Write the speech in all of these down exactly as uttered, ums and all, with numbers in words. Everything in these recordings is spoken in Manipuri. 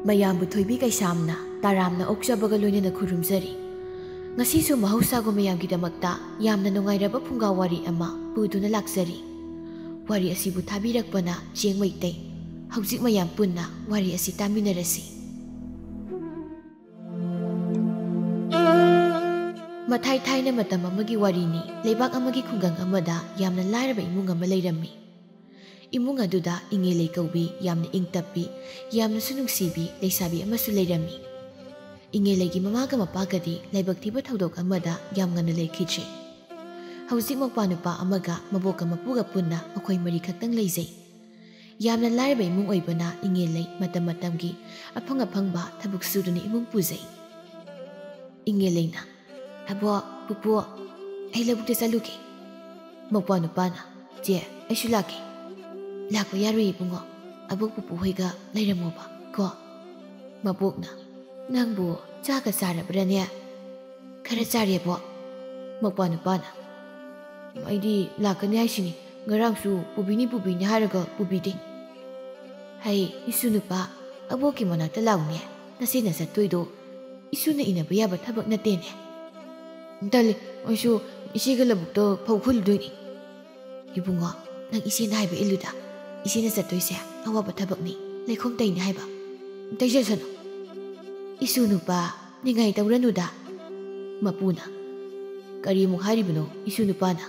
ꯃꯌꯥꯝꯕꯨ ꯊꯣꯏꯕꯤ ꯀꯩꯁꯥꯝꯅ ꯇꯔꯥꯝꯅ ꯑꯣꯛꯆꯕꯒ ꯂꯣꯏꯅꯅ ꯈꯨꯔꯨꯝꯖꯔꯤ꯫ ꯉꯁꯤꯁꯨ ꯃꯍꯧꯁꯥꯒꯨꯝ ꯃꯌꯥꯝꯒꯤꯗꯃꯛꯇ ꯌꯥꯝꯅ ꯅꯨꯡꯉꯥꯏꯔꯕ ꯐꯨꯡꯒꯥ ꯋꯥꯔꯤ ꯑꯃ ꯄꯨꯗꯨꯅ ꯂꯥꯛꯆꯔꯤ꯫ ꯋꯥꯔꯤ ꯑꯁꯤꯕꯨ ꯊꯥꯕꯤꯔꯛꯄꯅ ꯆꯦꯡ ꯃꯩꯇꯩ꯫ ꯍꯧꯖꯤꯛ ꯃꯌꯥꯝ ꯄꯨꯟꯅ ꯋꯥꯔꯤ ꯑꯁꯤ ꯇꯥꯃꯤꯟꯅꯔꯁꯤ꯫ ꯃꯊꯥꯏ ꯊꯥꯏꯅ ꯃꯇꯝ ꯑꯃꯒꯤ ꯋꯥꯔꯤꯅꯤ꯫ ꯂꯩꯕꯥꯛ ꯑꯃꯒꯤ ꯈꯨꯡꯒꯪ ꯑꯃꯗ ꯌꯥꯝꯅ ꯂꯥꯏꯔꯕ ꯏꯃꯨꯡ ꯑꯃ ꯂꯩꯔꯝꯃꯤ꯫ ꯏꯃꯨꯡ ꯑꯗꯨꯗ ꯏꯉꯦꯂꯩ ꯀꯧꯕꯤ ꯌꯥꯝꯅ ꯏꯪ ꯇꯞꯄꯤ, ꯌꯥꯝꯅꯁꯨ ꯅꯨꯡꯁꯤꯕꯤ ꯂꯩꯁꯥꯕꯤ ꯑꯃꯁꯨ ꯂꯩꯔꯝꯃꯤ꯫ ꯏꯉꯦꯂꯩꯒꯤ ꯃꯃꯥꯒ ꯃꯄꯥꯒꯗꯤ ꯂꯥꯏꯕꯛ ꯊꯤꯕ ꯊꯧꯗꯣꯛ ꯑꯃꯗ ꯌꯥꯝ ꯉꯟꯅ ꯂꯩꯈꯤꯗ꯭ꯔꯦ꯫ ꯍꯧꯖꯤꯛ ꯃꯧꯄ꯭ꯋꯥ ꯅꯨꯄꯥ ꯑꯃꯒ ꯃꯕꯣꯛꯀ ꯃꯄꯨꯒ ꯄꯨꯟꯅ ꯃꯈꯣꯏ ꯃꯔꯤ ꯈꯛꯇꯪ ꯂꯩꯖꯩ꯫ ꯌꯥꯝꯅ ꯂꯥꯏꯔꯕ ꯏꯃꯨꯡ ꯑꯣꯏꯕꯅ ꯏꯉꯦꯂꯩ ꯃꯇꯝ ꯃꯇꯝꯒꯤ ꯑꯐꯪ ꯑꯐꯪꯕ ꯊꯕꯛ ꯁꯨꯗꯨꯅ ꯏꯃꯨꯡ ꯄꯨꯖꯩ꯫ ꯏꯉꯦꯂꯩꯅ, "ꯑꯕꯣꯛ, ꯄꯨꯄꯨ, ꯑꯩ ꯂꯧꯕꯨꯛꯇ ꯆꯠꯂꯨꯒꯦ꯫" ꯃꯧꯄ꯭ꯋꯥ ꯅꯨꯄꯥꯅ, "ꯆꯦ, ꯑꯩꯁꯨ ꯂꯥꯛꯀꯦ꯫" "ꯂꯥꯛꯄ ꯌꯥꯔꯣꯏ ꯏꯕꯨꯡꯉꯣ, ꯑꯕꯣꯛ ꯄꯨꯄꯨ ꯍꯣꯏꯒ ꯂꯩꯔꯝꯃꯣꯕ ꯀꯣ꯫" ꯃꯕꯣꯛꯅ, "ꯅꯪꯕꯨ ꯆꯥꯒ ꯆꯥꯔꯕ꯭ꯔꯥꯅꯦ?" "ꯈꯔ ꯆꯥꯔꯦꯕꯣ꯫" ꯃꯧꯄ꯭ꯋꯥ ꯅꯨꯄꯥꯅ, "ꯑꯩꯗꯤ ꯂꯥꯛꯀꯅꯤ ꯍꯥꯏꯁꯤꯅꯤ, ꯉꯔꯥꯡꯁꯨ ꯄꯨꯕꯤꯅꯤ ꯄꯨꯕꯤꯅꯤ ꯍꯥꯏꯔꯒ ꯄꯨꯕꯤꯗꯦ꯫" "ꯍꯩ, ꯏꯁꯨ ꯅꯨꯄꯥ, ꯑꯕꯣꯛꯀꯤ ꯃꯅꯥꯛꯇ ꯂꯥꯛꯎꯅꯦ, ꯅꯆꯦꯅ ꯆꯠꯇꯣꯏꯗꯣ ꯏꯁꯨꯅ ꯏꯟꯅꯕ ꯌꯥꯕ ꯊꯕꯛ ꯅꯠꯇꯦꯅꯦ꯫" "ꯇꯜꯂꯤ, ꯑꯩꯁꯨ ꯏꯆꯦꯒ ꯂꯧꯕꯨꯛꯇ ꯐꯧ ꯈꯨꯜꯂꯨꯗꯣꯏꯅꯤ꯫" "ꯏꯕꯨꯡꯉꯣ, ꯅꯪ ꯏꯆꯦꯅ ꯍꯥꯏꯕ ꯏꯜꯂꯨꯗ, ꯏꯆꯦꯅ ꯆꯠꯇꯣꯏꯁꯦ ꯑꯋꯥꯕ ꯊꯕꯛꯅꯤ, ꯂꯩꯈꯣꯝ ꯇꯩꯅꯤ ꯍꯥꯏꯕ꯫ ꯇꯩꯖꯁꯅꯨ꯫" "ꯏꯁꯨ ꯅꯨꯄꯥ, ꯅꯤꯡꯉꯥꯏ ꯇꯧꯔꯅꯨꯗ꯫" ꯃꯄꯨꯅ, "ꯀꯔꯤ ꯑꯃꯨꯛ ꯍꯥꯏꯔꯤꯕꯅꯣ ꯏꯁꯨ ꯅꯨꯄꯥꯅ?"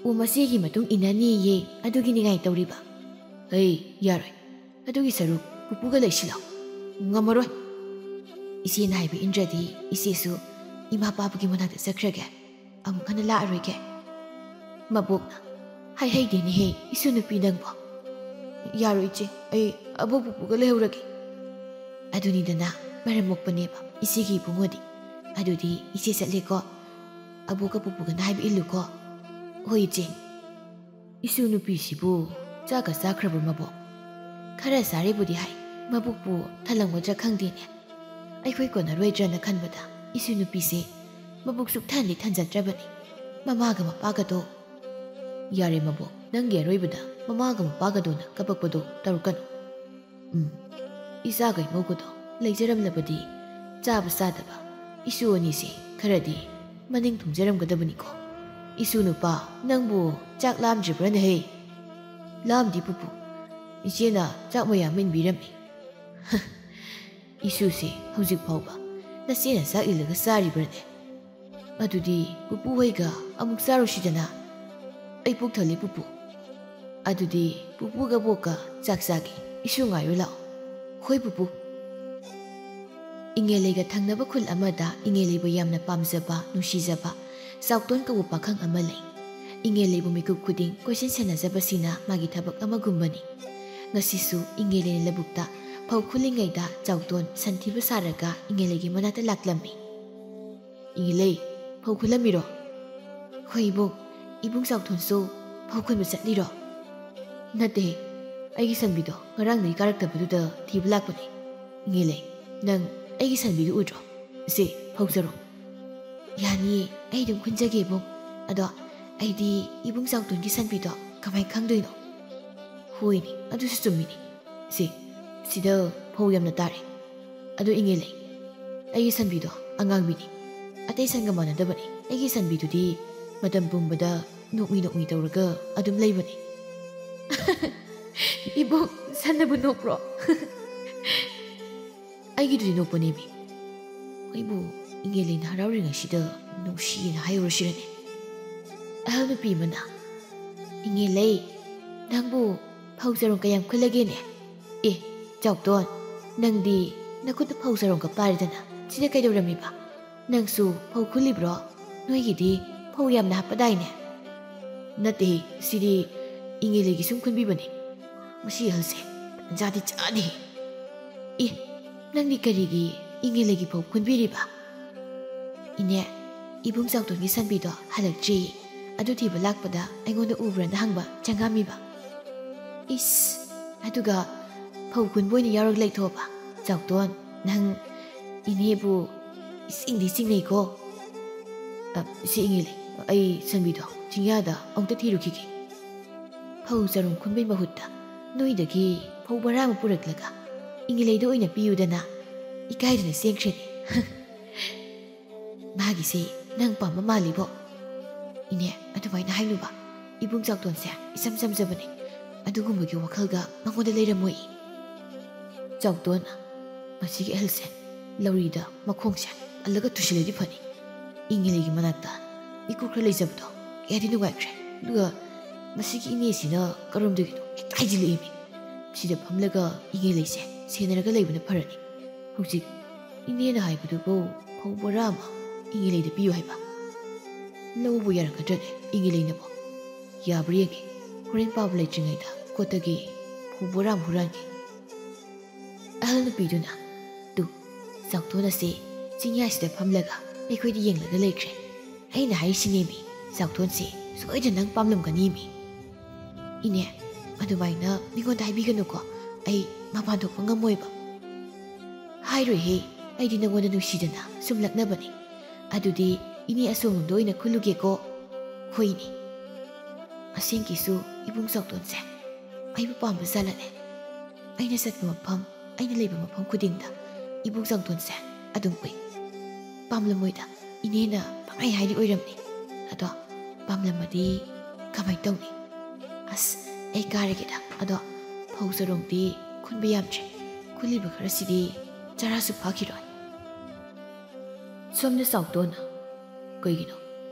"ꯑꯣ, ꯃꯆꯦꯒꯤ ꯃꯇꯨꯡ ꯏꯟꯅꯅꯤꯌꯦ, ꯑꯗꯨꯒꯤ ꯅꯤꯡꯉꯥꯏ ꯇꯧꯔꯤꯕ꯫" "ꯍꯩ, ꯌꯥꯔꯣꯏ, ꯑꯗꯨꯒꯤ ꯁꯔꯨꯛ ꯄꯨꯄꯨꯒ ꯂꯩꯁꯤꯜꯂꯣ꯫" "ꯉꯝꯃꯔꯣꯏ꯫ ꯏꯆꯦꯅ ꯍꯥꯏꯕ ꯏꯟꯗ꯭ꯔꯗꯤ ꯏꯆꯦꯁꯨ ꯏꯃꯥ ꯄꯥꯕꯒꯤ ꯃꯅꯥꯛꯇ ꯆꯠꯈ꯭ꯔꯒꯦ, ꯑꯃꯨꯛ ꯍꯟꯅ ꯂꯥꯛꯑꯔꯣꯏꯒꯦ꯫" ꯃꯕꯣꯛꯅ, "ꯍꯥꯏꯍꯩꯗꯦꯅꯦꯍꯦ, ꯏꯁꯨ ꯅꯨꯄꯤ ꯅꯪꯕꯣ꯫" "ꯌꯥꯔꯣꯏ ꯏꯆꯦ, ꯑꯩ ꯑꯕꯣꯛ ꯄꯨꯄꯨꯒ ꯂꯩꯍꯧꯔꯒꯦ꯫" "ꯑꯗꯨꯅꯤꯗꯅ, ꯃꯔꯝ ꯃꯣꯛꯄꯅꯦꯕ ꯏꯆꯦꯒꯤ ꯏꯕꯨꯡꯉꯣꯗꯤ꯫ ꯑꯗꯨꯗꯤ ꯏꯆꯦ ꯆꯠꯂꯦꯀꯣ꯫ ꯑꯕꯣꯛꯀ ꯄꯨꯄꯨꯒꯅ ꯍꯥꯏꯕ ꯏꯜꯂꯨꯀꯣ꯫" "ꯍꯣꯏ ꯏꯆꯦ꯫" "ꯏꯁꯨ ꯅꯨꯄꯤꯁꯤꯕꯨ ꯆꯥꯒ ꯆꯥꯈ꯭ꯔꯕ ꯃꯕꯣꯛ?" "ꯈꯔ ꯆꯥꯔꯦꯕꯨꯗꯤ ꯍꯥꯏ, ꯃꯕꯨꯛꯄꯨ ꯊꯜꯂꯝꯒꯗ꯭ꯔꯥ ꯈꯪꯗꯦꯅꯦ꯫ ꯑꯩꯈꯣꯏ ꯀꯣꯟꯅꯔꯣꯏꯗ꯭ꯔꯅ ꯈꯟꯕꯗ ꯏꯁꯨ ꯅꯨꯄꯤꯁꯦ ꯃꯕꯨꯛ ꯁꯨꯛꯊꯟꯗꯤ ꯊꯟꯖꯗ꯭ꯔꯕꯅꯤ꯫ ꯃꯃꯥꯒ ꯃꯄꯥꯒꯗꯣ꯫" "ꯌꯥꯔꯦ ꯃꯕꯣꯛ, ꯅꯪꯒꯤ ꯑꯔꯣꯏꯕꯗ ꯃꯃꯥꯒ ꯃꯄꯥꯒꯗꯣꯅ ꯀꯞꯄꯛꯄꯗꯣ ꯇꯧꯔꯛꯀꯅꯨ꯫" "ꯎꯝ, ꯏꯆꯥꯒ ꯏꯃꯧꯒꯗꯣ ꯂꯩꯖꯔꯝꯂꯕꯗꯤ ꯆꯥꯕ ꯆꯥꯗꯕ ꯏꯁꯨ ꯑꯅꯤꯁꯦ ꯈꯔꯗꯤ ꯃꯅꯤꯡ ꯊꯨꯡꯖꯔꯝꯒꯗꯕꯅꯤꯀꯣ꯫ ꯏꯁꯨ ꯅꯨꯄꯥ, ꯅꯪꯕꯨ ꯆꯥꯛ ꯂꯥꯝꯗ꯭ꯔꯤꯕ꯭ꯔꯥꯅꯦꯍꯦ? ꯂꯥꯝꯗꯤ ꯄꯨꯄꯨ, ꯏꯆꯦꯅ ꯆꯥꯛ ꯃꯌꯥꯝ ꯏꯟꯕꯤꯔꯝꯃꯤ꯫ ꯏꯁꯨꯁꯦ ꯍꯧꯖꯤꯛ ꯐꯥꯎꯕ ꯅꯆꯦꯅ ꯆꯥꯛ ꯏꯜꯂꯒ ꯆꯥꯔꯤꯕ꯭ꯔꯥꯅꯦ? ꯑꯗꯨꯗꯤ ꯄꯨꯄꯨ ꯍꯣꯏꯒ ꯑꯃꯨꯛ ꯆꯥꯔꯨꯁꯤꯗꯅ꯫ ꯑꯩ ꯄꯨꯛ ꯊꯜꯂꯦ ꯄꯨꯄꯨ꯫ ꯑꯗꯨꯗꯤ ꯄꯨꯄꯨꯒ ꯕꯣꯛꯀ ꯆꯥꯛ ꯆꯥꯒꯦ, ꯏꯁꯨ ꯉꯥꯏꯔꯨ ꯂꯥꯛꯑꯣ꯫ ꯍꯣꯏ ꯄꯨꯄꯨ꯫ ꯏꯉꯦꯂꯩꯒ ꯊꯪꯅꯕ ꯈꯨꯜ ꯑꯃꯗ ꯏꯉꯦꯂꯩꯕꯨ ꯌꯥꯝꯅ ꯄꯥꯝꯖꯕ, ꯅꯨꯡꯁꯤꯖꯕ ꯆꯥꯎꯇꯣꯟ ꯀꯧꯕ ꯄꯥꯈꯪ ꯑꯃ ꯂꯩ꯫ ꯏꯉꯦꯂꯩꯕꯨ ꯃꯤꯀꯨꯞ ꯈꯨꯗꯤꯡ ꯀꯣꯏꯁꯦꯟ ꯁꯦꯟꯅꯖꯕꯁꯤꯅ ꯃꯥꯒꯤ ꯊꯕꯛ ꯑꯃꯒꯨꯝꯕꯅꯤ꯫ ꯉꯁꯤꯁꯨ ꯏꯉꯦꯂꯩꯅ ꯂꯧꯕꯨꯛꯇ ꯐꯧ ꯈꯨꯜꯂꯤꯉꯩꯗ ꯆꯥꯎꯇꯣꯟ ꯁꯟ ꯊꯤꯕ ꯁꯥꯔꯒ ꯏꯉꯦꯂꯩꯒꯤ ꯃꯅꯥꯛꯇ ꯂꯥꯛꯂꯝꯃꯤ꯫ "ꯏꯉꯦꯂꯩ, ꯐꯧ ꯈꯨꯜꯂꯝꯃꯤꯔꯣ?" "ꯍꯣꯏ ꯏꯕꯨꯡ, ꯏꯕꯨꯡ ꯆꯥꯎꯇꯣꯟꯁꯨ ꯐꯧ ꯈꯨꯟꯕ ꯆꯠꯂꯤꯔꯣ?" "ꯅꯠꯇꯦ, ꯑꯩꯒꯤ ꯁꯟꯕꯤꯗꯣ ꯉꯔꯥꯡꯗꯒꯤ ꯀꯥꯔꯛꯇꯕꯗꯨꯗ ꯊꯤꯕ ꯂꯥꯛꯄꯅꯦ꯫ ꯏꯉꯦꯂꯩ, ꯅꯪ ꯑꯩꯒꯤ ꯁꯟꯕꯤꯗꯨ ꯎꯗ꯭ꯔꯣ? ꯁꯦ, ꯐꯧ ꯆꯔꯣ꯫" "ꯌꯥꯅꯤꯌꯦ, ꯑꯩ ꯑꯗꯨꯝ ꯈꯨꯟꯖꯒꯦ ꯏꯕꯨꯡ꯫ ꯑꯗꯣ ꯑꯩꯗꯤ ꯏꯕꯨꯡ ꯆꯥꯎꯇꯣꯟꯒꯤ ꯁꯟꯕꯤꯗꯣ ꯀꯃꯥꯏ ꯈꯪꯗꯣꯏꯅꯣ?" "ꯍꯣꯏꯅꯦ, ꯑꯗꯨꯁꯨ ꯆꯨꯝꯃꯤꯅꯦ꯫ ꯁꯦ, ꯁꯤꯗ ꯐꯧ ꯌꯥꯝꯅ ꯇꯥꯔꯦ꯫ ꯑꯗꯣ ꯏꯉꯦꯂꯩ, ꯑꯩꯒꯤ ꯁꯟꯕꯤꯗꯣ ꯑꯉꯥꯡꯕꯤꯅꯤ꯫ ꯑꯇꯩ ꯁꯟꯒ ꯃꯥꯟꯅꯗꯕꯅꯤ꯫ ꯑꯩꯒꯤ ꯁꯟꯕꯤꯗꯨꯗꯤ ꯃꯇꯝ ꯄꯨꯝꯕꯗ ꯅꯣꯛꯃꯤ ꯅꯣꯛꯃꯤ ꯇꯧꯔꯒ ꯑꯗꯨꯝ ꯂꯩꯕꯅꯤ꯫" "ꯏꯕꯣꯛ, ꯁꯟꯅꯕꯨ ꯅꯣꯛꯄ꯭ꯔꯣ?" "ꯑꯩꯒꯤꯗꯨꯗꯤ ꯅꯣꯛꯄꯅꯦꯃꯤ꯫ ꯑꯩꯕꯨ ꯏꯉꯦꯂꯩꯅ ꯍꯔꯥꯎꯔꯤꯉꯩꯁꯤꯗ ꯅꯨꯡꯁꯤꯌꯦꯅ ꯍꯥꯏꯔꯨꯔꯁꯤꯔꯅꯦ?" ꯑꯍꯜ ꯅꯨꯄꯤ ꯑꯃꯅ, "ꯏꯉꯦꯂꯩ, ꯅꯪꯕꯨ ꯐꯧ ꯆꯔꯣꯡ ꯀꯌꯥꯝ ꯈꯨꯜꯂꯒꯦꯅꯦ? ꯑꯦ, ꯆꯥꯎꯇꯣꯟ, ꯅꯪꯗꯤ ꯅꯈꯨꯠꯇ ꯐꯧ ꯆꯔꯣꯡꯒ ꯄꯥꯏꯔꯗꯅ ꯁꯤꯗ ꯀꯩꯗꯧꯔꯝꯃꯤꯕ? ꯅꯪꯁꯨ ꯐꯧ ꯈꯨꯜꯂꯤꯕ꯭ꯔꯣ? ꯅꯣꯏꯒꯤꯗꯤ ꯐꯧ ꯌꯥꯝꯅ ꯍꯥꯞꯄꯗꯥꯏꯅꯦ?" "ꯅꯠꯇꯦ, ꯁꯤꯗꯤ ꯏꯉꯦꯂꯩꯒꯤ ꯁꯨꯝ ꯈꯨꯟꯕꯤꯕꯅꯦ꯫ ꯃꯁꯤ ꯑꯍꯜꯁꯦ ꯇꯟꯖꯥꯗꯤ ꯆꯥꯗꯦ꯫" "ꯑꯦ, ꯅꯪꯗꯤ ꯀꯔꯤꯒꯤ ꯏꯉꯦꯂꯩꯒꯤ ꯐꯧ ꯈꯨꯟꯕꯤꯔꯤꯕ?" "ꯏꯅꯦ, ꯏꯕꯨꯡ ꯆꯥꯎꯇꯣꯟꯒꯤ ꯁꯟꯕꯤꯗꯣ ꯍꯜꯂꯛꯇ꯭ꯔꯤ꯫ ꯑꯗꯨ ꯊꯤꯕ ꯂꯥꯛꯄꯗ ꯑꯩꯉꯣꯟꯗ ꯎꯕ꯭ꯔꯅ ꯍꯪꯕ ꯆꯪꯉꯝꯃꯤꯕ꯫" "ꯏꯁ, ꯑꯗꯨꯒ ꯐꯧ ꯈꯨꯟꯕ ꯑꯣꯏꯅ ꯌꯥꯎꯔꯒ ꯂꯩꯊꯣꯛꯑꯕ? ꯆꯥꯎꯇꯣꯟ, ꯅꯪ ꯏꯅꯦꯕꯨ ꯏꯆꯤꯡꯗꯤ ꯆꯤꯡꯅꯩꯀꯣ꯫" "ꯑ, ꯁꯤ ꯏꯉꯦꯂꯩ, ꯑꯩ ꯁꯟꯕꯤꯗꯣ ꯆꯤꯡꯌꯥꯗ ꯑꯃꯨꯛꯇ ꯊꯤꯔꯨꯈꯤꯒꯦ꯫" "ꯐꯧ ꯆꯔꯣꯡ ꯈꯨꯟꯕꯩ ꯃꯍꯨꯠꯇ ꯅꯣꯏꯗꯒꯤ ꯐꯧ ꯕꯔꯥ ꯑꯃ ꯄꯨꯔꯛꯂꯒ "ꯏꯪꯉꯦꯂꯩꯗ ꯑꯣꯏꯅ ꯄꯤꯌꯨꯗꯅ" ꯏꯀꯥꯏꯗꯅ ꯆꯦꯟꯈ꯭ꯔꯦꯅꯦ꯫ "ꯃꯥꯒꯤꯁꯦ ꯅꯪ ꯄꯥꯝꯕ ꯃꯥꯜꯂꯤꯕꯣ?" "ꯏꯅꯦ, ꯑꯗꯨꯃꯥꯏꯅ ꯍꯥꯏꯅꯨꯕ꯫ ꯏꯕꯨꯡ ꯆꯥꯎꯇꯣꯟꯁꯦ ꯏꯆꯝ ꯆꯝꯖꯕꯅꯦ꯫ ꯑꯗꯨꯒꯨꯝꯕꯒꯤ ꯋꯥꯈꯜꯒ ꯃꯉꯣꯟꯗ ꯂꯩꯔꯝꯃꯣꯏ꯫" ꯆꯥꯎꯇꯣꯟ, ꯃꯁꯤꯒꯤ ꯑꯍꯜꯁꯦ ꯂꯧꯔꯤꯗ ꯃꯈꯣꯡꯁꯦ ꯑꯜꯂꯒ ꯇꯨꯁꯤꯜꯂꯗꯤ ꯐꯅꯤ꯫ ꯏꯪꯉꯦꯂꯩꯒꯤ ꯃꯅꯥꯛꯇ ꯏꯀꯨ ꯈꯔ ꯂꯩꯖꯕꯗꯣ ꯀꯌꯥꯗꯤ ꯅꯨꯡꯉꯥꯏꯈ꯭ꯔꯦ꯫ ꯑꯗꯨꯒ ꯃꯁꯤꯒꯤ ꯏꯅꯦꯁꯤꯅ ꯀꯔꯣꯝꯗꯒꯤꯅꯣ ꯍꯦꯛꯇ ꯍꯥꯏꯖꯤꯜꯂꯛꯏꯃꯤ꯫ ꯁꯤꯗ ꯐꯝꯂꯒ ꯏꯪꯉꯦꯂꯩꯁꯦ ꯁꯦꯟꯅꯔꯒ ꯂꯩꯕꯅ ꯐꯔꯅꯤ꯫ ꯍꯧꯖꯤꯛ ꯏꯅꯦꯅ ꯍꯥꯏꯕꯗꯨꯕꯨ ꯐꯧ ꯕꯣꯔꯥ ꯑꯃ ꯏꯪꯉꯦꯂꯩꯗ ꯄꯤꯌꯨ ꯍꯥꯏꯕ꯫ ꯂꯧꯕ ꯌꯥꯔꯛꯀꯗ꯭ꯔꯅꯦ ꯏꯪꯉꯦꯂꯩꯅꯕꯣ? ꯌꯥꯕ꯭ꯔꯥ ꯌꯦꯡꯒꯦ꯫ ꯍꯣꯔꯦꯟ ꯄꯥꯕ ꯂꯩꯇ꯭ꯔꯤꯉꯩꯗ ꯀꯣꯠꯇꯒꯤ ꯐꯧ ꯕꯣꯔꯥ ꯑꯃ ꯍꯨꯔꯥꯟꯒꯦ꯫ ꯑꯍꯜ ꯅꯨꯄꯤꯗꯨꯅ, "ꯇꯨ, ꯆꯥꯎꯊꯣꯟ ꯑꯁꯤ ꯆꯤꯡꯌꯥꯁꯤꯗ ꯐꯝꯂꯒ ꯑꯩꯈꯣꯏꯗ ꯌꯦꯡꯂꯒ ꯂꯩꯈ꯭ꯔꯦ꯫ ꯑꯩꯅ ꯍꯥꯏꯔꯤꯁꯤꯅꯦꯃꯤ, ꯆꯥꯎꯊꯣꯟꯁꯤ ꯁꯣꯏꯗꯅ ꯅꯪ ꯄꯥꯝꯂꯝꯒꯅꯤꯃꯤ꯫" "ꯏꯅꯦ, ꯑꯗꯨꯃꯥꯏꯅ ꯃꯤꯉꯣꯟꯗ ꯍꯥꯏꯕꯤꯒꯅꯨꯀꯣ꯫ ꯑꯩ ꯃꯄꯥꯟ ꯊꯣꯛꯄ ꯉꯝꯃꯣꯏꯕ꯫" "ꯍꯥꯏꯔꯣꯏꯍꯦ, ꯑꯩꯗꯤ ꯅꯉꯣꯟꯗ ꯅꯨꯡꯁꯤꯗꯅ ꯁꯨꯝ ꯂꯛꯅꯕꯅꯤ꯫ ꯑꯗꯨꯗꯤ ꯏꯅꯦ ꯑꯁꯣꯝꯂꯣꯝꯗ ꯑꯣꯏꯅ ꯈꯨꯜꯂꯨꯒꯦꯀꯣ꯫" "ꯍꯣꯏꯅꯦ꯫ ꯑꯁꯦꯡꯀꯤꯁꯨ ꯏꯕꯨꯡ ꯆꯥꯎꯇꯣꯟꯁꯦ ꯑꯩꯕꯨ ꯄꯥꯝꯕ ꯖꯥꯠꯂꯅꯦ꯫ ꯑꯩꯅ ꯆꯠꯄ ꯃꯐꯝ, ꯑꯩꯅ ꯂꯩꯕ ꯃꯐꯝ ꯈꯨꯗꯤꯡꯗ ꯏꯕꯨꯡ ꯆꯥꯎꯇꯣꯟꯁꯦ ꯑꯗꯨꯝ ꯎꯏ꯫ ꯄꯥꯝꯂꯝꯃꯣꯏꯗ, ꯏꯅꯦꯅ ꯄꯪꯍꯥꯏ ꯍꯥꯏꯔꯤ ꯑꯣꯏꯔꯝꯅꯤ꯫ ꯑꯗꯣ ꯄꯥꯝꯂꯝꯃꯗꯤ ꯀꯃꯥꯏ ꯇꯧꯅꯤ? ꯑꯁ, ꯑꯩ ꯀꯥꯔꯒꯦꯗ꯫ ꯑꯗꯣ ꯐꯧ ꯆꯔꯣꯡꯗꯤ ꯈꯨꯟꯕ ꯌꯥꯝꯗ꯭ꯔꯦ꯫ ꯈꯨꯜꯂꯤꯕ ꯈꯔꯁꯤꯗꯤ ꯆꯔꯥꯁꯨ ꯐꯥꯈꯤꯔꯣꯏ꯫" ꯁꯣꯝꯗ ꯆꯥꯎꯇꯣꯟꯅ, "ꯀꯩꯒꯤꯅꯣ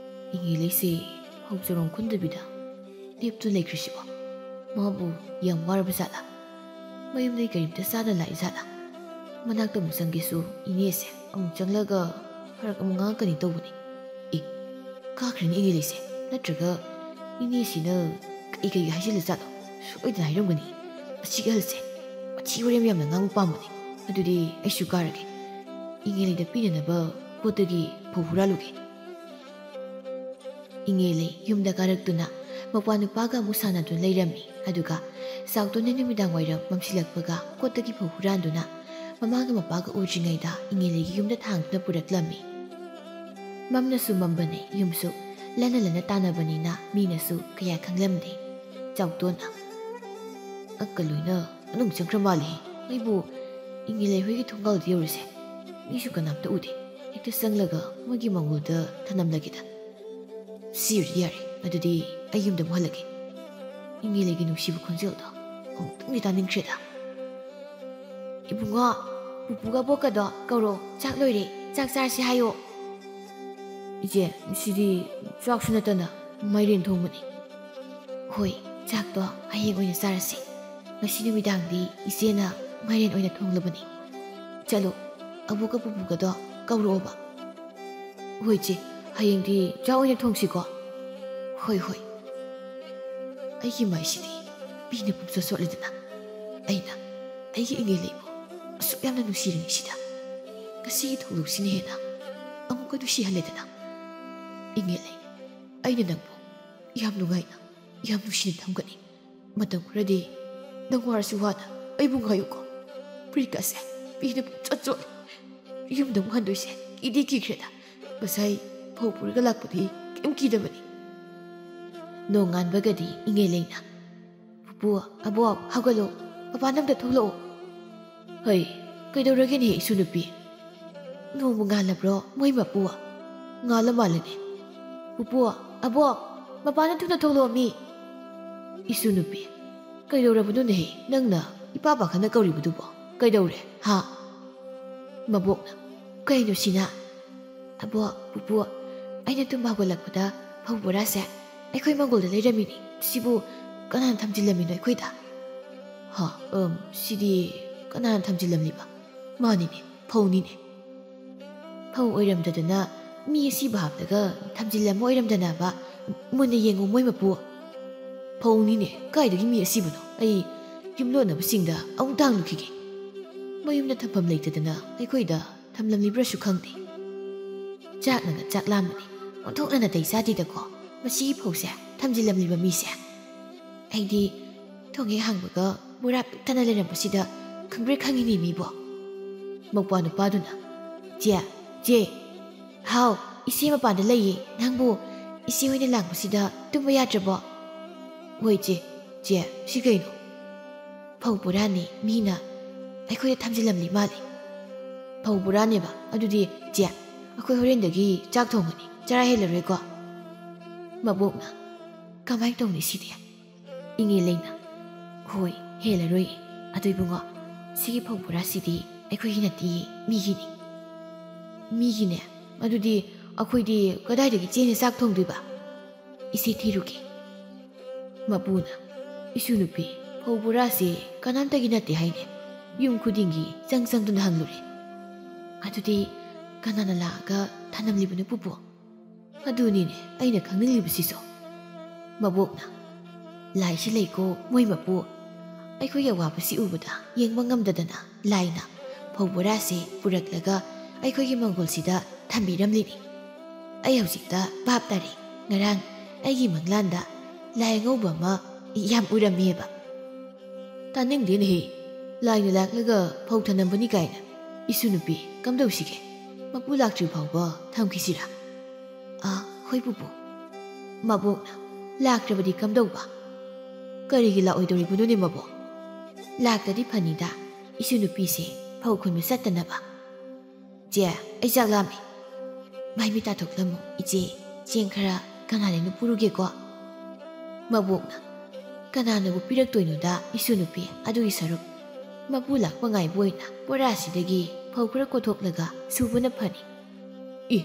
ꯏꯪꯉꯦꯂꯩꯁꯦ ꯐꯧ ꯆꯔꯣꯡ ꯈꯨꯟꯗꯕꯤꯗ ꯂꯦꯞꯇꯨꯅ ꯂꯩꯈ꯭ꯔꯤꯁꯤꯕꯣ? ꯃꯥꯕꯨ ꯌꯥꯝ ꯋꯥꯔꯕ ꯖꯥꯠꯂꯥ? ꯃꯌꯨꯝꯗꯒꯤ ꯀꯔꯤꯝꯇ ꯆꯥꯗꯅ ꯂꯥꯛꯏ ꯖꯥꯠꯂꯥ? ꯃꯅꯥꯛꯇ ꯑꯃꯨꯛ ꯆꯪꯒꯦꯁꯨ ꯏꯅꯦꯁꯦ ꯑꯃꯨꯛ ꯆꯪꯂꯒ ꯐꯔꯛ ꯑꯃꯨꯛ ꯉꯥꯡꯉꯛꯀꯅꯤ ꯇꯧꯕꯅꯤ꯫ ꯑꯦ, ꯀꯥꯈ꯭ꯔꯅꯤ ꯏꯪꯉꯦꯂꯩꯁꯦ꯫ ꯅꯠꯇ꯭ꯔꯒ ꯏꯅꯦꯁꯤꯅ ꯀꯩ ꯀꯩ ꯍꯥꯏꯖꯤꯜꯂ ꯖꯥꯠꯂꯣ? ꯁꯣꯏꯗꯅ ꯍꯥꯏꯔꯝꯒꯅꯤ꯫ ꯃꯁꯤꯒꯤ ꯑꯍꯜꯁꯦ ꯃꯊꯤ ꯋꯥꯔꯦꯝ ꯌꯥꯝꯅ ꯉꯥꯡꯕ ꯄꯥꯝꯕꯅꯤ꯫ ꯑꯗꯨꯗꯤ ꯑꯩꯁꯨ ꯀꯥꯔꯒꯦ꯫ ꯏꯪꯉꯦꯂꯩꯗ ꯄꯤꯅꯅꯕ ꯀꯣꯠꯇꯒꯤ ꯐꯧ ꯍꯨꯔꯥꯜꯂꯨꯒꯦ꯫" ꯏꯪꯉꯦꯂꯩ ꯌꯨꯝꯗ ꯀꯥꯔꯛꯇꯨꯅ ꯃꯧꯄ꯭ꯋꯥ ꯅꯨꯄꯥꯒ ꯑꯃꯨꯛ ꯁꯥꯟꯅꯗꯨꯅ ꯂꯩꯔꯝꯃꯤ꯫ ꯑꯗꯨꯒ ꯆꯥꯎꯇꯣꯟꯅ ꯅꯨꯃꯤꯗꯥꯡ ꯋꯥꯏꯔꯝ ꯃꯝꯁꯤꯜꯂꯛꯄꯒ ꯀꯣꯠꯇꯒꯤ ꯐꯧ ꯍꯨꯔꯥꯟꯗꯨꯅ ꯃꯃꯥꯒ ꯃꯄꯥꯒ ꯎꯗ꯭ꯔꯤꯉꯩꯗ ꯏꯪꯉꯦꯂꯩꯒꯤ ꯌꯨꯝꯗ ꯊꯥꯡꯗꯨꯅ ꯄꯨꯔꯛꯂꯝꯃꯤ꯫ ꯃꯝꯅꯁꯨ ꯃꯝꯕꯅꯦ, ꯌꯨꯝꯁꯨ ꯂꯟꯅ ꯂꯟꯅ ꯇꯥꯟꯅꯕꯅꯤꯅ ꯃꯤꯅꯁꯨ ꯀꯌꯥ ꯈꯪꯂꯝꯗꯦ꯫ ꯆꯥꯎꯇꯣꯟꯅ, "ꯑꯛꯀ ꯂꯣꯏꯅ ꯃꯅꯨꯡ ꯆꯪꯈ꯭ꯔ ꯃꯥꯜꯂꯦ꯫ ꯑꯩꯕꯨ "ꯏꯉꯦꯂꯩ ꯍꯣꯏꯒꯤ ꯊꯣꯡꯒꯥꯜꯗ ꯌꯧꯔꯁꯦ꯫ ꯃꯤꯁꯨ ꯀꯅꯥꯝꯇ ꯎꯗꯦ꯫ ꯍꯦꯛꯇ ꯆꯪꯂꯒ ꯃꯣꯏꯒꯤ ꯃꯪꯒꯣꯜꯗ ꯊꯅꯝꯂꯒꯦꯗ꯫ ꯁꯤꯔꯗꯤ ꯌꯥꯔꯦ, ꯑꯗꯨꯗꯤ ꯑꯩ ꯌꯨꯝꯗ ꯑꯃꯨꯛ ꯍꯜꯂꯒꯦ꯫ ꯏꯉꯦꯂꯩꯒꯤ ꯅꯨꯡꯁꯤꯕ ꯈꯣꯟꯖꯦꯜꯗꯣ ꯑꯃꯨꯛꯇꯪꯗꯤ ꯇꯥꯅꯤꯡꯈ꯭ꯔꯦꯗ꯫" "ꯏꯕꯨꯡꯉꯣ, ꯄꯨꯄꯨꯒ ꯕꯣꯛꯀꯗꯣ ꯀꯧꯔꯣ, ꯆꯥꯛ ꯂꯣꯏꯔꯦ, ꯆꯥꯛ ꯆꯥꯔꯁꯤ ꯍꯥꯏꯌꯣ꯫" "ꯏꯆꯦ, ꯁꯤꯗꯤ ꯆꯥꯛꯁꯨ ꯅꯠꯇꯅ ꯃꯥꯏꯔꯦꯟ ꯊꯣꯡꯕꯅꯤ꯫" "ꯍꯣꯏ, ꯆꯥꯛꯇꯣ ꯍꯌꯦꯡ ꯑꯣꯏꯅ ꯆꯥꯔꯁꯤ꯫ ꯉꯁꯤ ꯅꯨꯃꯤꯗꯥꯡꯗꯤ ꯏꯆꯦꯅ ꯃꯥꯏꯔꯦꯟ ꯑꯣꯏꯅ ꯊꯣꯡꯂꯕꯅꯤ꯫ ꯆꯠꯂꯣ, ꯑꯕꯣꯛꯀ ꯄꯨꯄꯨꯒꯗꯣ ꯀꯧꯔꯛꯑꯣꯕ꯫" "ꯍꯣꯏ ꯏꯆꯦ, ꯍꯌꯦꯡꯗꯤ ꯆꯥꯛ ꯑꯣꯏꯅ ꯊꯣꯡꯁꯤꯀꯣ꯫" "ꯍꯣꯏ, ꯍꯣꯏ꯫" ꯑꯩꯒꯤ ꯃꯥꯏꯁꯤꯗꯤ ꯄꯤꯅ ꯄꯨꯝꯆꯣꯠ ꯆꯣꯠꯂꯦꯗꯅ꯫ ꯑꯩꯅ ꯑꯩꯒꯤ ꯏꯉꯦꯂꯩꯕꯨ ꯑꯁꯨꯛ ꯌꯥꯝꯅ ꯅꯨꯡꯁꯤꯔꯤꯉꯩꯁꯤꯗ ꯉꯁꯤꯒꯤ ꯊꯧꯗꯣꯛꯁꯤꯅ ꯍꯦꯟꯅ ꯑꯃꯨꯛꯀ ꯅꯨꯡꯁꯤꯍꯜꯂꯦꯗꯅ꯫ "ꯏꯉꯦꯂꯩ, ꯑꯩꯅ ꯅꯪꯕꯨ ꯌꯥꯝ ꯅꯨꯡꯉꯥꯏꯅ, ꯌꯥꯝ ꯅꯨꯡꯁꯤꯅ ꯊꯝꯒꯅꯤ꯫ ꯃꯇꯝ ꯈꯔꯗꯤ ꯅꯪ ꯋꯥꯔꯁꯨ ꯋꯥꯅ ꯑꯩꯕꯨ ꯉꯥꯏꯌꯨꯀꯣ꯫" ꯐꯨꯔꯤꯠꯀꯁꯦ ꯄꯤꯅ ꯄꯨꯝꯆꯣꯠ ꯆꯣꯠꯂꯦ꯫ ꯌꯨꯝꯗ ꯑꯃꯨꯛ ꯍꯟꯗꯣꯏꯁꯦ ꯀꯤꯗꯤ ꯀꯤꯈ꯭ꯔꯦꯗ꯫ ꯉꯁꯥꯏ ꯐꯧ ꯄꯨꯔꯒ ꯂꯥꯛꯄꯗꯤ ꯀꯩꯝ ꯀꯤꯗꯕꯅꯤ꯫ ꯅꯣꯡꯉꯥꯟꯕꯒꯗꯤ ꯏꯉꯦꯂꯩꯅ, "ꯄꯨꯄꯨ, ꯑꯕꯣꯛ, ꯍꯧꯒꯠꯂꯣ꯫ ꯃꯄꯥꯟꯗ ꯑꯝꯇ ꯊꯣꯛꯂꯛꯑꯣ꯫" "ꯍꯩ, ꯀꯩꯗꯧꯔꯒꯦꯅꯦ ꯏꯁꯨ ꯅꯨꯄꯤ? ꯅꯣꯡꯕꯨ ꯉꯥꯜꯂꯕ꯭ꯔꯣ ꯃꯣꯏ ꯃꯄꯨ?" "ꯉꯥꯜꯂ ꯃꯥꯜꯂꯦꯅꯦ꯫" "ꯄꯨꯄꯨ, ꯑꯕꯣꯛ, ꯃꯄꯥꯟꯗ ꯊꯨꯅ ꯊꯣꯛꯂꯛꯑꯣ ꯃꯤ꯫" "ꯏꯁꯨ ꯅꯨꯄꯤ, ꯀꯩꯗꯧꯔꯕꯅꯣꯅꯦꯍꯦ? ꯅꯪꯅ ꯏꯄꯥ ꯄꯥꯈꯠꯅ ꯀꯧꯔꯤꯕꯗꯨꯕꯣ ꯀꯩꯗꯧꯔꯦ, ꯍꯥ?" ꯃꯕꯣꯛꯅ, "ꯀꯩꯅꯣ ꯁꯤꯅ?" "ꯑꯕꯣꯛ, ꯄꯨꯄꯨ, ꯑꯩꯅ ꯇꯨꯝꯕ ꯍꯧꯒꯠꯂꯛꯄꯗ ꯐꯧ ꯕꯣꯔꯥꯁꯦ ꯑꯩꯈꯣꯏ ꯃꯪꯒꯣꯜꯗ ꯂꯩꯔꯝꯃꯤꯅꯤ꯫ ꯁꯤꯕꯨ ꯀꯅꯥꯅ ꯊꯝꯖꯤꯜꯂꯝꯃꯤꯅꯣ ꯑꯩꯈꯣꯏꯗ?" "ꯍꯥ, ꯑꯝ, ꯁꯤꯗꯤ ꯀꯅꯥꯅ ꯊꯝꯖꯤꯜꯂꯝꯂꯤꯕ? ꯃꯥꯅꯤꯅꯦ, ꯐꯧꯅꯤꯅꯦ꯫ ꯐꯧ ꯑꯣꯏꯔꯝꯗꯗꯅ ꯃꯤ ꯑꯁꯤꯕ ꯍꯥꯞꯂꯒ ꯊꯝꯖꯤꯜꯂꯝꯕ ꯑꯣꯏꯔꯝꯗꯅꯕ꯫ ꯃꯨꯟꯅ ꯌꯦꯡꯉꯨ ꯃꯣꯏ ꯃꯄꯨ꯫ ꯐꯧꯅꯤꯅꯦ, ꯀꯥꯏꯗꯒꯤ ꯃꯤ ꯑꯁꯤꯕꯅꯣ? ꯑꯩ ꯌꯨꯝꯂꯣꯟꯅꯕꯁꯤꯡꯗ ꯑꯃꯨꯛ ꯍꯥꯡꯂꯨꯈꯤꯒꯦ꯫ ꯃꯌꯨꯝꯗ ꯊꯝꯐꯝ ꯂꯩꯇꯗꯅ ꯑꯩꯈꯣꯏꯗ ꯊꯝꯂꯝꯂꯤꯕ꯭ꯔꯥꯁꯨ ꯈꯪꯗꯦ꯫ ꯆꯥꯛꯅꯒ ꯆꯥꯛ ꯂꯥꯝꯕꯅꯤ꯫ ꯑꯣꯟꯊꯣꯛꯅ ꯅꯥꯇꯩ ꯆꯥꯗꯦꯗꯀꯣ ꯃꯁꯤꯒꯤ ꯐꯧꯁꯦ ꯊꯝꯖꯤꯜꯂꯝꯂꯤꯕ ꯃꯤꯁꯦ꯫ ꯑꯩꯗꯤ ꯊꯣꯡ ꯍꯦꯛ ꯍꯥꯡꯕꯒ ꯕꯣꯔꯥ ꯄꯤꯛ ꯊꯟꯅ ꯂꯩꯔꯝꯕꯁꯤꯗ ꯈꯪꯕ꯭ꯔꯦ ꯈꯪꯉꯤꯅꯦ ꯃꯤꯕꯣ꯫" ꯃꯧꯄ꯭ꯋꯥ ꯅꯨꯄꯥꯗꯨꯅ, "ꯆꯦ, ꯆꯦ, ꯍꯥꯎ, ꯏꯆꯦ ꯃꯄꯥꯟꯗ ꯂꯩꯌꯦ꯫ ꯅꯪꯕꯨ ꯏꯆꯦ ꯍꯣꯏꯅ ꯂꯥꯡꯕꯁꯤꯗ ꯇꯨꯝꯕ ꯌꯥꯗ꯭ꯔꯕꯣ?" "ꯍꯣꯏ ꯆꯦ, ꯆꯦ, ꯁꯤ ꯀꯩꯅꯣ?" "ꯐꯧ ꯕꯣꯔꯥꯅꯤ, ꯃꯤꯅ ꯑꯩꯈꯣꯏꯗ ꯊꯝꯖꯤꯜꯂꯝꯂꯤ ꯃꯥꯜꯂꯤ꯫ ꯐꯧ ꯕꯣꯔꯥꯅꯦꯕ꯫ ꯑꯗꯨꯗꯤ ꯆꯦ, ꯑꯩꯈꯣꯏ ꯍꯣꯔꯦꯟꯗꯒꯤ ꯆꯥꯛ ꯊꯣꯡꯒꯅꯤ, ꯆꯔꯥ ꯍꯦꯜꯂꯔꯣꯏꯀꯣ? ꯃꯕꯣꯛꯅ, "ꯀꯃꯥꯏꯅ ꯇꯧꯅꯤ ꯁꯤꯗꯤ?" ꯏꯉꯦ ꯂꯩꯅ, "ꯍꯣꯏ, ꯍꯦꯜꯂꯔꯣꯏ꯫ ꯑꯗꯨ ꯏꯕꯨꯡꯉꯣ, ꯁꯤꯒꯤ ꯐꯧ ꯕꯣꯔꯥꯁꯤꯗꯤ ꯑꯩꯈꯣꯏꯒꯤ ꯅꯠꯇꯤꯌꯦ, ꯃꯤꯒꯤꯅꯤ꯫" "ꯃꯤꯒꯤꯅꯦ? ꯑꯗꯨꯗꯤ ꯑꯩꯈꯣꯏꯗꯤ ꯀꯗꯥꯏꯗꯒꯤ ꯆꯦꯡꯅ ꯆꯥꯛ ꯊꯣꯡꯗꯣꯏꯕ?" "ꯏꯆꯦ ꯊꯤꯔꯨꯒꯦ꯫" ꯃꯄꯨꯅ, "ꯏꯁꯨ ꯅꯨꯄꯤ, ꯐꯧ ꯕꯣꯔꯥꯁꯦ ꯀꯅꯥꯝꯇꯒꯤ ꯅꯠꯇꯦ ꯍꯥꯏꯅꯦ, ꯌꯨꯝ ꯈꯨꯗꯤꯡꯒꯤ ꯆꯪ ꯆꯪꯗꯨꯅ ꯍꯪꯂꯨꯔꯦ꯫" "ꯑꯗꯨꯗꯤ ꯀꯅꯥꯅ ꯂꯥꯛꯑꯒ ꯊꯅꯝꯂꯤꯕꯅꯣ ꯄꯨꯄꯨ?" "ꯑꯗꯨꯅꯤꯅꯦ ꯑꯩꯅ ꯈꯪꯅꯤꯡꯂꯤꯕꯁꯤꯁꯨ꯫" ꯃꯕꯣꯛꯅ, "ꯂꯥꯏꯁꯤ ꯂꯩꯀꯣ ꯃꯣꯏ ꯃꯄꯨ, ꯑꯩꯈꯣꯏꯒꯤ ꯑꯋꯥꯕꯁꯤ ꯎꯕꯗ ꯌꯦꯡꯕ ꯉꯝꯗꯗꯅ ꯂꯥꯏꯅ ꯐꯧ ꯕꯣꯔꯥꯁꯤ ꯄꯨꯔꯛꯂꯒ ꯑꯩꯈꯣꯏꯒꯤ ꯃꯪꯒꯣꯜꯁꯤꯗ ꯊꯝꯕꯤꯔꯝꯂꯤꯅꯤ꯫ ꯑꯩ ꯍꯧꯖꯤꯛꯇ ꯚꯥꯞ ꯇꯥꯔꯦ, ꯉꯔꯥꯡ ꯑꯩꯒꯤ ꯃꯪꯂꯥꯟꯗ ꯂꯥꯏ ꯑꯉꯧꯕ ꯑꯃ ꯌꯥꯝ ꯎꯔꯝꯃꯦꯕ꯫" "ꯇꯥꯅꯤꯡꯗꯦꯅꯦꯍꯦ, ꯂꯥꯏꯅ ꯂꯥꯛꯂꯒ ꯐꯧ ꯊꯅꯝꯕꯅꯤ ꯀꯥꯏꯅ꯫ ꯏꯁꯨ ꯅꯨꯄꯤ, ꯀꯝꯗꯧꯁꯤꯒꯦ? ꯃꯄꯨ ꯂꯥꯛꯇ꯭ꯔꯤ ꯐꯥꯎꯕ ꯊꯝꯈꯤꯁꯤꯔꯥ?" "ꯑꯥ, ꯍꯣꯏ ꯄꯨꯄꯨ꯫" ꯃꯕꯣꯛꯅ, "ꯂꯥꯛꯇ꯭ꯔꯕꯗꯤ ꯀꯝꯗꯧꯕ?" "ꯀꯔꯤꯒꯤ ꯂꯥꯛꯑꯣꯏꯗꯧꯔꯤꯕꯅꯣꯅꯦ ꯃꯕꯣꯛ? ꯂꯥꯛꯇ꯭ꯔꯗꯤ ꯐꯅꯤꯗ, ꯏꯁꯨ ꯅꯨꯄꯤꯁꯦ ꯐꯧ ꯈꯨꯟꯕ ꯆꯠꯇꯅꯕ꯫ ꯆꯦ, ꯑꯩ ꯆꯥꯛ ꯂꯥꯝꯃꯦ꯫ ꯃꯥꯏ ꯃꯤꯠ ꯇꯥꯊꯣꯛꯂꯝꯃꯨ ꯏꯆꯦ, ꯆꯦꯡ ꯈꯔ ꯀꯅꯥꯗꯩꯅꯣ ꯄꯨꯔꯨꯒꯦꯀꯣ꯫" ꯃꯕꯣꯛꯅ, "ꯀꯅꯥꯅꯕꯨ ꯄꯤꯔꯛꯇꯣꯏꯅꯣꯗ ꯏꯁꯨ ꯅꯨꯄꯤ, ꯑꯗꯨꯒꯤ ꯁꯔꯨꯛ ꯃꯄꯨ ꯂꯥꯛꯄ ꯉꯥꯏꯕ ꯑꯣꯏꯅ ꯕꯣꯔꯥꯁꯤꯗꯒꯤ ꯐꯧ ꯈꯔ ꯀꯣꯊꯣꯛꯂꯒ ꯁꯨꯕꯅ ꯐꯅꯤ꯫" "ꯑꯦ,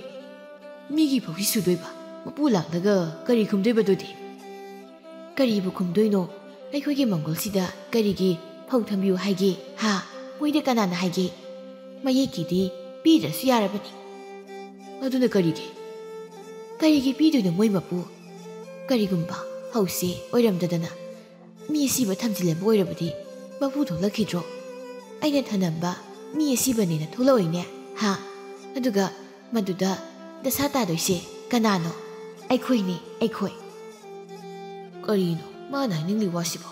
ꯃꯤꯒꯤ ꯐꯧꯁꯤ ꯁꯨꯗꯣꯏꯕ? ꯃꯄꯨ ꯂꯥꯛꯂꯒ ꯀꯔꯤ ꯈꯨꯝꯗꯣꯏꯕ ꯑꯗꯨꯗꯤ?" "ꯀꯔꯤꯕꯨ ꯈꯨꯝꯗꯣꯏꯅꯣ? ꯑꯩꯈꯣꯏꯒꯤ ꯃꯪꯒꯣꯜꯁꯤꯗ ꯀꯔꯤꯒꯤ ꯐꯧ ꯊꯝꯕꯤꯌꯨ ꯍꯥꯏꯒꯦ ꯍꯥ? ꯃꯣꯏꯗ ꯀꯅꯥꯅ ꯍꯥꯏꯒꯦ? ꯃꯌꯦꯛꯀꯤꯗꯤ ꯄꯤꯗ꯭ꯔꯁꯨ ꯌꯥꯔꯕꯅꯤ꯫" "ꯑꯗꯨꯅ ꯀꯔꯤꯒꯤ?" "ꯀꯔꯤꯒꯤ ꯄꯤꯗꯣꯏꯅꯣ ꯃꯣꯏ ꯃꯄꯨ? ꯀꯔꯤꯒꯨꯝꯕ ꯐꯧꯁꯦ ꯑꯣꯏꯔꯝꯗꯗꯅ ꯃꯤ ꯑꯁꯤꯕ ꯊꯝꯖꯤꯜꯂꯝꯕ ꯑꯣꯏꯔꯕꯗꯤ ꯃꯄꯨ ꯊꯣꯛꯂꯛꯈꯤꯗ꯭ꯔꯣ? ꯑꯩꯅ ꯊꯅꯝꯕ ꯃꯤ ꯑꯁꯤꯕꯅꯦꯅ ꯊꯣꯛꯂꯛꯑꯣꯏꯅꯦ ꯍꯥ? ꯑꯗꯨꯒ ꯃꯗꯨꯗ ꯗꯁꯥ ꯇꯥꯗꯣꯏꯁꯦ ꯀꯅꯥꯅꯣ? ꯑꯩꯈꯣꯏꯅꯤ, ꯑꯩꯈꯣꯏ꯫" "ꯀꯔꯤꯅꯣ ꯃꯥꯅ ꯍꯥꯏꯅꯤꯡꯂꯤ ꯋꯥꯁꯤꯕꯣ?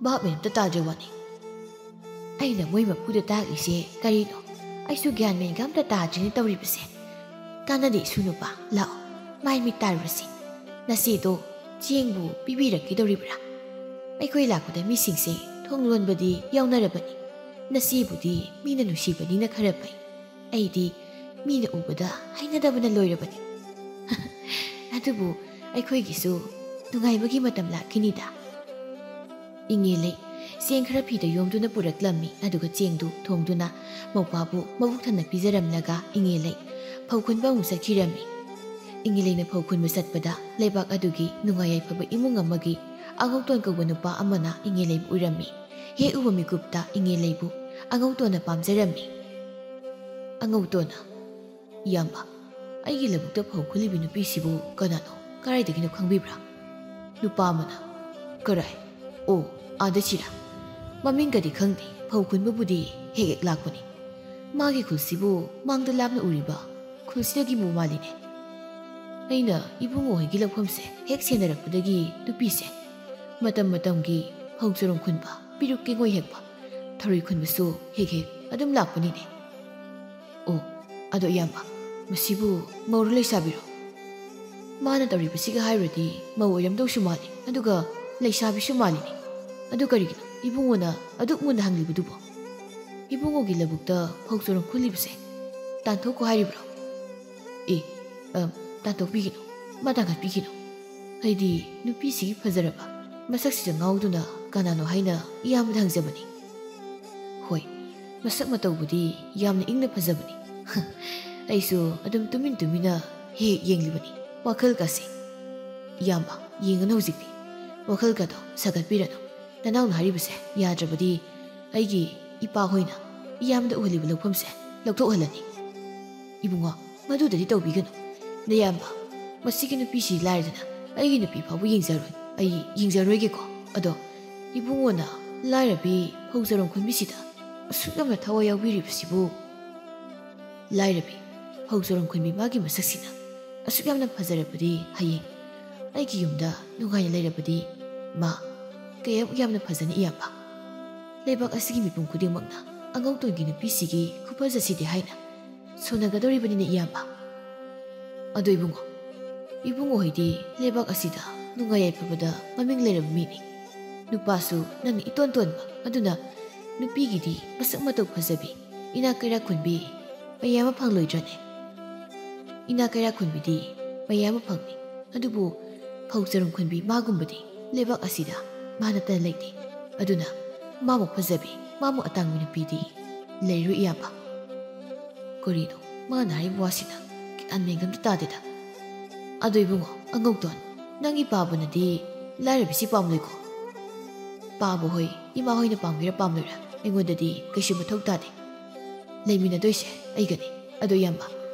ꯚꯥꯞ ꯃꯦꯟ ꯑꯝꯇ ꯇꯥꯗ꯭ꯔꯦ ꯋꯥꯅꯤ꯫" "ꯑꯩꯅ ꯃꯣꯏ ꯃꯄꯨꯗ ꯇꯥꯛꯂꯤꯁꯦ ꯀꯔꯤꯅꯣ? ꯑꯩꯁꯨ ꯒ꯭ꯌꯥꯟ ꯃꯦꯟꯒ ꯑꯝꯇ ꯇꯥꯗ꯭ꯔꯤꯅꯦ ꯇꯧꯔꯤꯕꯁꯦ꯫ ꯀꯥꯟꯅꯗꯦ ꯏꯁꯨ ꯅꯨꯄꯥ, ꯂꯥꯛꯑꯣ, ꯃꯥꯏ ꯃꯤꯠ ꯇꯥꯔꯨꯔꯁꯤ꯫ ꯅꯆꯦꯗꯣ ꯆꯦꯡꯕꯨ ꯄꯤꯕꯤꯔꯛꯀꯗꯧꯔꯤꯕ꯭ꯔꯥ? ꯑꯩꯈꯣꯏ ꯂꯥꯛꯄꯗ ꯃꯤꯁꯤꯡꯁꯦ ꯊꯣꯡ ꯂꯣꯟꯕꯗꯤ ꯌꯥꯎꯅꯔꯕꯅꯤ꯫ ꯅꯆꯦꯕꯨꯗꯤ ꯃꯤꯅ ꯅꯨꯡꯁꯤꯕꯅꯤꯅ ꯈꯔ ꯐꯩ, ꯑꯩꯗꯤ ꯃꯤꯅ ꯎꯕꯗ ꯍꯩꯅꯗꯕꯅ ꯂꯣꯏꯔꯕꯅꯤ꯫ ꯑꯗꯨꯕꯨ ꯑꯩꯈꯣꯏꯒꯤꯁꯨ ꯅꯨꯡꯉꯥꯏꯕꯒꯤ ꯃꯇꯝ ꯂꯥꯛꯈꯤꯅꯤꯗ꯫ ꯏꯉꯦꯂꯩ ꯆꯦꯡ ꯈꯔ ꯐꯤꯗ ꯌꯣꯝꯗꯨꯅ ꯄꯨꯔꯛꯂꯝꯃꯤ꯫ ꯑꯗꯨꯒ ꯆꯦꯡꯗꯨ ꯊꯣꯡꯗꯨꯅ ꯃꯧꯄꯥꯕꯨ ꯃꯕꯨꯛ ꯊꯟꯅ ꯄꯤꯖꯔꯝꯂꯒ ꯏꯉꯦꯂꯩ ꯐꯧ ꯈꯨꯟꯕ ꯑꯃꯨꯛ ꯆꯠꯈꯤꯔꯝꯃꯤ꯫ ꯏꯉꯦꯂꯩꯅ ꯐꯧ ꯈꯨꯟꯕ ꯆꯠꯄꯗ ꯂꯩꯕꯥꯛ ꯑꯗꯨꯒꯤ ꯅꯨꯡꯉꯥꯏ ꯌꯥꯏꯐꯕ ꯏꯃꯨꯡ ꯑꯃꯒꯤ ꯑꯉꯧꯇꯣꯟ ꯀꯧꯕ ꯅꯨꯄꯥ ꯑꯃꯅ ꯏꯉꯦꯂꯩꯕꯨ ꯎꯔꯝꯃꯤ꯫ ꯍꯦꯛ ꯎꯕ ꯃꯤꯀꯨꯞꯇ ꯏꯉꯦꯂꯩꯕꯨ ꯑꯉꯧꯇꯣꯟꯅ ꯄꯥꯝꯖꯔꯝꯃꯤ꯫ ꯑꯉꯧꯇꯣꯟꯅ, "ꯏꯌꯥꯝꯕ, ꯑꯩꯒꯤ ꯂꯧꯕꯨꯛꯇ ꯐꯧ ꯈꯨꯜꯂꯤꯕꯤ ꯅꯨꯄꯤꯁꯤꯕꯨ ꯀꯅꯥꯅꯣ? ꯀꯗꯥꯏꯗꯒꯤꯅꯣ ꯈꯪꯕꯤꯕ꯭ꯔꯥ?" ꯅꯨꯄꯥ ꯑꯃꯅ, "ꯀꯔꯥꯏ? ꯑꯣ, ꯑꯥꯗ ꯁꯤꯔꯥ? ꯃꯃꯤꯡꯒꯗꯤ ꯈꯪꯗꯦ, ꯐꯧ ꯈꯨꯟꯕꯕꯨꯗꯤ ꯍꯦꯛ ꯍꯦꯛ ꯂꯥꯛꯄꯅꯤ꯫ ꯃꯥꯒꯤ ꯈꯨꯜꯁꯤꯕꯨ ꯃꯥꯡꯗ ꯂꯥꯞꯅ ꯎꯔꯤꯕ ꯈꯨꯜꯁꯤꯗꯒꯤꯕꯨ ꯃꯥꯜꯂꯤꯅꯦ꯫ ꯑꯩꯅ ꯏꯕꯨꯡꯉꯣ ꯍꯣꯏꯒꯤ ꯂꯧꯐꯝꯁꯦ ꯍꯦꯛ ꯁꯦꯟꯅꯔꯛꯄꯗꯒꯤ ꯅꯨꯄꯤꯁꯦ ꯃꯇꯝ ꯃꯇꯝꯒꯤ ꯐꯧ ꯆꯔꯣꯡ ꯈꯨꯟꯕ, ꯄꯤꯔꯨꯛ ꯀꯦꯡꯉꯣꯏ ꯍꯦꯛꯄ, ꯊꯔꯣꯏ ꯈꯨꯟꯕꯁꯨ ꯍꯦꯛ ꯍꯦꯛ ꯑꯗꯨꯝ ꯂꯥꯛꯄꯅꯤꯅꯦ꯫ ꯑꯣ, ꯑꯗꯣ ꯏꯌꯥꯝꯕ, ꯃꯁꯤꯕꯨ ꯃꯧꯔꯣ ꯂꯩꯁꯥꯕꯤꯔꯣ? ꯃꯥꯅ ꯇꯧꯔꯤꯕꯁꯤꯒ ꯍꯥꯏꯔꯨꯔꯗꯤ ꯃꯧ ꯑꯣꯏꯔꯝꯗꯧꯁꯨ ꯃꯥꯜꯂꯤ, ꯑꯗꯨꯒ ꯂꯩꯁꯥꯕꯤꯁꯨ ꯃꯥꯜꯂꯤꯅꯦ꯫ ꯑꯗꯨ ꯀꯔꯤꯒꯤꯅꯣ ꯏꯕꯨꯡꯉꯣꯅ ꯑꯗꯨꯛ ꯃꯨꯟꯅ ꯍꯪꯂꯤꯕꯗꯨꯕꯣ? ꯏꯕꯨꯡꯉꯣꯒꯤ ꯂꯧꯕꯨꯛꯇ ꯐꯧ ꯆꯔꯣꯡ ꯈꯨꯜꯂꯤꯕꯁꯦ ꯇꯥꯟꯊꯣꯛꯈꯣ ꯍꯥꯏꯔꯤꯕ꯭ꯔꯣ?" "ꯑꯦ, ꯑ, ꯇꯥꯟꯊꯣꯛꯄꯤꯒꯅꯨ, ꯃꯥ ꯇꯥꯟꯈꯠꯄꯤꯒꯅꯨ꯫ ꯑꯩꯗꯤ ꯅꯨꯄꯤꯁꯤꯒꯤ ꯐꯖꯔꯕ ꯃꯁꯛꯁꯤꯗ ꯉꯥꯎꯗꯨꯅ ꯀꯅꯥꯅꯣ ꯍꯥꯏꯅ ꯏꯌꯥꯝꯕꯗ ꯍꯪꯖꯕꯅꯤ꯫ ꯍꯣꯏ, ꯃꯁꯛ ꯃꯇꯧꯕꯨꯗꯤ ꯌꯥꯝꯅ ꯏꯪꯅ ꯐꯖꯕꯅꯤ꯫ ꯑꯩꯁꯨ ꯑꯗꯨꯝ ꯇꯨꯃꯤꯟ ꯇꯨꯃꯤꯟꯅ ꯍꯦꯛ ꯍꯦꯛ ꯌꯦꯡꯂꯤꯕꯅꯤ, ꯋꯥꯈꯜꯒꯁꯦ꯫ ꯏꯌꯥꯝꯕ, ꯌꯦꯡꯉꯅꯨ ꯍꯧꯖꯤꯛꯇꯤ꯫ ꯋꯥꯈꯜꯒꯗꯣ ꯁꯥꯒꯠꯄꯤꯔꯅꯨ꯫ ꯅꯅꯥꯎꯅ ꯍꯥꯏꯔꯤꯕꯁꯦ ꯌꯥꯗ꯭ꯔꯕꯗꯤ ꯑꯩꯒꯤ ꯏꯄꯥ ꯍꯣꯏꯅ ꯏꯌꯥꯝꯕꯗ ꯎꯍꯜꯂꯤꯕ ꯂꯧꯐꯝꯁꯦ ꯂꯧꯊꯣꯛꯍꯜꯂꯅꯤ꯫" "ꯏꯕꯨꯡꯉꯣ, ꯃꯗꯨꯗꯗꯤ ꯇꯧꯕꯤꯒꯅꯨ꯫ ꯅꯌꯥꯝꯕ, ꯃꯁꯤꯒꯤ ꯅꯨꯄꯤꯁꯤ ꯂꯥꯏꯔꯗꯅ ꯑꯩꯒꯤ ꯅꯨꯄꯤ ꯐꯥꯎꯕ ꯌꯦꯡꯖꯔꯣꯏ꯫ ꯑꯩ ꯌꯦꯡꯖꯔꯣꯏꯒꯦꯀꯣ꯫ ꯑꯗꯣ ꯏꯕꯨꯡꯉꯣꯅ ꯂꯥꯏꯔꯕꯤ ꯐꯧ ꯆꯔꯣꯡ ꯈꯨꯟꯕꯤꯁꯤꯗ ꯑꯁꯨꯛ ꯌꯥꯝꯅ ꯊꯋꯥꯏ ꯌꯥꯎꯕꯤꯔꯤꯕꯁꯤꯕꯨ?" "ꯂꯥꯏꯔꯕꯤ ꯐꯧ ꯆꯔꯣꯡ ꯈꯨꯟꯕꯤ ꯃꯥꯒꯤ ꯃꯁꯛꯁꯤꯅ ꯑꯁꯨꯛ ꯌꯥꯝꯅ ꯐꯖꯔꯕꯗꯤ ꯍꯌꯦꯡ ꯑꯩꯒꯤ ꯌꯨꯝꯗ ꯅꯨꯡꯉꯥꯏꯅ ꯂꯩꯔꯕꯗꯤ ꯃꯥ ꯀꯌꯥꯃꯨꯛ ꯌꯥꯝꯅ ꯐꯖꯅꯤ ꯏꯌꯥꯝꯕ꯫ ꯂꯩꯕꯥꯛ ꯑꯁꯤꯒꯤ ꯃꯤꯄꯨꯝ ꯈꯨꯗꯤꯡꯃꯛꯅ ꯑꯉꯧꯇꯣꯟꯒꯤ ꯅꯨꯄꯤꯁꯤꯒꯤ ꯈꯨꯐꯖꯁꯤꯗꯤ ꯍꯥꯏꯅ ꯁꯣꯟꯅꯒꯗꯧꯔꯤꯕꯅꯤꯅꯦ ꯏꯌꯥꯝꯕ꯫ ꯑꯗꯣ ꯏꯕꯨꯡꯉꯣ, ꯏꯕꯨꯡꯉꯣ ꯍꯣꯏꯗꯤ ꯂꯩꯕꯥꯛ ꯑꯁꯤꯗ ꯅꯨꯡꯉꯥꯏ ꯌꯥꯏꯐꯕꯗ ꯃꯃꯤꯡ ꯂꯩꯔꯕ ꯃꯤꯅꯤ꯫ ꯅꯨꯄꯥꯁꯨ ꯅꯪꯅ ꯏꯇꯣꯟ ꯇꯣꯟꯕ, ꯑꯗꯨꯅ ꯅꯨꯄꯤꯒꯤꯗꯤ ꯃꯁꯛ ꯃꯇꯧ ꯐꯖꯕꯤ, ꯏꯅꯥꯛ ꯀꯩꯔꯥꯛ ꯈꯨꯟꯕꯤ ꯃꯌꯥꯝ ꯑꯃ ꯐꯪꯂꯣꯏꯗ꯭ꯔꯅꯦ? ꯏꯅꯥꯛ ꯀꯩꯔꯥꯛ ꯈꯨꯟꯕꯤꯗꯤ ꯃꯌꯥꯝ ꯑꯃ ꯐꯪꯅꯤ, ꯑꯗꯨꯕꯨ ꯐꯧ ꯆꯔꯨꯝ ꯈꯨꯟꯕꯤ ꯃꯥꯒꯨꯝꯕꯗꯤ ꯂꯩꯕꯥꯛ ꯑꯁꯤꯗ ꯃꯥ ꯅꯠꯇꯅ ꯂꯩꯇꯦ꯫ ꯑꯗꯨꯅ ꯃꯥꯃꯨꯛ ꯐꯖꯕꯤ, ꯃꯥꯃꯨꯛ ꯑꯇꯥꯡꯕꯤ ꯅꯨꯄꯤꯗꯤ ꯂꯩꯔꯣꯏ, ꯏꯌꯥꯝꯕ꯫ ꯀꯔꯤꯅꯣ ꯃꯥꯅ ꯍꯥꯏꯔꯤꯕ ꯋꯥꯁꯤꯅ? ꯒ꯭ꯌꯥꯟ ꯃꯦꯟꯒ ꯑꯝꯇ ꯇꯥꯗꯦꯗ꯫ ꯑꯗꯣ ꯏꯕꯨꯡꯉꯣ, ꯑꯉꯧꯇꯣꯟ, ꯅꯪꯒꯤ ꯄꯥꯕꯅꯗꯤ ꯂꯥꯏꯔꯕꯤꯁꯤ ꯄꯥꯝꯂꯣꯏꯀꯣ? ꯄꯥꯕ ꯍꯣꯏ, ꯏꯃꯥ ꯍꯣꯏꯅ ꯄꯥꯝꯒꯦꯔꯥ ꯄꯥꯝꯂꯣꯏꯔꯥ, ꯑꯩꯉꯣꯟꯗꯗꯤ ꯀꯩꯁꯨ ꯃꯊꯧ ꯇꯥꯗꯦ꯫ ꯂꯩꯃꯤꯟꯅꯗꯣꯏꯁꯦ ꯑꯩꯒꯅꯤ꯫ ꯑꯗꯣ ꯏꯌꯥꯝꯕ,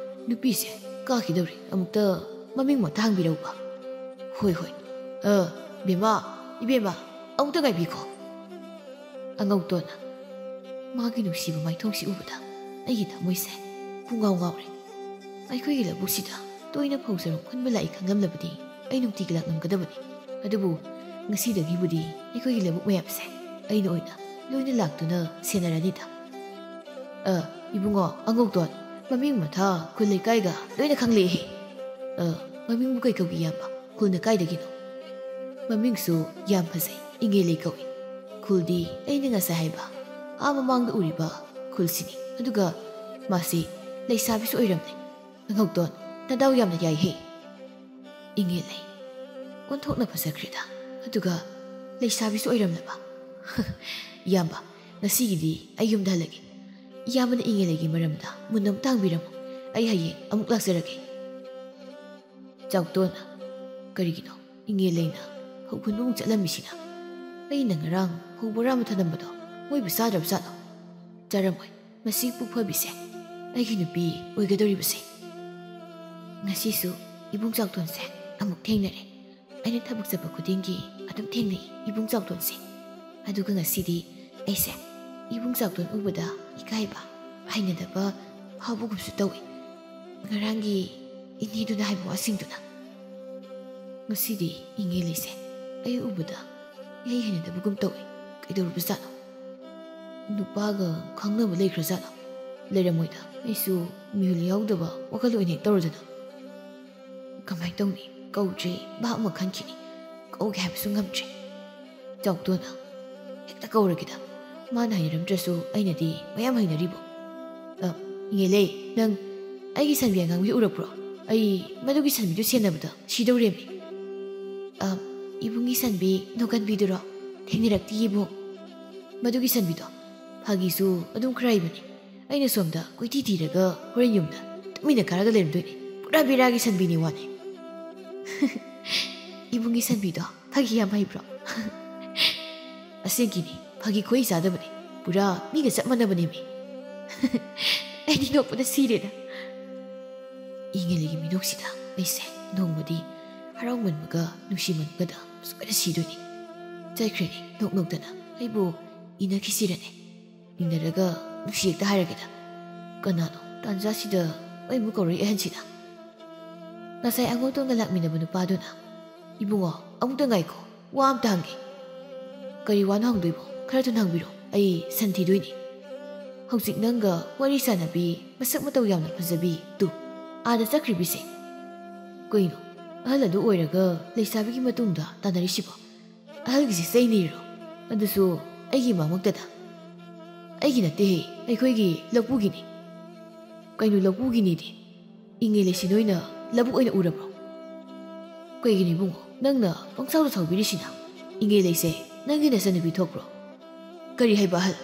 ꯅꯨꯄꯤꯁꯦ ꯀꯥꯈꯤꯗꯧꯔꯦ, ꯑꯃꯨꯛꯇ ꯃꯃꯤꯡ ꯃꯊꯥ ꯍꯪꯕꯤꯔꯛꯎꯕ꯫ ꯍꯣꯏ, ꯍꯣꯏ꯫ ꯑ, ꯕꯦꯝꯃ, ꯏꯕꯦꯝꯃ, ꯑꯃꯨꯛꯇ ꯉꯥꯏꯕꯤꯈꯣ꯫ ꯑꯉꯧꯇꯣꯟꯅ ꯃꯥꯒꯤ ꯅꯨꯡꯁꯤꯕ ꯃꯥꯏꯊꯣꯡꯁꯤ ꯎꯕꯗ ꯑꯩꯒꯤ ꯊꯃꯣꯏꯁꯦ ꯄꯨꯡꯉꯥꯎ ꯉꯥꯎꯔꯦ꯫ ꯑꯩꯈꯣꯏꯒꯤ ꯂꯧꯕꯨꯛꯁꯤꯗ ꯇꯣꯏꯅ ꯐꯧ ꯆꯔꯨꯝ ꯈꯨꯟꯕ ꯂꯥꯛꯏ ꯈꯪꯂꯝꯂꯕꯗꯤ ꯑꯩ ꯅꯨꯡꯇꯤꯒꯤ ꯂꯥꯛꯂꯝꯒꯗꯕꯅꯤ꯫ ꯑꯗꯨꯕꯨ ꯉꯁꯤꯗꯒꯤꯕꯨꯗꯤ ꯑꯩꯈꯣꯏꯒꯤ ꯂꯧꯕꯨꯛ ꯃꯌꯥꯝꯁꯦ ꯑꯩꯅ ꯑꯣꯏꯅ ꯂꯣꯏꯅ ꯂꯥꯛꯇꯨꯅ ꯁꯦꯟꯅꯔꯅꯤꯗ꯫ ꯑ, ꯏꯕꯨꯡꯉꯣ, ꯑꯉꯧꯇꯣꯟ, ꯃꯃꯤꯡ ꯃꯊꯥ ꯈꯨꯜ ꯂꯩꯀꯥꯏꯒ ꯂꯣꯏꯅ ꯈꯪꯂꯛꯑꯦꯍꯦ꯫ ꯑ, ꯃꯃꯤꯡꯕꯨ ꯀꯩ ꯀꯧꯒꯦ, ꯏꯌꯥꯝꯕ? ꯈꯨꯜꯅ ꯀꯥꯏꯗꯒꯤꯅꯣ? ꯃꯃꯤꯡꯁꯨ ꯌꯥꯝ ꯐꯖꯩ, ꯏꯉꯦꯂꯩ ꯀꯧꯏ꯫ ꯈꯨꯜꯗꯤ ꯑꯩꯅ ꯉꯁꯥꯏ ꯍꯥꯏꯕ ꯑꯥ ꯃꯃꯥꯡꯗ ꯎꯔꯤꯕ ꯈꯨꯜꯁꯤꯅꯤ꯫ ꯑꯗꯨꯒ ꯃꯥꯁꯤ ꯂꯩꯁꯥꯕꯤꯁꯨ ꯑꯣꯏꯔꯝꯂꯦ꯫ ꯑꯉꯧꯇꯣꯟ, ꯅꯗꯥꯎ ꯌꯥꯝꯅ ꯌꯥꯏꯍꯦ꯫ ꯏꯉꯦꯂꯩ ꯑꯣꯟꯊꯣꯛꯅ ꯐꯖꯈ꯭ꯔꯦꯗ, ꯑꯗꯨꯒ ꯂꯩꯁꯥꯕꯤꯁꯨ ꯑꯣꯏꯔꯝꯂꯕ꯫ ꯏꯌꯥꯝꯕ, ꯉꯁꯤꯒꯤꯗꯤ ꯑꯩ ꯌꯨꯝꯗ ꯍꯜꯂꯒꯦ꯫ ꯏꯌꯥꯝꯕꯅ ꯏꯉꯦꯂꯩꯒꯤ ꯃꯔꯝꯗ ꯃꯨꯟꯅ ꯑꯃꯨꯛꯇ ꯍꯪꯕꯤꯔꯝꯃꯨ꯫ ꯑꯩ ꯍꯌꯦꯡ ꯑꯃꯨꯛ ꯂꯥꯛꯆꯔꯒꯦ꯫ ꯆꯥꯎꯇꯣꯟ, ꯀꯔꯤꯒꯤꯅꯣ ꯏꯉꯦꯂꯩꯅ ꯐꯧ ꯈꯨꯟꯕꯃꯨꯛ ꯆꯠꯂꯝꯃꯤꯁꯤꯅ? ꯑꯩꯅ ꯉꯔꯥꯡ ꯐꯧ ꯕꯣꯔꯥ ꯑꯃ ꯊꯅꯝꯕꯗꯣ ꯃꯣꯏꯕꯨ ꯆꯥꯗ꯭ꯔꯕ ꯖꯥꯠꯂꯣ? ꯆꯥꯔꯝꯃꯣꯏ꯫ ꯃꯁꯤ ꯄꯨꯛ ꯐꯕꯤꯁꯦ ꯑꯩꯒꯤ ꯅꯨꯄꯤ ꯑꯣꯏꯒꯗꯧꯔꯤꯕꯁꯦ꯫ ꯉꯁꯤꯁꯨ ꯏꯕꯨꯡ ꯆꯥꯎꯇꯣꯟꯁꯦ ꯑꯃꯨꯛ ꯊꯦꯡꯅꯔꯦ꯫ ꯑꯩꯅ ꯊꯕꯛ ꯆꯠꯄ ꯈꯨꯗꯤꯡꯒꯤ ꯑꯗꯨꯝ ꯊꯦꯡꯅꯩ ꯏꯕꯨꯡ ꯆꯥꯎꯇꯣꯟꯁꯦ꯫ ꯑꯗꯨꯒ ꯉꯁꯤꯗꯤ ꯑꯩꯁꯦ ꯏꯕꯨꯡ ꯆꯥꯎꯇꯣꯟ ꯎꯕꯗ ꯏꯀꯥꯏꯕ, ꯍꯩꯅꯗꯕ ꯐꯥꯎꯕꯒꯨꯝꯁꯨ ꯇꯧꯏ꯫ ꯉꯔꯥꯡꯒꯤ ꯏꯅꯦꯗꯨꯅ ꯍꯥꯏꯕ ꯋꯥꯁꯤꯡꯗꯨꯅ꯫ ꯉꯁꯤꯗꯤ ꯏꯉꯦꯂꯩꯁꯦ ꯑꯩ ꯎꯕꯗ ꯏꯍꯩ ꯍꯩꯅꯗꯕꯒꯨꯝ ꯇꯧꯏ꯫ ꯀꯩꯗꯧꯔꯕꯖꯥꯠꯅꯣ? ꯅꯨꯄꯥꯒ ꯈꯪꯅꯕ ꯂꯩꯈ꯭ꯔꯖꯥꯠꯂꯣ? ꯂꯩꯔꯝꯃꯣꯏꯗ꯫ ꯑꯩꯁꯨ ꯃꯤꯍꯨꯜ ꯌꯥꯎꯗꯕ ꯋꯥꯈꯜ ꯑꯣꯏꯅ ꯍꯦꯛ ꯇꯧꯔꯗꯅ꯫ ꯀꯃꯥꯏꯅ ꯇꯧꯅꯤ? ꯀꯧꯗ꯭ꯔꯤ, ꯚꯥꯞ ꯑꯃ ꯈꯟꯈꯤꯅꯤ꯫ ꯀꯧꯒꯦ ꯍꯥꯏꯕꯁꯨ ꯉꯝꯗ꯭ꯔꯦ꯫ ꯆꯥꯎꯇꯣꯟꯅ ꯍꯦꯛꯇ ꯀꯧꯔꯒꯦꯗ꯫ ꯃꯥꯅ ꯍꯩꯅꯔꯝꯗ꯭ꯔꯁꯨ ꯑꯩꯅꯗꯤ ꯃꯌꯥꯝ ꯍꯩꯅꯔꯤꯕꯣ꯫ ꯑ, ꯏꯉꯦꯂꯩ, ꯅꯪ ꯑꯩꯒꯤ ꯁꯟꯕꯤ ꯑꯉꯥꯡꯕꯤꯗꯨ ꯎꯔꯛꯄ꯭ꯔꯣ? ꯑꯩ ꯃꯗꯨꯒꯤ ꯁꯟꯕꯤꯗꯨ ꯁꯦꯟꯅꯕꯗ ꯁꯤꯗꯧꯔꯦꯃꯤ꯫ ꯑ, ꯏꯕꯨꯡꯒꯤ ꯁꯟꯕꯤ ꯅꯣꯡꯒꯟꯕꯤꯗꯨꯔꯣ? ꯊꯦꯡꯅꯔꯛꯇꯦ ꯏꯕꯨꯡ꯫ ꯃꯗꯨꯒꯤ ꯁꯟꯕꯤꯗꯣ ꯐꯥꯒꯤꯁꯨ ꯑꯗꯨꯝ ꯈꯔ ꯍꯩꯕꯅꯤ꯫ ꯑꯩꯅ ꯁꯣꯝꯗ ꯀꯣꯏꯊꯤ ꯊꯤꯔꯒ ꯍꯣꯔꯦꯟ ꯌꯨꯝꯗ ꯇꯨꯃꯤꯟꯅ ꯀꯥꯔꯒ ꯂꯩꯔꯝꯗꯣꯏꯅꯤ꯫ ꯄꯨꯔꯥ ꯕꯦꯔꯥꯒꯤ ꯁꯟꯕꯤꯅꯤ ꯋꯥꯅꯤ꯫ ꯏꯕꯨꯡꯒꯤ ꯁꯟꯕꯤꯗꯣ ꯐꯥꯒꯤ ꯌꯥꯝ ꯍꯩꯕ꯭ꯔꯣ? ꯑꯁꯦꯡꯀꯤꯅꯤ, ꯐꯥꯒꯤ ꯈꯣꯏ ꯆꯥꯗꯕꯅꯤ꯫ ꯄꯨꯔꯥ ꯃꯤꯒ ꯆꯞ ꯃꯥꯟꯅꯕꯅꯦꯃꯤ꯫ ꯑꯩꯗꯤ ꯅꯣꯛꯄꯗ ꯁꯤꯔꯦꯗ꯫ ꯏꯉꯦꯂꯩꯒꯤ ꯃꯤꯅꯣꯛꯁꯤꯗ ꯑꯩꯁꯦ ꯅꯣꯡꯃꯗꯤ ꯍꯔꯥꯎꯃꯟꯕꯒ ꯅꯨꯡꯁꯤꯃꯟꯕꯒꯗ ꯁꯣꯏꯗ ꯁꯤꯗꯣꯏꯅꯤ꯫ ꯆꯠꯈ꯭ꯔꯦꯅꯦ ꯅꯣꯛ ꯅꯣꯛꯇꯅ꯫ ꯑꯩꯕꯨ ꯏꯅꯈꯤꯁꯤꯔꯅꯦ? ꯏꯟꯅꯔꯒ ꯅꯨꯡꯁꯤ ꯍꯦꯛꯇ ꯍꯥꯏꯔꯒꯦꯗ꯫ ꯀꯅꯥꯅꯣ ꯇꯥꯟꯖꯥꯁꯤꯗ ꯑꯩꯕꯨ ꯀꯧꯔꯛꯏ ꯑꯍꯟꯁꯤꯅ? ꯉꯁꯥꯏ ꯑꯉꯧꯇꯣꯟꯒ ꯂꯥꯛꯃꯤꯟꯅꯕ ꯅꯨꯄꯥꯗꯨꯅ, "ꯏꯕꯨꯡꯉꯣ, ꯑꯃꯨꯛꯇ ꯉꯥꯏꯈꯣ, ꯋꯥ ꯑꯝꯇ ꯍꯪꯒꯦ꯫" "ꯀꯔꯤ ꯋꯥꯅꯣ ꯍꯪꯗꯣꯏꯕꯣ? ꯈꯔ ꯊꯨꯅ ꯍꯪꯕꯤꯔꯣ, ꯑꯩ ꯁꯟ ꯊꯤꯗꯣꯏꯅꯤ꯫" "ꯍꯧꯖꯤꯛ ꯅꯪꯒ ꯋꯥꯔꯤ ꯁꯥꯟꯅꯕꯤ, ꯃꯁꯛ ꯃꯇꯧ ꯌꯥꯝꯅ ꯐꯖꯕꯤ ꯇꯨ, ꯑꯥꯗ ꯆꯠꯈ꯭ꯔꯤꯕꯤꯁꯦ? ꯀꯩꯅꯣ, ꯑꯍꯜ ꯑꯗꯨ ꯑꯣꯏꯔꯒ ꯂꯩꯁꯥꯕꯤꯒꯤ ꯃꯇꯨꯡꯗ ꯇꯥꯟꯅꯔꯤꯁꯤꯕꯣ? ꯑꯍꯜꯒꯤꯁꯦ ꯆꯩꯅꯤꯔꯣ? ꯑꯗꯨꯁꯨ ꯑꯩꯒꯤ ꯃꯃꯛꯇꯗ?" "ꯑꯩꯒꯤ ꯅꯠꯇꯦꯍꯦ, ꯑꯩꯈꯣꯏꯒꯤ ꯂꯧꯄꯨꯒꯤꯅꯤ꯫" "ꯀꯩꯅꯣ ꯂꯧꯄꯨꯒꯤꯅꯤꯗꯤ? ꯏꯉꯦꯂꯩꯁꯤ ꯅꯣꯏꯅ ꯂꯧꯕꯨꯛ ꯑꯣꯏꯅ ꯎꯔꯕ꯭ꯔꯣ? ꯀꯩꯒꯤꯅꯣ ꯏꯕꯨꯡꯉꯣ, ꯅꯪꯅ ꯄꯪꯁꯥꯎꯗ ꯁꯥꯎꯕꯤꯔꯤꯁꯤꯅ? ꯏꯉꯦꯂꯩꯁꯦ ꯅꯪꯒꯤ ꯅꯆꯟꯅꯨꯄꯤ ꯊꯣꯛꯄ꯭ꯔꯣ?" "ꯀꯔꯤ ꯍꯥꯏꯕ ꯑꯍꯜ?"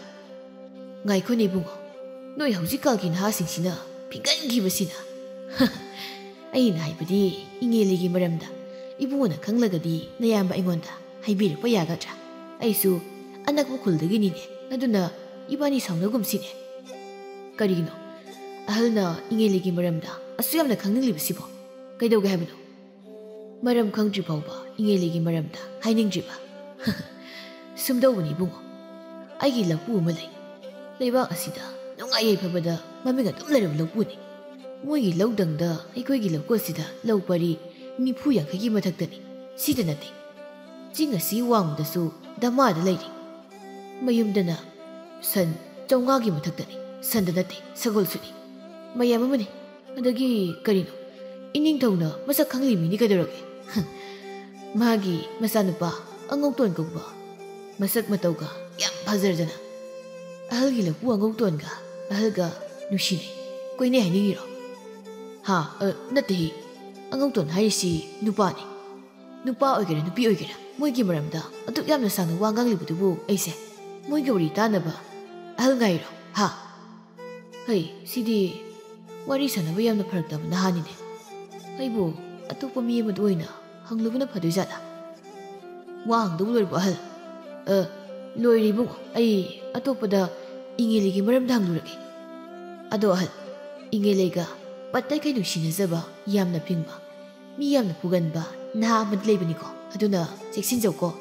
"ꯉꯥꯏꯈꯣꯅꯦ ꯏꯕꯨꯡꯉꯣ, ꯅꯣꯏ ꯍꯧꯖꯤꯛꯀꯥꯟꯒꯤ ꯅꯍꯥꯁꯤꯡꯁꯤꯅ ꯐꯤꯡꯒꯟꯈꯤꯕꯁꯤꯅ꯫" "ꯑꯩꯅ ꯍꯥꯏꯕꯗꯤ ꯏꯉꯦꯂꯩꯒꯤ ꯃꯔꯝꯗ ꯏꯕꯨꯡꯉꯣꯅ ꯈꯪꯂꯒꯗꯤ ꯅꯌꯥꯝꯕ ꯑꯩꯉꯣꯟꯗ ꯍꯥꯏꯕꯤꯔꯛꯄ ꯌꯥꯒꯗ꯭ꯔꯥ? ꯑꯩꯁꯨ ꯑꯅꯛꯄ ꯈꯨꯜꯗꯒꯤꯅꯤꯅꯦ, ꯑꯗꯨꯅ ꯏꯕꯥꯅꯤ ꯁꯥꯎꯅꯒꯨꯝꯁꯤꯅꯦ꯫" "ꯀꯔꯤꯒꯤꯅꯣ? ꯑꯍꯜꯅ ꯏꯉꯦꯂꯩꯒꯤ ꯃꯔꯝꯗ ꯑꯁꯨꯛ ꯌꯥꯝꯅ ꯈꯪꯅꯤꯡꯂꯤꯕꯁꯤꯕꯣ? ꯀꯩꯗꯧꯒꯦ ꯍꯥꯏꯕꯅꯣ?" "ꯃꯔꯝ ꯈꯪꯗ꯭ꯔꯤ ꯐꯥꯎꯕ ꯏꯉꯦꯂꯩꯒꯤ ꯃꯔꯝꯗ ꯍꯥꯏꯅꯤꯡꯗ꯭ꯔꯤꯕ?" "ꯁꯨꯝꯗꯧꯕꯅꯤ ꯏꯕꯨꯡꯉꯣ, ꯑꯩꯒꯤ ꯂꯧꯄꯨ ꯑꯃ ꯂꯩ꯫ ꯂꯩꯕꯥꯛ ꯑꯁꯤꯗ ꯅꯨꯡꯉꯥꯏ ꯌꯥꯏꯐꯕꯗ ꯃꯃꯤꯡ ꯑꯗꯨꯝ ꯂꯩꯔꯕ ꯂꯧꯄꯨꯅꯤ꯫ ꯃꯣꯏꯒꯤ ꯂꯧꯗꯪꯗ ꯑꯩꯈꯣꯏꯒꯤ ꯂꯧꯀꯣꯜꯁꯤꯗ ꯂꯧ ꯄꯔꯤ ꯅꯤꯐꯨ ꯌꯥꯡꯈꯩꯒꯤ ꯃꯊꯛꯇꯅꯤ, ꯁꯤꯗ ꯅꯠꯇꯦ꯫ ꯆꯤꯡ ꯑꯁꯤ ꯋꯥꯡꯃꯗꯁꯨ ꯗꯃꯥꯗ ꯂꯩꯔꯤ꯫ ꯃꯌꯨꯝꯗꯅ ꯁꯟ ꯆꯥꯝꯃꯉꯥꯒꯤ ꯃꯊꯛꯇꯅꯤ, ꯁꯟꯗ ꯅꯠꯇꯦ, ꯁꯒꯣꯜꯁꯨꯅꯤ꯫ ꯃꯌꯥꯝ ꯑꯃꯅꯤ꯫ ꯑꯗꯒꯤ ꯀꯔꯤꯅꯣ, ꯏꯅꯤꯡꯊꯧꯅ ꯃꯁꯛ ꯈꯪꯂꯤ ꯃꯤꯅꯤ ꯀꯩꯗꯧꯔꯒꯦ? ꯃꯥꯒꯤ ꯃꯆꯥꯅꯨꯄꯥ ꯑꯉꯧꯇꯣꯟ ꯀꯧꯕ, ꯃꯁꯛ ꯃꯇꯧꯒ ꯌꯥꯝ ꯐꯖꯔꯗꯅ ꯑꯍꯜꯒꯤ ꯂꯄꯨ ꯑꯉꯧꯇꯣꯟꯒ ꯑꯍꯜꯒ ꯅꯨꯡꯁꯤꯅꯩ, ꯀꯣꯏꯅꯩ ꯍꯥꯏꯅꯤꯡꯉꯤꯔꯣ? ꯍꯥ? ꯑ, ꯅꯠꯇꯦꯍꯦ꯫ ꯑꯉꯧꯇꯣꯟ ꯍꯥꯏꯔꯤꯁꯤ ꯅꯨꯄꯥꯅꯤ꯫ ꯅꯨꯄꯥ ꯑꯣꯏꯒꯦꯔꯥ ꯅꯨꯄꯤ ꯑꯣꯏꯒꯦꯔꯥ, ꯃꯣꯏꯒꯤ ꯃꯔꯝꯗ ꯑꯗꯨꯛ ꯌꯥꯝꯅ ꯁꯥꯡꯅ ꯋꯥ ꯉꯥꯡꯂꯤꯕꯗꯨꯕꯨ ꯑꯩꯁꯦ ꯃꯣꯏꯒꯤ ꯋꯥꯔꯤ ꯇꯥꯅꯕ ꯑꯍꯜ ꯉꯥꯏꯔꯣ? ꯍꯥ? ꯍꯩ, ꯁꯤꯗꯤ ꯋꯥꯔꯤ ꯁꯥꯟꯅꯕ ꯌꯥꯝꯅ ꯐꯔꯛ ꯇꯥꯕ ꯅꯍꯥꯅꯤꯅꯦ꯫ ꯑꯩꯕꯨ ꯑꯇꯣꯞꯄ ꯃꯤ ꯑꯃꯗ ꯑꯣꯏꯅ ꯍꯪꯂꯨꯕꯅ ꯐꯗꯣꯏꯖꯥꯠꯂꯥ? ꯋꯥ ꯍꯪꯗꯧꯕ ꯂꯣꯏꯔꯕꯣ, ꯑꯍꯜ? ꯑ, ꯂꯣꯏꯔꯦ ꯏꯕꯨꯡꯉꯣ꯫ ꯑꯩ ꯑꯇꯣꯞꯄꯗ ꯏꯉꯦꯂꯩꯒꯤ ꯃꯔꯝꯗ ꯍꯪꯂꯨꯔꯒꯦ꯫ ꯑꯗꯣ ꯑꯍꯜ, ꯏꯉꯦꯂꯩꯒ ꯄꯠꯇꯩꯈꯩ ꯅꯨꯡꯁꯤꯅꯖꯕ, ꯌꯥꯝꯅ ꯐꯤꯡꯕ, ꯃꯤ ꯌꯥꯝꯅ ꯐꯨꯒꯟꯕ ꯅꯍꯥ ꯑꯃꯗꯤ ꯂꯩꯕꯅꯤꯀꯣ, ꯑꯗꯨꯅ ꯆꯦꯛꯁꯤꯟꯖꯧꯀꯣ꯫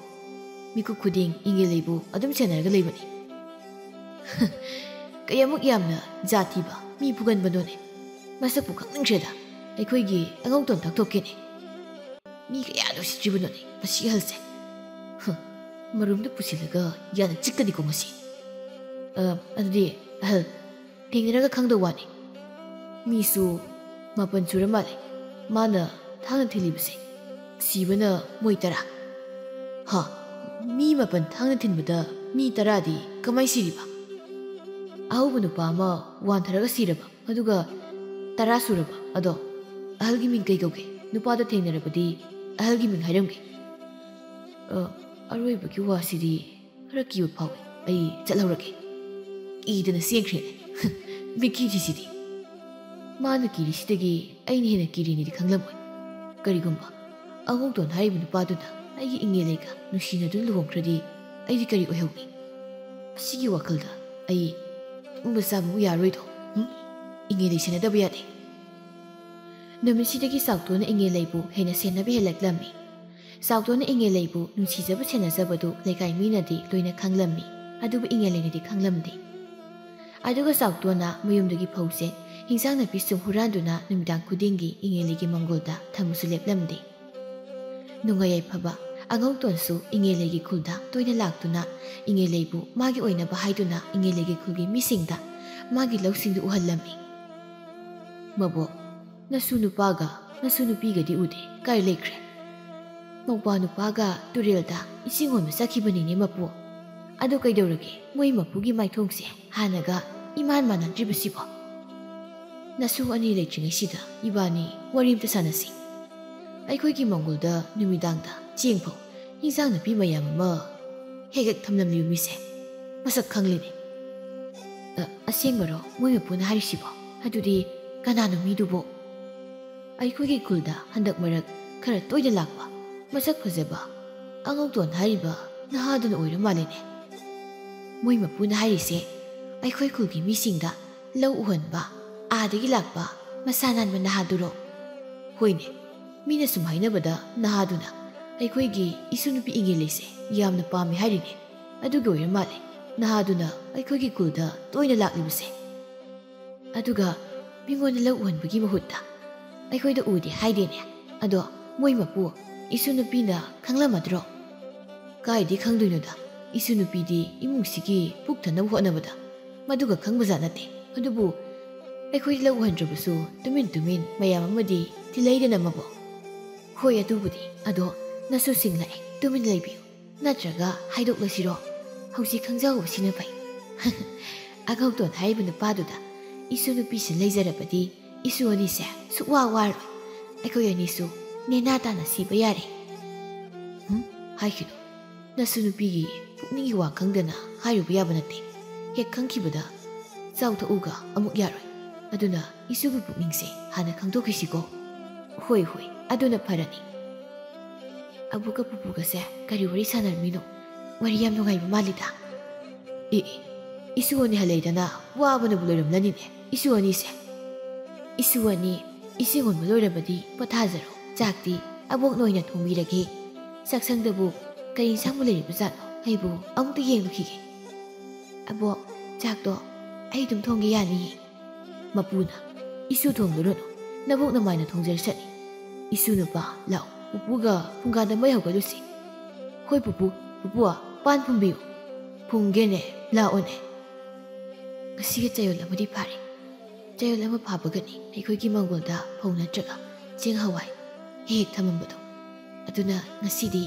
ꯃꯤꯀꯨꯞ ꯈꯨꯗꯤꯡ ꯏꯉꯦꯂꯩꯕꯨ ꯑꯗꯨꯝ ꯁꯦꯟꯅꯔꯒ ꯂꯩꯕꯅꯤ꯫ ꯀꯌꯥꯃꯨꯛ ꯌꯥꯝꯅ ꯖꯥꯠ ꯊꯤꯕ, ꯃꯤ ꯐꯨꯒꯟꯕꯅꯣꯅꯦ꯫ ꯃꯁꯛꯄꯨ ꯈꯪꯅꯤꯡꯈ꯭ꯔꯦꯗ꯫ ꯑꯩꯈꯣꯏꯒꯤ ꯑꯉꯧꯇꯣꯟ ꯊꯛꯊꯣꯛꯀꯦꯅꯦ꯫ ꯃꯤ ꯀꯌꯥꯗ ꯎꯁꯤꯠꯇ꯭ꯔꯤꯕꯅꯣꯅꯦ ꯃꯁꯤ ꯑꯍꯜꯁꯦ꯫ ꯍ, ꯃꯔꯨꯝꯗ ꯄꯨꯁꯤꯜꯂꯒ ꯌꯥꯅ ꯆꯤꯛꯀꯅꯤꯀꯣ ꯃꯁꯤ꯫ ꯑ, ꯑꯗꯨꯗꯤ ꯑꯍꯜ, ꯊꯦꯡꯅꯔꯒ ꯈꯪꯗꯧ ꯋꯥꯅꯤ꯫ ꯃꯤꯁꯨ ꯃꯥꯄꯟ ꯁꯨꯔ ꯃꯥꯜꯂꯦ ꯃꯥꯅ ꯊꯥꯡꯅ ꯊꯤꯜꯂꯤꯕꯁꯦ꯫ ꯁꯤꯕꯅ ꯃꯣꯏ ꯇꯔꯥ꯫ ꯍꯥ, ꯃꯤ ꯃꯥꯄꯟ ꯊꯥꯡꯅ ꯊꯤꯟꯕꯗ ꯃꯤ ꯇꯔꯥꯗꯤ ꯀꯃꯥꯏ ꯁꯤꯔꯤꯕ? ꯑꯍꯧꯕ ꯅꯨꯄꯥ ꯑꯃ ꯋꯥꯟꯊꯔꯒ ꯁꯤꯔꯕ, ꯑꯗꯨꯒ ꯇꯔꯥ ꯁꯨꯔꯕ꯫ ꯑꯗꯣ ꯑꯍꯜꯒꯤ ꯃꯤꯡ ꯀꯩ ꯀꯧꯒꯦ? ꯅꯨꯄꯥꯗꯣ ꯊꯦꯡꯅꯔꯕꯗꯤ ꯑꯍꯜꯒꯤ ꯃꯤꯡ ꯍꯥꯏꯔꯝꯒꯦ꯫ ꯑ, ꯑꯔꯣꯏꯕꯒꯤ ꯋꯥꯁꯤꯗꯤ ꯈꯔ ꯀꯤꯕ ꯐꯥꯎꯏ꯫ ꯑꯩ ꯆꯠꯍꯧꯔꯒꯦ꯫ ꯀꯤꯗꯅ ꯆꯦꯟꯈ꯭ꯔꯦꯅꯦ꯫ ꯃꯤꯀꯤꯔꯤꯁꯤꯗꯤ꯫ ꯃꯥꯅ ꯀꯤꯔꯤꯁꯤꯗꯒꯤ ꯑꯩꯅ ꯍꯦꯟꯅ ꯀꯤꯔꯤꯅꯤꯗꯤ ꯈꯪꯂꯝꯃꯣꯏ꯫ ꯀꯔꯤꯒꯨꯝꯕ ꯑꯉꯧꯇꯣꯟ ꯍꯥꯏꯔꯤꯕ ꯅꯨꯄꯥꯗꯨꯅ ꯑꯩꯒꯤ ꯏꯉꯦꯂꯩꯒ ꯅꯨꯡꯁꯤꯅꯗꯨꯅ ꯂꯨꯍꯣꯡꯈ꯭ꯔꯗꯤ ꯑꯩꯗꯤ ꯀꯔꯤ ꯑꯣꯏꯍꯧꯅꯤ? ꯑꯁꯤꯒꯤ ꯋꯥꯈꯜꯗ ꯑꯩ ꯇꯨꯝꯕ ꯆꯥꯕꯕꯨ ꯌꯥꯔꯣꯏꯗꯣ꯫ ꯍꯨꯝ? ꯏꯉꯦꯂꯩ ꯁꯦꯟꯅꯗꯕ ꯌꯥꯗꯦ꯫ ꯅꯨꯃꯤꯠꯁꯤꯗꯒꯤ ꯆꯥꯎꯇꯣꯟꯅ ꯏꯉꯦꯂꯩꯕꯨ ꯍꯦꯟꯅ ꯁꯦꯟꯅꯕ ꯍꯦꯜꯂꯛꯂꯝꯃꯤ꯫ ꯆꯥꯎꯇꯣꯟꯅ ꯏꯉꯦꯂꯩꯕꯨ ꯅꯨꯡꯁꯤꯖꯕ ꯁꯦꯟꯅꯖꯕꯗꯨ ꯂꯩꯀꯥꯏ ꯃꯤꯅꯗꯤ ꯂꯣꯏꯅ ꯈꯪꯂꯝꯃꯤ, ꯑꯗꯨꯕꯨ ꯏꯉꯦꯂꯩꯅꯗꯤ ꯈꯪꯂꯝꯗꯦ꯫ ꯑꯗꯨꯒ ꯆꯥꯎꯇꯣꯟꯅ ꯃꯌꯨꯝꯗꯒꯤ ꯐꯧꯁꯦ, ꯍꯤꯟꯖꯥꯡ ꯅꯥꯄꯤ ꯁꯨꯝ ꯍꯨꯔꯥꯟꯗꯨꯅ ꯅꯨꯃꯤꯗꯥꯡ ꯈꯨꯗꯤꯡꯒꯤ ꯏꯉꯦꯂꯩꯒꯤ ꯃꯪꯒꯣꯜꯗ ꯊꯝꯕꯁꯨ ꯂꯦꯞꯂꯝꯗꯦ꯫ ꯅꯨꯡꯉꯥꯏ ꯌꯥꯏꯐꯕ ꯑꯉꯧꯇꯣꯟꯁꯨ ꯏꯉꯦꯂꯩꯒꯤ ꯈꯨꯜꯗ ꯇꯣꯏꯅ ꯂꯥꯛꯇꯨꯅ ꯏꯉꯦꯂꯩꯕꯨ ꯃꯥꯒꯤ ꯑꯣꯏꯅꯕ ꯍꯥꯏꯗꯨꯅ ꯏꯉꯦꯂꯩꯒꯤ ꯈꯨꯜꯒꯤ ꯃꯤꯁꯤꯡꯗ ꯃꯥꯒꯤ ꯂꯧꯁꯤꯡꯗꯨ ꯎꯍꯜꯂꯝꯃꯤ꯫ "ꯃꯕꯣꯛ, ꯅꯁꯨ ꯅꯨꯄꯥꯒ ꯅꯁꯨ ꯅꯨꯄꯤꯒꯗꯤ ꯎꯗꯦ, ꯀꯥꯏ ꯂꯩꯈ꯭ꯔꯦ?" "ꯃꯧꯄ꯭ꯋꯥ ꯅꯨꯄꯥꯒ ꯇꯨꯔꯦꯜꯗ ꯏꯁꯤꯡ ꯍꯣꯟꯕ ꯆꯠꯈꯤꯕꯅꯤꯅꯦ ꯃꯄꯨ꯫ ꯑꯗꯨ ꯀꯩꯗꯧꯔꯒꯦ? ꯃꯣꯏ ꯃꯄꯨꯒꯤ ꯃꯥꯏꯊꯣꯡꯁꯦ ꯍꯥꯟꯅꯒ ꯏꯃꯥꯟ ꯃꯥꯟꯅꯗ꯭ꯔꯤꯕꯁꯤꯕꯣ? ꯅꯁꯨ ꯑꯅꯤ ꯂꯩꯇ꯭ꯔꯤꯉꯩꯁꯤꯗ ꯏꯕꯥꯅꯤ ꯋꯥꯔꯤ ꯑꯝꯇ ꯁꯥꯟꯅꯁꯤ꯫ ꯑꯩꯈꯣꯏꯒꯤ ꯃꯪꯒꯣꯜꯗ ꯅꯨꯃꯤꯗꯥꯡꯗ ꯆꯦꯡ ꯐꯧ, ꯏꯟꯁꯥꯡ ꯅꯥꯄꯤ ꯃꯌꯥꯝ ꯑꯃ ꯍꯦꯛ ꯍꯦꯛ ꯊꯝꯂꯝꯂꯤꯕ ꯃꯤꯁꯦ ꯃꯁꯛ ꯈꯪꯂꯤꯅꯦ꯫ ꯑ, ꯑꯁꯦꯡꯕꯔꯣ ꯃꯣꯏ ꯃꯄꯨꯅ ꯍꯥꯏꯔꯤꯁꯤꯕꯣ? ꯑꯗꯨꯗꯤ ꯀꯅꯥꯅꯣ ꯃꯤꯗꯨꯕꯣ? ꯑꯩꯈꯣꯏꯒꯤ ꯈꯨꯜꯗ ꯍꯟꯗꯛ ꯃꯔꯛ ꯈꯔ ꯇꯣꯏꯅ ꯂꯥꯛꯄ, ꯃꯁꯛ ꯐꯖꯕ ꯑꯉꯧꯇꯣꯟ ꯍꯥꯏꯔꯤꯕ ꯅꯍꯥꯗꯨꯅ ꯑꯣꯏꯔ ꯃꯥꯜꯂꯦꯅꯦ꯫ ꯃꯣꯏ ꯃꯄꯨꯅ ꯍꯥꯏꯔꯤꯁꯦ ꯑꯩꯈꯣꯏ ꯈꯨꯜꯒꯤ ꯃꯤꯁꯤꯡꯗ ꯂꯧ ꯎꯍꯟꯕ, ꯑꯥꯗꯒꯤ ꯂꯥꯛꯄ ꯃꯁꯥ ꯅꯥꯟꯕ ꯅꯍꯥꯗꯨꯔꯣ? ꯍꯣꯏꯅꯦ, ꯃꯤꯅ ꯁꯨꯝ ꯍꯥꯏꯅꯕꯗ ꯅꯍꯥꯗꯨꯅ ꯑꯩꯈꯣꯏꯒꯤ ꯏꯁꯨ ꯅꯨꯄꯤ ꯏꯪꯉꯦꯂꯩꯁꯦ ꯌꯥꯝꯅ ꯄꯥꯝꯃꯦ ꯍꯥꯏꯔꯤꯅꯦ꯫ ꯑꯗꯨꯒꯤ ꯑꯣꯏꯔ ꯃꯥꯜꯂꯦ ꯅꯍꯥꯗꯨꯅ ꯑꯩꯈꯣꯏꯒꯤ ꯈꯨꯜꯗ ꯇꯣꯏꯅ ꯂꯥꯛꯂꯤꯕꯁꯦ꯫ ꯑꯗꯨꯒ ꯃꯤꯉꯣꯟꯗ ꯂꯧ ꯎꯍꯟꯕꯒꯤ ꯃꯍꯨꯠꯇ ꯑꯩꯈꯣꯏꯗ ꯎꯗꯦ ꯍꯥꯏꯗꯦꯅꯦ꯫ ꯑꯗꯣ ꯃꯣꯏ ꯃꯄꯨ, ꯏꯁꯨ ꯅꯨꯄꯤꯅ ꯈꯪꯂꯝꯃꯗ꯭ꯔꯣ? ꯀꯥꯏꯗꯤ ꯈꯪꯗꯣꯏꯅꯣꯗ? ꯏꯁꯨ ꯅꯨꯄꯤꯗꯤ ꯏꯃꯨꯡꯁꯤꯒꯤ ꯄꯨꯛ ꯊꯟꯅꯕ ꯍꯣꯠꯅꯕꯗ ꯃꯗꯨꯒ ꯈꯪꯕꯖꯥꯠ ꯅꯠꯇꯦ꯫ ꯑꯗꯨꯕꯨ ꯑꯩꯈꯣꯏꯗ ꯂꯧ ꯎꯍꯟꯗ꯭ꯔꯕꯁꯨ ꯇꯨꯃꯤꯟ ꯇꯨꯃꯤꯟ ꯃꯌꯥꯝ ꯑꯃꯗꯤ ꯇꯤꯜꯂꯩꯗꯅ ꯃꯕꯣ꯫ ꯍꯣꯏ, ꯑꯗꯨꯕꯨꯗꯤ꯫ ꯑꯗꯣ ꯅꯁꯨ ꯁꯤꯡꯂꯛꯑꯦ, ꯇꯨꯃꯤꯟ ꯂꯩꯕꯤꯌꯨ꯫ ꯅꯠꯇ꯭ꯔꯒ ꯍꯥꯏꯗꯣꯛꯂꯁꯤꯔꯣ? ꯍꯧꯖꯤꯛ ꯈꯪꯖꯍꯧꯕꯁꯤꯅ ꯐꯩ꯫ ꯑꯉꯧꯇꯣꯟ ꯍꯥꯏꯔꯤꯕ ꯅꯨꯄꯥꯗꯨꯗ ꯏꯁꯨ ꯅꯨꯄꯤꯁꯤ ꯂꯩꯖꯔꯕꯗꯤ ꯏꯁꯨ ꯑꯅꯤꯁꯦ ꯁꯨꯛꯋꯥ ꯋꯥꯔꯣꯏ꯫ ꯑꯩꯈꯣꯏ ꯑꯅꯤꯁꯨ ꯅꯦꯅꯥ ꯇꯥꯅ ꯁꯤꯕ ꯌꯥꯔꯦ꯫ ꯍꯨꯝ? ꯍꯥꯏꯈꯤꯅꯨ꯫ ꯅꯁꯨ ꯅꯨꯄꯤꯒꯤ ꯄꯨꯛꯅꯤꯡꯒꯤ ꯋꯥ ꯈꯪꯗꯅ ꯍꯥꯏꯔꯨꯕ ꯌꯥꯕ ꯅꯠꯇꯦ꯫ ꯍꯦꯛ ꯈꯪꯈꯤꯕꯗ ꯆꯥꯎꯊꯣꯛꯎꯒ ꯑꯃꯨꯛ ꯌꯥꯔꯣꯏ꯫ ꯑꯗꯨꯅ ꯏꯁꯨꯒꯤ ꯄꯨꯛꯅꯤꯡꯁꯦ ꯍꯥꯟꯅ ꯈꯪꯗꯣꯛꯈꯤꯁꯤꯀꯣ꯫ ꯍꯣꯏ, ꯍꯣꯏ, ꯑꯗꯨꯅ ꯐꯔꯅꯤ꯫ ꯑꯕꯨꯒ ꯄꯨꯄꯨꯒꯁꯦ ꯀꯔꯤ ꯋꯥꯔꯤ ꯁꯥꯟꯅꯔꯝꯃꯤꯅꯣ? ꯋꯥꯔꯤ ꯌꯥꯝ ꯅꯨꯡꯉꯥꯏꯕ ꯃꯥꯜꯂꯤꯗ꯫ ꯑꯦ, ꯑꯦ, ꯏꯁꯨ ꯑꯅꯤ ꯍꯜꯂꯛꯏꯗꯅ ꯋꯥꯕꯅꯕꯨ ꯂꯣꯏꯔꯝꯂꯅꯤꯅꯦ ꯏꯁꯨ ꯑꯅꯤꯁꯦ꯫ ꯏꯁꯨ ꯑꯅꯤ, ꯏꯁꯤꯡ ꯍꯣꯟꯕ ꯂꯣꯏꯔꯕꯗꯤ ꯄꯣꯊꯥꯖꯔꯣ꯫ ꯆꯥꯛꯇꯤ ꯑꯕꯣꯛꯅ ꯑꯣꯏꯅ ꯊꯣꯡꯕꯤꯔꯒꯦ꯫ ꯆꯥꯛꯁꯪꯗꯕꯨ ꯀꯔꯤ ꯏꯟꯁꯥꯡꯕꯨ ꯂꯩꯔꯤꯕꯖꯥꯠꯅꯣ? ꯑꯩꯕꯨ ꯑꯃꯨꯛꯇ ꯌꯦꯡꯂꯨꯈꯤꯒꯦ꯫ ꯑꯕꯣꯛ, ꯆꯥꯛꯇꯣ ꯑꯩ ꯑꯗꯨꯝ ꯊꯣꯡꯒꯦ ꯌꯥꯅꯤꯌꯦ꯫ ꯃꯄꯨꯅ, "ꯏꯁꯨ ꯊꯣꯡꯂꯨꯔꯅꯨ, ꯅꯕꯣꯛ ꯅꯃꯥꯏꯅ ꯊꯣꯡꯖꯔꯁꯅꯤ꯫ ꯏꯁꯨ ꯅꯨꯄꯥ, ꯂꯥꯛꯑꯣ, ꯄꯨꯄꯨꯒ ꯐꯨꯡꯒꯥꯗ ꯃꯩ ꯍꯧꯒꯠꯂꯨꯁꯤ꯫" "ꯍꯣꯏ ꯄꯨꯄꯨ, ꯄꯨꯄꯨ, ꯄꯥꯟ ꯐꯨꯝꯕꯤꯌꯨ꯫" "ꯐꯨꯝꯒꯦꯅꯦ, ꯂꯥꯛꯑꯣꯅꯦ꯫" ꯉꯁꯤꯒꯤ ꯆꯌꯣꯜ ꯑꯃꯗꯤ ꯐꯥꯔꯦ꯫ ꯆꯌꯣꯜ ꯑꯃ ꯐꯥꯕꯒꯅꯤ ꯑꯩꯈꯣꯏꯒꯤ ꯃꯪꯒꯣꯜꯗ ꯐꯧ ꯅꯠꯇ꯭ꯔꯒ ꯆꯦꯡ ꯍꯋꯥꯏ ꯍꯦꯛ ꯍꯦꯛ ꯊꯝꯃꯝꯕꯗꯣ꯫ ꯑꯗꯨꯅ ꯉꯁꯤꯗꯤ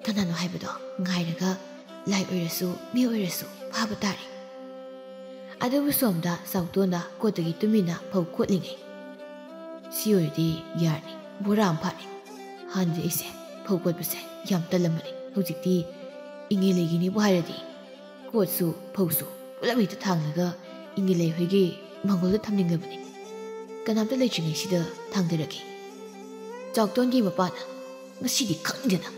ꯀꯅꯥꯅꯣ ꯍꯥꯏꯕꯗꯣ ꯉꯥꯏꯔꯒ ꯂꯥꯏ ꯑꯣꯏꯔꯁꯨ ꯃꯤ ꯑꯣꯏꯔꯁꯨ ꯐꯥꯕ ꯇꯥꯔꯦ꯫ ꯑꯗꯨꯕꯨ ꯁꯣꯝꯗ ꯆꯥꯎꯇꯣꯟꯅ ꯀꯣꯠꯇꯒꯤ ꯇꯨꯃꯤꯟꯅ ꯐꯧ ꯀꯣꯠꯂꯤꯉꯩ, "ꯁꯤ ꯑꯣꯏꯔꯗꯤ ꯌꯥꯔꯅꯤ, ꯕꯣꯔꯥ ꯑꯃ ꯐꯥꯔꯦ꯫ ꯍꯥꯟꯅꯗꯤ ꯑꯩꯁꯦ ꯐꯧ ꯀꯣꯠꯄꯁꯦ ꯌꯥꯝ ꯇꯜꯂꯝꯕꯅꯤ, ꯍꯧꯖꯤꯛꯇꯤ ꯏꯉꯦ ꯂꯩꯒꯤꯅꯤꯕꯨ ꯍꯥꯏꯔꯗꯤ ꯀꯣꯠꯁꯨ ꯐꯧꯁꯨ ꯄꯨꯂꯞ ꯍꯦꯛꯇ ꯊꯥꯡꯂꯒ ꯏꯉꯦ ꯂꯩ ꯍꯣꯏꯒꯤ ꯃꯪꯒꯣꯜꯗ ꯊꯝꯅꯤꯡꯂꯕꯅꯤ꯫ ꯀꯅꯥꯝꯇ ꯂꯩꯇ꯭ꯔꯤꯉꯩꯁꯤꯗ ꯊꯥꯡꯗꯔꯒꯦ꯫" ꯆꯥꯎꯇꯣꯟꯒꯤ ꯃꯄꯥꯅ, "ꯉꯁꯤꯗꯤ ꯈꯪꯗꯦꯅ,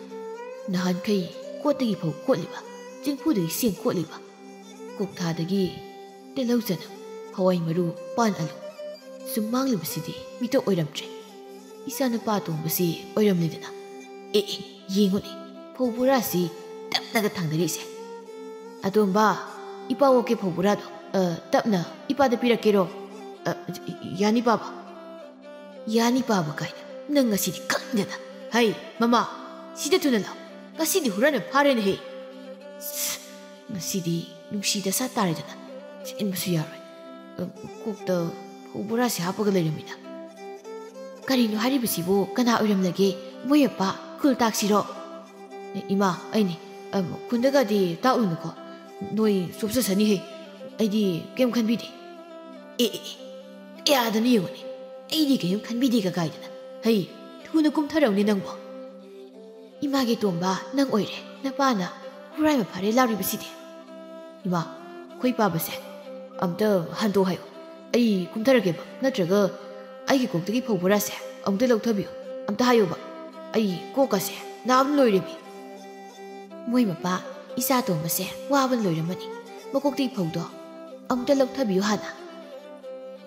ꯅꯍꯥꯟꯈꯩ ꯀꯣꯠꯇꯒꯤ ꯐꯧ ꯀꯣꯠꯂꯤꯕ, ꯆꯦꯡꯐꯨꯗꯒꯤ ꯆꯦꯡ ꯀꯣꯠꯂꯤꯕ, ꯀꯣꯛꯊꯥꯗꯒꯤ ꯇꯤꯜꯍꯧ ꯆꯅꯝ, ꯍꯋꯥꯏ ꯃꯔꯨ, ꯄꯥꯟ ꯑꯂꯨ ꯁꯨꯝ ꯃꯥꯡꯂꯤꯕꯁꯤꯗꯤ ꯃꯤꯇꯣꯛ ꯑꯣꯏꯔꯝꯗ꯭ꯔꯦ꯫ ꯏꯆꯥꯅꯨꯄꯥ ꯑꯇꯣꯝꯕꯁꯤ ꯑꯣꯏꯔꯝꯂꯦꯗꯅ꯫ ꯑꯦ, ꯑꯦ, ꯌꯦꯡꯉꯨꯅꯦ, ꯐꯧ ꯕꯣꯔꯥꯁꯤ ꯇꯞꯅꯒ ꯊꯥꯡꯗꯔꯛꯏꯁꯦ꯫ ꯑꯇꯣꯝꯕ, ꯏꯄꯥ ꯑꯣꯛꯀꯦ ꯐꯧ ꯕꯣꯔꯥꯗꯣ, ꯑ, ꯇꯞꯅ ꯏꯄꯥꯗ ꯄꯤꯔꯛꯀꯦꯔꯣ?" "ꯑ, ꯌꯥꯅꯤ ꯄꯥꯕ꯫" "ꯌꯥꯅꯤ ꯄꯥꯕ ꯀꯥꯏꯅ, ꯅꯪ ꯉꯁꯤꯗꯤ ꯈꯪꯗꯅ꯫ ꯍꯩ, ꯃꯃꯥ, ꯁꯤꯗ ꯊꯨꯅ ꯂꯥꯛꯑꯣ, ꯉꯁꯤꯗꯤ ꯍꯨꯔꯥꯟꯕ ꯐꯥꯔꯦꯅꯦꯍꯦ꯫ ꯉꯁꯤꯗꯤ ꯅꯨꯡꯁꯤ ꯗꯁꯥ ꯇꯥꯔꯦꯗꯅ, ꯆꯦꯟꯕꯁꯨ ꯌꯥꯔꯣꯏ꯫ ꯑ, ꯀꯣꯛꯇ ꯐꯧ ꯕꯣꯔꯥꯁꯦ ꯍꯥꯞꯄꯒ ꯂꯩꯔꯝꯃꯤꯅ꯫ ꯀꯔꯤꯅꯣ ꯍꯥꯏꯔꯤꯕꯁꯤꯕꯨ? ꯀꯅꯥ ꯑꯣꯏꯔꯝꯂꯒꯦ? ꯃꯣꯏ ꯃꯄꯥ ꯈꯨꯜ ꯇꯥꯛꯁꯤꯔꯣ?" "ꯏꯃꯥ, ꯑꯩꯅꯤ꯫ ꯑ, ꯈꯨꯟꯗꯒꯗꯤ ꯇꯥꯛꯎꯅꯨꯀꯣ, ꯅꯣꯏ ꯆꯣꯞꯆꯁꯅꯤꯍꯦ꯫ ꯑꯩꯗꯤ ꯀꯩꯝ ꯈꯟꯕꯤꯗꯦ꯫" "ꯑꯦ, ꯑꯦ, ꯑꯦ, ꯌꯥꯗꯅ ꯌꯦꯡꯉꯨꯅꯦ, ꯑꯩꯗꯤ ꯀꯩꯝ ꯈꯟꯕꯤꯗꯦꯒ ꯀꯥꯏꯗꯅ꯫ ꯍꯩ, ꯊꯨꯅ ꯀꯨꯝꯊꯔꯛꯎꯅꯦ ꯅꯪꯕꯣ꯫" "ꯏꯃꯥꯒꯤ ꯇꯣꯝꯕ, ꯅꯪ ꯑꯣꯏꯔꯦ꯫ ꯅꯄꯥꯅ ꯍꯨꯔꯥꯏꯕ ꯐꯥꯔꯦ ꯂꯥꯎꯔꯤꯕꯁꯤꯗꯤ꯫" "ꯏꯃꯥ, ꯑꯩꯈꯣꯏ ꯄꯥꯕꯁꯦ ꯑꯝꯇ ꯍꯟꯗꯣꯛ ꯍꯥꯏꯌꯣ꯫ ꯑꯩ ꯀꯨꯝꯊꯔꯒꯦꯕ, ꯅꯠꯇ꯭ꯔꯒ ꯑꯩꯒꯤ ꯀꯣꯛꯇꯒꯤ ꯐꯧ ꯕꯣꯔꯥꯁꯦ ꯑꯃꯨꯛꯇ ꯂꯧꯊꯕꯤꯌꯨ꯫ ꯑꯝꯇ ꯍꯥꯏꯌꯣꯕ꯫ ꯑꯩ ꯀꯣꯛꯀꯁꯦ ꯅꯥꯕꯅ ꯂꯣꯏꯔꯦꯃꯤ꯫" ꯃꯣꯏ ꯃꯄꯥ, ꯏꯆꯥ ꯇꯣꯝꯕꯁꯦ ꯋꯥꯕꯅ ꯂꯣꯏꯔꯝꯃꯅꯤ꯫ ꯃꯀꯣꯛꯇꯒꯤ ꯐꯧꯗꯣ ꯑꯃꯨꯛꯇ ꯂꯧꯊꯕꯤꯌꯨ ꯍꯥꯟꯅ꯫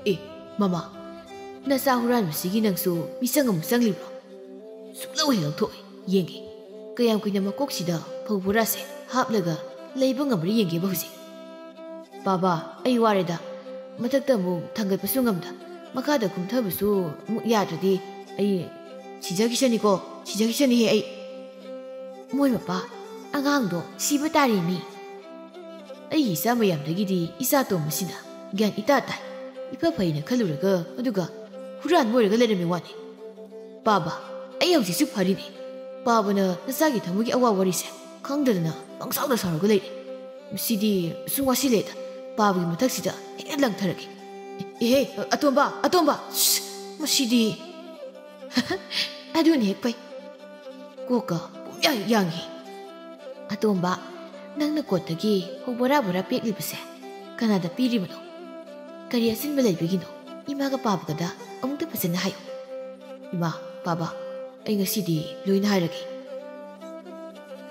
"ꯑꯦ, ꯃꯃꯥ, ꯅꯆꯥ ꯍꯨꯔꯥꯟꯕꯁꯤꯒꯤ ꯅꯪꯁꯨ ꯃꯤꯆꯪ ꯑꯃꯨꯛ ꯆꯪꯂꯤꯕ꯭ꯔꯣ? ꯁꯨꯛꯂꯧ ꯍꯦꯛ ꯂꯧꯊꯣꯛꯑꯣꯏ, ꯌꯦꯡꯒꯦ꯫ ꯀꯌꯥꯝ ꯀꯨꯏꯅ ꯃꯀꯣꯛꯁꯤꯗ ꯐꯧ ꯕꯣꯔꯥꯁꯦ ꯍꯥꯞꯂꯒ ꯂꯩꯕ ꯉꯝꯕ꯭ꯔꯥ ꯌꯦꯡꯒꯦꯕ ꯍꯧꯖꯤꯛ꯫" "ꯄꯥꯕ, ꯑꯩ ꯋꯥꯔꯦꯗ꯫ ꯃꯊꯛꯇ ꯑꯃꯨꯛ ꯊꯥꯡꯒꯠꯄꯁꯨ ꯉꯝꯗ, ꯃꯈꯥꯗ ꯀꯨꯝꯊꯕꯁꯨ ꯑꯃꯨꯛ ꯌꯥꯗ꯭ꯔꯗꯤ ꯑꯩ ꯁꯤꯖꯈꯤꯁꯅꯤꯀꯣ, ꯁꯤꯖꯈꯤꯁꯅꯤꯍꯦ ꯑꯩ꯫" ꯃꯣꯏ ꯃꯄꯥ, "ꯑꯉꯥꯡꯗꯣ ꯁꯤꯕ ꯇꯥꯔꯦꯃꯤ꯫ ꯑꯩꯒꯤ ꯏꯆꯥ ꯃꯌꯥꯝꯗꯒꯤꯗꯤ ꯏꯆꯥ ꯇꯣꯝꯕꯁꯤꯅ ꯒ꯭ꯌꯥꯟ ꯏꯇꯥ ꯇꯥꯏ꯫ ꯏꯐ ꯐꯩꯅ ꯈꯜꯂꯨꯔꯒ ꯑꯗꯨꯒ ꯍꯨꯔꯥꯟꯕ ꯑꯣꯏꯔꯒ ꯂꯩꯔꯝꯃꯤ ꯋꯥꯅꯤ꯫ ꯄꯥꯕ, ꯑꯩ ꯍꯧꯖꯤꯛꯁꯨ ꯐꯔꯤꯅꯤ꯫ ꯄꯥꯕꯅ ꯅꯆꯥꯒꯤ ꯊꯃꯣꯏꯒꯤ ꯑꯋꯥ ꯋꯥꯔꯤꯁꯦ ꯈꯪꯗꯗꯅ ꯄꯪꯁꯥꯎꯗ ꯁꯥꯎꯔꯒ ꯂꯩꯔꯦ꯫ ꯃꯁꯤꯗꯤ ꯁꯨꯝ ꯋꯥꯁꯤꯜꯂꯦꯗ꯫ ꯄꯥꯕꯒꯤ ꯃꯊꯛꯁꯤꯗ ꯍꯦꯟꯅ ꯂꯪꯊꯔꯒꯦ꯫ ꯑꯦꯍꯦ, ꯑꯇꯣꯝꯕ, ꯑꯇꯣꯝꯕ! ꯁ꯭ꯁ! ꯃꯁꯤꯗꯤ꯫ ꯑꯗꯨꯅ ꯍꯦꯛ ꯐꯩ꯫ ꯀꯣꯛꯀ ꯄꯨꯡꯌꯥꯡ ꯌꯥꯡꯉꯤ꯫ ꯑꯇꯣꯝꯕ, ꯅꯪꯅ ꯀꯣꯠꯇꯒꯤ ꯐꯧ ꯕꯣꯔꯥ ꯕꯣꯔꯥ ꯄꯦꯛꯂꯤꯕꯁꯦ ꯀꯅꯥꯗ ꯄꯤꯔꯤꯕꯅꯣ? ꯀꯔꯤ ꯑꯆꯤꯟꯕ ꯂꯩꯕꯒꯤꯅꯣ? ꯏꯃꯥꯒ ꯄꯥꯕꯒꯗ ꯑꯃꯨꯛꯇ ꯐꯖꯅ ꯍꯥꯏꯌꯨ꯫ ꯏꯃꯥ, ꯄꯥꯕ, ꯑꯩ ꯉꯁꯤꯗꯤ ꯂꯣꯏꯅ ꯍꯥꯏꯔꯒꯦ꯫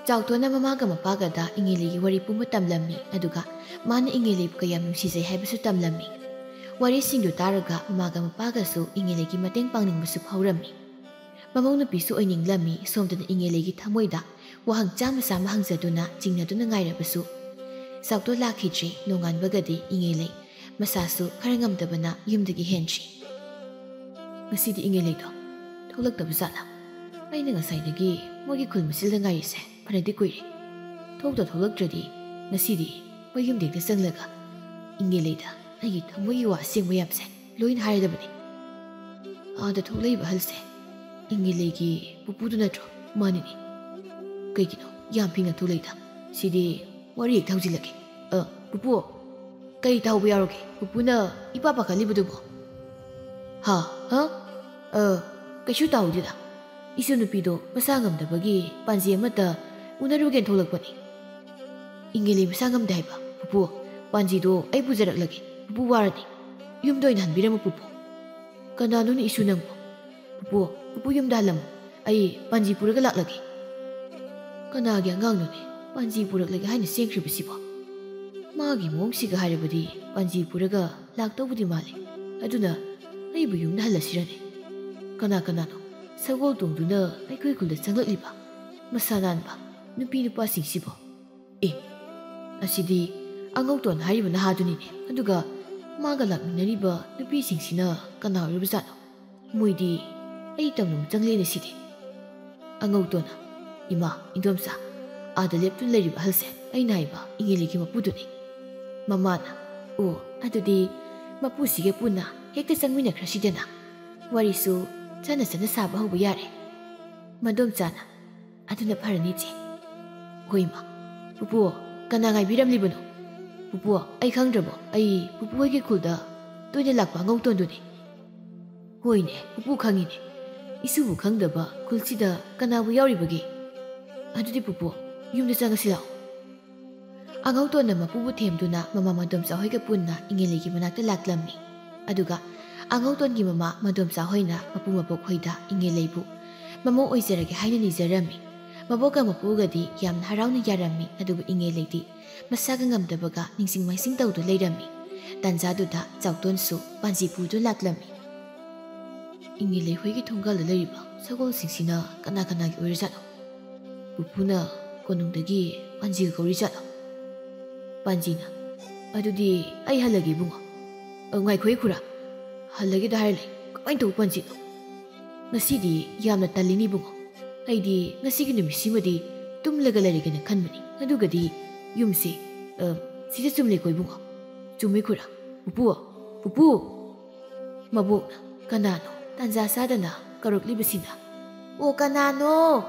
ꯆꯥꯎꯊꯣꯟꯅ ꯃꯃꯥꯒ ꯃꯄꯥꯒꯗ ꯏꯉꯦꯂꯩꯒꯤ ꯋꯥꯔꯤ ꯄꯨꯝꯕ ꯇꯝꯂꯝꯃꯤ, ꯑꯗꯨꯒ ꯃꯥꯅ ꯏꯉꯦꯂꯩꯕꯨ ꯀꯌꯥꯝ ꯅꯨꯡꯁꯤꯖꯩ ꯍꯥꯏꯕꯁꯨ ꯇꯝꯂꯝꯃꯤ꯫ ꯋꯥꯔꯤꯁꯤꯡꯗꯨ ꯇꯥꯔꯒ ꯃꯃꯥꯒ ꯃꯄꯥꯒꯁꯨ ꯏꯉꯦꯂꯩꯒꯤ ꯃꯇꯦꯡ ꯄꯥꯡꯅꯤꯡꯕꯁꯨ ꯐꯥꯎꯔꯝꯃꯤ꯫ ꯃꯃꯧ ꯅꯨꯄꯤꯁꯨ ꯑꯣꯏꯅꯤꯡꯂꯝꯃꯤ꯫ ꯁꯣꯝꯗꯅ ꯏꯉꯦꯂꯩꯒꯤ ꯊꯃꯣꯏꯗ ꯋꯥꯍꯪ ꯆꯥꯝꯃ ꯆꯥꯝꯃ ꯍꯪꯖꯗꯨꯅ ꯆꯤꯡꯅꯗꯨꯅ ꯉꯥꯏꯔꯕꯁꯨ, ꯆꯥꯎꯊꯣꯟ ꯂꯥꯛꯈꯤꯗ꯭ꯔꯦ꯫ ꯅꯣꯡꯉꯥꯟꯕꯒꯗꯤ ꯏꯉꯦꯂꯩ ꯃꯁꯥꯁꯨ ꯈꯔ ꯉꯝꯗꯕꯅ ꯌꯨꯝꯗꯒꯤ ꯍꯦꯟꯗ꯭ꯔꯤ꯫ ꯉꯁꯤꯗꯤ ꯏꯉꯦꯂꯩꯗꯣ ꯊꯣꯛꯂꯛꯇꯕ ꯖꯥꯠꯂꯥ? ꯑꯩꯅ ꯉꯁꯥꯏꯗꯒꯤ ꯃꯣꯏꯒꯤ ꯈꯨꯜ ꯃꯁꯤꯜꯗ ꯉꯥꯏꯔꯤꯁꯦ ꯐꯅꯗꯤ ꯀꯨꯏꯔꯦ꯫ ꯊꯣꯛꯇ ꯊꯣꯛꯂꯛꯇ꯭ꯔꯗꯤ ꯉꯁꯤꯗꯤ ꯃꯣꯏ ꯌꯨꯝꯗ ꯍꯦꯛꯇ ꯆꯪꯂꯒ ꯏꯉꯦꯂꯩꯗ ꯑꯩꯒꯤ ꯊꯃꯣꯏꯒꯤ ꯋꯥ ꯑꯁꯦꯡꯕ ꯌꯥꯝꯁꯦ ꯂꯣꯏꯅ ꯍꯥꯏꯔꯗꯕꯅꯤ꯫ ꯑꯥꯗ ꯊꯣꯛꯂꯛꯏꯕ ꯑꯍꯜꯁꯦ ꯏꯉꯦꯂꯩꯒꯤ ꯄꯨꯄꯨꯗꯨ ꯅꯠꯇ꯭ꯔꯣ? ꯃꯥꯅꯤꯅꯦ꯫ ꯀꯩꯒꯤꯅꯣ ꯌꯥꯝ ꯐꯤꯡꯅ ꯊꯣꯛꯂꯛꯏꯗ? ꯁꯤꯗꯤ ꯋꯥꯔꯤ ꯍꯦꯛꯇ ꯍꯧꯖꯤꯜꯂꯒꯦ꯫ ꯑ, ꯄꯨꯄꯨ, ꯀꯩ ꯇꯥꯍꯧꯕ ꯌꯥꯎꯔꯒꯦ? ꯄꯨꯄꯨꯅ ꯏꯄꯥ ꯄꯥꯈꯠꯂꯤꯕꯗꯨꯕꯣ? ꯍꯥ? ꯍꯥ? ꯑ, ꯀꯩꯁꯨ ꯇꯥꯍꯧꯗꯦꯗ꯫ ꯏꯁꯨ ꯅꯨꯄꯤꯗꯣ ꯃꯁꯥ ꯉꯝꯗꯕꯒꯤ ꯄꯥꯟꯖꯤ ꯑꯃꯠꯇ ꯎꯅꯔꯨꯒꯦꯅ ꯊꯣꯛꯂꯛꯄꯅꯤ꯫ ꯏꯉꯦꯂꯩ ꯃꯁꯥ ꯉꯝꯗꯦ ꯍꯥꯏꯕ? ꯄꯨꯄꯨ, ꯄꯥꯟꯖꯤꯗꯣ ꯑꯩ ꯄꯨꯖꯔꯛꯂꯒꯦ꯫ ꯄꯨꯄꯨ ꯋꯥꯔꯗꯤ ꯌꯨꯝꯗ ꯑꯣꯏꯅ ꯍꯟꯕꯤꯔꯝꯃꯨ, ꯄꯨꯄꯨ꯫ ꯀꯅꯥꯅꯣꯅꯦ ꯏꯁꯨ ꯅꯪꯕꯨ? ꯄꯨꯄꯨ, ꯄꯨꯄꯨ ꯌꯨꯝꯗ ꯍꯜꯂꯝꯃꯨ꯫ ꯑꯩ ꯄꯥꯟꯖꯤ ꯄꯨꯔꯒ ꯂꯥꯛꯂꯒꯦ꯫ ꯀꯅꯥꯒꯤ ꯑꯉꯥꯡꯅꯣꯅꯦ ꯄꯥꯟꯖꯤ ꯄꯨꯔꯛꯂꯒꯦ ꯍꯥꯏꯅ ꯆꯦꯟꯈ꯭ꯔꯤꯕꯁꯤꯕꯣ? ꯃꯥꯒꯤ ꯃꯑꯣꯡꯁꯤꯒ ꯍꯥꯏꯔꯕꯗꯤ ꯄꯥꯟꯖꯤ ꯄꯨꯔꯒ ꯂꯥꯛꯇꯧꯕꯗꯤ ꯃꯥꯜꯂꯤ꯫ ꯑꯗꯨꯅ ꯑꯩꯕꯨ ꯌꯨꯝꯗ ꯍꯜꯂꯁꯤꯔꯅꯦ? ꯀꯅꯥ ꯀꯅꯥꯅꯣ ꯁꯒꯣꯜ ꯇꯣꯡꯗꯨꯅ ꯑꯩꯈꯣꯏ ꯈꯨꯜꯗ ꯆꯪꯂꯛꯂꯤꯕ ꯃꯁꯥ ꯅꯥꯟꯕ ꯅꯨꯄꯤ ꯅꯨꯄꯥꯁꯤꯡꯁꯤꯕꯣ? ꯑꯦ, ꯑꯁꯤꯗꯤ ꯑꯉꯧꯇꯣꯟ ꯍꯥꯏꯔꯤꯕ ꯅꯍꯥꯗꯨꯅꯤꯅꯦ꯫ ꯑꯗꯨꯒ ꯃꯥꯒ ꯂꯥꯛꯃꯤꯟꯅꯔꯤꯕ ꯅꯨꯄꯤꯁꯤꯡꯁꯤꯅ ꯀꯅꯥ ꯑꯣꯏꯔꯤꯕꯖꯥꯠꯅꯣ? ꯃꯣꯏꯗꯤ ꯑꯩ ꯇꯝꯂꯝ ꯆꯪꯂꯦꯅꯦ ꯁꯤꯗꯤ꯫ ꯑꯉꯧꯇꯣꯟꯅ, "ꯏꯃꯥ, ꯏꯟꯗꯣꯝꯆꯥ, ꯑꯥꯗ ꯂꯦꯞꯇꯨꯅ ꯂꯩꯔꯤꯕ ꯑꯍꯜꯁꯦ ꯑꯩꯅ ꯍꯥꯏꯕ ꯏꯉꯦꯂꯩꯒꯤ ꯃꯄꯨꯗꯨꯅꯤ꯫" ꯃꯃꯥꯅ, "ꯑꯣ, ꯑꯗꯨꯗꯤ ꯃꯄꯨꯁꯤꯒ ꯄꯨꯟꯅ ꯍꯦꯛꯇ ꯆꯪꯃꯤꯟꯅꯈ꯭ꯔꯁꯤꯗꯅ꯫ ꯋꯥꯔꯤꯁꯨ ꯆꯠꯅ ꯆꯠꯅ ꯁꯥꯕ ꯍꯧꯕ ꯌꯥꯔꯦ꯫" ꯃꯗꯣꯝꯆꯥꯅ, "ꯑꯗꯨꯅ ꯐꯔꯅꯤ, ꯏꯆꯦ꯫" ꯍꯣꯏ ꯏꯃꯥ, ꯄꯨꯄꯨ, ꯀꯅꯥ ꯉꯥꯏꯕꯤꯔꯝꯂꯤꯕꯅꯣ? ꯄꯨꯄꯨ, ꯑꯩ ꯈꯪꯗ꯭ꯔꯕꯣ? ꯑꯩ ꯄꯨꯄꯨ ꯍꯣꯏꯒꯤ ꯈꯨꯜꯗ ꯇꯣꯏꯅ ꯂꯥꯛꯄ ꯑꯉꯧꯇꯣꯟꯗꯨꯅꯤ꯫ ꯍꯣꯏꯅꯦ, ꯄꯨꯄꯨ ꯈꯪꯉꯤꯅꯦ꯫ ꯏꯁꯨꯕꯨ ꯈꯪꯗꯕ ꯈꯨꯜꯁꯤꯗ ꯀꯅꯥꯕꯨ ꯌꯥꯎꯔꯤꯕꯒꯦ? ꯑꯗꯨꯗꯤ ꯄꯨꯄꯨ, ꯌꯨꯝꯗ ꯆꯪꯉꯁꯤ ꯂꯥꯛꯑꯣ꯫ ꯑꯉꯧꯇꯣꯟꯅ ꯃꯄꯨꯕꯨ ꯊꯦꯝꯗꯨꯅ ꯃꯃꯥ ꯃꯗꯣꯝꯆꯥ ꯍꯣꯏꯒ ꯄꯨꯟꯅ ꯏꯉꯦꯂꯩꯒꯤ ꯃꯅꯥꯛꯇ ꯂꯥꯛꯂꯝꯃꯤ꯫ ꯑꯗꯨꯒ ꯑꯉꯧꯇꯣꯟꯒꯤ ꯃꯃꯥ ꯃꯗꯣꯝꯆꯥ ꯍꯣꯏꯅ ꯃꯄꯨ ꯃꯕꯣꯛ ꯍꯣꯏꯗ ꯏꯉꯦꯂꯩꯕꯨ ꯃꯃꯧ ꯑꯣꯏꯖꯔꯒꯦ ꯍꯥꯏꯅ ꯅꯤꯖꯔꯝꯃꯤ꯫ ꯃꯕꯣꯛꯀ ꯃꯄꯨꯒꯗꯤ ꯌꯥꯝꯅ ꯍꯔꯥꯎꯅ ꯌꯥꯔꯝꯃꯤ, ꯑꯗꯨꯕꯨ ꯏꯉꯦꯂꯩꯗꯤ ꯃꯁꯥꯒ ꯉꯝꯗꯕꯒ ꯅꯤꯡꯁꯤꯡ ꯃꯥꯏꯁꯤꯡ ꯇꯧꯗꯨ ꯂꯩꯔꯝꯃꯤ꯫ ꯇꯥꯟꯖꯥꯗꯨꯗ ꯆꯥꯎꯇꯣꯟꯁꯨ ꯄꯥꯟꯖꯤ ꯄꯨꯗꯨ ꯂꯥꯛꯂꯝꯃꯤ꯫ ꯏꯉꯦꯂꯩ ꯍꯣꯏꯒꯤ ꯊꯣꯡꯒꯥꯜꯗ ꯂꯩꯔꯤꯕ ꯁꯒꯣꯜꯁꯤꯡꯁꯤꯅ ꯀꯅꯥ ꯀꯅꯥꯒꯤ ꯑꯣꯏꯔꯖꯥꯠꯅꯣ? ꯄꯨꯄꯨꯅ ꯀꯣꯅꯨꯡꯗꯒꯤ ꯄꯥꯟꯖꯤꯒ ꯀꯧꯔꯤꯖꯥꯠꯂꯣ? ꯄꯥꯟꯖꯤꯅ, "ꯑꯗꯨꯗꯤ ꯑꯩ ꯍꯜꯂꯒꯦ ꯏꯕꯨꯡꯉꯣ꯫" "ꯑ, ꯉꯥꯏꯈꯣ ꯈꯨꯔꯥ, ꯍꯜꯂꯒꯦꯗ ꯍꯥꯏꯔ ꯂꯩ꯫ ꯀꯃꯥꯏꯅ ꯇꯧꯕ ꯄꯥꯟꯖꯤꯅꯣ? ꯉꯁꯤꯗꯤ ꯌꯥꯝꯅ ꯇꯜꯂꯤꯅꯤ ꯏꯕꯨꯡꯉꯣ꯫ ꯑꯩꯗꯤ ꯉꯁꯤꯒꯤ ꯅꯨꯃꯤꯠꯁꯤꯃꯗꯤ ꯇꯨꯝꯂꯒ ꯂꯩꯔꯒꯦꯅ ꯈꯟꯕꯅꯤ꯫ ꯑꯗꯨꯒꯗꯤ ꯌꯨꯝꯁꯦ, ꯑ, ꯁꯤꯗ ꯆꯨꯝꯂꯦꯀꯣ ꯏꯕꯨꯡꯉꯣ?" "ꯆꯨꯝꯃꯤ ꯈꯨꯔꯥ꯫ ꯄꯨꯄꯨ, ꯄꯨꯄꯨ!" ꯃꯕꯣꯛꯅ, "ꯀꯅꯥꯅꯣ ꯇꯥꯟꯖꯥ ꯆꯥꯗꯅ ꯀꯧꯔꯛꯂꯤꯕꯁꯤꯅ?" "ꯑꯣ, ꯀꯅꯥꯅꯣ?"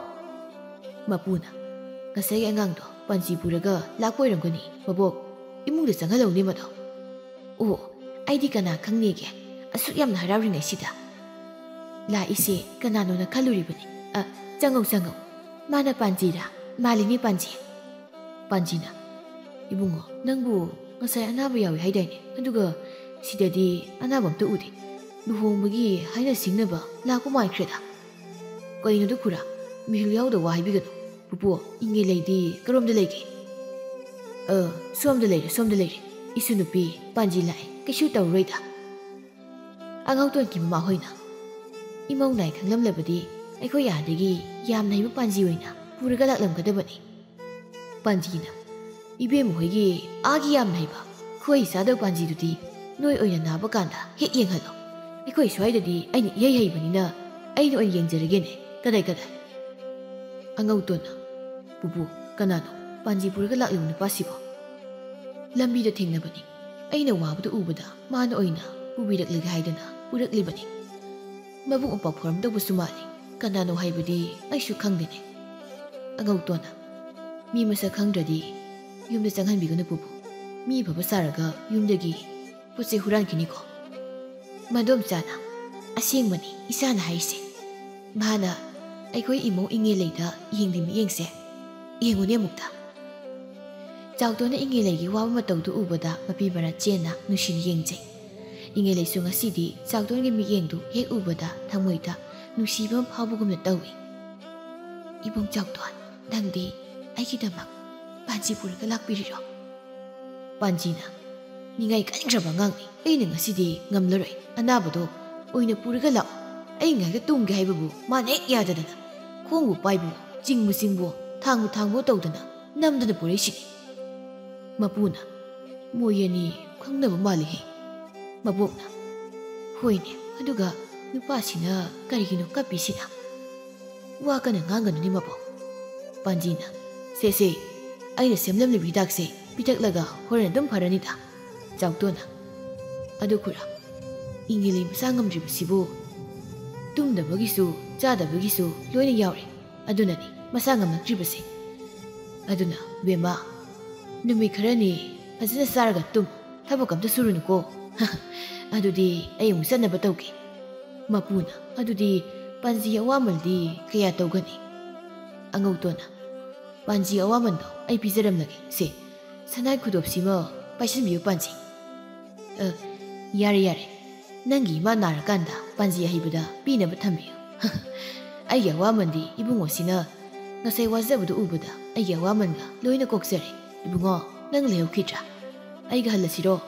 ꯃꯄꯨꯅ, "ꯉꯁꯥꯏꯒꯤ ꯑꯉꯥꯡꯗꯣ ꯄꯥꯟꯖꯤ ꯄꯨꯔꯒ ꯂꯥꯛꯄ ꯑꯣꯏꯔꯝꯒꯅꯤ꯫ ꯃꯕꯣꯛ, ꯏꯃꯨꯡꯗ ꯆꯪꯍꯜꯂꯧꯅꯦ ꯃꯗꯣ꯫" "ꯑꯣ, ꯑꯩꯗꯤ ꯀꯅꯥ ꯈꯪꯅꯦꯒꯦ, ꯑꯁꯨꯛ ꯌꯥꯝꯅ ꯍꯔꯥꯎꯔꯤꯉꯩꯁꯤꯗ꯫ ꯂꯥꯛꯏꯁꯦ ꯀꯅꯥꯅꯣꯅ ꯈꯜꯂꯨꯔꯤꯕꯅꯤ꯫ ꯑ, ꯆꯪꯉꯧ, ꯆꯪꯉꯧ꯫ ꯃꯥꯅ ꯄꯥꯟꯖꯤꯔꯥ? ꯃꯥꯜꯂꯤꯅꯦ ꯄꯥꯟꯖꯤ꯫" ꯄꯥꯟꯖꯤꯅ, "ꯏꯕꯨꯡꯉꯣ, ꯅꯪꯕꯨ ꯉꯁꯥꯏ ꯑꯅꯥꯕ ꯌꯥꯎꯏ ꯍꯥꯏꯗꯥꯏꯅꯦ? ꯑꯗꯨꯒ ꯁꯤꯗꯗꯤ ꯑꯅꯥꯕ ꯑꯝꯇ ꯎꯗꯦ꯫ ꯂꯨꯍꯣꯡꯕꯒꯤ ꯍꯥꯏꯅ ꯁꯤꯡꯅꯕ ꯂꯥꯛꯄ ꯃꯥꯟꯈ꯭ꯔꯦꯗ꯫" "ꯀꯩꯅꯣꯗ ꯈꯨꯔꯥ, ꯃꯤꯍꯨꯜ ꯌꯥꯎꯗ ꯋꯥ ꯍꯥꯏꯕꯤꯒꯅꯨ꯫ ꯄꯨꯄꯨ, ꯏꯉꯦꯂꯩꯗꯤ ꯀꯔꯣꯝꯗ ꯂꯩꯒꯦ?" "ꯑ, ꯁꯣꯝꯗ ꯂꯩꯔꯦ, ꯁꯣꯝꯗ ꯂꯩꯔꯦ꯫ ꯏꯁꯨ ꯅꯨꯄꯤ ꯄꯥꯟꯖꯤ ꯂꯥꯛꯑꯦ, ꯀꯩꯁꯨ ꯇꯧꯔꯣꯏꯗ꯫" ꯑꯉꯧꯇꯣꯟꯒꯤ ꯃꯃꯥ ꯍꯣꯏꯅ, "ꯏꯃꯧ ꯅꯥꯏ ꯈꯪꯂꯝꯂꯕꯗꯤ ꯑꯩꯈꯣꯏ ꯑꯥꯗꯒꯤ ꯌꯥꯝꯅ ꯍꯩꯕ ꯄꯥꯟꯖꯤ ꯑꯣꯏꯅ ꯄꯨꯔꯒ ꯂꯥꯛꯂꯝꯒꯗꯕꯅꯤ꯫" ꯄꯥꯟꯖꯤꯅ, "ꯏꯕꯦꯝꯃ ꯍꯣꯏꯒꯤ ꯑꯥꯒꯤ ꯌꯥꯝꯅ ꯍꯩꯕ ꯈꯨꯍꯩ ꯆꯥꯗꯕ ꯄꯥꯟꯖꯤꯗꯨꯗꯤ ꯅꯣꯏ ꯑꯣꯏꯅ ꯅꯥꯕ ꯀꯥꯟꯗ ꯍꯦꯛ ꯌꯦꯡꯍꯜꯂꯣ꯫ ꯑꯩꯈꯣꯏ ꯁ꯭ꯋꯥꯏꯗꯗꯤ ꯑꯩꯅ ꯏꯍꯩ ꯍꯩꯕꯅꯤꯅ ꯑꯩꯅ ꯑꯣꯏꯅ ꯌꯦꯡꯖꯔꯒꯦꯅꯦ꯫ ꯀꯗꯥꯏ, ꯀꯗꯥꯏ?" ꯑꯉꯧꯇꯣꯟꯅ, "ꯄꯨꯄꯨ, ꯀꯅꯥꯅꯣ ꯄꯥꯟꯖꯤ ꯄꯨꯔꯒ ꯂꯥꯛꯂꯤꯕ ꯅꯨꯄꯥꯁꯤꯕꯣ?" "ꯂꯝꯕꯤꯗ ꯊꯦꯡꯅꯕꯅꯤ꯫ ꯑꯩꯅ ꯋꯥꯕꯗ ꯎꯕꯗ ꯃꯥꯅ ꯑꯣꯏꯅ ꯄꯨꯕꯤꯔꯛꯂꯒꯦ ꯍꯥꯏꯗꯅ ꯄꯨꯔꯛꯂꯤꯕꯅꯤ꯫ ꯃꯕꯨꯡ ꯃꯧꯄ꯭ꯋꯥ ꯐꯣꯔꯝ ꯇꯧꯕꯁꯨ ꯃꯥꯜꯂꯤ꯫ ꯀꯅꯥꯅꯣ ꯍꯥꯏꯕꯗꯤ ꯑꯩꯁꯨ ꯈꯪꯗꯦꯅꯦ꯫" ꯑꯉꯧꯇꯣꯟꯅ, "ꯃꯤ ꯃꯁꯛ ꯈꯪꯗ꯭ꯔꯗꯤ ꯌꯨꯝꯗ ꯆꯪꯍꯟꯕꯤꯒꯅꯨ ꯄꯨꯄꯨ꯫ ꯃꯤ ꯑꯐꯕ ꯁꯥꯔꯒ ꯌꯨꯝꯗꯒꯤ ꯄꯣꯠ ꯆꯩ ꯍꯨꯔꯥꯟꯈꯤꯅꯤꯀꯣ?" ꯃꯗꯣꯝꯆꯥꯅ, "ꯑꯁꯦꯡꯕꯅꯤ ꯏꯆꯥꯅ ꯍꯥꯏꯔꯤꯁꯦ꯫ ꯃꯥꯅ ꯑꯩꯈꯣꯏ ꯏꯃꯧ ꯏꯉꯦꯂꯩꯗ ꯌꯦꯡꯂꯤ ꯃꯤꯠꯌꯦꯡꯁꯦ ꯌꯦꯡꯉꯨꯅꯦ ꯑꯃꯨꯛꯇ꯫" ꯆꯥꯎꯇꯣꯟꯅ ꯏꯉꯦꯂꯩꯒꯤ ꯋꯥꯕ ꯃꯇꯧꯗꯨ ꯎꯕꯗ ꯃꯄꯤ ꯃꯔꯥ ꯆꯦꯟꯅ ꯅꯨꯡꯁꯤꯅ ꯌꯦꯡꯖꯩ꯫ ꯏꯉꯦꯂꯩꯁꯨ ꯉꯁꯤꯗꯤ ꯆꯥꯎꯇꯣꯟꯒꯤ ꯃꯤꯠꯌꯦꯡꯗꯨ ꯍꯦꯛ ꯎꯕꯗ ꯊꯃꯣꯏꯗ ꯅꯨꯡꯁꯤꯕ ꯑꯃ ꯐꯥꯎꯕꯒꯨꯝꯅ ꯇꯧꯏ꯫ "ꯏꯕꯨꯡ ꯆꯥꯎꯇꯣꯟ, ꯅꯪꯗꯤ ꯑꯩꯒꯤꯗꯃꯛ ꯄꯥꯟꯖꯤ ꯄꯨꯔꯒ ꯂꯥꯛꯄꯤꯔꯤꯔꯣ?" ꯄꯥꯟꯖꯤꯅ, "ꯅꯤꯡꯉꯥꯏ ꯀꯟꯈ꯭ꯔꯕ ꯑꯉꯥꯡꯅꯤ꯫ ꯑꯩꯅ ꯉꯁꯤꯗꯤ ꯉꯝꯂꯔꯣꯏ꯫ ꯑꯅꯥꯕꯗꯣ ꯑꯣꯏꯅ ꯄꯨꯔꯒ ꯂꯥꯛꯑꯣ꯫ ꯑꯩ ꯉꯥꯏꯍꯥꯛꯇ ꯇꯨꯝꯒꯦ ꯍꯥꯏꯕꯕꯨ ꯃꯥꯅ ꯍꯦꯛ ꯌꯥꯗꯗꯅ ꯈꯣꯡꯕꯨ ꯄꯥꯏꯕꯣ, ꯆꯤꯡꯕꯨ ꯆꯤꯡꯕꯣ, ꯊꯥꯡꯕꯨ ꯊꯥꯡꯕꯣ ꯇꯧꯗꯅ ꯅꯝꯗꯅ ꯄꯨꯔꯛꯏꯁꯤꯅꯤ꯫" ꯃꯄꯨꯅ, "ꯃꯣꯏ ꯑꯅꯤ ꯈꯪꯅꯕ ꯃꯥꯜꯂꯤꯍꯦ꯫" ꯃꯕꯣꯛꯅ, "ꯍꯣꯏꯅꯦ, ꯑꯗꯨꯒ ꯅꯨꯄꯥꯁꯤꯅ ꯀꯔꯤꯒꯤꯅꯣ ꯀꯞꯄꯤꯁꯤꯅ? ꯋꯥ ꯀꯟꯅ ꯉꯥꯡꯒꯅꯨꯅꯦ ꯃꯕꯣꯛ꯫" ꯄꯥꯟꯖꯤꯅ, "ꯁꯦ ꯁꯦ, ꯑꯩꯅ ꯁꯦꯝꯂꯝꯂꯤꯕ ꯍꯤꯗꯥꯛꯁꯦ ꯄꯤꯊꯛꯂꯒ ꯍꯣꯔꯦꯟ ꯑꯗꯨꯝ ꯐꯔꯅꯤꯗ꯫" ꯆꯥꯎꯇꯣꯟꯅ, "ꯑꯗꯨ ꯈꯨꯔꯥ, ꯏꯉꯦꯂꯩ ꯃꯁꯥ ꯉꯝꯗ꯭ꯔꯤꯕꯁꯤꯕꯨ ꯇꯨꯝꯗꯕꯒꯤꯁꯨ ꯆꯥꯗꯕꯒꯤꯁꯨ ꯂꯣꯏꯅ ꯌꯥꯎꯔꯦ꯫ ꯑꯗꯨꯅꯅꯤ ꯃꯁꯥ ꯉꯝꯂꯛꯇ꯭ꯔꯤꯕꯁꯦ꯫ ꯑꯗꯨꯅ ꯕꯦꯝꯃ, ꯅꯨꯃꯤꯠ ꯈꯔꯅꯤ ꯐꯖꯅ ꯆꯥꯔꯒ ꯇꯨꯝ, ꯊꯕꯛ ꯑꯝꯇ ꯁꯨꯔꯨꯅꯨꯀꯣ꯫ ꯑꯗꯨꯗꯤ ꯑꯩ ꯑꯃꯨꯛ ꯆꯠꯅꯕ ꯇꯧꯒꯦ꯫" ꯃꯄꯨꯅ, "ꯑꯗꯨꯗꯤ ꯄꯥꯟꯖꯤ ꯑꯋꯥꯃꯜꯗꯤ ꯀꯌꯥ ꯇꯧꯒꯅꯤ?" ꯑꯉꯧꯇꯣꯟꯅ, "ꯄꯥꯟꯖꯤ ꯑꯋꯥꯃꯟꯗꯣ ꯑꯩ ꯄꯤꯖꯔꯝꯂꯒꯦ꯫ ꯁꯦ, ꯁꯅꯥꯏ ꯈꯨꯗꯣꯞꯁꯤꯃ ꯄꯥꯏꯁꯤꯟꯕꯤꯌꯨ ꯄꯥꯟꯖꯤ꯫" "ꯑ, ꯌꯥꯔꯦ, ꯌꯥꯔꯦ꯫ ꯅꯪꯒꯤ ꯏꯃꯥ ꯅꯥꯔꯀꯥꯟꯗ ꯄꯥꯟꯖꯤ ꯑꯍꯩꯕꯗ ꯄꯤꯅꯕ ꯊꯝꯕꯤꯌꯨ꯫" "ꯑꯩꯒꯤ ꯑꯋꯥꯃꯟꯗꯤ ꯏꯕꯨꯡꯉꯣꯁꯤꯅ ꯉꯁꯥꯏ ꯋꯥꯖꯕꯗꯨ ꯎꯕꯗ ꯑꯩꯒꯤ ꯑꯋꯥꯃꯟꯒ ꯂꯣꯏꯅ ꯀꯣꯛꯆꯔꯦ꯫ ꯏꯕꯨꯡꯉꯣ, ꯅꯪ ꯂꯩꯍꯧꯈꯤꯗ꯭ꯔꯥ? ꯑꯩꯒ ꯍꯜꯂꯁꯤꯔꯣ?"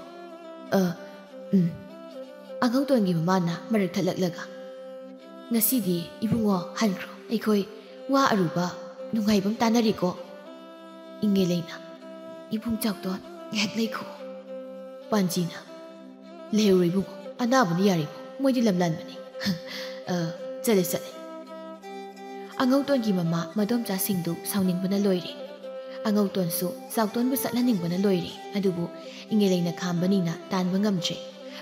"ꯑ, ꯎꯝ꯫" ꯑꯉꯧꯇꯣꯟꯒꯤ ꯃꯃꯥꯅ ꯃꯔꯛ ꯊꯠꯂꯛꯂꯒ, "ꯉꯁꯤꯗꯤ ꯏꯕꯨꯡꯉꯣ ꯍꯟꯈ꯭ꯔꯣ꯫ ꯑꯩꯈꯣꯏ ꯋꯥ ꯑꯔꯨꯕ ꯅꯨꯡꯉꯥꯏꯕ ꯑꯃ ꯇꯥꯟꯅꯔꯤꯀꯣ꯫" ꯏꯉꯦꯂꯩꯅ, "ꯏꯕꯨꯡ ꯆꯥꯎꯇꯣꯟ, ꯉꯥꯏꯍꯥꯛ ꯂꯩꯈꯣ꯫" ꯄꯥꯟꯖꯤꯅ, "ꯂꯩꯍꯧꯔꯣ ꯏꯕꯨꯡꯉꯣ, ꯑꯅꯥꯕꯅ ꯌꯥꯔꯦ ꯏꯕꯨꯡ, ꯃꯣꯏꯗꯤ ꯂꯝꯂꯥꯟꯕꯅꯤ꯫" "ꯑ, ꯆꯠꯂꯦ, ꯆꯠꯂꯦ꯫" ꯑꯉꯧꯇꯣꯟꯒꯤ ꯃꯃꯥ ꯃꯗꯣꯝꯆꯥꯁꯤꯡꯗꯨ ꯁꯥꯎꯅꯤꯡꯕꯅ ꯂꯣꯏꯔꯦ꯫ ꯑꯉꯧꯇꯣꯟꯁꯨ ꯆꯥꯎꯇꯣꯟꯕꯨ ꯆꯠꯍꯟꯅꯤꯡꯕꯅ ꯂꯣꯏꯔꯦ꯫ ꯑꯗꯨꯕꯨ ꯏꯉꯦꯂꯩꯅ ꯈꯥꯝꯕꯅꯤꯅ ꯇꯥꯟꯕ ꯉꯝꯗ꯭ꯔꯦ꯫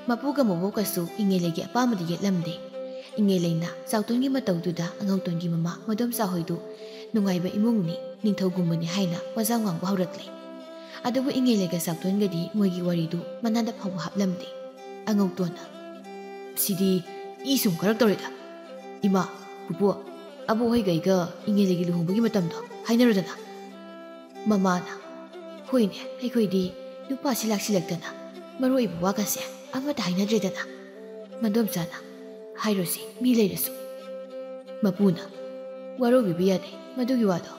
ꯃꯄꯨꯒ ꯃꯕꯣꯛꯀꯁꯨ ꯏꯉꯦꯂꯩꯒꯤ ꯑꯄꯥꯝꯕꯗ ꯌꯦꯠꯂꯝꯗꯦ꯫ ꯏꯉꯦꯂꯩꯅ ꯆꯥꯎꯇꯣꯟꯒꯤ ꯃꯇꯧꯗꯨꯗ ꯑꯉꯧꯇꯣꯟꯒꯤ ꯃꯃꯥ ꯃꯗꯣꯝꯆꯥ ꯍꯣꯏꯗꯨ ꯅꯨꯡꯉꯥꯏꯕ ꯏꯃꯨꯡꯅꯤ, ꯅꯤꯡꯊꯧꯒꯨꯝꯕꯅꯤ ꯍꯥꯏꯅ ꯋꯥꯖꯥꯎ ꯉꯥꯡꯕ ꯍꯧꯔꯛꯂꯦ꯫ ꯑꯗꯨꯕꯨ ꯏꯉꯦꯂꯩꯒ ꯆꯥꯎꯇꯣꯟꯒꯗꯤ ꯃꯣꯏꯒꯤ ꯋꯥꯔꯤꯗꯨ ꯃꯅꯥꯗ ꯐꯥꯎꯕ ꯍꯥꯞꯂꯝꯗꯦ꯫ ꯑꯉꯧꯇꯣꯟꯅ, "ꯁꯤꯗꯤ ꯏ ꯁꯨꯝ ꯀꯔꯛ ꯇꯧꯔꯦꯗ꯫ ꯏꯃꯥ, ꯄꯨꯄꯨ, ꯑꯕꯣꯛ ꯍꯣꯏꯒ ꯑꯩꯒ ꯏꯉꯦꯂꯩꯒꯤ ꯂꯨꯍꯣꯡꯕꯒꯤ ꯃꯇꯝꯗꯣ ꯍꯥꯏꯅꯔꯨꯗꯅ?" ꯃꯃꯥꯅ, "ꯍꯣꯏꯅꯦ, ꯑꯩꯈꯣꯏꯗꯤ ꯅꯨꯄꯥꯁꯤ ꯂꯥꯛꯁꯤꯜꯂꯛꯇꯅ ꯃꯔꯨ ꯑꯣꯏꯕ ꯋꯥꯒꯁꯦ ꯑꯃꯠꯇ ꯍꯥꯏꯅꯗ꯭ꯔꯦꯗꯅ꯫ ꯃꯗꯣꯝꯆꯥꯅ ꯍꯥꯏꯔꯣꯁꯤ, ꯃꯤ ꯂꯩꯔꯁꯨ꯫" ꯃꯄꯨꯅ, "ꯋꯥꯔꯧꯕꯤꯕ ꯌꯥꯗꯦ ꯃꯗꯨꯒꯤ ꯋꯥꯗꯣ꯫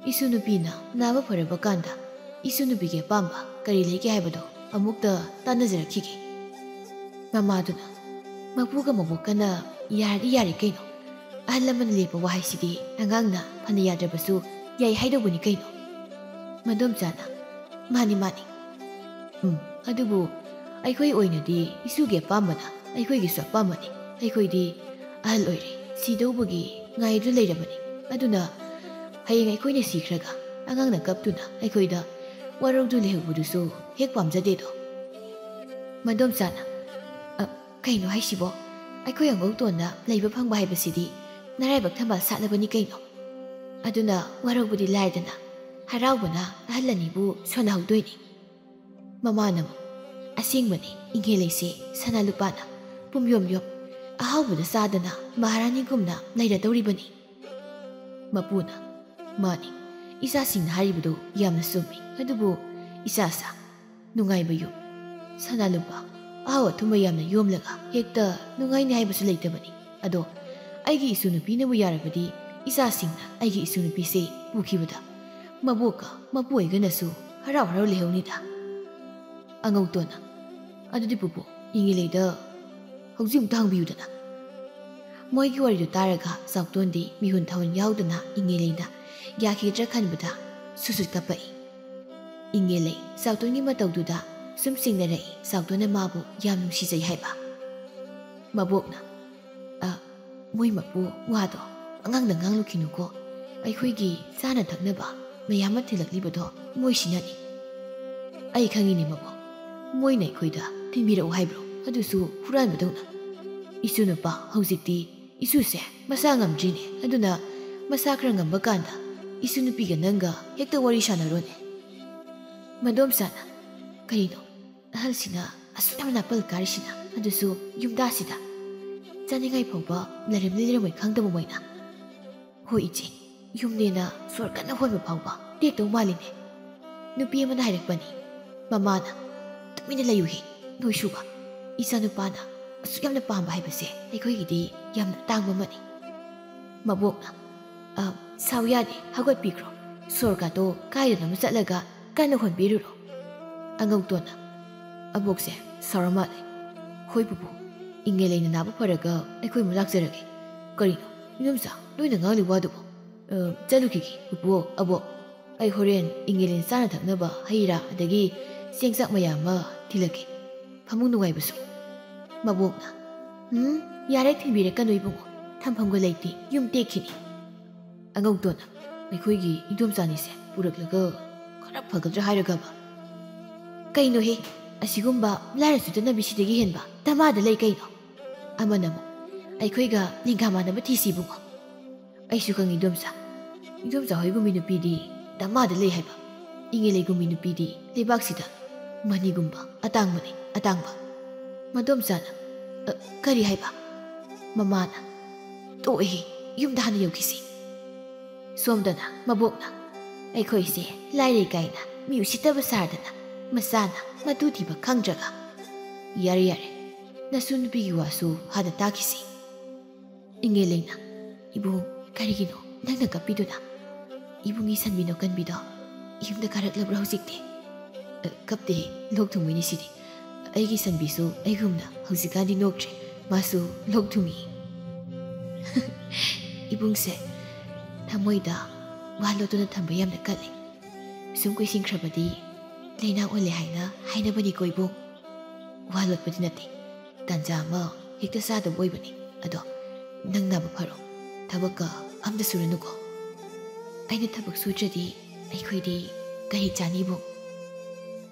ꯏꯁꯨ ꯅꯨꯄꯤꯅ ꯅꯥꯕ ꯐꯔꯕ ꯀꯥꯟꯗ ꯏꯁꯨ ꯅꯨꯄꯤꯒꯤ ꯑꯄꯥꯝꯕ ꯀꯔꯤ ꯂꯩꯒꯦ ꯍꯥꯏꯕꯗꯣ ꯑꯃꯨꯛꯇ ꯇꯥꯟꯅꯖꯔꯛꯈꯤꯒꯦ꯫" ꯃꯃꯥꯗꯨꯅ, "ꯃꯄꯨꯒ ꯃꯕꯣꯛꯀꯅ ꯌꯥꯔꯗꯤ ꯌꯥꯔꯦ ꯀꯩꯅꯣ꯫ ꯑꯍꯜ ꯂꯃꯟꯅ ꯂꯦꯞꯄ ꯋꯥ ꯍꯥꯏꯁꯤꯗꯤ ꯑꯉꯥꯡꯅ ꯐꯅ ꯌꯥꯗ꯭ꯔꯕꯁꯨ ꯌꯥꯏ ꯍꯥꯏꯗꯧꯕꯅꯤ ꯀꯩꯅꯣ꯫" ꯃꯗꯣꯝꯆꯥꯅ, "ꯃꯥꯅꯤ, ꯃꯥꯅꯤ꯫ ꯎꯝ, ꯑꯗꯨꯕꯨ ꯑꯩꯈꯣꯏ ꯑꯣꯏꯅꯗꯤ ꯏꯁꯨꯒꯤ ꯑꯄꯥꯝꯕꯅ ꯑꯩꯈꯣꯏꯒꯤꯁꯨ ꯑꯄꯥꯝꯕꯅꯤ꯫ ꯑꯩꯈꯣꯏꯗꯤ ꯑꯍꯜ ꯑꯣꯏꯔꯦ, ꯁꯤꯗꯧꯕꯒꯤ ꯉꯥꯏꯗꯨꯅ ꯂꯩꯔꯕꯅꯤ꯫ ꯑꯗꯨꯅ ꯍꯌꯦꯡ ꯑꯩꯈꯣꯏꯅ ꯁꯤꯈ꯭ꯔꯒ ꯑꯉꯥꯡꯅ ꯀꯞꯇꯨꯅ ꯑꯩꯈꯣꯏꯗ ꯋꯥꯔꯧꯗꯨꯅ ꯂꯩꯍꯧꯕꯗꯨꯁꯨ ꯍꯦꯛ ꯄꯥꯝꯖꯗꯦꯗꯣ꯫" ꯃꯗꯣꯝꯆꯥꯅ, "ꯑ, ꯀꯩꯅꯣ ꯍꯥꯏꯁꯤꯕꯣ? ꯑꯩꯈꯣꯏ ꯑꯉꯧꯇꯣꯟꯅ ꯂꯩꯕ ꯐꯪꯕ ꯍꯥꯏꯕꯁꯤꯗꯤ ꯅꯔꯥꯏꯕꯛ ꯊꯝꯕꯥꯜ ꯁꯥꯠꯂꯕꯅꯤ ꯀꯩꯅꯣ꯫ ꯑꯗꯨꯅ ꯋꯥꯔꯧꯕꯗꯤ ꯂꯥꯏꯔꯗꯅ ꯍꯔꯥꯎꯕꯅ ꯑꯍꯜ ꯑꯅꯤꯕꯨ ꯁꯣꯟꯅꯍꯧꯗꯣꯏꯅꯤ꯫" ꯃꯃꯥꯅ ꯑꯃꯨꯛ, "ꯑꯁꯦꯡꯕꯅꯤ, ꯏꯉꯦꯂꯩꯁꯦ ꯁꯅꯥ ꯂꯨꯄꯥꯅ ꯄꯨꯝꯌꯣꯝ ꯌꯣꯝ ꯑꯍꯥꯎꯕꯗ ꯆꯥꯗꯅ ꯃꯍꯥꯔꯥꯅꯤꯒꯨꯝꯅ ꯂꯩꯔꯗꯧꯔꯤꯕꯅꯤ꯫" ꯃꯄꯨꯅ, "ꯃꯥꯅꯤ, ꯏꯆꯥꯁꯤꯡꯅ ꯍꯥꯏꯔꯤꯕꯗꯨ ꯌꯥꯝꯅ ꯆꯨꯝꯃꯤ꯫ ꯑꯗꯨꯕꯨ ꯏꯆꯥꯁꯥ, ꯅꯨꯡꯉꯥꯏꯕ ꯌꯨꯝ, ꯁꯅꯥ ꯂꯨꯄꯥ, ꯑꯍꯥꯎ ꯑꯊꯨꯝꯕ ꯌꯥꯝꯅ ꯌꯣꯝꯂꯒ ꯍꯦꯛꯇ ꯅꯨꯡꯉꯥꯏꯅꯤ ꯍꯥꯏꯕꯁꯨ ꯂꯩꯇꯕꯅꯤ꯫ ꯑꯗꯣ ꯑꯩꯒꯤ ꯏꯁꯨ ꯅꯨꯄꯤꯅꯕꯨ ꯌꯥꯔꯕꯗꯤ ꯏꯆꯥꯁꯤꯡꯅ ꯑꯩꯒꯤ ꯏꯁꯨ ꯅꯨꯄꯤꯁꯦ ꯄꯨꯈꯤꯕꯗ ꯃꯕꯣꯛꯀ ꯃꯄꯨ ꯑꯣꯏꯒꯅꯁꯨ ꯍꯔꯥꯎ ꯍꯔꯥꯎ ꯂꯩꯍꯧꯅꯤꯗ꯫" ꯑꯉꯧꯇꯣꯟꯅ, "ꯑꯗꯨꯗꯤ ꯄꯨꯄꯨ, ꯏꯉꯦꯂꯩꯗ ꯍꯧꯖꯤꯛ ꯑꯃꯨꯛꯇ ꯍꯪꯕꯤꯌꯨꯗꯅ꯫" ꯃꯣꯏꯒꯤ ꯋꯥꯔꯤꯗꯨ ꯇꯥꯔꯒ ꯆꯥꯎꯇꯣꯟꯗꯤ ꯃꯤꯍꯨꯟ ꯊꯥꯍꯨꯟ ꯌꯥꯎꯗꯅ ꯏꯉꯦꯂꯩꯅ ꯌꯥꯈꯤꯒꯗ꯭ꯔꯥ ꯈꯟꯕꯗ ꯁꯨꯠ ꯁꯨꯠ ꯀꯞꯄꯛꯏ꯫ ꯏꯉꯦꯂꯩ ꯆꯥꯎꯇꯣꯟꯒꯤ ꯃꯇꯧꯗꯨꯗ ꯁꯨꯝ ꯆꯤꯡꯅꯔꯛꯏ, ꯆꯥꯎꯇꯣꯟꯅ ꯃꯥꯕꯨ ꯌꯥꯝ ꯅꯨꯡꯁꯤꯖꯩ ꯍꯥꯏꯕ꯫ ꯃꯕꯣꯛꯅ, "ꯑ, ꯃꯣꯏ ꯃꯄꯨ, ꯋꯥꯗꯣ ꯑꯉꯥꯡꯗ ꯉꯥꯡꯂꯨꯈꯤꯅꯨꯀꯣ꯫ ꯑꯩꯈꯣꯏꯒꯤ ꯆꯥꯅ ꯊꯛꯅꯕ ꯃꯌꯥꯝ ꯑꯃ ꯊꯤꯜꯂꯛꯂꯤꯕꯗꯣ ꯃꯣꯏꯁꯤꯅꯅꯤ꯫" "ꯑꯩ ꯈꯪꯉꯤꯅꯦ ꯃꯕꯣꯛ, ꯃꯣꯏꯅ ꯑꯩꯈꯣꯏꯗ ꯊꯤꯟꯕꯤꯔꯛꯎ ꯍꯥꯏꯕ꯭ꯔꯣ? ꯑꯗꯨꯁꯨ ꯍꯨꯔꯥꯟꯕꯗꯧꯅ꯫ ꯏꯁꯨ ꯅꯨꯄꯥ, ꯍꯧꯖꯤꯛꯇꯤ ꯏꯁꯨꯁꯦ ꯃꯁꯥ ꯉꯝꯗ꯭ꯔꯤꯅꯦ꯫ ꯑꯗꯨꯅ ꯃꯁꯥ ꯈꯔ ꯉꯝꯕ ꯀꯥꯟꯗ ꯏꯁꯨ ꯅꯨꯄꯤꯒ ꯅꯪꯒ ꯍꯦꯛꯇ ꯋꯥꯔꯤ ꯁꯥꯟꯅꯔꯣꯅꯦ꯫ ꯃꯗꯣꯝꯆꯥꯅ, "ꯀꯔꯤꯅꯣ ꯑꯍꯜꯁꯤꯅ ꯑꯁꯨꯛ ꯌꯥꯝꯅ ꯅꯥꯄꯜ ꯀꯥꯔꯤꯁꯤꯅ, ꯑꯗꯨꯁꯨ ꯌꯨꯝꯗꯥꯁꯤꯗ? ꯆꯥꯅꯤꯡꯉꯥꯏ ꯐꯥꯎꯕ ꯂꯩꯔꯝꯂꯤ ꯂꯩꯔꯝꯃꯣꯏ ꯈꯪꯗꯕ ꯃꯣꯏꯅ꯫ ꯍꯣꯏ ꯏꯆꯦ, ꯌꯨꯝꯅꯦꯅ ꯁꯣꯔ ꯀꯟꯅ ꯍꯣꯟꯕ ꯐꯥꯎꯕ ꯇꯦꯛꯇꯧ ꯃꯥꯜꯂꯤꯅꯦ꯫ ꯅꯨꯄꯤ ꯑꯃꯅ ꯍꯥꯏꯔꯛꯄꯅꯤ, ꯃꯃꯥꯅ, ꯇꯨꯃꯤꯟꯅ ꯂꯩꯌꯨꯍꯦ ꯅꯣꯏꯁꯨꯕ꯫ ꯏꯆꯥꯅꯨꯄꯥꯅ ꯑꯁꯨꯛ ꯌꯥꯝꯅ ꯄꯥꯝꯕ ꯍꯥꯏꯕꯁꯦ ꯑꯩꯈꯣꯏꯒꯤꯗꯤ ꯌꯥꯝꯅ ꯇꯥꯡꯕ ꯑꯃꯅꯤ"꯫ ꯃꯕꯣꯛꯅ, "ꯑ, ꯁꯥꯎ ꯌꯥꯗꯦ, ꯍꯧꯒꯠꯄꯤꯈ꯭ꯔꯣ꯫ ꯁꯣꯔꯒꯗꯣ ꯀꯥꯏꯗꯅꯣꯃ ꯆꯠꯂꯒ ꯀꯟꯅ ꯍꯣꯟꯕꯤꯔꯨꯔꯣ"꯫ ꯑꯉꯧꯇꯣꯟꯅ, "ꯑꯕꯣꯛꯁꯦ ꯁꯥꯎꯔ ꯃꯥꯜꯂꯦ꯫ ꯍꯣꯏ ꯄꯨꯄꯨ, ꯏꯪꯉꯦꯂꯩꯅ ꯅꯥꯕ ꯐꯔꯒ ꯑꯩꯈꯣꯏ ꯑꯃꯨꯛ ꯂꯥꯛꯆꯔꯒꯦ꯫ ꯀꯔꯤꯅꯣ ꯏꯅꯣꯝꯆꯥ, ꯅꯣꯏꯅ ꯉꯥꯡꯂꯤ ꯋꯥꯗꯨꯕꯣ? ꯑ, ꯆꯠꯂꯨꯈꯤꯒꯦ ꯄꯨꯄꯨ, ꯑꯕꯣꯛ꯫ ꯑꯩ ꯍꯣꯔꯦꯟ ꯏꯪꯉꯦꯂꯩꯅ ꯆꯥꯅ ꯊꯛꯅꯕ ꯍꯩ ꯔꯥ ꯑꯗꯒꯤ ꯆꯦꯡ ꯆꯥꯛ ꯃꯌꯥꯝ ꯑꯃ ꯊꯤꯜꯂꯛꯀꯦ꯫ ꯐꯃꯨꯡ ꯅꯨꯡꯉꯥꯏꯕꯁꯨ"꯫ ꯃꯕꯣꯛꯅ, "ꯎꯝ, ꯌꯥꯔꯦ, ꯊꯤꯟꯕꯤꯔꯛꯀꯅꯨ ꯏꯕꯨꯡꯉꯣ꯫ ꯊꯝꯐꯝꯒ ꯂꯩꯇꯦ, ꯌꯨꯝ ꯇꯦꯛꯈꯤꯅꯤ"꯫ ꯑꯉꯧꯇꯣꯟꯅ, "ꯑꯩꯈꯣꯏꯒꯤ ꯏꯗꯣꯝꯆꯥꯅꯤꯁꯦ ꯄꯨꯔꯛꯂꯒ ꯈꯔ ꯐꯒꯗ꯭ꯔꯥ ꯍꯥꯏꯔꯒꯕ꯫ ꯀꯩꯅꯣꯍꯦ, ꯑꯁꯤꯒꯨꯝꯕ ꯂꯥꯏꯔ ꯆꯨꯗꯅꯕꯤꯁꯤꯗꯒꯤ ꯍꯦꯟꯕ ꯗꯃꯥꯗ ꯂꯩ ꯀꯩꯅꯣ?" ꯑꯃꯅ ꯑꯃꯨꯛ, "ꯑꯩꯈꯣꯏꯒ ꯂꯦꯡꯒꯥ ꯃꯥꯟꯅꯕ ꯊꯤꯁꯤ ꯏꯕꯨꯡꯉꯣ"꯫ "ꯑꯩꯁꯨ ꯈꯪꯉꯤ ꯏꯗꯣꯝꯆꯥ꯫ ꯏꯗꯣꯝꯆꯥ ꯍꯣꯏꯒꯨꯝꯕꯤ ꯅꯨꯄꯤꯗꯤ ꯗꯃꯥꯗ ꯂꯩ ꯍꯥꯏꯕ꯫ ꯏꯪꯉꯦꯂꯩꯒꯨꯝꯕꯤ ꯅꯨꯄꯤꯗꯤ ꯂꯩꯕꯥꯛꯁꯤꯗ ꯃꯅꯤꯒꯨꯝꯕ ꯑꯇꯥꯡꯕꯅꯤ, ꯑꯇꯥꯡꯕ"꯫ ꯃꯗꯣꯝꯆꯥꯅ, "ꯑ, ꯀꯔꯤ ꯍꯥꯏꯕ?" ꯃꯃꯥꯅ, "ꯇꯣꯛꯑꯦꯍꯦ, ꯌꯨꯝꯗ ꯍꯥꯟꯅ ꯌꯧꯈꯤꯁꯤ"꯫ ꯁꯣꯝꯗꯅ ꯃꯕꯣꯛꯅ, "ꯑꯩꯈꯣꯏꯁꯦ ꯂꯥꯏꯔꯩ ꯀꯥꯏꯅ ꯃꯤ ꯎꯁꯤꯠꯇꯕ ꯁꯥꯔꯗꯅ ꯃꯆꯥꯅ ꯃꯇꯨ ꯊꯤꯕ ꯈꯪꯗ꯭ꯔꯒ"꯫ "ꯌꯥꯔꯦ, ꯌꯥꯔꯦ, ꯅꯁꯨ ꯅꯨꯄꯤꯒꯤ ꯋꯥꯁꯨ ꯍꯥꯟꯅ ꯇꯥꯈꯤꯁꯤ"꯫ ꯏꯪꯉꯦꯂꯩꯅ, "ꯏꯕꯨꯡ, ꯀꯔꯤꯒꯤꯅꯣ ꯅꯪꯅ ꯀꯞꯄꯤꯗꯨꯅ? ꯏꯕꯨꯡꯒꯤ ꯁꯟꯕꯤ ꯅꯣꯀꯟꯕꯤꯗꯣ ꯌꯨꯝꯗ ꯀꯥꯔꯛꯂꯕ꯭ꯔꯥ ꯍꯧꯖꯤꯛꯇꯤ?" "ꯑ, ꯀꯞꯇꯦ, ꯂꯣꯛ ꯊꯨꯡꯕꯅꯤ ꯁꯤꯗꯤ꯫ ꯑꯩꯒꯤ ꯁꯟꯕꯤꯁꯨ ꯑꯩꯒꯨꯝꯅ ꯍꯧꯖꯤꯛꯀꯥꯟꯗꯤ ꯅꯣꯛꯇ꯭ꯔꯦ, ꯃꯥꯁꯨ ꯂꯣꯛ ꯊꯨꯡꯉꯤ"꯫ ꯏꯕꯨꯡꯁꯦ ꯊꯃꯣꯏꯗ ꯋꯥ ꯂꯣꯠꯇꯨꯅ ꯊꯝꯕ ꯌꯥꯝꯅ ꯀꯜꯂꯤ꯫ ꯁꯨꯝ ꯀꯨꯏꯁꯤꯟꯈ꯭ꯔꯕꯗꯤ ꯂꯩꯅꯥ ꯑꯣꯜꯂꯦ ꯍꯥꯏꯅ ꯍꯥꯏꯅꯕꯅꯤꯀꯣ ꯏꯕꯨꯡ꯫ ꯋꯥ ꯂꯣꯠꯄꯗꯤ ꯅꯠꯇꯦ, ꯇꯥꯟꯖꯥ ꯑꯃ ꯍꯦꯛꯇ ꯆꯥꯗꯕ ꯑꯣꯏꯕꯅꯤ꯫ ꯑꯗꯣ ꯅꯪ ꯅꯥꯕ ꯐꯔꯣ, ꯊꯕꯛꯀ ꯑꯝꯇ ꯁꯨꯔꯅꯨꯀꯣ꯫ ꯑꯩꯅ ꯊꯕꯛ ꯁꯨꯗ꯭ꯔꯗꯤ ꯑꯩꯈꯣꯏꯗꯤ ꯀꯔꯤ ꯆꯥꯅꯤ ꯏꯕꯨꯡ?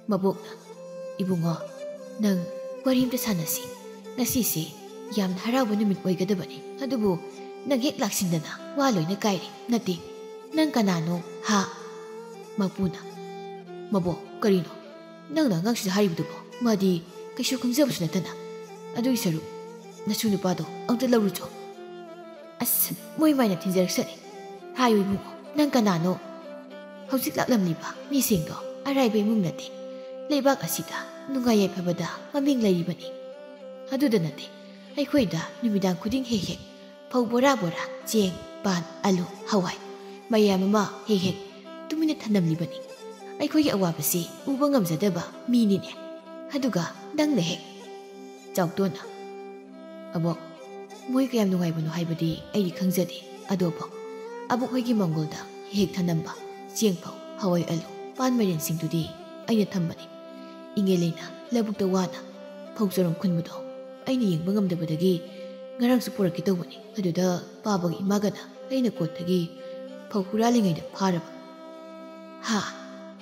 ꯃꯕꯣꯛꯅ, "ꯏꯕꯨꯡꯉꯣ, ꯅꯪ ꯋꯥꯔꯤ ꯑꯝꯇ ꯁꯥꯟꯅꯁꯤ꯫ ꯉꯁꯤꯁꯦ ꯌꯥꯝꯅ ꯍꯔꯥꯎꯕ ꯅꯨꯃꯤꯠ ꯑꯣꯏꯒꯗꯕꯅꯤ, ꯑꯗꯨꯕꯨ ꯅꯪ ꯍꯦꯛ ꯂꯥꯛꯁꯤꯟꯗꯅ ꯋꯥ ꯂꯣꯏꯅ ꯀꯥꯏꯔꯦ꯫ ꯅꯠꯇꯦ, "ꯅꯪ ꯀꯅꯥꯅꯣ, ꯍꯥ?" ꯃꯄꯨꯅ, "ꯃꯕꯣꯛ, ꯀꯔꯤꯅꯣ ꯅꯪꯅ ꯑꯉꯥꯡꯁꯤꯗ ꯍꯥꯏꯔꯤꯕꯗꯨꯕꯣ? ꯃꯥꯗꯤ ꯀꯩꯁꯨ ꯈꯪꯖꯕꯁꯨ ꯅꯠꯇꯅ꯫ ꯑꯗꯨꯒꯤ ꯁꯔꯨꯛ ꯅꯁꯨ ꯅꯨꯄꯥꯗꯣ ꯑꯝꯇ ꯂꯧꯔꯨꯆꯣ꯫" "ꯑꯁ, ꯃꯣꯏ ꯃꯥꯏꯅ ꯊꯤꯟꯖꯔꯛꯁꯅꯤ꯫ ꯍꯥꯏꯌꯨ ꯏꯕꯨꯡꯉꯣ, ꯅꯪ ꯀꯅꯥꯅꯣ? ꯍꯧꯖꯤꯛ ꯂꯥꯛꯂꯝꯂꯤꯕ ꯃꯤꯁꯤꯡꯗꯣ ꯑꯔꯥꯏꯕ ꯏꯃꯨꯡ ꯅꯠꯇꯦ꯫ ꯂꯩꯕꯥꯛ ꯑꯁꯤꯗ ꯅꯨꯡꯉꯥꯏ ꯌꯥꯏꯐꯕꯗ ꯃꯃꯤꯡ ꯂꯩꯔꯤꯕꯅꯤ꯫ ꯑꯗꯨꯗ ꯅꯠꯇꯦ, ꯑꯩꯈꯣꯏꯗ ꯅꯨꯃꯤꯗꯥꯡ ꯈꯨꯗꯤꯡ ꯍꯦꯛ ꯍꯦꯛ ꯐꯧ ꯕꯣꯔꯥ ꯕꯣꯔꯥ, ꯆꯦꯡ, ꯄꯥꯟ, ꯑꯂꯨ, ꯍꯋꯥꯏ, ꯃꯌꯥꯝ ꯑꯃ ꯍꯦꯛ ꯍꯦꯛ ꯇꯨꯃꯤꯟꯅ ꯊꯅꯝꯂꯤꯕꯅꯤ꯫ ꯑꯩꯈꯣꯏꯒꯤ ꯑꯋꯥꯕꯁꯤ ꯎꯕ ꯉꯝꯖꯗꯕ ꯃꯤꯅꯤꯅꯦ꯫ ꯑꯗꯨꯒ ꯅꯪꯅ ꯍꯦꯛ..." ꯆꯥꯎꯇꯣꯟꯅ, "ꯑꯕꯣꯛ, ꯃꯣꯏ ꯀꯌꯥꯝ ꯅꯨꯡꯉꯥꯏꯕꯅꯣ ꯍꯥꯏꯕꯗꯤ ꯑꯩꯗꯤ ꯈꯪꯖꯗꯦ꯫ ꯑꯗꯣ ꯑꯕꯣꯛ, ꯑꯕꯣꯛ ꯍꯣꯏꯒꯤ ꯃꯪꯒꯣꯜꯗ ꯍꯦꯛ ꯊꯅꯝꯕ ꯆꯦꯡ ꯐꯧ, ꯍꯋꯥꯏ, ꯑꯂꯨ, ꯄꯥꯟ, ꯃꯥꯏꯔꯦꯟꯁꯤꯡꯗꯨꯗꯤ ꯑꯩꯅ ꯊꯝꯕꯅꯤ꯫ ꯏꯉꯦꯂꯩꯅ ꯂꯧꯕꯨꯛꯇ ꯋꯥꯅ ꯐꯧ ꯆꯔꯣꯡ ꯈꯨꯟꯕꯗꯣ ꯑꯩꯅ ꯌꯦꯡꯕ ꯉꯝꯗꯕꯗꯒꯤ ꯉꯔꯥꯡꯁꯨ ꯄꯨꯔꯛꯀꯦ ꯇꯧꯕꯅꯤ꯫ ꯑꯗꯨꯗ ꯄꯥꯕꯒꯤ ꯏꯃꯥꯒꯅ ꯑꯩꯅ ꯀꯣꯠꯇꯒꯤ ꯐꯧ ꯍꯨꯔꯥꯜꯂꯤꯉꯩꯗ ꯐꯥꯔꯕ꯫" "ꯍꯥ?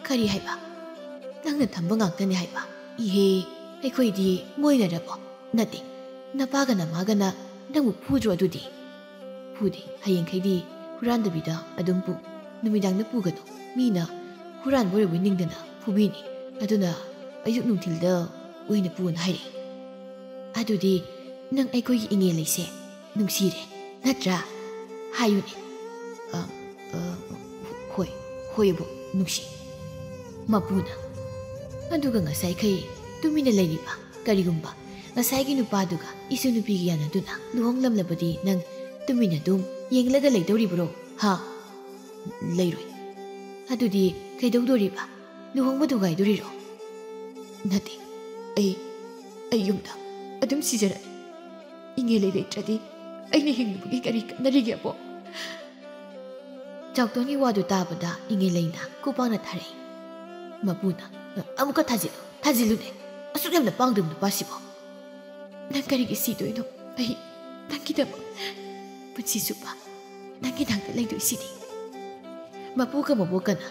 ꯀꯔꯤ ꯍꯥꯏꯕ? ꯅꯪꯅ ꯊꯝꯕ ꯉꯥꯛꯇꯅꯤ ꯍꯥꯏꯕ? ꯏꯍꯦ, ꯑꯩꯈꯣꯏꯗꯤ ꯃꯣꯏꯅꯔꯕꯣ? ꯅꯠꯇꯦ, ꯅꯄꯥꯒ ꯅꯃꯥꯒꯅ ꯅꯪꯕꯨ ꯐꯨꯗ꯭ꯔꯣ ꯑꯗꯨꯗꯤ?" "ꯐꯨꯗꯦ, ꯍꯌꯦꯡꯈꯩꯗꯤ ꯍꯨꯔꯥꯟꯗꯕꯤꯗ ꯑꯗꯨꯝ ꯄꯨ꯫ ꯅꯨꯃꯤꯗꯥꯡꯗ ꯄꯨꯒꯅꯨ, ꯃꯤꯅ ꯍꯨꯔꯥꯟꯕ ꯑꯣꯏꯔꯕꯣꯏ ꯅꯤꯡꯗꯅ ꯐꯨꯕꯤꯅꯤ꯫ ꯑꯗꯨꯅ ꯑꯌꯨꯛ ꯅꯨꯡꯊꯤꯜꯗ ꯑꯣꯏꯅ ꯄꯨꯅ ꯍꯥꯏꯔꯛꯏ꯫" "ꯑꯗꯨꯗꯤ ꯅꯪ ꯑꯩꯈꯣꯏꯒꯤ ꯏꯉꯦꯂꯩꯁꯦ ꯅꯨꯡꯁꯤꯔꯦ, ꯅꯠꯇ꯭ꯔꯥ? ꯍꯥꯏꯌꯨꯅꯦ꯫" "ꯑ, ꯑ, ꯍꯣꯏ, ꯍꯣꯏ ꯑꯕꯣꯛ, ꯅꯨꯡꯁꯤ꯫" ꯃꯄꯨꯅ, "ꯑꯗꯨꯒ ꯉꯁꯥꯏꯈꯩ ꯇꯨꯃꯤꯟꯅ ꯂꯩꯔꯤꯕ, ꯀꯔꯤꯒꯨꯝꯕ ꯉꯁꯥꯏꯒꯤ ꯅꯨꯄꯥꯗꯨꯒ ꯏꯁꯨ ꯅꯨꯄꯤꯒ ꯌꯥꯅꯗꯨꯅ ꯂꯨꯍꯣꯡꯂꯝꯂꯕꯗꯤ ꯅꯪ ꯇꯨꯃꯤꯟꯅ ꯑꯗꯨꯝ ꯌꯦꯡꯂꯒ ꯂꯩꯗꯧꯔꯤꯕ꯭ꯔꯣ, ꯍꯥ?" "ꯂꯩꯔꯣꯏ꯫" "ꯑꯗꯨꯗꯤ ꯀꯩꯗꯧꯗꯣꯔꯤꯕ? ꯂꯨꯍꯣꯡꯕ ꯊꯨꯒꯥꯏꯗꯣꯔꯤꯔꯣ?" "ꯅꯠꯇꯦ, ꯑꯩ, ꯑꯩ ꯌꯨꯝꯗ ꯑꯗꯨꯝ ꯁꯤꯖꯔꯅꯤ꯫ ꯏꯉꯦꯂꯩ ꯂꯩꯇ꯭ꯔꯗꯤ ꯑꯩꯅ ꯍꯤꯡꯂꯨꯕꯒꯤ ꯀꯔꯤ ꯀꯥꯟꯅꯔꯤꯒꯦ ꯑꯕꯣꯛ?" ꯆꯥꯎꯇꯣꯟꯒꯤ ꯋꯥꯗꯨ ꯇꯥꯕꯗ ꯏꯉꯦꯂꯩꯅ ꯈꯨꯄꯥꯛꯅ ꯊꯥꯔꯛꯏ꯫ ꯃꯄꯨꯅ, "ꯑꯃꯨꯛꯀ ꯊꯥꯖꯤꯜꯂꯨ, ꯊꯥꯖꯤꯜꯂꯨꯅꯦ꯫ ꯑꯁꯨꯛ ꯌꯥꯝꯅ ꯄꯥꯡꯗꯕ ꯅꯨꯄꯥꯁꯤꯕꯣ꯫ ꯅꯪ ꯀꯔꯤꯒꯤ ꯁꯤꯗꯣꯏꯅꯣ? ꯑꯩ ꯅꯪꯒꯤꯗꯃꯛ ꯄꯨꯟꯁꯤ ꯆꯨꯞꯄ ꯅꯪꯒꯤ ꯅꯥꯛꯇ ꯂꯩꯗꯣꯏꯁꯤꯗꯤ꯫" ꯃꯄꯨꯒ ꯃꯕꯣꯛꯀꯅ,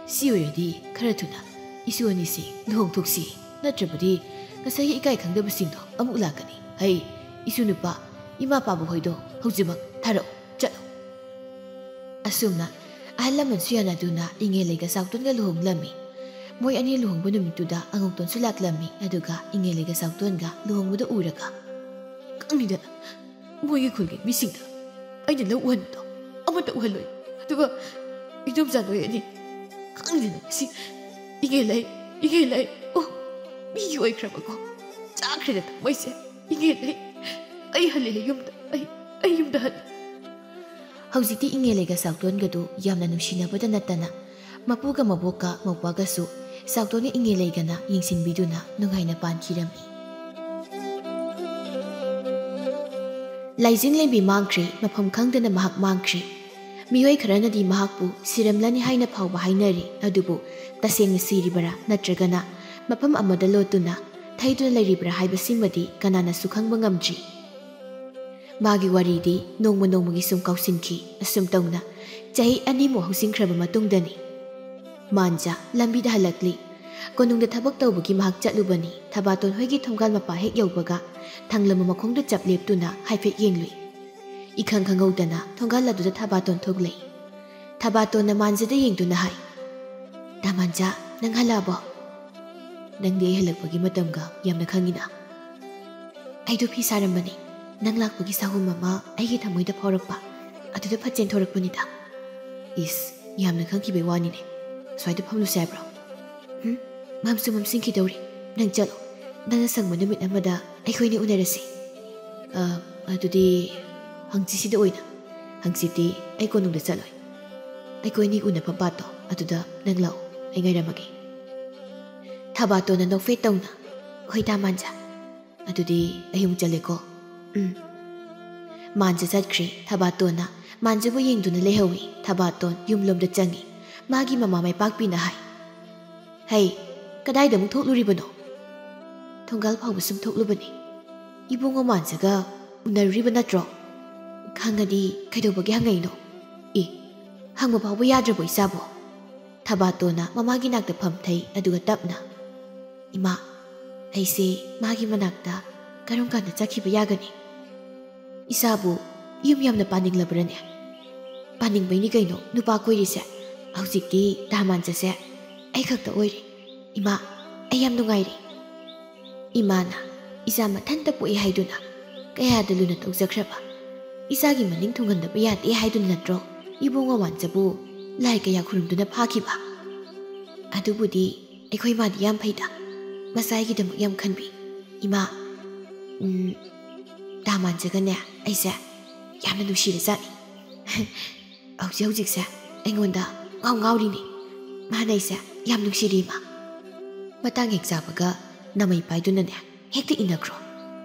"ꯁꯤ ꯑꯣꯏꯔꯗꯤ ꯈꯔ ꯊꯨꯅ ꯏꯁꯨ ꯑꯅꯤꯁꯤ ꯂꯨꯍꯣꯡꯊꯣꯛꯁꯤ, ꯅꯠꯇ꯭ꯔꯕꯗꯤ ꯉꯁꯥꯏꯒꯤ ꯏꯀꯥꯏ ꯈꯪꯗꯕꯁꯤꯡꯗꯣ ꯑꯃꯨꯛ ꯂꯥꯛꯀꯅꯤ꯫ ꯍꯩ, ꯏꯁꯨ ꯅꯨꯄꯥ, ꯏꯃꯥ ꯄꯥꯕꯨ ꯍꯣꯏꯗꯣ ꯍꯧꯖꯤꯛꯃꯛ ꯊꯥꯔꯛꯎ, ꯆꯠꯂꯨ꯫" ꯑꯁꯨꯝꯅ ꯑꯍꯜ ꯂꯃꯟꯁꯨ ꯌꯥꯅꯗꯨꯅ ꯏꯉꯦꯂꯩꯒ ꯆꯥꯎꯇꯣꯟꯒ ꯂꯨꯍꯣꯡꯂꯝꯃꯤ꯫ ꯃꯣꯏ ꯑꯅꯤ ꯂꯨꯍꯣꯡꯕ ꯅꯨꯃꯤꯠꯇꯨꯗ ꯑꯉꯧꯇꯣꯟꯁꯨ ꯂꯥꯛꯂꯝꯃꯤ꯫ ꯑꯗꯨꯒ ꯏꯉꯦꯂꯩꯒ ꯆꯥꯎꯇꯣꯟꯒ ꯂꯨꯍꯣꯡꯕꯗꯨ ꯎꯔꯒ, "ꯈꯪꯅꯤꯗꯅ, ꯃꯣꯏꯒꯤ ꯈꯨꯜꯒꯤ ꯃꯤꯁꯤꯡꯗ ꯑꯩꯅ ꯂꯧ ꯎꯍꯟꯕꯗꯣ ꯑꯃꯠꯇ ꯎꯍꯜꯂꯣꯏ꯫ ꯑꯗꯨꯒ ꯏꯗꯣꯝꯆꯥ ꯅꯣꯏ ꯑꯅꯤ, ꯈꯪꯗꯦꯅ ꯉꯁꯤ ꯏꯉꯦꯂꯩ, ꯏꯉꯦꯂꯩ, ꯑꯣ, ꯃꯤꯒꯤ ꯑꯣꯏꯈ꯭ꯔꯕꯀꯣ꯫ ꯆꯥꯈ꯭ꯔꯦꯗ ꯊꯃꯣꯏꯁꯦ꯫ ꯏꯉꯦꯂꯩ, ꯑꯩ ꯍꯜꯂꯦ ꯌꯨꯝꯗ, ꯑꯩ, ꯑꯩ ꯌꯨꯝꯗ ꯍꯜꯂꯦ꯫" ꯍꯧꯖꯤꯛꯇꯤ ꯏꯉꯦꯂꯩꯒ ꯆꯥꯎꯇꯣꯟꯒꯗꯨ ꯌꯥꯝꯅ ꯅꯨꯡꯁꯤꯅꯕꯗ ꯅꯠꯇꯅ, ꯃꯄꯨꯒ ꯃꯕꯣꯛꯀ ꯃꯧꯄꯥꯒꯁꯨ ꯆꯥꯎꯇꯣꯟꯒ ꯏꯉꯦꯂꯩꯒꯅ ꯌꯦꯡꯁꯤꯟꯕꯤꯗꯨꯅ ꯅꯨꯡꯉꯥꯏꯅ ꯄꯥꯟꯈꯤꯔꯝꯃꯤ꯫ ꯂꯥꯏꯖꯤꯡ ꯂꯦꯝꯕꯤ ꯃꯥꯡꯈ꯭ꯔꯦ, ꯃꯐꯝ ꯈꯪꯗꯅ ꯃꯍꯥꯛ ꯃꯥꯡꯈ꯭ꯔꯦ꯫ ꯃꯤꯑꯣꯏ ꯈꯔꯅꯗꯤ ꯃꯍꯥꯛꯄꯨ ꯁꯤꯔꯝꯂꯅꯤ ꯍꯥꯏꯅ ꯐꯥꯎꯕ ꯍꯥꯏꯅꯔꯤ, ꯑꯗꯨꯕꯨ ꯇꯁꯦꯡꯅ ꯁꯤꯔꯤꯕꯔꯥ ꯅꯠꯇ꯭ꯔꯒꯅ ꯃꯐꯝ ꯑꯃꯗ ꯂꯣꯠꯇꯨꯅ ꯊꯩꯗꯨꯅ ꯂꯩꯔꯤꯕ꯭ꯔꯥ ꯍꯥꯏꯕꯁꯤꯃꯗꯤ ꯀꯅꯥꯅꯁꯨ ꯈꯪꯕ ꯉꯝꯗ꯭ꯔꯤ꯫ ꯃꯥꯒꯤ ꯋꯥꯔꯤꯗꯤ ꯅꯣꯡꯃ ꯅꯣꯡꯃꯒꯤ ꯁꯨꯝ ꯀꯥꯎꯁꯤꯟꯈꯤ꯫ ꯑꯁꯨꯝ ꯇꯧꯅ ꯆꯍꯤ ꯑꯅꯤꯃꯨꯛ ꯍꯧꯖꯤꯟꯈ꯭ꯔꯕ ꯃꯇꯨꯡꯗꯅꯤ꯫ ꯃꯥꯟꯖ ꯂꯝꯕꯤꯗ ꯍꯜꯂꯛꯂꯤ꯫ ꯀꯣꯅꯨꯡꯗ ꯊꯕꯛ ꯇꯧꯕꯒꯤ ꯃꯍꯥꯛ ꯆꯠꯂꯨꯕꯅꯤ꯫ ꯊꯕꯥꯇꯣꯟ ꯍꯣꯏꯒꯤ ꯊꯣꯡꯒꯥꯜ ꯃꯄꯥ ꯍꯦꯛ ꯌꯧꯕꯒ ꯊꯥꯡꯂꯝꯕ ꯃꯈꯣꯡꯗ ꯆꯞ ꯂꯦꯞꯇꯨꯅ ꯍꯥꯏꯐꯦꯠ ꯌꯦꯡꯂꯨꯏ꯫ ꯏꯈꯪ ꯈꯪꯍꯧꯗꯅ ꯊꯣꯡꯒꯥꯜ ꯑꯗꯨꯗ ꯊꯕꯥꯇꯣꯟ ꯊꯣꯛꯂꯛꯏ꯫ ꯊꯕꯥꯇꯣꯟꯅ ꯃꯥꯟꯖꯗ ꯌꯦꯡꯗꯨꯅ ꯍꯥꯏ, "ꯇꯥ ꯃꯥꯟꯖ, ꯅꯪ ꯍꯜꯂꯛꯑꯕꯣ? ꯅꯪꯗꯤ ꯑꯩ ꯍꯜꯂꯛꯄꯒꯤ ꯃꯇꯝꯒ ꯌꯥꯝꯅ ꯈꯪꯉꯤꯅ꯫" "ꯑꯩꯗꯣ ꯐꯤ ꯁꯥꯔꯝꯕꯅꯤ꯫ ꯅꯪ ꯂꯥꯛꯄꯒꯤ ꯁꯥꯍꯨꯝ ꯑꯃ ꯑꯩꯒꯤ ꯊꯃꯣꯏꯗ ꯐꯥꯎꯔꯛꯄ, ꯑꯗꯨꯗ ꯐꯠ ꯆꯦꯟꯊꯣꯔꯛꯄꯅꯤꯗ꯫" "ꯏꯁ, ꯌꯥꯝꯅ ꯈꯪꯈꯤꯕꯩ ꯋꯥꯅꯤꯅꯦ꯫ ꯁ꯭ꯋꯥꯏꯗ ꯐꯝꯂꯨꯁꯦ ꯍꯥꯏꯕ꯭ꯔꯣ?" "ꯎꯝ, ꯃꯝꯁꯨ ꯃꯝꯁꯤꯟꯈꯤꯗꯧꯔꯦ꯫ ꯅꯪ ꯆꯠꯂꯣ꯫ ꯅꯪꯅ ꯁꯪꯕ ꯅꯨꯃꯤꯠ ꯑꯃꯗ ꯑꯩꯈꯣꯏꯅꯤ ꯎꯅꯔꯁꯤ꯫" "ꯑ, ꯑꯗꯨꯗꯤ ꯍꯪꯆꯤꯠꯁꯤꯗ ꯑꯣꯏꯅ꯫" "ꯍꯪꯆꯤꯠꯇꯤ ꯑꯩ ꯀꯣꯅꯨꯡꯗ ꯆꯠꯂꯣꯏ꯫ ꯑꯩꯈꯣꯏꯅꯤ ꯎꯅꯐꯝ ꯄꯥꯠꯇꯣ ꯑꯗꯨꯗ ꯅꯪ ꯂꯥꯛꯑꯣ, ꯑꯩ ꯉꯥꯏꯔꯝꯃꯒꯦ꯫" ꯊꯕꯥꯇꯣꯟꯅ ꯅꯣꯛꯐꯦꯠ ꯇꯧꯅ, "ꯍꯣꯏ ꯇꯥ ꯃꯥꯟꯖ꯫ ꯑꯗꯨꯗꯤ ꯑꯩ ꯑꯃꯨꯛ ꯆꯠꯂꯦꯀꯣ꯫" "ꯎꯝ꯫" ꯃꯥꯟꯖ ꯆꯠꯈ꯭ꯔꯦ꯫ ꯊꯕꯥꯇꯣꯟꯅ ꯃꯥꯟꯖꯕꯨ ꯌꯦꯡꯗꯨꯅ ꯂꯩꯍꯧꯏ꯫ ꯊꯕꯥꯇꯣꯟ ꯌꯨꯝꯂꯣꯝꯗ ꯆꯪꯏ꯫ ꯃꯥꯒꯤ ꯃꯃꯥ ꯃꯥꯏꯄꯥꯛꯄꯤꯅ ꯍꯥꯏ, "ꯍꯩ, ꯀꯗꯥꯏꯗ ꯑꯃꯨꯛ ꯊꯣꯛꯂꯨꯔꯤꯕꯅꯣ?" "ꯊꯣꯡꯒꯥꯜ ꯐꯥꯎꯕ ꯁꯨꯝ ꯊꯣꯛꯂꯨꯕꯅꯤ꯫" "ꯏꯕꯨꯡꯉꯣ ꯃꯥꯟꯖꯒ ꯎꯅꯔꯨꯔꯤꯕ ꯅꯠꯇ꯭ꯔꯣ? ꯈꯪꯉꯗꯤ ꯀꯩꯗꯧꯕꯒꯤ ꯍꯪꯉꯛꯏꯅꯣ? ꯑꯦ, ꯍꯪꯕ ꯐꯥꯎꯕ ꯌꯥꯗ꯭ꯔꯕꯣ ꯏꯆꯥꯕꯣ?" ꯊꯕꯥꯇꯣꯟꯅ ꯃꯃꯥꯒꯤ ꯅꯥꯛꯇ ꯐꯝꯊꯩ, ꯑꯗꯨꯒ ꯇꯞꯅ, "ꯏꯃꯥ, ꯑꯩꯁꯦ ꯃꯥꯒꯤ ꯃꯅꯥꯛꯇ ꯀꯔꯝ ꯀꯥꯟꯗ ꯆꯠꯈꯤꯕ ꯌꯥꯒꯅꯤ? ꯏꯆꯥꯕꯨ ꯌꯨꯝ ꯌꯥꯝꯅ ꯄꯥꯅꯤꯡꯂꯕ꯭ꯔꯅꯦ?" ꯄꯥꯅꯤꯡꯕꯩꯅꯤ ꯀꯩꯅꯣ ꯅꯨꯄꯥ ꯀꯣꯏꯔꯤꯁꯦ꯫ ꯍꯧꯖꯤꯛꯇꯤ ꯗꯥꯃꯥꯟꯖꯁꯦ ꯑꯩ ꯈꯛꯇ ꯑꯣꯏꯔꯦ꯫ ꯏꯃꯥ, ꯑꯩ ꯌꯥꯝ ꯅꯨꯡꯉꯥꯏꯔꯦ꯫ ꯏꯃꯥꯅ ꯏꯆꯥ ꯃꯊꯟꯇ ꯄꯣꯛꯏ ꯍꯥꯏꯗꯨꯅ ꯀꯌꯥꯗ ꯂꯨꯅ ꯇꯧꯖꯈ꯭ꯔꯕ꯫ ꯏꯆꯥꯒꯤ ꯃꯅꯤꯡ ꯊꯨꯡꯍꯟꯗꯕ ꯌꯥꯗꯦ ꯍꯥꯏꯗꯨꯅ ꯅꯠꯇ꯭ꯔꯣ ꯏꯕꯨꯡ ꯃꯃꯥꯟꯖꯕꯨ ꯂꯥꯏ ꯀꯌꯥ ꯈꯨꯔꯨꯝꯗꯨꯅ ꯐꯥꯈꯤꯕ꯫ ꯑꯗꯨꯕꯨꯗꯤ ꯑꯩꯈꯣꯏ ꯃꯥꯗꯤ ꯌꯥꯝ ꯐꯩꯗ, ꯃꯆꯥꯒꯤꯗꯃꯛ ꯌꯥꯝ ꯈꯟꯕꯤ꯫ ꯏꯃꯥ, ꯎꯝ, ꯗꯥꯃꯥꯟꯖꯒꯅꯦ ꯑꯩꯁꯦ ꯌꯥꯝꯅ ꯅꯨꯡꯁꯤꯔꯖꯥꯠꯅꯤ꯫ ꯍꯧꯖꯤꯛ ꯍꯧꯖꯤꯛꯁꯦ ꯑꯩꯉꯣꯟꯗ ꯉꯥꯎ ꯉꯥꯎꯔꯤꯅꯤ꯫ ꯃꯥꯅ ꯑꯩꯁꯦ ꯌꯥꯝ ꯅꯨꯡꯁꯤꯔꯤ ꯏꯃꯥ꯫ ꯃꯇꯥꯡ ꯍꯦꯛ ꯆꯥꯕꯒ ꯅꯃꯩ ꯄꯥꯏꯗꯨꯅꯅꯦ ꯍꯦꯛꯇ ꯏꯟꯅꯈ꯭ꯔꯣ꯫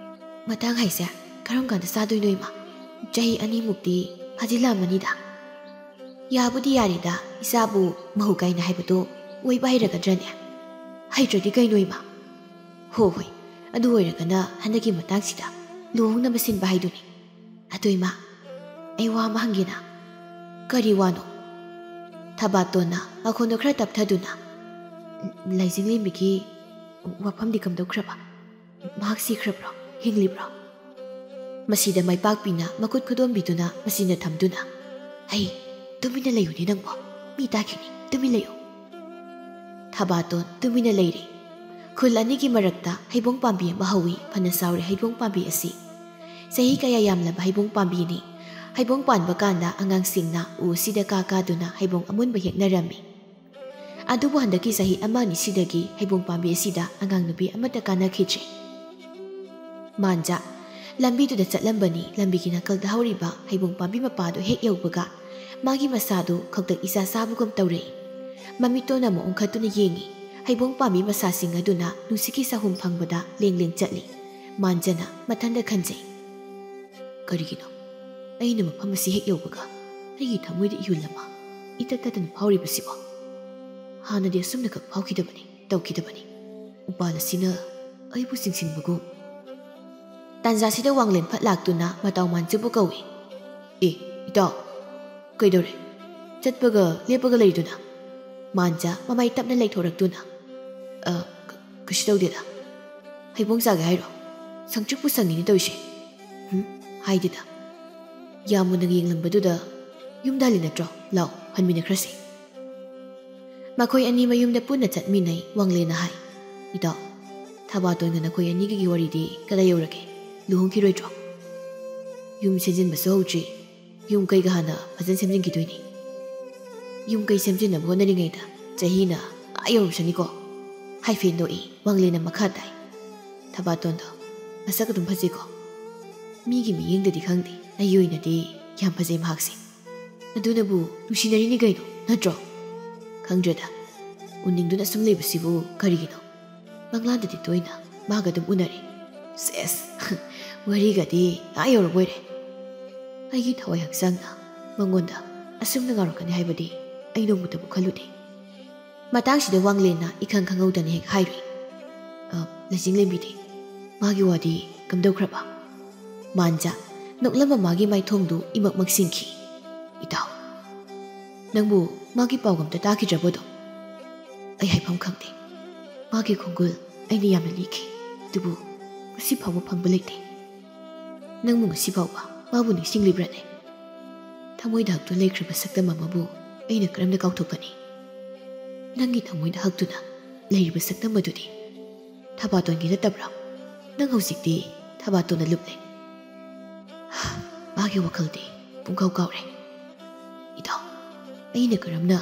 ꯃꯇꯥꯡ ꯍꯥꯏꯁꯦ ꯀꯔꯝ ꯀꯥꯟꯗ ꯆꯥꯗꯣꯏꯅꯣ ꯏꯃꯥ? ꯆꯍꯤ ꯑꯅꯤꯃꯨꯛꯇꯤ ꯐꯥꯖꯤꯜꯂꯛꯑꯃꯅꯤꯗ꯫ ꯌꯥꯕꯨꯗꯤ ꯌꯥꯔꯦꯗ, ꯏꯆꯥꯕꯨ ꯃꯍꯧ ꯀꯥꯏꯅ ꯍꯥꯏꯕꯗꯣ ꯑꯣꯏꯕ ꯍꯩꯔꯒꯗ꯭ꯔꯅꯦ? ꯍꯩꯇ꯭ꯔꯗꯤ ꯀꯩꯅꯣ ꯏꯃꯥ? ꯍꯣ ꯍꯣꯏ, ꯑꯗꯨ ꯑꯣꯏꯔꯒꯅ ꯍꯟꯗꯛꯀꯤ ꯃꯇꯥꯡꯁꯤꯗ ꯂꯨꯍꯣꯡꯅꯕ ꯁꯤꯟꯕ ꯍꯥꯏꯗꯨꯅꯤ꯫ ꯑꯗꯣ ꯏꯃꯥ, ꯑꯩ ꯋꯥ ꯑꯃ ꯍꯪꯒꯦꯅ꯫ ꯀꯔꯤ ꯋꯥꯅꯣ? ꯊꯕꯥꯇꯣꯟꯅ ꯃꯈꯣꯟꯗꯣ ꯈꯔ ꯇꯞꯊꯗꯨꯅ, ꯂꯥꯏꯖꯤꯡꯂꯦꯝꯕꯤꯒꯤ ꯋꯥꯐꯝꯗꯤ ꯀꯝꯗꯧꯈ꯭ꯔꯕ? ꯃꯍꯥꯛ ꯁꯤꯈ꯭ꯔꯕ꯭ꯔꯣ? ꯍꯤꯡꯂꯤꯕ꯭ꯔꯣ? ꯃꯁꯤꯗ ꯃꯥꯏꯄꯥꯛꯄꯤꯅ ꯃꯈꯨꯠ ꯈꯨꯗꯣꯝꯕꯤꯗꯨꯅ ꯃꯁꯤꯅ ꯊꯝꯗꯨꯅ, "ꯍꯩ, ꯇꯨꯃꯤꯟꯅ ꯂꯩꯌꯨꯅꯦ ꯅꯪꯕꯣ, ꯃꯤ ꯇꯥꯈꯤꯅꯤ, ꯇꯨꯃꯤꯟ ꯂꯩꯌꯨ"꯫ ꯊꯕꯥꯇꯣꯟ ꯇꯨꯃꯤꯟꯅ ꯂꯩꯔꯦ꯫ ꯈꯨꯜ ꯑꯅꯤꯒꯤ ꯃꯔꯛꯇ ꯍꯩꯕꯣꯡ ꯄꯥꯝꯕꯤ ꯑꯃ ꯍꯧꯏ, ꯐꯅ ꯆꯥꯎꯔꯦ ꯍꯩꯕꯣꯡ ꯄꯥꯝꯕꯤ ꯑꯁꯤ꯫ ꯆꯍꯤ ꯀꯌꯥ ꯌꯥꯝꯂꯕ ꯍꯩꯕꯣꯡ ꯄꯥꯝꯕꯤꯅꯤ꯫ ꯍꯩꯕꯣꯡ ꯄꯥꯟꯕ ꯀꯥꯟꯗ ꯑꯉꯥꯡꯁꯤꯡꯅ ꯎ ꯑꯁꯤꯗ ꯀꯥ ꯀꯥꯗꯨꯅ ꯍꯩꯕꯣꯡ ꯑꯃꯨꯟꯕ ꯍꯦꯛꯅꯔꯝꯃꯤ꯫ ꯑꯗꯨꯕꯨ ꯍꯟꯗꯛꯀꯤ ꯆꯍꯤ ꯑꯃ ꯑꯅꯤꯁꯤꯗꯒꯤ ꯍꯩꯕꯣꯡ ꯄꯥꯝꯕꯤ ꯑꯁꯤꯗ ꯑꯉꯥꯡ ꯅꯨꯄꯤ ꯑꯃꯠꯇ ꯀꯥꯟꯅꯈꯤꯗ꯭ꯔꯦ꯫ ꯃꯥꯟꯖ ꯂꯝꯕꯤꯗꯨꯗ ꯆꯠꯂꯝꯕꯅꯤ꯫ ꯂꯝꯕꯤꯒꯤ ꯅꯥꯀꯜꯗ ꯍꯧꯔꯤꯕ ꯍꯩꯕꯣꯡ ꯄꯥꯝꯕꯤ ꯃꯄꯥꯗꯨ ꯍꯦꯛ ꯌꯧꯕꯒ ꯃꯥꯒꯤ ꯃꯁꯥꯗꯨ ꯈꯧꯇꯛ ꯏꯆꯥ ꯆꯥꯕꯒꯨꯝ ꯇꯧꯔꯛꯏ꯫ ꯃꯃꯤꯠꯇꯣ ꯅꯝꯃ ꯑꯣꯟꯈꯠꯇꯨꯅ ꯌꯦꯡꯉꯤ꯫ ꯍꯩꯕꯣꯡ ꯄꯥꯝꯕꯤ ꯃꯁꯥꯁꯤꯡ ꯑꯗꯨꯅ ꯅꯨꯡꯁꯤꯠꯀꯤ ꯆꯍꯨꯝ ꯐꯪꯕꯗ ꯂꯦꯡ ꯂꯦꯡ ꯆꯠꯂꯤ꯫ ꯃꯥꯟꯖꯅ ꯃꯊꯟꯇ ꯈꯟꯖꯩ, "ꯀꯔꯤꯒꯤꯅꯣ ꯑꯩꯅ ꯃꯐꯝ ꯑꯁꯤ ꯍꯦꯛ ꯌꯧꯕꯒ ꯑꯩꯒꯤ ꯊꯃꯣꯏꯗ ꯏꯍꯨꯜ ꯑꯃ ꯏꯇꯠ ꯇꯠꯇꯅ ꯐꯥꯎꯔꯤꯕꯁꯤꯕꯣ? ꯍꯥꯟꯅꯗꯤ ꯑꯁꯨꯝꯅꯈꯛ ꯐꯥꯎꯈꯤꯗꯕꯅꯤ, ꯇꯧꯈꯤꯗꯕꯅꯤ꯫ ꯎꯄꯥꯜ ꯑꯁꯤꯅ ꯑꯩꯕꯨ ꯆꯤꯡꯁꯤꯟꯕꯒꯨꯝ"꯫ ꯇꯥꯟꯖꯥꯁꯤꯗ ꯋꯥꯡꯂꯦꯟ ꯐꯠ ꯂꯥꯛꯇꯨꯅ ꯃꯇꯥꯎ ꯃꯥꯟꯖꯕꯨ ꯀꯧꯏ꯫ "ꯑꯦ, ꯏꯇꯥꯎ, ꯀꯩꯗꯧꯔꯦ? ꯆꯠꯄꯒ ꯂꯦꯞꯄꯒ ꯂꯩꯗꯨꯅ?" ꯃꯥꯟꯖ ꯃꯃꯥꯏ ꯇꯞꯅ ꯂꯩꯊꯣꯔꯛꯇꯨꯅ, "ꯑ, ꯀ-, ꯀꯩꯁꯨ ꯇꯧꯗꯦꯗ꯫ ꯍꯩꯕꯣꯡ ꯆꯥꯒꯦ ꯍꯥꯏꯔꯣ? ꯁꯪꯇ꯭ꯔꯤꯛꯄꯨ ꯁꯪꯉꯤꯅꯦ ꯇꯧꯔꯤꯁꯦ꯫ ꯍꯨꯝ?" ꯍꯥꯏꯗꯦꯗ꯫ ꯌꯥꯝ ꯃꯨꯟꯅ ꯌꯦꯡꯂꯝꯕꯗꯨꯗ "ꯌꯨꯝꯗ ꯍꯜꯂꯤ ꯅꯠꯇ꯭ꯔꯣ? ꯂꯥꯛꯑꯣ, ꯍꯟꯃꯤꯟꯅꯈ꯭ꯔꯁꯤ꯫" ꯃꯈꯣꯏ ꯑꯅꯤ ꯃꯌꯨꯝꯗ ꯄꯨꯟꯅ ꯆꯠꯃꯤꯟꯅꯩ꯫ ꯋꯥꯡꯂꯦꯟꯅ ꯍꯥꯏ, "ꯏꯇꯥꯎ, ꯊꯕꯥꯇꯣꯟꯒ ꯅꯈꯣꯏ ꯑꯅꯤꯒꯤ ꯋꯥꯔꯤꯗꯤ ꯀꯗꯥꯏ ꯌꯧꯔꯒꯦ? ꯂꯨꯍꯣꯡꯈꯤꯔꯣꯏꯗ꯭ꯔꯣ?" "ꯌꯨꯝ ꯁꯦꯝꯖꯤꯟꯕꯁꯨ ꯍꯧꯗ꯭ꯔꯤ꯫ ꯌꯨꯝ ꯀꯩꯒ ꯍꯥꯟꯅ ꯐꯖꯅ ꯁꯦꯝꯖꯤꯟꯈꯤꯗꯣꯏꯅꯤ꯫" "ꯌꯨꯝ ꯀꯩ ꯁꯦꯝꯖꯤꯟꯅꯕ ꯍꯣꯠꯅꯔꯤꯉꯩꯗ ꯆꯍꯤꯅ ꯑꯥ ꯌꯧꯔꯁꯅꯤꯀꯣ꯫" ꯍꯥꯏꯐꯦꯠ ꯅꯣꯛꯏ꯫ ꯋꯥꯡꯂꯦꯟꯅ ꯃꯈꯥ ꯇꯥꯏ, "ꯊꯕꯥꯇꯣꯟꯗꯣ ꯃꯁꯛ ꯑꯗꯨꯝ ꯐꯖꯩꯀꯣ꯫ ꯃꯤꯒꯤ ꯃꯤꯠꯌꯦꯡꯗꯗꯤ ꯈꯪꯗꯦ, ꯑꯩꯒꯤ ꯑꯣꯏꯅꯗꯤ ꯌꯥꯝ ꯐꯖꯩ ꯃꯍꯥꯛꯁꯦ꯫ ꯑꯗꯨꯅꯕꯨ ꯅꯨꯡꯁꯤꯅꯔꯤꯅꯤ ꯀꯩꯅꯣ, ꯅꯠꯇ꯭ꯔꯣ? ꯈꯪꯗ꯭ꯔꯦꯗ, ꯎꯅꯤꯡꯗꯨꯅ ꯁꯨꯝ ꯂꯩꯕꯁꯤꯕꯨ ꯀꯔꯤꯒꯤꯅꯣ? ꯃꯪꯂꯥꯟꯗꯗꯤ ꯇꯣꯏꯅ ꯃꯥꯒ ꯑꯗꯨꯝ ꯎꯅꯔꯤ꯫" ꯁꯦꯁ, ꯋꯥꯔꯤꯒꯗꯤ ꯑꯥ ꯌꯧꯔꯕꯣꯏꯔꯦ꯫ ꯑꯩꯒꯤ ꯊꯋꯥꯏ ꯍꯛꯆꯥꯡꯅ ꯃꯉꯣꯟꯗ ꯑꯁꯨꯝꯅ ꯉꯥꯎꯔꯛꯀꯅꯤ ꯍꯥꯏꯕꯗꯤ ꯑꯩ ꯅꯣꯡꯃꯇꯕꯨ ꯈꯜꯂꯨꯗꯦ꯫ ꯃꯇꯥꯡꯁꯤꯗ ꯋꯥꯡꯂꯦꯟꯅ ꯏꯈꯪ ꯈꯪꯍꯧꯗꯅ ꯍꯦꯛ ꯍꯥꯏꯔꯨꯏ, "ꯑ, ꯂꯩꯆꯤꯡꯂꯦꯝꯕꯤꯗꯤ? ꯃꯥꯒꯤ ꯋꯥꯗꯤ ꯀꯝꯗꯧꯈ꯭ꯔꯕ?" ꯃꯥꯟꯖꯥ ꯅꯣꯛꯂꯝꯕ ꯃꯥꯒꯤ ꯃꯥꯏꯊꯣꯡꯗꯨ ꯏꯃꯛ ꯃꯛꯁꯤꯟꯈꯤ꯫ "ꯏꯇꯥꯎ, ꯅꯪꯕꯨ ꯃꯥꯒꯤ ꯄꯥꯎꯒ ꯑꯝꯇ ꯇꯥꯈꯤꯗ꯭ꯔꯕꯣ ꯑꯗꯨꯝ?" "ꯑꯩ ꯍꯥꯏꯐꯝ ꯈꯪꯗꯦ꯫ ꯃꯥꯒꯤ ꯈꯣꯡꯒꯨꯜ ꯑꯩꯅ ꯌꯥꯝꯅ ꯅꯤꯈꯤ, ꯑꯗꯨꯕꯨ ꯉꯁꯤ ꯐꯥꯎꯕ ꯐꯪꯕ ꯂꯩꯇꯦ꯫" "ꯅꯪꯕꯨ ꯉꯁꯤ ꯐꯥꯎꯕ ꯃꯥꯕꯨ ꯅꯤꯡꯁꯤꯡꯂꯤꯕ꯭ꯔꯥꯅꯦ? ꯊꯃꯣꯏꯗ ꯍꯛꯇꯨꯅ ꯂꯩꯈ꯭ꯔꯕ ꯁꯛꯇꯝ ꯑꯃꯕꯨ ꯑꯩꯅ ꯀꯔꯝꯅ ꯀꯥꯎꯊꯣꯛꯀꯅꯤ? ꯅꯪꯒꯤ ꯊꯃꯣꯏꯗ ꯍꯛꯇꯨꯅ ꯂꯩꯔꯤꯕ ꯁꯛꯇꯝ ꯑꯗꯨꯗꯤ ꯊꯕꯥꯇꯣꯟꯒꯤ ꯅꯠꯇꯕ꯭ꯔꯥ? ꯅꯪ ꯍꯧꯖꯤꯛꯇꯤ ꯊꯕꯥꯇꯣꯟꯅ ꯂꯨꯞꯂꯦ꯫" "ꯃꯥꯒꯤ ꯋꯥꯈꯜꯗꯤ ꯄꯨꯡꯀꯥꯎ ꯀꯥꯎꯔꯦ꯫" "ꯏꯇꯥꯎ, ꯑꯩꯅ ꯀꯔꯝꯅ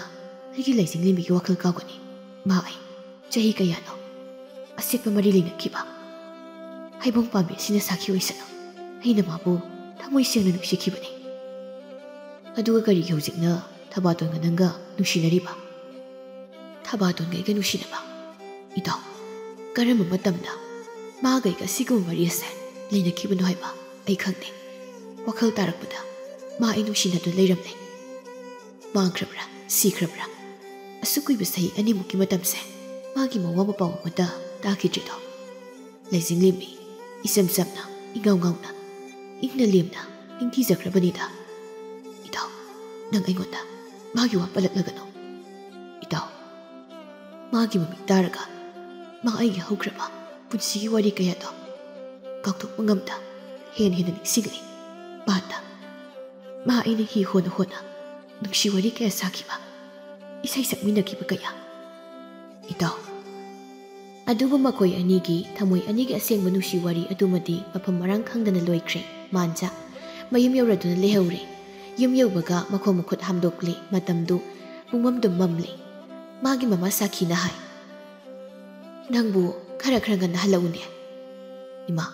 ꯑꯩꯒꯤ ꯂꯩꯆꯤꯡꯂꯦꯝꯕꯤꯒꯤ ꯋꯥꯈꯜ ꯀꯥꯎꯒꯅꯤ? ꯃꯥ ꯑꯩ ꯆꯍꯤ ꯀꯌꯥꯅꯣ ꯑꯁꯦꯠꯄ ꯃꯔꯤ ꯂꯩꯅꯈꯤꯕ꯫ ꯍꯩꯕꯣꯡ ꯄꯥꯝꯕꯤ ꯑꯁꯤꯅ ꯁꯥꯈꯤ ꯑꯣꯏꯁꯅꯨ, ꯑꯩꯅ ꯃꯥꯕꯨ ꯊꯃꯣꯏ ꯁꯦꯡꯅ ꯅꯨꯡꯁꯤꯈꯤꯕꯅꯤ꯫" "ꯑꯗꯨꯒ ꯀꯔꯤꯒꯤ ꯍꯧꯖꯤꯛꯅ ꯊꯕꯥꯇꯣꯟꯒ ꯅꯪꯒ ꯅꯨꯡꯁꯤꯅꯔꯤꯕ?" "ꯊꯕꯥꯇꯣꯟꯒ ꯑꯩꯒ ꯅꯨꯡꯁꯤꯅꯕ? ꯏꯇꯥꯎ, ꯀꯔꯝꯕ ꯃꯇꯝꯗ ꯃꯥꯒ ꯑꯩꯒ ꯑꯁꯤꯒꯨꯝꯕ ꯃꯔꯤ ꯑꯁꯦ ꯂꯩꯅꯈꯤꯕꯅꯣ ꯍꯥꯏꯕ ꯑꯩ ꯈꯪꯗꯦ꯫ ꯋꯥꯈꯜ ꯇꯥꯔꯛꯄꯗ ꯃꯥ ꯑꯩ ꯅꯨꯡꯁꯤꯅꯗꯨꯅ ꯂꯩꯔꯝꯂꯦ꯫ ꯃꯥꯡꯈ꯭ꯔꯕ꯭ꯔꯥ, ꯁꯤꯈ꯭ꯔꯕ꯭ꯔꯥ? ꯑꯁꯨꯛ ꯀꯨꯏꯕ ꯆꯍꯤ ꯑꯅꯤꯃꯨꯛꯀꯤ ꯃꯇꯝꯁꯦ ꯃꯥꯒꯤ ꯃꯋꯥ ꯃꯄꯥꯎ ꯑꯃꯠꯇ ꯇꯥꯈꯤꯗ꯭ꯔꯤꯗꯣ꯫ ꯂꯩꯆꯤꯡꯂꯦꯝꯕꯤ, ꯏꯆꯝ ꯆꯝꯅ, ꯏꯉꯥꯎ ꯉꯥꯎꯅ, ꯏꯪꯅ ꯂꯦꯝꯅ ꯅꯤꯡꯊꯤꯖꯈ꯭ꯔꯕꯅꯤꯗ꯫ ꯏꯇꯥꯎ, ꯅꯪ ꯑꯩꯉꯣꯟꯗ ꯃꯥꯒꯤ ꯋꯥ ꯄꯜꯂꯛꯂꯒꯅꯨ꯫ ꯏꯇꯥꯎ, ꯃꯥꯒꯤ ꯃꯃꯤꯡ ꯇꯥꯔꯒ ꯃꯥ ꯑꯩꯒꯤ ꯍꯧꯈ꯭ꯔꯕ ꯄꯨꯟꯁꯤꯒꯤ ꯋꯥꯔꯤ ꯀꯌꯥꯗꯣ ꯀꯥꯎꯊꯣꯛꯄ ꯉꯝꯗ ꯍꯦꯟꯅ ꯍꯦꯟꯅ ꯅꯤꯡꯁꯤꯡꯂꯤ꯫ ꯄꯥꯟꯗ ꯃꯥ ꯑꯩꯅ ꯍꯤ ꯍꯣꯟꯅ ꯍꯣꯟꯅ ꯅꯨꯡꯁꯤ ꯋꯥꯔꯤ ꯀꯌꯥ ꯁꯥꯈꯤꯕ, ꯏꯁꯩ ꯁꯛꯃꯤꯟꯅꯈꯤꯕ ꯀꯌꯥ꯫ ꯏꯇꯥꯎ, ꯑꯗꯨꯕꯨ ꯃꯈꯣꯏ ꯑꯅꯤꯒꯤ ꯊꯃꯣꯏ ꯑꯅꯤꯒꯤ ꯑꯁꯦꯡꯕ ꯅꯨꯡꯁꯤ ꯋꯥꯔꯤ ꯑꯗꯨꯃꯗꯤ ꯃꯐꯝ ꯃꯔꯥꯡ ꯈꯪꯗꯅ ꯂꯣꯏꯈ꯭ꯔꯦ꯫ ꯃꯥꯟꯖ ꯃꯌꯨꯝ ꯌꯧꯔꯗꯨꯅ ꯂꯩꯍꯧꯔꯦ꯫ ꯌꯨꯝ ꯌꯧꯕꯒ ꯃꯈꯣꯡ ꯃꯈꯨꯠ ꯍꯥꯝꯗꯣꯛꯂꯦ꯫ ꯃꯇꯝꯗꯨ ꯄꯨꯡꯃꯝꯗꯨꯝ ꯃꯝꯂꯦ꯫ ꯃꯥꯒꯤ ꯃꯃꯥ ꯁꯥꯈꯤꯅ ꯍꯥꯏ, "ꯅꯪꯕꯨ ꯈꯔ ꯈꯔ ꯉꯟꯅ ꯍꯜꯂꯛꯎꯅꯦ꯫" "ꯏꯃꯥ,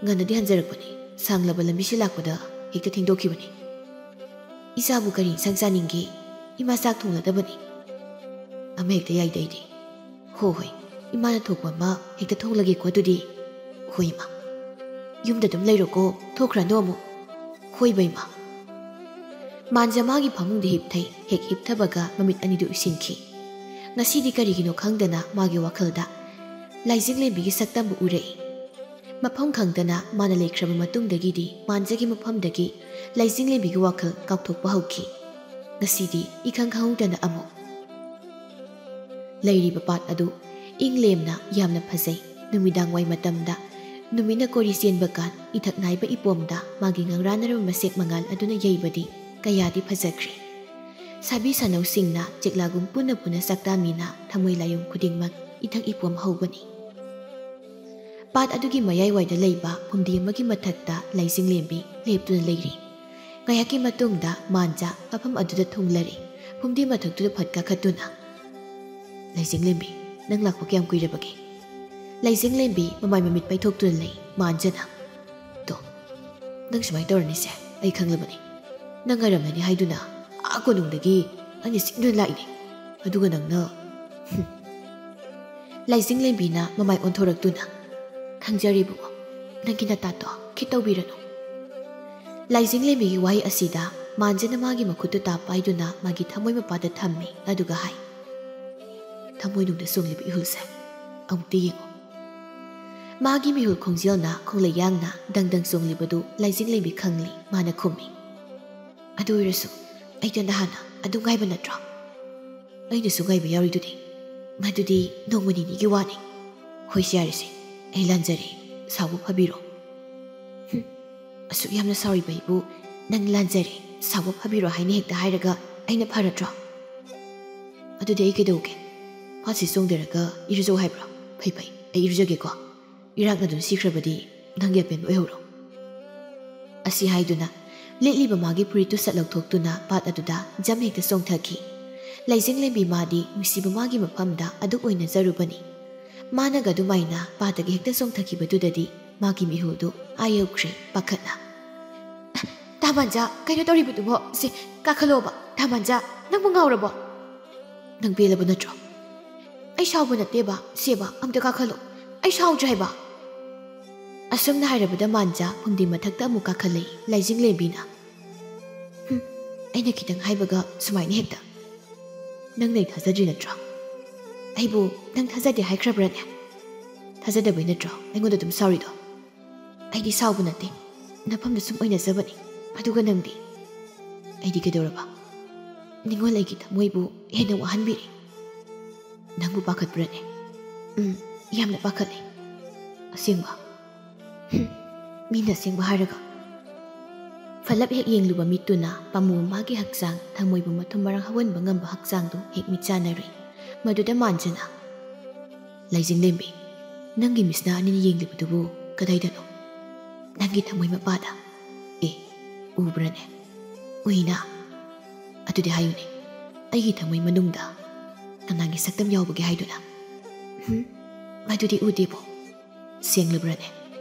ꯉꯟꯅꯗꯤ ꯍꯟꯖꯔꯛꯄꯅꯤ, ꯁꯥꯡꯂꯕ ꯂꯝꯕꯤꯁꯤ ꯂꯥꯛꯄꯗ ꯍꯦꯛꯇ ꯊꯦꯡꯗꯣꯛꯈꯤꯕꯅꯤ꯫" "ꯏꯆꯥꯕꯨ ꯀꯔꯤ ꯏꯟꯁꯥꯡ ꯆꯥꯅꯤꯡꯒꯦ? ꯏꯃꯥ ꯆꯥꯛ ꯊꯣꯡꯂꯗꯕꯅꯤ꯫" "ꯑꯃ ꯍꯦꯛꯇ ꯌꯥꯏꯗ ꯑꯩꯗꯤ꯫" "ꯍꯣ ꯍꯣꯏ, ꯏꯃꯥꯅ ꯊꯣꯡꯕ ꯑꯃ ꯍꯦꯛꯇ ꯊꯣꯡꯂꯒꯦꯀꯣ ꯑꯗꯨꯗꯤ꯫" "ꯍꯣꯏ ꯏꯃꯥ꯫" "ꯌꯨꯝꯗ ꯑꯗꯨꯝ ꯂꯩꯔꯣꯀꯣ, ꯊꯣꯛꯈ꯭ꯔꯅꯨ ꯑꯃꯨꯛ꯫" "ꯍꯣꯏꯕ ꯏꯃꯥ꯫" ꯃꯥꯟꯖ ꯃꯥꯒꯤ ꯐꯃꯨꯡꯗ ꯍꯤꯞꯊꯩ꯫ ꯍꯦꯛ ꯍꯤꯞꯊꯕꯒ ꯃꯃꯤꯠ ꯑꯅꯤꯗꯨ ꯎꯏꯁꯤꯟꯈꯤ꯫ ꯉꯁꯤꯗꯤ ꯀꯔꯤꯒꯤꯅꯣ ꯈꯪꯗꯅ ꯃꯥꯒꯤ ꯋꯥꯈꯜꯗ ꯂꯥꯏꯖꯤꯡꯂꯦꯝꯕꯤꯒꯤ ꯁꯛꯇꯝꯕꯨ ꯎꯔꯛꯏ꯫ ꯃꯐꯝ ꯈꯪꯗꯅ ꯃꯥꯅ ꯂꯩꯈ꯭ꯔꯕ ꯃꯇꯨꯡꯗꯒꯤꯗꯤ ꯃꯥꯟꯖꯒꯤ ꯃꯐꯝꯗꯒꯤ ꯂꯥꯏꯖꯤꯡꯂꯦꯝꯕꯤꯒꯤ ꯋꯥꯈꯜ ꯀꯥꯎꯊꯣꯛꯄ ꯍꯧꯈꯤ꯫ ꯉꯁꯤꯗꯤ ꯏꯈꯪ ꯈꯪꯍꯧꯗꯅ ꯑꯃꯨꯛ ꯂꯩꯔꯤꯕ ꯄꯥꯠ ꯑꯗꯨ ꯏꯪ ꯂꯦꯝꯅ ꯌꯥꯝꯅ ꯐꯖꯩ꯫ ꯅꯨꯃꯤꯗꯥꯡ ꯋꯥꯏ ꯃꯇꯝꯗ ꯅꯨꯃꯤꯠꯅ ꯀꯣꯔꯤ ꯆꯦꯟꯕ ꯀꯥꯟ ꯏꯊꯛ ꯅꯥꯏꯕ ꯏꯄꯣꯝꯗ ꯃꯥꯒꯤ ꯉꯪꯔꯥꯅꯔꯕ ꯃꯁꯦꯛ ꯃꯉꯥꯜ ꯑꯗꯨꯅ ꯌꯩꯕꯗꯤ ꯀꯌꯥꯗꯤ ꯐꯖꯈ꯭ꯔꯦ꯫ ꯁꯥꯕꯤ ꯁꯥꯅꯧꯁꯤꯡꯅ ꯆꯦꯛꯂꯥꯒꯨꯝ ꯄꯨꯟꯅ ꯄꯨꯟꯅ ꯆꯥꯛꯇꯥꯃꯤꯅ ꯊꯃꯣꯏ ꯂꯥꯏꯌꯨꯝ ꯈꯨꯗꯤꯡꯃꯛ ꯏꯊꯛ ꯏꯄꯣꯝ ꯍꯧꯕꯅꯤ꯫ ꯄꯥꯠ ꯑꯗꯨꯒꯤ ꯃꯌꯥꯏꯋꯥꯏꯗ ꯂꯩꯕ ꯐꯨꯝꯗꯤ ꯑꯃꯒꯤ ꯃꯊꯛꯇ ꯂꯥꯏꯖꯤꯡꯂꯦꯝꯕꯤ ꯂꯦꯞꯇꯨꯅ ꯂꯩꯔꯤ꯫ ꯉꯥꯏꯍꯥꯛꯀꯤ ꯃꯇꯨꯡꯗ ꯃꯥꯟꯖ ꯃꯐꯝ ꯑꯗꯨꯗ ꯊꯨꯡꯂꯔꯦ꯫ ꯐꯨꯝꯗꯤ ꯃꯊꯛꯇꯨꯗ ꯐꯠ ꯀꯥꯈꯠꯇꯨꯅ, "ꯂꯥꯏꯖꯤꯡꯂꯦꯝꯕꯤ, ꯅꯪ ꯂꯥꯛꯄ ꯀꯌꯥꯝ ꯀꯨꯏꯔꯕꯒꯦ?" ꯂꯥꯏꯖꯤꯡꯂꯦꯝꯕꯤ ꯃꯃꯥꯏ ꯃꯃꯤꯠ ꯄꯩꯊꯣꯛꯇꯨꯅ ꯂꯩ꯫ ꯃꯥꯟꯖꯅ, "ꯇꯣ, ꯅꯪ ꯁꯨꯃꯥꯏꯅ ꯇꯧꯔꯅꯤꯁꯦ ꯑꯩ ꯈꯪꯂꯕꯅꯤ꯫ ꯅꯪ ꯉꯥꯏꯔꯝꯂꯅꯤ ꯍꯥꯏꯗꯨꯅ ꯑꯥ ꯀꯣꯅꯨꯡꯗꯒꯤ ꯑꯩꯅ ꯆꯦꯟꯗꯨꯅ ꯂꯥꯛꯏꯅꯦ꯫ ꯑꯗꯨꯒ ꯅꯪꯅ," ꯍꯨꯝ꯫ ꯂꯥꯏꯖꯤꯡꯂꯦꯝꯕꯤꯅ ꯃꯃꯥꯏ ꯑꯣꯟꯊꯣꯔꯛꯇꯨꯅ, "ꯈꯪꯖꯔꯦ ꯏꯕꯨꯡꯉꯣ, ꯅꯪꯒꯤ ꯅꯇꯥꯇꯣ ꯈꯤꯠ ꯇꯧꯕꯤꯔꯅꯨ꯫" ꯂꯥꯏꯖꯤꯡꯂꯦꯝꯕꯤꯒꯤ ꯋꯥꯍꯩ ꯑꯁꯤꯗ ꯃꯥꯟꯖꯅ ꯃꯥꯒꯤ ꯃꯈꯨꯠꯇꯨ ꯇꯥꯞ ꯄꯥꯏꯗꯨꯅ ꯃꯥꯒꯤ ꯊꯃꯣꯏ ꯃꯄꯥꯗ ꯊꯝꯃꯤ꯫ ꯑꯗꯨꯒ ꯍꯥꯏ, "ꯊꯃꯣꯏꯅꯨꯡꯗ ꯆꯣꯡꯂꯤꯕ ꯏꯍꯨꯜꯁꯦ ꯑꯃꯨꯛꯇ ꯌꯦꯡꯉꯨ꯫" ꯃꯥꯒꯤ ꯃꯤꯍꯨꯜ ꯈꯣꯡꯖꯦꯜꯅ ꯈꯣꯡꯂꯩꯌꯥꯡꯅ ꯗꯪ ꯗꯪ ꯆꯣꯡꯂꯤꯕꯗꯨ ꯂꯥꯏꯖꯤꯡꯂꯦꯝꯕꯤ ꯈꯪꯂꯤ꯫ ꯃꯥꯅ ꯈꯨꯝꯃꯤ, "ꯑꯗꯨ ꯑꯣꯏꯔꯁꯨ ꯑꯩ ꯅꯍꯥꯟꯅ ꯑꯗꯨ ꯉꯥꯏꯕ ꯅꯠꯇ꯭ꯔꯣ? ꯑꯩꯅꯁꯨ ꯉꯥꯏꯕ ꯌꯥꯎꯔꯤꯗꯨꯗꯤ꯫ ꯃꯗꯨꯗꯤ ꯅꯣꯡꯃ ꯅꯤꯅꯤꯒꯤ ꯋꯥꯅꯤ꯫ ꯍꯣꯏꯁꯦ, ꯌꯥꯔꯦꯁꯦ, ꯑꯩ ꯂꯥꯟꯖꯔꯦ, ꯁꯥꯎꯕ ꯐꯕꯤꯔꯣ꯫" "ꯍꯨꯝ, ꯑꯁꯨꯛ ꯌꯥꯝꯅ ꯁꯥꯎꯔꯤꯕ ꯑꯩꯕꯨ ꯅꯪ ꯂꯥꯟꯖꯔꯦ, "ꯁꯥꯎꯕ ꯐꯥꯕꯤꯔꯣ" ꯍꯥꯏꯅ ꯍꯦꯛꯇ ꯍꯥꯏꯔꯒ ꯑꯩꯅ ꯐꯔꯗ꯭ꯔꯣ? "ꯑꯗꯨꯗꯤ ꯑꯩ ꯀꯩꯗꯧꯒꯦ? ꯐꯥꯠꯁꯤ ꯆꯣꯡꯊꯔꯒ ꯏꯔꯨꯖꯧ ꯍꯥꯏꯕ꯭ꯔꯣ? ꯐꯩ ꯐꯩ, ꯑꯩ ꯏꯔꯨꯖꯒꯦꯀꯣ꯫ ꯏꯔꯥꯛꯅ ꯑꯗꯨꯝ ꯁꯤꯈ꯭ꯔꯕꯗꯤ ꯅꯪꯒꯤ ꯑꯄꯦꯟꯕ ꯑꯣꯏꯍꯧꯔꯣ"꯫ ꯑꯁꯤ ꯍꯥꯏꯗꯨꯅ ꯂꯤꯠꯂꯤꯕ ꯃꯥꯒꯤ ꯐꯨꯔꯤꯠꯇꯨ ꯁꯠ ꯂꯧꯊꯣꯛꯇꯨꯅ ꯄꯥꯠ ꯑꯗꯨꯗ ꯖꯝ ꯍꯦꯛꯇ ꯆꯣꯡꯊꯈꯤ꯫ ꯂꯩꯖꯤꯡꯂꯦꯝꯕꯤ ꯃꯥꯗꯤ ꯅꯨꯡꯁꯤꯕ ꯃꯥꯒꯤ ꯃꯐꯝꯗ ꯑꯗꯨꯛ ꯑꯣꯏꯅꯖꯔꯨꯕꯅꯤ꯫ ꯃꯥꯅꯒ ꯑꯗꯨꯃꯥꯏꯅ ꯄꯥꯠꯇꯒꯤ ꯍꯦꯛꯇ ꯆꯣꯡꯊꯈꯤꯕꯗꯨꯗꯗꯤ ꯃꯥꯒꯤ ꯃꯤꯍꯨꯜꯗꯨ ꯑꯥ ꯌꯧꯈ꯭ꯔꯦ ꯄꯥꯈꯠꯅ꯫ "ꯇꯥ ꯃꯥꯟꯖꯥ, ꯀꯩꯅꯣ ꯇꯧꯔꯤꯕꯗꯨꯕꯣ? ꯁꯦ, ꯀꯥꯈꯠꯂꯣꯕ꯫ ꯇꯥ ꯃꯥꯟꯖꯥ, ꯅꯪꯕꯨ ꯉꯥꯎꯔꯕꯣ? ꯅꯪ ꯄꯦꯜꯂꯕ ꯅꯠꯇ꯭ꯔꯣ?" "ꯑꯩ ꯁꯥꯎꯕ ꯅꯠꯇꯦꯕ, ꯁꯦꯕ, ꯑꯝꯇ ꯀꯥꯈꯠꯂꯣ꯫ ꯑꯩ ꯁꯥꯎꯗ꯭ꯔꯦ ꯍꯥꯏꯕ"꯫ ꯑꯁꯨꯝꯅ ꯍꯥꯏꯔꯕꯗ ꯃꯥꯟꯖꯥ ꯐꯨꯝꯗꯤ ꯃꯊꯛꯇ ꯑꯃꯨꯛ ꯀꯥꯈꯠꯂꯛꯏ ꯂꯩꯖꯤꯡꯂꯦꯝꯕꯤꯅ꯫ "ꯍꯨꯝ, ꯑꯩꯅ ꯈꯤꯇꯪ ꯍꯥꯏꯕꯒ ꯁꯨꯃꯥꯏꯅ ꯍꯦꯛꯇ꯫ ꯅꯪꯅ ꯑꯩ ꯊꯥꯖꯗ꯭ꯔꯤ ꯅꯠꯇ꯭ꯔꯣ? ꯑꯩꯕꯨ ꯅꯪ ꯊꯥꯖꯗꯦ ꯍꯥꯏꯈ꯭ꯔꯕ꯭ꯔꯅꯦ? ꯊꯥꯖꯗꯕꯩ ꯅꯠꯇ꯭ꯔꯣ ꯑꯩꯉꯣꯟꯗ ꯑꯗꯨꯝ ꯁꯥꯎꯔꯤꯗꯣ?" "ꯑꯩꯗꯤ ꯁꯥꯎꯕ ꯅꯠꯇꯦ, ꯅꯐꯝꯗ ꯁꯨꯝ ꯑꯣꯏꯅꯖꯕꯅꯤ꯫ ꯑꯗꯨꯒ ꯅꯪꯗꯤ?" "ꯑꯩꯗꯤ ꯀꯩꯗꯧꯔꯕ? ꯅꯤꯡꯉꯣꯜ ꯑꯩꯒꯤ ꯊꯃꯣꯏꯕꯨ ꯍꯦꯟꯅ ꯋꯥꯍꯟꯕꯤꯔꯦ"꯫ "ꯅꯪꯕꯨ ꯄꯥꯈꯠꯄ꯭ꯔꯅꯦ?" "ꯎꯝ, ꯌꯥꯝꯅ ꯄꯥꯈꯠꯂꯦ"꯫ "ꯑꯁꯦꯡꯕ?" "ꯍꯨꯝ, ꯃꯤꯅ ꯑꯁꯦꯡꯕ ꯍꯥꯏꯔꯒ"꯫ ꯐꯂꯞ ꯍꯦꯛ ꯌꯦꯡꯂꯨꯕ ꯃꯤꯠꯇꯨꯅ ꯄꯥꯝꯃꯨ ꯃꯥꯒꯤ ꯍꯛꯆꯥꯡ, ꯊꯃꯣꯏꯕꯨ ꯃꯊꯨꯝ ꯃꯔꯥꯡ ꯍꯧꯍꯟꯕ ꯉꯝꯕ ꯍꯛꯆꯥꯡꯗꯨ ꯍꯦꯛ ꯃꯤꯠ ꯆꯥꯟꯅꯔꯨꯏ꯫ ꯃꯗꯨꯗ ꯃꯥꯟꯖꯅ, "ꯂꯩꯖꯤꯡꯂꯦꯝꯕꯤ, ꯅꯪꯒꯤ ꯃꯤꯠꯁꯅꯥ ꯑꯅꯤꯅ ꯌꯦꯡꯂꯤꯕꯗꯨꯕꯨ ꯀꯗꯥꯏꯗꯅꯣ?" "ꯅꯪꯒꯤ ꯊꯃꯣꯏ ꯃꯄꯥꯗ"꯫ "ꯑꯦ, ꯎꯕ꯭ꯔꯅꯦ? ꯎꯏꯅ꯫ ꯑꯗꯨꯗꯤ ꯍꯥꯏꯌꯨꯅꯦ, ꯑꯩꯒꯤ ꯊꯃꯣꯏ ꯃꯅꯨꯡꯗ ꯀꯅꯥꯒꯤ ꯁꯛꯇꯝ ꯌꯥꯎꯕꯒꯦ ꯍꯥꯏꯗꯨꯅ?" "ꯍꯨꯝ, ꯃꯗꯨꯗꯤ ꯎꯗꯦꯕꯣ"꯫ "ꯁꯦꯡꯂꯕ꯭ꯔꯅꯦ?"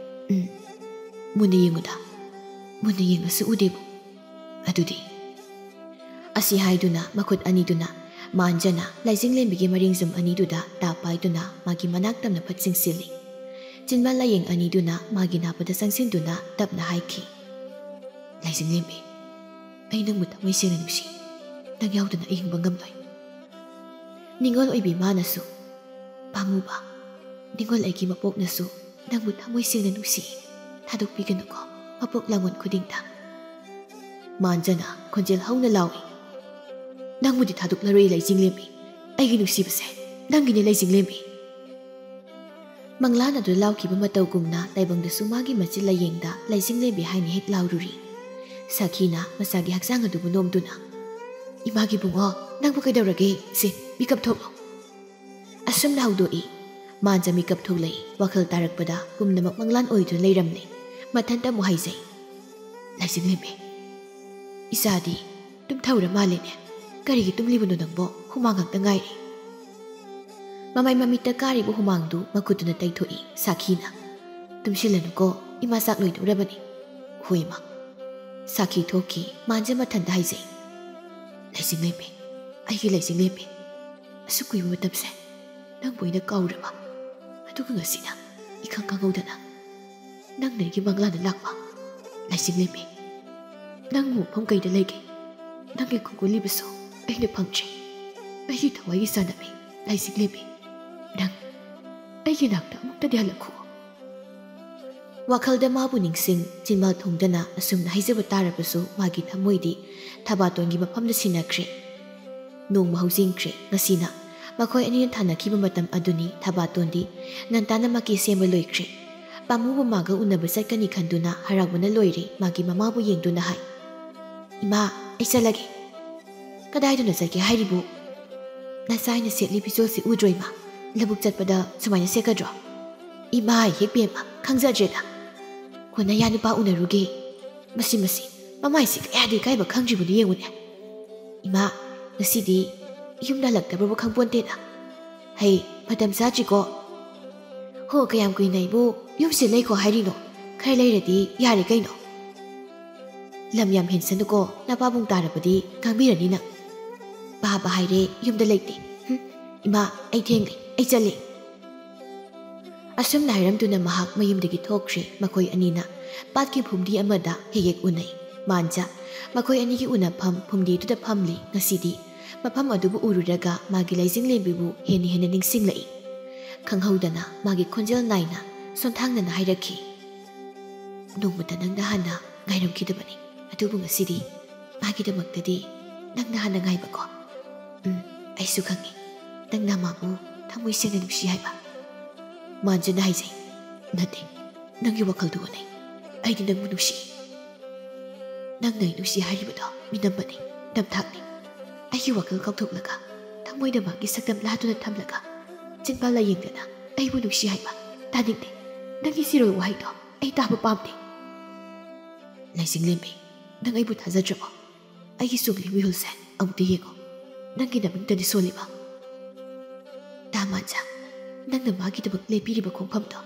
"ꯎꯝ, ꯃꯨꯟꯅ ꯌꯦꯡꯉꯨꯗ"꯫ "ꯃꯨꯟꯅ ꯌꯦꯡꯉꯁꯨ ꯎꯗꯦꯕꯨ"꯫ "ꯑꯗꯨꯗꯤ"꯫ ꯑꯁꯤ ꯍꯥꯏꯗꯨꯅ ꯃꯈꯨꯠ ꯑꯅꯤꯗꯨꯅ ꯃꯥꯟꯖꯅ ꯂꯩꯖꯤꯡꯂꯦꯝꯕꯤꯒꯤ ꯃꯔꯤꯡꯖꯨꯝ ꯑꯅꯤꯗꯨꯗ ꯇꯥꯞ ꯄꯥꯏꯗꯨꯅ ꯃꯥꯒꯤ ꯃꯅꯥꯛ ꯇꯝꯅ ꯐꯠ ꯆꯤꯡꯁꯤꯜꯂꯤ꯫ ꯆꯤꯟꯕꯥꯜ ꯂꯥꯌꯦꯡ ꯑꯅꯤꯗꯨꯅ ꯃꯥꯒꯤ ꯅꯥꯄꯗ ꯆꯪꯁꯤꯟꯗꯨꯅ ꯇꯞꯅ ꯍꯥꯏꯈꯤ, "ꯂꯩꯖꯤꯡꯂꯦꯝꯕꯤ, ꯑꯩ ꯅꯪꯕꯨ ꯊꯃꯣꯏ ꯁꯦꯡꯅ ꯅꯨꯡꯁꯤ꯫ ꯅꯪ ꯌꯥꯎꯗꯅ ꯑꯩ ꯍꯤꯡꯕ ꯉꯝꯂꯣꯏ"꯫ ꯅꯤꯡꯉꯣꯜ ꯑꯣꯏꯕꯤ ꯃꯥꯅꯁꯨ, "ꯄꯥꯝꯃꯨꯕ, ꯅꯤꯡꯉꯣꯜ ꯑꯩꯒꯤ ꯃꯄꯣꯛꯅꯁꯨ ꯅꯪꯕꯨ ꯊꯃꯣꯏ ꯁꯦꯡꯅ ꯅꯨꯡꯁꯤ꯫ ꯊꯥꯗꯣꯛꯄꯤꯒꯅꯨꯀꯣ ꯃꯄꯣꯛ ꯂꯥꯡꯕꯟ ꯈꯨꯗꯤꯡꯗ"꯫ ꯃꯥꯟꯖꯅ ꯈꯣꯟꯖꯦꯜ ꯍꯧꯅ ꯂꯥꯎꯏ, "ꯅꯪꯕꯨꯗꯤ ꯊꯥꯗꯣꯛꯂꯔꯣꯏ ꯂꯩꯖꯤꯡꯂꯦꯝꯕꯤ, ꯑꯩꯒꯤ ꯅꯨꯡꯁꯤꯕꯁꯦ ꯅꯪꯒꯤꯅꯦ ꯂꯩꯖꯤꯡꯂꯦꯝꯕꯤ"꯫ ꯃꯪꯂꯥꯟ ꯑꯗꯨ ꯂꯥꯎꯈꯤꯕ ꯃꯇꯧꯒꯨꯝꯅ ꯇꯥꯏꯕꯪꯗꯁꯨ ꯃꯥꯒꯤ ꯃꯆꯤꯜ ꯂꯥꯌꯦꯡꯗ ꯂꯩꯖꯤꯡꯂꯦꯝꯕꯤ ꯍꯥꯏꯅ ꯍꯦꯛ ꯂꯥꯎꯔꯨꯔꯤ꯫ ꯁꯥꯈꯤꯅ ꯃꯆꯥꯒꯤ ꯍꯛꯆꯥꯡ ꯑꯗꯨꯕꯨ ꯅꯣꯝꯗꯨꯅ, "ꯏꯃꯥꯒꯤ ꯕꯨꯡꯉꯣ, ꯅꯪꯕꯨ ꯀꯩꯗꯧꯔꯒꯦ? ꯁꯦ, ꯃꯤꯀꯞ ꯊꯣꯛꯂꯣ"꯫ ꯑꯁꯨꯝꯅ ꯍꯧꯗꯣꯛꯏ꯫ ꯃꯥꯟꯖ ꯃꯤꯀꯞ ꯊꯣꯛꯂꯛꯏ꯫ ꯋꯥꯈꯜ ꯇꯥꯔꯛꯄꯗ ꯄꯨꯝꯅꯃꯛ ꯃꯪꯂꯥꯟ ꯑꯣꯏꯗꯨꯅ ꯂꯩꯔꯝꯂꯦ꯫ ꯃꯊꯟꯇ ꯑꯃꯨꯛ ꯍꯥꯏꯖꯩ, "ꯂꯥꯏꯖꯤꯡꯂꯦꯝꯕꯤ, ꯏꯆꯥꯗꯤ ꯇꯨꯝꯊꯧꯔ ꯃꯥꯜꯂꯦꯅꯦ꯫ ꯀꯔꯤꯒꯤ ꯇꯨꯝꯂꯤꯕꯅꯣ ꯅꯪꯕꯣ? ꯍꯨꯃꯥꯡ ꯉꯥꯛꯇ ꯉꯥꯏꯔꯦ"꯫ ꯃꯃꯥꯏ ꯃꯃꯤꯠꯇ ꯀꯥꯔꯤꯕ ꯍꯨꯃꯥꯡꯗꯨ ꯃꯈꯨꯠꯇꯨꯅ ꯇꯩꯊꯣꯛꯏ ꯁꯥꯈꯤꯅ꯫ "ꯇꯨꯝꯁꯤꯜꯂꯅꯨꯀꯣ, ꯏꯃꯥ ꯆꯥꯛ ꯂꯣꯏꯗꯧꯔꯕꯅꯤ"꯫ "ꯍꯣꯏ, ꯏꯃꯥ"꯫ ꯁꯥꯈꯤ ꯊꯣꯛꯈꯤ꯫ ꯃꯥꯟꯖ ꯃꯊꯟꯇ ꯍꯥꯏꯖꯩ, "ꯂꯥꯏꯖꯤꯡꯂꯦꯝꯕꯤ, ꯑꯩꯒꯤ ꯂꯥꯏꯖꯤꯡꯂꯦꯝꯕꯤ, ꯑꯁꯨꯛ ꯀꯨꯏꯕ ꯃꯇꯝꯁꯦ ꯅꯪꯕꯨ ꯑꯩꯅ ꯀꯥꯎꯔꯕ? ꯑꯗꯨꯒ ꯉꯁꯤꯅ ꯏꯈꯪ ꯈꯪꯍꯧꯗꯅ ꯅꯪꯅ ꯑꯩꯒꯤ ꯃꯪꯂꯥꯟꯗ ꯂꯥꯛꯄ꯫ ꯂꯥꯏꯖꯤꯡꯂꯦꯝꯕꯤ, ꯅꯪꯕꯨ ꯃꯐꯝ ꯀꯩꯗ ꯂꯩꯒꯦ? ꯅꯪꯒꯤ ꯈꯣꯡꯒꯨꯜ ꯂꯤꯕꯁꯨ ꯑꯩꯅ ꯐꯪꯗ꯭ꯔꯦ꯫ ꯑꯩꯒꯤ ꯊꯋꯥꯏꯒꯤ ꯆꯥꯟꯅꯕꯤ, ꯂꯥꯏꯖꯤꯡꯂꯦꯝꯕꯤ, ꯅꯪ ꯑꯩꯒꯤ ꯅꯥꯛꯇ ꯑꯃꯨꯛꯇꯗꯤ ꯍꯜꯂꯛꯈꯣ"꯫ ꯋꯥꯈꯜꯗ ꯃꯥꯕꯨ ꯅꯤꯡꯁꯤꯡ, ꯆꯤꯟꯕꯥꯜ ꯊꯣꯡꯗꯅ ꯑꯁꯨꯝꯅ ꯍꯥꯏꯖꯕ ꯇꯥꯔꯕꯁꯨ, ꯃꯥꯒꯤ ꯊꯃꯣꯏꯗꯤ ꯊꯕꯥꯇꯣꯟꯒꯤ ꯃꯐꯝꯗ ꯁꯤꯟꯅꯈ꯭ꯔꯦ꯫ ꯅꯣꯡꯃ ꯍꯧꯖꯤꯟꯈ꯭ꯔꯦ꯫ ꯉꯁꯤꯅ ꯃꯈꯣꯏ ꯑꯅꯤꯅ ꯊꯥꯅꯈꯤꯕ ꯃꯇꯝ ꯑꯗꯨꯅꯤ꯫ ꯊꯕꯥꯇꯣꯟꯗꯤ ꯉꯟꯇꯥꯅ ꯃꯀꯦ ꯁꯦꯝꯕ ꯂꯣꯏꯈ꯭ꯔꯦ꯫ ꯄꯥꯝꯃꯨꯕ ꯃꯥꯒ ꯎꯅꯕ ꯆꯠꯀꯅꯤ ꯈꯟꯗꯨꯅ ꯍꯔꯥꯎꯕꯅ ꯂꯣꯏꯔꯦ꯫ ꯃꯥꯒꯤ ꯃꯃꯥꯕꯨ ꯌꯦꯡꯗꯨꯅ ꯍꯥꯏ, "ꯏꯃꯥ, ꯑꯩ ꯆꯠꯂꯒꯦ"꯫ "ꯀꯗꯥꯏꯗꯅꯣ ꯆꯠꯀꯦ ꯍꯥꯏꯔꯤꯕꯨ? ꯅꯆꯥꯏꯅ ꯁꯦꯠꯂꯤ ꯐꯤꯖꯣꯜꯁꯤ ꯎꯗ꯭ꯔꯣ ꯏꯃꯥ? ꯂꯧꯕꯨꯛ ꯆꯠꯄꯗ ꯁꯨꯃꯥꯏꯅ ꯁꯦꯠꯀꯗ꯭ꯔꯣ?" "ꯏꯃꯥ, ꯍꯦꯛ ꯄꯦꯝꯃ, ꯈꯪꯖꯗ꯭ꯔꯦꯗ꯫ ꯀꯣꯟꯅ ꯌꯥ ꯅꯨꯄꯥ ꯎꯅꯔꯨꯒꯦ"꯫ "ꯃꯁꯤ, ꯃꯁꯤ, ꯃꯃꯥꯏꯁꯤ ꯀꯌꯥꯗꯤ ꯏꯀꯥꯏꯕ ꯈꯪꯗ꯭ꯔꯤꯕꯅꯣ ꯌꯦꯡꯉꯨꯅꯦ꯫ ꯏꯃꯥ, ꯉꯁꯤꯗꯤ ꯌꯨꯝꯗ ꯍꯜꯂꯛꯇꯕ꯭ꯔꯕꯨ ꯈꯪꯄꯣꯟꯇꯦꯗ꯫ ꯍꯩ, ꯃꯇꯝ ꯆꯥꯗ꯭ꯔꯤꯀꯣ꯫ ꯍꯣ, ꯀꯌꯥꯝ ꯀꯨꯏꯅ ꯑꯩꯕꯨ ꯌꯨꯝꯁꯤꯗ ꯂꯩꯈꯣ ꯍꯥꯏꯔꯤꯅꯣ? ꯈꯔ ꯂꯩꯔꯗꯤ ꯌꯥꯔꯦ ꯀꯩꯅꯣ"꯫ "ꯂꯝ ꯌꯥꯝ ꯍꯦꯟꯁꯅꯨꯀꯣ, ꯅꯄꯥꯕꯨꯡ ꯇꯥꯔꯕꯗꯤ ꯉꯥꯡꯕꯤꯔꯅꯤ ꯅꯪ"꯫ "ꯄꯥꯕ ꯍꯥꯏꯔꯦ ꯌꯨꯝꯗ ꯂꯩꯇꯦ꯫ ꯍꯨꯝ, ꯏꯃꯥ, ꯑꯩ ꯊꯦꯡꯂꯦ, ꯑꯩ ꯆꯠꯂꯦ"꯫ ꯑꯁꯨꯝꯅ ꯍꯥꯏꯔꯝꯗꯨꯅ ꯃꯍꯥꯛ ꯃꯌꯨꯝꯗꯒꯤ ꯊꯣꯛꯈ꯭ꯔꯦ꯫ ꯃꯈꯣꯏ ꯑꯅꯤꯅ ꯄꯥꯠꯀꯤ ꯐꯨꯝꯗꯤ ꯑꯃꯗ ꯍꯦꯛ ꯍꯦꯛ ꯎꯅꯩ꯫ ꯃꯥꯟꯖ ꯃꯈꯣꯏ ꯑꯅꯤꯒꯤ ꯎꯅꯐꯝ ꯐꯨꯝꯗꯤꯗꯨꯗ ꯐꯝꯂꯤ꯫ ꯉꯁꯤꯗꯤ ꯃꯐꯝ ꯑꯗꯨꯕꯨ ꯎꯔꯨꯔꯒ ꯃꯥꯒꯤ ꯂꯩꯖꯤꯡꯂꯦꯝꯕꯤꯕꯨ ꯍꯦꯟꯅ ꯍꯦꯟꯅ ꯅꯤꯡꯁꯤꯡꯂꯛꯏ꯫ ꯈꯪꯍꯧꯗꯅ ꯃꯥꯒꯤ ꯈꯣꯟꯖꯦꯜ ꯅꯥꯏꯅ ꯁꯣꯟꯊꯥꯡꯅꯅ ꯍꯥꯏꯔꯛꯈꯤ, "ꯅꯣꯡꯃꯇ ꯅꯪꯅ ꯍꯥꯟꯅ ꯉꯥꯏꯔꯝꯈꯤꯗꯕꯅꯤ, ꯑꯗꯨꯕꯨ ꯉꯁꯤꯗꯤ ꯃꯥꯒꯤꯗꯃꯛꯇꯗꯤ ꯅꯪꯅ ꯍꯥꯟꯅ ꯉꯥꯏꯕꯀꯣ꯫ ꯎꯝ, ꯑꯩꯁꯨ ꯈꯪꯉꯤ, ꯅꯪꯅ ꯃꯥꯕꯨ ꯊꯃꯣꯏ ꯁꯦꯡꯅ ꯅꯨꯡꯁꯤ ꯍꯥꯏꯕ"꯫ ꯃꯥꯟꯖꯅ ꯍꯥꯏꯖꯩ, "ꯅꯠꯇꯦ, ꯅꯪꯒꯤ ꯋꯥꯈꯜꯗꯨ ꯑꯣꯟꯅꯩ꯫ ꯑꯩꯗꯤ ꯅꯪꯕꯨ ꯅꯨꯡꯁꯤ"꯫ ꯅꯪꯅ ꯑꯩ ꯅꯨꯡꯁꯤ ꯍꯥꯏꯔꯤꯕꯗꯣ ꯃꯤꯅꯝꯕꯅꯤ, ꯅꯝꯊꯥꯛꯅꯤ꯫ ꯑꯩꯒꯤ ꯋꯥꯈꯜ ꯀꯥꯎꯊꯣꯛꯂꯒ, ꯊꯃꯣꯏꯗ ꯃꯥꯒꯤ ꯁꯛꯇꯝ ꯂꯥꯗꯨꯅ ꯊꯝꯂꯒ, ꯆꯤꯟꯕꯥꯜ ꯂꯥꯌꯦꯡꯗꯅ ꯑꯩꯕꯨ ꯅꯨꯡꯁꯤ ꯍꯥꯏꯕ ꯇꯥꯅꯤꯡꯗꯦ꯫ ꯅꯪꯒꯤ ꯁꯤꯔꯣꯏ ꯋꯥꯍꯩꯗꯣ ꯑꯩ ꯇꯥꯕ ꯄꯥꯝꯗꯦ꯫ ꯂꯩꯆꯤꯡꯂꯦꯝꯕꯤ, ꯅꯪ ꯑꯩꯕꯨ ꯊꯥꯖꯗ꯭ꯔꯕꯣ? ꯑꯩꯒꯤ ꯆꯨꯝꯂꯤ ꯃꯤꯍꯨꯜꯁꯦ ꯑꯃꯨꯛꯇ ꯌꯦꯡꯉꯣ꯫ ꯅꯪꯒꯤ ꯅꯃꯤꯡꯇꯗꯤ ꯁꯣꯜꯂꯤꯕ꯫ ꯇꯥ ꯃꯥꯟꯖꯥ, ꯅꯪꯅ ꯃꯥꯒꯤꯗꯃꯛ ꯂꯦꯞꯄꯤꯔꯤꯕ ꯈꯣꯡꯐꯝꯗꯣ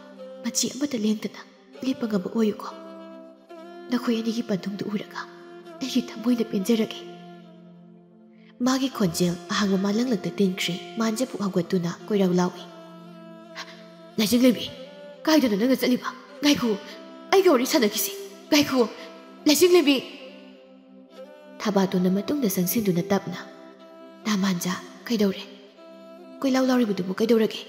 ꯃꯆꯤ ꯑꯃꯠꯇ ꯂꯦꯡꯗꯅ ꯂꯦꯞꯄ ꯉꯝꯕ ꯑꯣꯏꯌꯨꯀꯣ꯫ ꯅꯈꯣꯏ ꯑꯅꯤꯒꯤ ꯄꯟꯊꯨꯡꯗꯨ ꯎꯔꯒ ꯑꯩꯒꯤ ꯊꯃꯣꯏꯅ ꯄꯦꯟꯖꯔꯒꯦ꯫ ꯃꯥꯒꯤ ꯈꯣꯟꯖꯦꯜ ꯑꯍꯥꯡꯕ ꯃꯥꯂꯪꯂꯛꯇ ꯇꯤꯟꯈ꯭ꯔꯦ꯫ ꯃꯥꯟꯖꯥ ꯄꯨꯛ ꯍꯧꯒꯠꯇꯨꯅ ꯀꯣꯏꯔꯥꯎ ꯂꯥꯎꯏ꯫ ꯂꯩꯆꯤꯡꯂꯦꯝꯕꯤ, ꯀꯥꯏꯗꯅꯣ ꯅꯪꯅ ꯆꯠꯂꯤꯕ? ꯉꯥꯏꯈꯨ, ꯑꯩꯒ ꯋꯥꯔꯤ ꯁꯥꯟꯅꯈꯤꯁꯤ꯫ ꯉꯥꯏꯈꯨ, ꯂꯩꯆꯤꯡꯂꯦꯝꯕꯤ꯫ ꯊꯕꯥꯇꯣꯟꯅ ꯃꯇꯨꯡꯗ ꯆꯪꯁꯤꯟꯗꯨꯅ ꯇꯞꯅ, ꯇꯥ ꯃꯥꯟꯖꯥ, ꯀꯩꯗꯧꯔꯦ? ꯀꯣꯏꯂꯥꯎ ꯂꯥꯎꯔꯤꯕꯗꯨꯕꯨ ꯀꯩꯗꯧꯔꯒꯦ?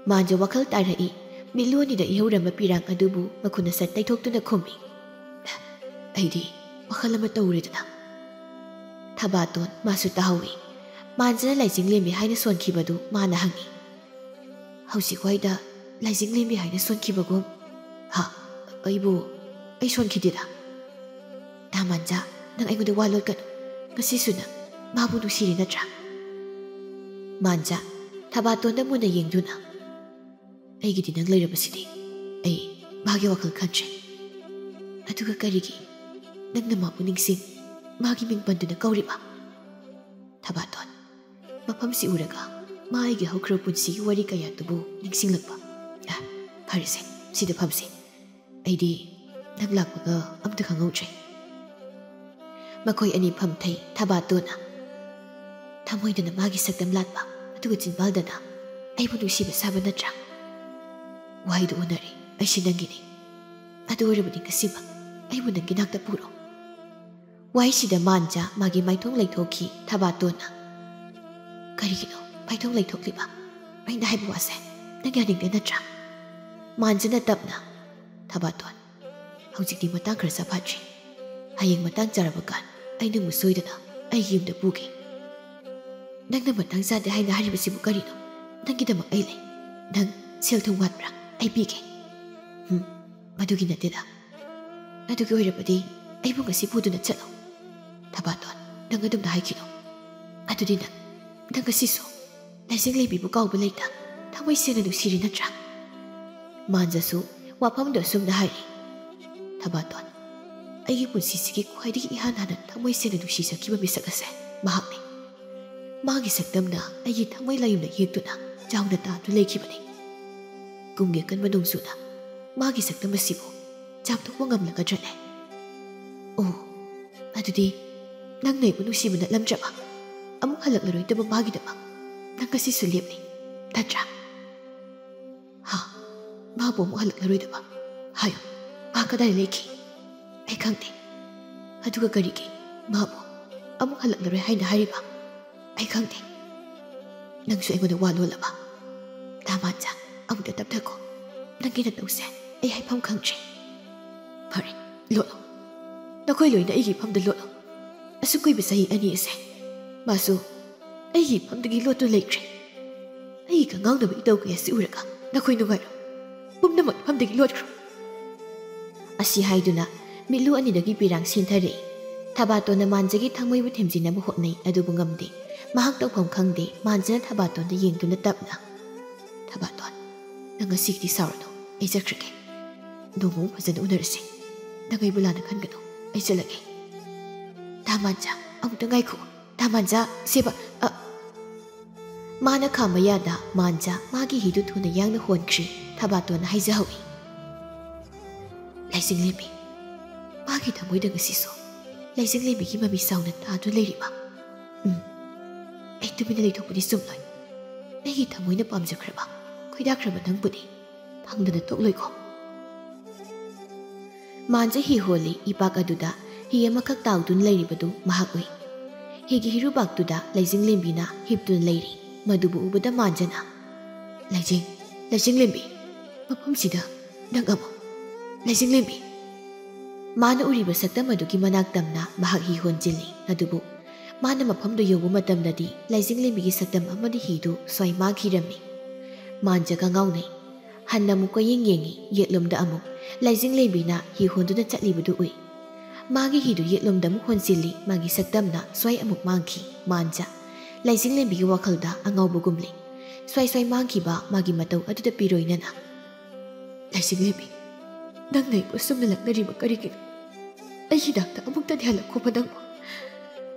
ꯃꯥꯟꯖꯥ ꯋꯥꯈꯜ ꯇꯥꯔꯛꯏ꯫ ꯃꯤꯠꯂꯨꯟꯅꯤꯗ ꯏꯍꯧꯔꯝꯕ ꯄꯤꯔꯥꯡ ꯑꯗꯨꯕꯨ ꯃꯈꯨꯠꯅ ꯁꯠ ꯇꯩꯊꯣꯛꯇꯨꯅ ꯈꯨꯝꯃꯤ꯫ ꯑꯩꯗꯤ ꯋꯥꯈꯜ ꯑꯃ ꯇꯧꯔꯦꯗꯅ꯫ ꯊꯕꯥꯇꯣꯟ ꯃꯥꯁꯨ ꯇꯥꯍꯧꯏ꯫ ꯃꯥꯟꯖꯥꯅ ꯂꯩꯆꯤꯡꯂꯦꯝꯕꯤ ꯍꯥꯏꯅ ꯁꯣꯟꯈꯤꯕꯗꯨ ꯃꯥꯅ ꯍꯪꯉꯤ꯫ ꯍꯧꯖꯤꯛ ꯋꯥꯏꯗ ꯂꯩꯆꯤꯡꯂꯦꯝꯕꯤ ꯍꯥꯏꯅ ꯁꯣꯟꯈꯤꯕꯒꯨꯝ꯫ ꯍꯥ? ꯑꯩꯕꯨ? ꯑꯩ ꯁꯣꯟꯈꯤꯗꯦꯗ꯫ ꯇꯥ ꯃꯥꯟꯖꯥ, ꯅꯪ ꯑꯩꯉꯣꯟꯗ ꯋꯥ ꯂꯣꯠꯀꯅꯨ꯫ ꯉꯁꯤꯁꯨ ꯅꯪ ꯃꯥꯕꯨ ꯅꯨꯡꯁꯤꯔꯤ ꯅꯠꯇ꯭ꯔꯥ? ꯃꯥꯟꯖꯥ, ꯊꯕꯥꯇꯣꯟꯗ ꯃꯨꯟꯅ ꯌꯦꯡꯗꯨꯅ, ꯑꯩꯒꯤꯗꯤ ꯅꯪ ꯂꯩꯔꯕꯁꯤꯗꯤ꯫ ꯑꯩ ꯃꯥꯒꯤ ꯋꯥꯈꯜ ꯈꯟꯗ꯭ꯔꯦ꯫ ꯑꯗꯨꯒ ꯀꯔꯤꯒꯤ ꯅꯪꯅ ꯃꯥꯕꯨ ꯅꯤꯡꯁꯤꯡ, ꯃꯥꯒꯤ ꯃꯤꯡ ꯄꯟꯗꯨꯅ ꯀꯧꯔꯤꯕ? ꯊꯕꯥꯇꯣꯟ, ꯃꯐꯝꯁꯤ ꯎꯔꯒ ꯃꯥ ꯑꯩꯒꯤ ꯍꯧꯈ꯭ꯔꯕ ꯄꯨꯟꯁꯤꯒꯤ ꯋꯥꯔꯤ ꯀꯌꯥꯗꯨꯕꯨ ꯅꯤꯡꯁꯤꯡꯂꯛꯄ꯫ ꯑ, ꯐꯔꯦꯁꯦ, ꯁꯤꯗ ꯐꯝꯁꯦ꯫ ꯑꯩꯗꯤ ꯅꯪ ꯂꯥꯛꯄꯒ ꯑꯝꯇ ꯈꯪꯍꯧꯗ꯭ꯔꯦ꯫ ꯃꯈꯣꯏ ꯑꯅꯤ ꯐꯝꯊꯩ꯫ ꯊꯕꯥꯇꯣꯟꯅ, ꯊꯃꯣꯏꯗꯅ ꯃꯥꯒꯤ ꯁꯛꯇꯝ ꯂꯥꯠꯄ, ꯑꯗꯨꯒ ꯆꯤꯟꯕꯥꯜꯗꯅ ꯑꯩꯕꯨ ꯅꯨꯡꯁꯤꯕ ꯁꯥꯕ ꯅꯠꯇ꯭ꯔꯥ? ꯋꯥꯍꯩꯗꯨ ꯎꯅꯔꯦ, ꯑꯩꯁꯤ ꯅꯪꯒꯤꯅꯤ꯫ ꯑꯗꯨ ꯑꯣꯏꯔꯕꯗꯤ ꯉꯁꯤꯃꯛ ꯑꯩꯕꯨ ꯅꯪꯒꯤ ꯅꯥꯛꯇ ꯄꯨꯔꯣ꯫ ꯋꯥꯍꯩꯁꯤꯗ ꯃꯥꯟꯖꯥ ꯃꯥꯒꯤ ꯃꯥꯏꯊꯣꯡ ꯂꯩꯊꯣꯛꯈꯤ꯫ ꯊꯕꯥꯇꯣꯟꯅ, ꯀꯔꯤꯒꯤꯅꯣ ꯃꯥꯏꯊꯣꯡ ꯂꯩꯊꯣꯛꯂꯤꯕ? ꯑꯩꯅ ꯍꯥꯏꯕ ꯋꯥꯁꯦ ꯅꯪ ꯌꯥꯅꯤꯡꯗꯦ ꯅꯠꯇ꯭ꯔꯥ? ꯃꯥꯟꯖꯥꯅ ꯇꯞꯅ, ꯊꯕꯥꯇꯣꯟ, ꯍꯧꯖꯤꯛꯇꯤ ꯃꯇꯥꯡ ꯈꯔ ꯆꯥꯐꯠꯇ꯭ꯔꯤ꯫ ꯍꯌꯦꯡ ꯃꯇꯥꯡ ꯆꯥꯔꯕ ꯀꯥꯟ ꯑꯩ ꯅꯪꯕꯨ ꯁꯣꯏꯗꯅ ꯑꯩꯒꯤ ꯌꯨꯝꯗ ꯄꯨꯒꯦ꯫ ꯅꯪꯅ ꯃꯇꯥꯡ ꯆꯥꯗꯦ ꯍꯥꯏꯅ ꯍꯥꯏꯔꯤꯕꯁꯤꯕꯨ ꯀꯔꯤꯅꯣ? ꯅꯪꯒꯤꯗꯃꯛ ꯑꯩ ꯂꯩ꯫ ꯅꯪ ꯁꯦꯜ ꯊꯨꯝ ꯋꯥꯠꯄ꯭ꯔꯥ? ꯑꯩ ꯄꯤꯒꯦ꯫ ꯎꯝ, ꯃꯗꯨꯒꯤ ꯅꯠꯇꯦꯗ꯫ ꯑꯗꯨꯒꯤ ꯑꯣꯏꯔꯕꯗꯤ ꯑꯩꯕꯨ ꯉꯁꯤ ꯄꯨꯗꯨꯅ ꯆꯠꯂꯣ꯫ ꯊꯕꯥꯇꯣꯟ, ꯅꯪ ꯑꯗꯨꯝꯅ ꯍꯥꯏꯈꯤꯅꯨ꯫ ꯑꯗꯨꯗꯤ ꯅꯪ, ꯅꯪ ꯉꯁꯤꯁꯨ ꯂꯩꯖꯤꯡꯂꯦꯝꯕꯤꯕꯨ ꯀꯥꯎꯕ ꯂꯩꯇ ꯊꯃꯣꯏ ꯁꯦꯡꯅ ꯅꯨꯡꯁꯤꯔꯤ ꯅꯠꯇ꯭ꯔꯥ? ꯃꯥꯟꯖꯁꯨ ꯋꯥꯐꯝꯗꯨ ꯑꯁꯨꯝꯅ ꯍꯥꯏꯔꯤ꯫ ꯊꯕꯥꯇꯣꯟ, ꯑꯩꯒꯤ ꯄꯨꯟꯁꯤꯁꯤꯒꯤ ꯈ꯭ꯋꯥꯏꯗꯒꯤ ꯏꯍꯥꯟ ꯍꯥꯟꯅ ꯊꯃꯣꯏ ꯁꯦꯡꯅ ꯅꯨꯡꯁꯤꯖꯈꯤꯕ ꯃꯤꯁꯛ ꯑꯁꯦ ꯃꯍꯥꯛꯅꯤ꯫ ꯃꯥꯒꯤ ꯁꯛꯇꯝꯅ ꯑꯩꯒꯤ ꯊꯃꯣꯏ ꯂꯥꯌꯨꯝꯗ ꯌꯦꯛꯇꯨꯅ ꯆꯥꯎꯅ ꯇꯥꯗꯨꯅ ꯂꯩꯈꯤꯕꯅꯤ꯫ ꯀꯨꯝꯒꯤ ꯑꯀꯟꯕ ꯅꯣꯡꯖꯨꯅ ꯃꯥꯒꯤ ꯁꯛꯇꯝ ꯑꯁꯤꯕꯨ ꯆꯥꯝꯊꯣꯛꯄ ꯉꯝꯂꯒꯗ꯭ꯔꯅꯦ? ꯑꯣ, ꯑꯗꯨꯗꯤ ꯅꯪꯅ ꯑꯩꯕꯨ ꯅꯨꯡꯁꯤꯕ ꯅꯠꯂꯝꯗ꯭ꯔꯕ? ꯑꯃꯨꯛ ꯍꯜꯂꯛꯂꯔꯣꯏꯗꯕ ꯃꯥꯒꯤꯗꯃꯛ ꯅꯪ ꯉꯁꯤꯁꯨ ꯂꯦꯞꯂꯤ, ꯅꯠꯇ꯭ꯔꯥ? ꯍꯥ? ꯃꯥꯕꯨ ꯑꯃꯨꯛ ꯍꯜꯂꯛꯂꯔꯣꯏꯗꯕ? ꯍꯥꯏꯌꯨ, ꯃꯥ ꯀꯗꯥꯏ ꯂꯩꯈꯤ? ꯑꯩ ꯈꯪꯗꯦ꯫ ꯑꯗꯨꯒ ꯀꯔꯤꯒꯤ ꯃꯥꯕꯨ ꯑꯃꯨꯛ ꯍꯜꯂꯛꯂꯔꯣꯏ ꯍꯥꯏꯅ ꯍꯥꯏꯔꯤꯕ? ꯑꯩ ꯈꯪꯗꯦ꯫ ꯅꯪꯁꯨ ꯑꯩꯉꯣꯟꯗ ꯋꯥ ꯂꯣꯜꯂꯕ? ꯇꯥꯃꯥꯟꯖ, ꯑꯃꯨꯛꯇ ꯇꯞꯊꯈꯣ꯫ ꯅꯪꯒꯤ ꯅꯇꯧꯁꯦ ꯑꯩ ꯍꯥꯏꯐꯝ ꯈꯪꯗ꯭ꯔꯦ꯫ ꯐꯔꯦ, ꯂꯣꯠꯂꯣ꯫ ꯅꯈꯣꯏ ꯂꯣꯏꯅ ꯑꯩꯒꯤ ꯏꯐꯝꯗ ꯂꯣꯠꯂꯣ꯫ ꯑꯁꯨꯛ ꯀꯨꯏꯕ ꯆꯍꯤ ꯑꯅꯤ ꯑꯁꯦ ꯃꯥꯁꯨ ꯑꯩꯒꯤ ꯏꯐꯝꯗꯒꯤ ꯂꯣꯠꯇꯨꯅ ꯂꯩꯈ꯭ꯔꯦ꯫ ꯑꯩꯒꯤ ꯀꯉꯥꯎꯅꯕ ꯏꯇꯧ ꯀꯌꯥꯁꯤ ꯎꯔꯒ ꯅꯈꯣꯏ ꯅꯨꯡꯉꯥꯏꯔꯣ꯫ ꯄꯨꯝꯅꯃꯛ ꯏꯐꯝꯗꯒꯤ ꯂꯣꯠꯈ꯭ꯔꯣ꯫ ꯑꯁꯤ ꯍꯥꯏꯗꯨꯅ ꯃꯤꯠꯂꯨ ꯑꯅꯤꯗꯒꯤ ꯄꯤꯔꯥꯡ ꯁꯤꯟꯊꯔꯛꯏ꯫ ꯊꯕꯥꯇꯣꯟꯅ ꯃꯥꯟꯖꯒꯤ ꯊꯃꯣꯏꯕꯨ ꯊꯦꯝꯖꯤꯟꯅꯕ ꯍꯣꯠꯅꯩ, ꯑꯗꯨꯕꯨ ꯉꯝꯗꯦ꯫ ꯃꯍꯥꯛ ꯇꯧꯐꯝ ꯈꯪꯗꯦ꯫ ꯃꯥꯟꯖꯅ ꯊꯕꯥꯇꯣꯟꯗ ꯌꯦꯡꯗꯨꯅ ꯇꯞꯅ, "ꯊꯕꯥꯇꯣꯟ, ꯅꯪ ꯉꯁꯤꯒꯤꯗꯤ ꯁꯥꯎꯔꯅꯨ, ꯑꯩ ꯆꯠꯈ꯭ꯔꯒꯦ꯫ ꯅꯣꯡꯃ ꯑꯃꯨꯛ ꯐꯖꯅ ꯎꯅꯔꯁꯤ꯫ ꯅꯪ ꯑꯩꯕꯨ ꯂꯥꯟꯅ ꯈꯟꯒꯅꯨ, ꯑꯩ ꯆꯠꯂꯒꯦ꯫" "ꯇꯥꯃꯥꯟꯖ, ꯑꯃꯨꯛꯇ ꯉꯥꯏꯈꯣ꯫ ꯇꯥꯃꯥꯟꯖ, ꯁꯦꯕ, ꯑ꯫" ꯃꯥꯅ ꯈꯥꯝꯕ ꯌꯥꯗ ꯃꯥꯟꯖ ꯃꯥꯒꯤ ꯍꯤꯗꯨ ꯊꯨꯅ ꯌꯥꯡꯅ ꯍꯣꯟꯈ꯭ꯔꯤ꯫ ꯊꯕꯥꯇꯣꯟꯅ ꯍꯥꯏꯖꯍꯧꯏ꯫ ꯂꯩꯖꯤꯡꯂꯦꯝꯕꯤ꯫ ꯃꯥꯒꯤ ꯊꯃꯣꯏꯗ ꯉꯁꯤꯁꯨ ꯂꯩꯖꯤꯡꯂꯦꯝꯕꯤꯒꯤ ꯃꯃꯤ ꯆꯥꯎꯅ ꯇꯥꯗꯨꯅ ꯂꯩꯔꯤꯕ꯫ ꯎꯝ, ꯑꯩ ꯇꯨꯃꯤꯟꯅ ꯂꯩꯊꯣꯛꯄꯗꯤ ꯆꯨꯝꯂꯣꯏ꯫ ꯑꯩꯒꯤ ꯊꯃꯣꯏꯅ ꯄꯥꯝꯖꯈ꯭ꯔꯕ, ꯈꯣꯏꯗꯥꯈ꯭ꯔꯕ ꯅꯪꯕꯨꯗꯤ ꯐꯪꯗꯅ ꯇꯣꯛꯂꯣꯏꯀꯣ꯫ ꯃꯥꯟꯖ ꯍꯤ ꯍꯣꯜꯂꯤ꯫ ꯏꯄꯥꯛ ꯑꯗꯨꯗ ꯍꯤ ꯑꯃꯈꯛ ꯇꯥꯎꯗꯨꯅ ꯂꯩꯔꯤꯕꯗꯨ ꯃꯍꯥꯛ ꯎꯏ꯫ ꯍꯤꯒꯤ ꯍꯤꯔꯨꯕꯥꯛꯇꯨꯗ ꯂꯩꯖꯤꯡꯂꯦꯝꯕꯤꯅ ꯍꯤꯞꯇꯨꯅ ꯂꯩꯔꯤ꯫ ꯃꯗꯨꯕꯨ ꯎꯕꯗ ꯃꯥꯟꯖꯅ, "ꯂꯩꯖꯤꯡ, ꯂꯩꯖꯤꯡꯂꯦꯝꯕꯤ, ꯃꯐꯝꯁꯤꯗ ꯅꯪ ꯑꯃꯨꯛ, ꯂꯩꯖꯤꯡꯂꯦꯝꯕꯤ!" ꯃꯥꯅ ꯎꯔꯤꯕ ꯁꯛꯇꯝ ꯑꯗꯨꯒꯤ ꯃꯅꯥꯛ ꯇꯝꯅ ꯃꯍꯥꯛ ꯍꯤ ꯍꯣꯟꯖꯤꯜꯂꯤ꯫ ꯑꯗꯨꯕꯨ ꯃꯥꯅ ꯃꯐꯝꯗꯨ ꯌꯧꯕ ꯃꯇꯝꯗꯗꯤ ꯂꯩꯖꯤꯡꯂꯦꯝꯕꯤꯒꯤ ꯁꯛꯇꯝ ꯑꯃꯗꯤ ꯍꯤꯗꯨ ꯁ꯭ꯋꯥꯏ ꯃꯥꯡꯈꯤꯔꯝꯃꯤ꯫ ꯃꯥꯟꯖꯒ ꯉꯥꯎꯅꯩ꯫ ꯍꯟꯅ ꯑꯃꯨꯛ ꯀꯣꯏꯌꯦꯡ ꯌꯦꯡꯉꯤ꯫ ꯌꯦꯠꯂꯣꯝꯗ ꯑꯃꯨꯛ ꯂꯩꯖꯤꯡꯂꯦꯝꯕꯤꯅ ꯍꯤ ꯍꯣꯟꯗꯨꯅ ꯆꯠꯂꯤꯕꯗꯨ ꯎꯏ꯫ ꯃꯥꯒꯤ ꯍꯤꯗꯨ ꯌꯦꯠꯂꯣꯝꯗ ꯑꯃꯨꯛ ꯍꯣꯟꯖꯤꯜꯂꯤ꯫ ꯃꯥꯒꯤ ꯁꯛꯇꯝꯅ ꯁ꯭ꯋꯥꯏ ꯑꯃꯨꯛ ꯃꯥꯡꯈꯤ꯫ ꯃꯥꯟꯖ ꯂꯥꯏꯖꯤꯡꯂꯦꯝꯕꯤꯒꯤ ꯋꯥꯈꯜꯗ ꯑꯉꯥꯎꯕꯒꯨꯝꯂꯤ꯫ ꯁ꯭ꯋꯥꯏ ꯁ꯭ꯋꯥꯏ ꯃꯥꯡꯈꯤꯕ ꯃꯥꯒꯤ ꯃꯇꯧ ꯑꯗꯨꯗ ꯄꯤꯔꯣꯏꯅꯅ, "ꯂꯥꯏꯖꯤꯡꯂꯦꯝꯕꯤ, ꯅꯪꯅ ꯑꯩꯕꯨ ꯑꯁꯨꯝꯅ ꯂꯛꯅꯔꯤꯕ ꯀꯔꯤꯒꯤꯅꯣ? ꯑꯩꯒꯤ ꯅꯥꯛꯇ ꯑꯃꯨꯛꯇꯗꯤ ꯍꯜꯂꯛꯈꯣꯕ ꯅꯪꯕꯨ꯫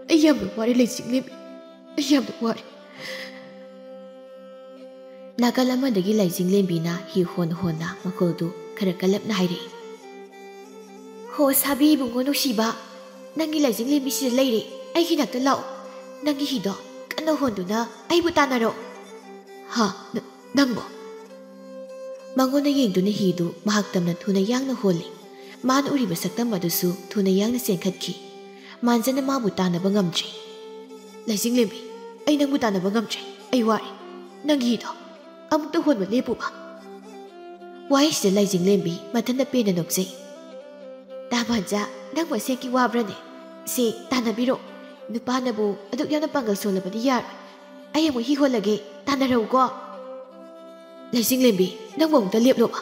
ꯑꯩ ꯌꯥꯝꯅ ꯋꯥꯔꯦ ꯂꯥꯏꯖꯤꯡꯂꯦꯝꯕꯤ, ꯑꯩ ꯌꯥꯝꯅ ꯋꯥꯔꯦ"꯫ ꯅꯥꯀꯜ ꯑꯃꯗꯒꯤ ꯂꯥꯏꯖꯤꯡꯂꯦꯝꯕꯤꯅ ꯍꯤ ꯍꯣꯟ ꯍꯣꯟꯅ ꯃꯈꯣꯜꯗꯨ ꯈꯔ ꯀꯜꯂꯞꯅ ꯍꯥꯏꯔꯛꯏ꯫ "ꯍꯣ ꯁꯥꯕꯤ ꯏꯕꯨꯡꯉꯣ ꯅꯨꯡꯁꯤꯕ, ꯅꯪꯒꯤ ꯂꯥꯏꯖꯤꯡꯂꯦꯝꯕꯤꯁꯤꯗ ꯂꯩꯔꯦ, ꯑꯩꯒꯤ ꯅꯥꯛꯇ ꯂꯥꯛꯑꯣ꯫ ꯅꯪꯒꯤ ꯍꯤꯗꯣ ꯀꯟꯅ ꯍꯣꯟꯗꯨꯅ ꯑꯩꯕꯨ ꯇꯥꯟꯅꯔꯣ"꯫ "ꯍꯥ? ꯅ-, ꯅꯪꯕꯣ?" ꯃꯉꯣꯟꯗ ꯌꯦꯡꯗꯨꯅ ꯍꯤꯗꯨ ꯃꯍꯥꯛ ꯇꯝꯅ ꯊꯨꯅ ꯌꯥꯡꯅ ꯍꯣꯜꯂꯤ꯫ ꯃꯥꯅ ꯎꯔꯤꯕ ꯁꯛꯇꯝ ꯑꯗꯨꯁꯨ ꯊꯨꯅ ꯌꯥꯡꯅ ꯆꯦꯟꯈꯠꯈꯤ꯫ ꯃꯥꯟꯖꯅ ꯃꯥꯕꯨ ꯇꯥꯟꯅꯕ ꯉꯝꯗ꯭ꯔꯤ꯫ "ꯂꯥꯏꯖꯤꯡꯂꯦꯝꯕꯤ, ꯑꯩ ꯅꯪꯕꯨ ꯇꯥꯟꯅꯕ ꯉꯝꯗ꯭ꯔꯦ꯫ ꯑꯩ ꯋꯥꯔꯦ꯫ ꯅꯪꯒꯤ ꯍꯤꯗꯣ ꯑꯃꯨꯛꯇ ꯍꯣꯟꯕ ꯂꯦꯞꯄꯨꯕ"꯫ ꯋꯥꯍꯩꯁꯤꯗ ꯂꯥꯏꯖꯤꯡꯂꯦꯝꯕꯤ ꯃꯊꯟꯇ ꯄꯦꯟꯅ ꯅꯣꯛꯆꯩ꯫ "ꯇꯥ ꯃꯥꯟꯖ, ꯅꯪꯕꯨ ꯑꯁꯦꯛꯀꯤ ꯋꯥꯕ꯭ꯔꯅꯦ? ꯁꯦ, ꯇꯥꯟꯅꯕꯤꯔꯣ꯫ ꯅꯨꯄꯥꯅꯕꯨ ꯑꯗꯨꯛ ꯌꯥꯝꯅ ꯄꯥꯡꯒꯜ ꯁꯣꯜꯂꯕꯗꯤ ꯌꯥꯔꯣꯏ꯫ ꯑꯩ ꯑꯃꯨꯛ ꯍꯤ ꯍꯣꯜꯂꯒꯦ, ꯇꯥꯟꯅꯔꯛꯎꯀꯣ"꯫ "ꯂꯩꯆꯤꯡꯂꯦꯝꯕꯤ, ꯅꯪꯕꯨ ꯑꯃꯨꯛꯇ ꯂꯦꯞꯂꯣꯕ꯫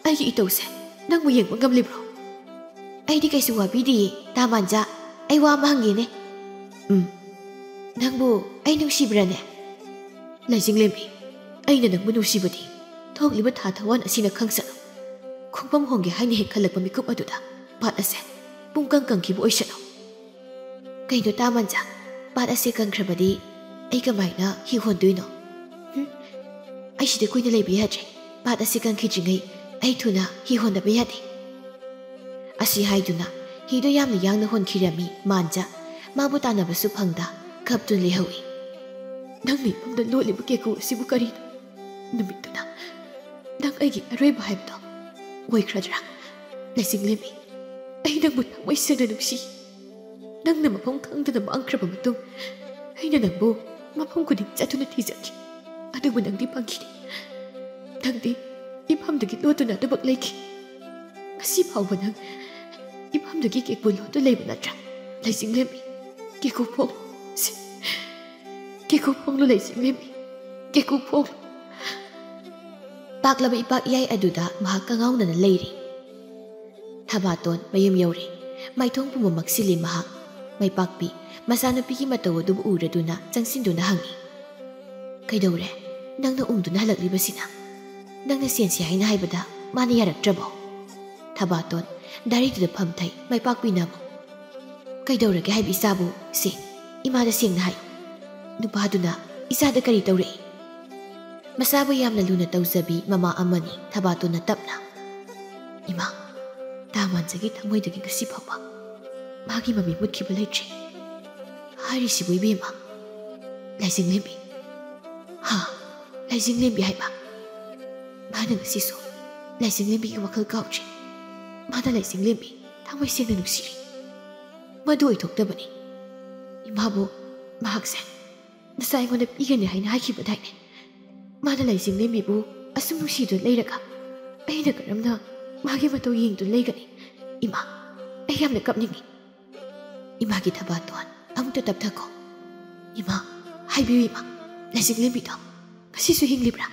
ꯑꯩꯒꯤ ꯏꯇꯧꯁꯦ ꯅꯪꯕꯨ ꯌꯦꯡꯕ ꯉꯝꯂꯤꯕ꯭ꯔꯣ?" "ꯑꯩꯗꯤ ꯀꯩꯁꯨ ꯋꯥꯕꯤꯗꯤꯌꯦ, ꯇꯥ ꯃꯥꯟꯖ꯫ ꯑꯩ ꯋꯥ ꯑꯃ ꯍꯪꯒꯦꯅꯦ"꯫ "ꯎꯝ, ꯅꯪꯕꯨ ꯑꯩ ꯅꯨꯡꯁꯤꯕ꯭ꯔꯅꯦ?" "ꯂꯩꯆꯤꯡꯂꯦꯝꯕꯤ, ꯑꯩꯅ ꯅꯪꯕꯨ ꯅꯨꯡꯁꯤꯕꯗꯤ ꯊꯣꯛꯂꯤꯕ ꯊꯥ ꯊꯋꯥꯟ ꯑꯁꯤꯅ ꯈꯪꯁꯅꯨ꯫ ꯈꯣꯡꯐꯝ ꯍꯣꯡꯒꯦ ꯍꯥꯏꯅ ꯍꯦꯛ ꯈꯜꯂꯛꯄ ꯃꯤꯀꯨꯞ ꯑꯗꯨꯗ ꯄꯥꯠ ꯑꯁꯦ ꯄꯨꯡꯀꯪ ꯀꯪꯈꯤꯕ ꯑꯣꯏꯁꯅꯨ"꯫ "ꯀꯩꯅꯣ ꯇꯥ ꯃꯥꯟꯖ, ꯄꯥꯠ ꯑꯁꯦ ꯀꯪꯈ꯭ꯔꯕꯗꯤ ꯑꯩ ꯀꯃꯥꯏꯅ ꯍꯤ ꯍꯣꯟꯗꯣꯏꯅꯣ? ꯍꯨꯝ? ꯑꯩ ꯁꯤꯗ ꯀꯨꯏꯅ ꯂꯩꯕ ꯌꯥꯗ꯭ꯔꯦ꯫ ꯄꯥꯠ ꯑꯁꯤ ꯀꯪꯈꯤꯗ꯭ꯔꯤꯉꯩ ꯑꯩ ꯊꯨꯅ ꯍꯤ ꯍꯣꯟꯗꯕ ꯌꯥꯗꯦ"꯫ ꯑꯁꯤ ꯍꯥꯏꯗꯨꯅ ꯍꯤꯗꯨ ꯌꯥꯝꯅ ꯌꯥꯡꯅ ꯍꯣꯟꯈꯤꯔꯝꯃꯤ꯫ ꯃꯥꯟꯖ ꯃꯥꯕꯨ ꯇꯥꯟꯅꯕꯁꯨ ꯐꯪꯗ ꯀꯞꯇꯨꯅ ꯂꯩꯍꯧꯏ꯫ "ꯅꯪꯅ ꯏꯐꯝꯗ ꯂꯣꯠꯂꯤꯕ ꯀꯦꯀꯨ ꯑꯁꯤꯕꯨ ꯀꯔꯤꯅꯣ? ꯅꯨꯃꯤꯠꯇꯨꯅ ꯅꯪ ꯑꯩꯒꯤ ꯑꯔꯣꯏꯕ ꯍꯥꯏꯕꯗꯣ ꯑꯣꯏꯈ꯭ꯔꯗ꯭ꯔꯥ? ꯂꯩꯆꯤꯡꯂꯦꯝꯕꯤ, ꯑꯩ ꯅꯪꯕꯨ ꯊꯃꯣꯏ ꯁꯦꯡꯅ ꯅꯨꯡꯁꯤ꯫ ꯅꯪꯅ ꯃꯐꯝ ꯈꯪꯗꯅ ꯃꯥꯡꯈ꯭ꯔꯕ ꯃꯇꯨꯡ ꯑꯩꯅ ꯅꯪꯕꯨ ꯃꯐꯝ ꯈꯨꯗꯤꯡ ꯆꯠꯇꯨꯅ ꯊꯤꯖꯈꯤ, ꯑꯗꯨꯕꯨ ꯅꯪꯗꯤ ꯐꯪꯈꯤꯗꯦ꯫ ꯅꯪꯗꯤ ꯏꯐꯝꯗꯒꯤ ꯂꯣꯠꯇꯨꯅ ꯑꯗꯨꯃꯛ ꯂꯩꯈꯤ꯫ ꯉꯁꯤ ꯐꯥꯎꯕ ꯅꯪ ꯏꯐꯝꯗꯒꯤ ꯀꯦꯀꯨ ꯂꯣꯠꯇꯨ ꯂꯩꯕ ꯅꯠꯇ꯭ꯔꯥ? ꯂꯩꯆꯤꯡꯂꯦꯝꯕꯤ, ꯀꯦꯀꯨ ꯐꯣꯡꯂꯨ꯫ ꯁꯤ, ꯀꯦꯀꯨ ꯐꯣꯡꯂꯨ ꯂꯩꯆꯤꯡꯂꯦꯝꯕꯤ, ꯀꯦꯀꯨ ꯐꯣꯡꯂꯨ"꯫ ꯄꯥꯛꯂꯕ ꯏꯄꯥꯛ ꯏꯌꯥꯏ ꯑꯗꯨꯗ ꯃꯍꯥꯛ ꯀꯉꯥꯎꯅꯅ ꯂꯩꯔꯤ꯫ ꯊꯕꯥꯇꯣꯟ ꯃꯌꯨꯝ ꯌꯧꯔꯦ꯫ ꯃꯥꯏꯊꯣꯡ ꯄꯨꯝꯕ ꯃꯛꯁꯤꯜꯂꯤ ꯃꯍꯥꯛ꯫ ꯃꯥꯏꯄꯥꯛꯄꯤ ꯃꯆꯥꯅꯨꯄꯤꯒꯤ ꯃꯇꯧ ꯑꯗꯨꯕꯨ ꯎꯔꯗꯨꯅ ꯆꯪꯁꯤꯟꯗꯨꯅ ꯍꯪꯏ, "ꯀꯩꯗꯧꯔꯦ? ꯅꯪꯅ ꯎꯪꯗꯨꯅ ꯍꯜꯂꯛꯂꯤꯕꯁꯤꯅ? ꯅꯪꯅ ꯁꯦꯟꯁꯤ ꯍꯥꯏꯅ ꯍꯥꯏꯕꯗ ꯃꯥꯅ ꯌꯥꯔꯛꯇ꯭ꯔꯕꯣ?" ꯊꯕꯥꯇꯣꯟ ꯗꯥꯏꯔꯤꯗꯨꯗ ꯐꯝꯊꯩ꯫ ꯃꯥꯏꯄꯥꯛꯄꯤꯅ ꯑꯃꯨꯛ, "ꯀꯩꯗꯧꯔꯒꯦ ꯍꯥꯏꯕ ꯏꯆꯥꯕꯨ? ꯁꯦ, ꯏꯃꯥꯗ ꯁꯦꯡꯅ ꯍꯥꯏꯌꯨ꯫ ꯅꯨꯄꯥꯗꯨꯅ ꯏꯆꯥꯗ ꯀꯔꯤ ꯇꯧꯔꯛꯏ?" ꯃꯆꯥꯕꯨ ꯌꯥꯝꯅ ꯂꯨꯅ ꯇꯧꯖꯕꯤ ꯃꯃꯥ ꯑꯃꯅꯤ꯫ ꯊꯕꯥꯇꯣꯟꯅ ꯇꯞꯅ, "ꯏꯃꯥ, ꯇꯥ ꯃꯥꯟꯖꯒꯤ ꯊꯃꯣꯏꯗꯒꯤ ꯉꯁꯤ ꯐꯥꯎꯕ ꯃꯥꯒꯤ ꯃꯃꯤ ꯃꯨꯠꯈꯤꯕ ꯂꯩꯇ꯭ꯔꯤ꯫ ꯍꯥꯏꯔꯤꯁꯤꯕꯨ ꯏꯕꯦꯝꯃ, ꯂꯥꯏꯖꯤꯡꯂꯦꯝꯕꯤ, ꯍꯥ, ꯂꯥꯏꯖꯤꯡꯂꯦꯝꯕꯤ ꯍꯥꯏꯕ, ꯃꯥꯅ ꯉꯁꯤꯁꯨ ꯂꯥꯏꯖꯤꯡꯂꯦꯝꯕꯤꯒꯤ ꯋꯥꯈꯜ ꯀꯥꯎꯗ꯭ꯔꯤ꯫ ꯃꯥꯅ ꯂꯥꯏꯖꯤꯡꯂꯦꯝꯕꯤ ꯊꯃꯣꯏ ꯁꯦꯡꯅ ꯅꯨꯡꯁꯤꯔꯤ꯫ ꯃꯗꯨ ꯑꯣꯏꯊꯣꯛꯇꯕꯅꯤ꯫ ꯏꯃꯥꯕꯨ ꯃꯍꯥꯛꯁꯦ ꯅꯆꯥ ꯑꯩꯉꯣꯟꯗ ꯄꯤꯒꯅꯤ ꯍꯥꯏꯅ ꯍꯥꯏꯈꯤꯕꯗꯥꯏꯅꯦ? ꯃꯥꯅ ꯂꯥꯏꯖꯤꯡꯂꯦꯝꯕꯤꯕꯨ ꯑꯁꯨꯝ ꯅꯨꯡꯁꯤꯗꯨꯅ ꯂꯩꯔꯒ ꯑꯩꯅ ꯀꯔꯝꯅ ꯃꯥꯒꯤ ꯃꯇꯧ ꯌꯦꯡꯗꯨꯅ ꯂꯩꯒꯅꯤ? ꯏꯃꯥ, ꯑꯩ ꯌꯥꯝꯅ ꯀꯞꯅꯤꯡꯏ꯫ ꯏꯃꯥꯒꯤ ꯊꯕꯥꯇꯣꯟ ꯑꯃꯨꯛꯇ ꯇꯞꯊꯈꯣ꯫ ꯏꯃꯥ, ꯍꯥꯏꯕꯤꯌꯨ ꯏꯃꯥ, ꯂꯥꯏꯖꯤꯡꯂꯦꯝꯕꯤꯗꯣ ꯉꯁꯤꯁꯨ ꯍꯤꯡꯂꯤꯕ꯭ꯔꯥ?"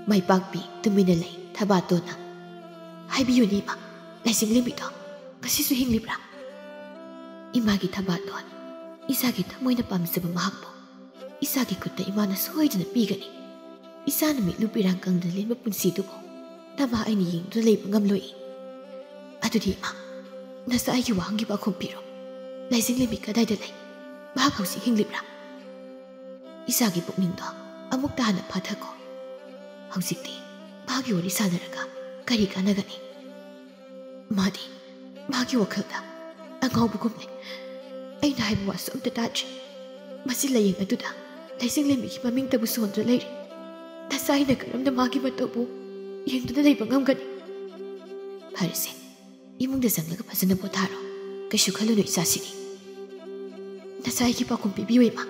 ꯃꯥꯏꯄꯥꯛꯄꯤ ꯇꯨꯃꯤꯟꯅ ꯂꯩ꯫ ꯊꯕꯥꯇꯣꯟꯅ, "ꯍꯥꯏꯕꯤꯌꯨꯅꯦ ꯏꯃꯥ, ꯂꯥꯏꯖꯤꯡꯂꯦꯝꯕꯤꯗꯣ ꯉꯁꯤꯁꯨ ꯍꯤꯡꯂꯤꯕ꯭ꯔꯥ?" ꯏꯃꯥꯒꯤ ꯊꯕꯥꯇꯣꯟ, ꯏꯆꯥꯒꯤ ꯊꯃꯣꯏꯅ ꯄꯥꯝꯖꯕ ꯃꯍꯥꯛꯄꯨ ꯏꯆꯥꯒꯤ ꯈꯨꯠꯇ ꯏꯃꯥꯅ ꯁꯣꯏꯗꯅ ꯄꯤꯒꯅꯤ꯫ ꯏꯆꯥꯅ ꯃꯤꯠꯂꯨ ꯄꯤꯔꯥꯡ ꯀꯪꯗꯅ ꯂꯦꯟꯕ ꯄꯨꯟꯁꯤꯗꯨꯕꯨ ꯅꯃꯥ ꯑꯩꯅ ꯌꯦꯡꯗꯨꯅ ꯂꯩꯕ ꯉꯝꯂꯣꯏ꯫ ꯑꯗꯨꯗꯤ ꯏꯃꯥ, ꯅꯆꯥ ꯑꯩꯒꯤ ꯋꯥꯍꯪꯒꯤ ꯄꯥꯎꯈꯨꯝ ꯄꯤꯔꯣ꯫ ꯂꯥꯏꯖꯤꯡꯂꯦꯝꯕꯤ ꯀꯗꯥꯏꯗ ꯂꯩ? ꯃꯍꯥꯛ ꯍꯧꯖꯤꯛ ꯍꯤꯡꯂꯤꯕ꯭ꯔꯥ? ꯏꯆꯥꯒꯤ ꯄꯨꯛꯅꯤꯡꯗꯣ ꯑꯃꯨꯛꯇ ꯍꯥꯟꯅ ꯐꯥꯊꯈꯣ꯫ ꯍꯧꯖꯤꯛꯇꯤ ꯃꯥꯒꯤ ꯋꯥꯔꯤ ꯁꯥꯟꯅꯔꯒ ꯀꯔꯤ ꯀꯥꯟꯅꯒꯅꯤ? ꯃꯥꯗꯤ ꯃꯥꯒꯤ ꯋꯥꯈꯜꯗ ꯑꯉꯥꯎꯕꯒꯨꯝ ꯂꯩ꯫ ꯑꯩꯅ ꯍꯥꯏꯕ ꯋꯥꯁꯨ ꯑꯝꯇ ꯇꯥꯗ꯭ꯔꯤ꯫ ꯃꯁꯤ ꯂꯥꯏꯌꯦꯡ ꯑꯗꯨꯗ ꯂꯥꯏꯖꯤꯡꯂꯦꯝꯕꯤꯒꯤ ꯃꯃꯤꯡꯇꯕꯨ ꯁꯣꯟꯗꯨꯅ ꯂꯩꯔꯤ꯫ ꯅꯆꯥ ꯑꯩꯅ ꯀꯔꯝꯅ ꯃꯥꯒꯤ ꯃꯇꯧꯕꯨ ꯌꯦꯡꯗꯨꯅ ꯂꯩꯕ ꯉꯝꯒꯅꯤ? ꯐꯔꯦꯁꯦ, ꯏꯃꯨꯡꯗ ꯆꯪꯂꯒ ꯐꯖꯅ ꯄꯣꯊꯥꯔꯣ꯫ ꯀꯩꯁꯨ ꯈꯜꯂꯨꯅꯨ ꯏꯆꯥꯁꯤꯗꯤ꯫ ꯅꯆꯥ ꯑꯩꯒꯤ ꯄꯥꯎꯈꯨꯝ ꯄꯤꯕꯤꯌꯨ ꯏꯃꯥ꯫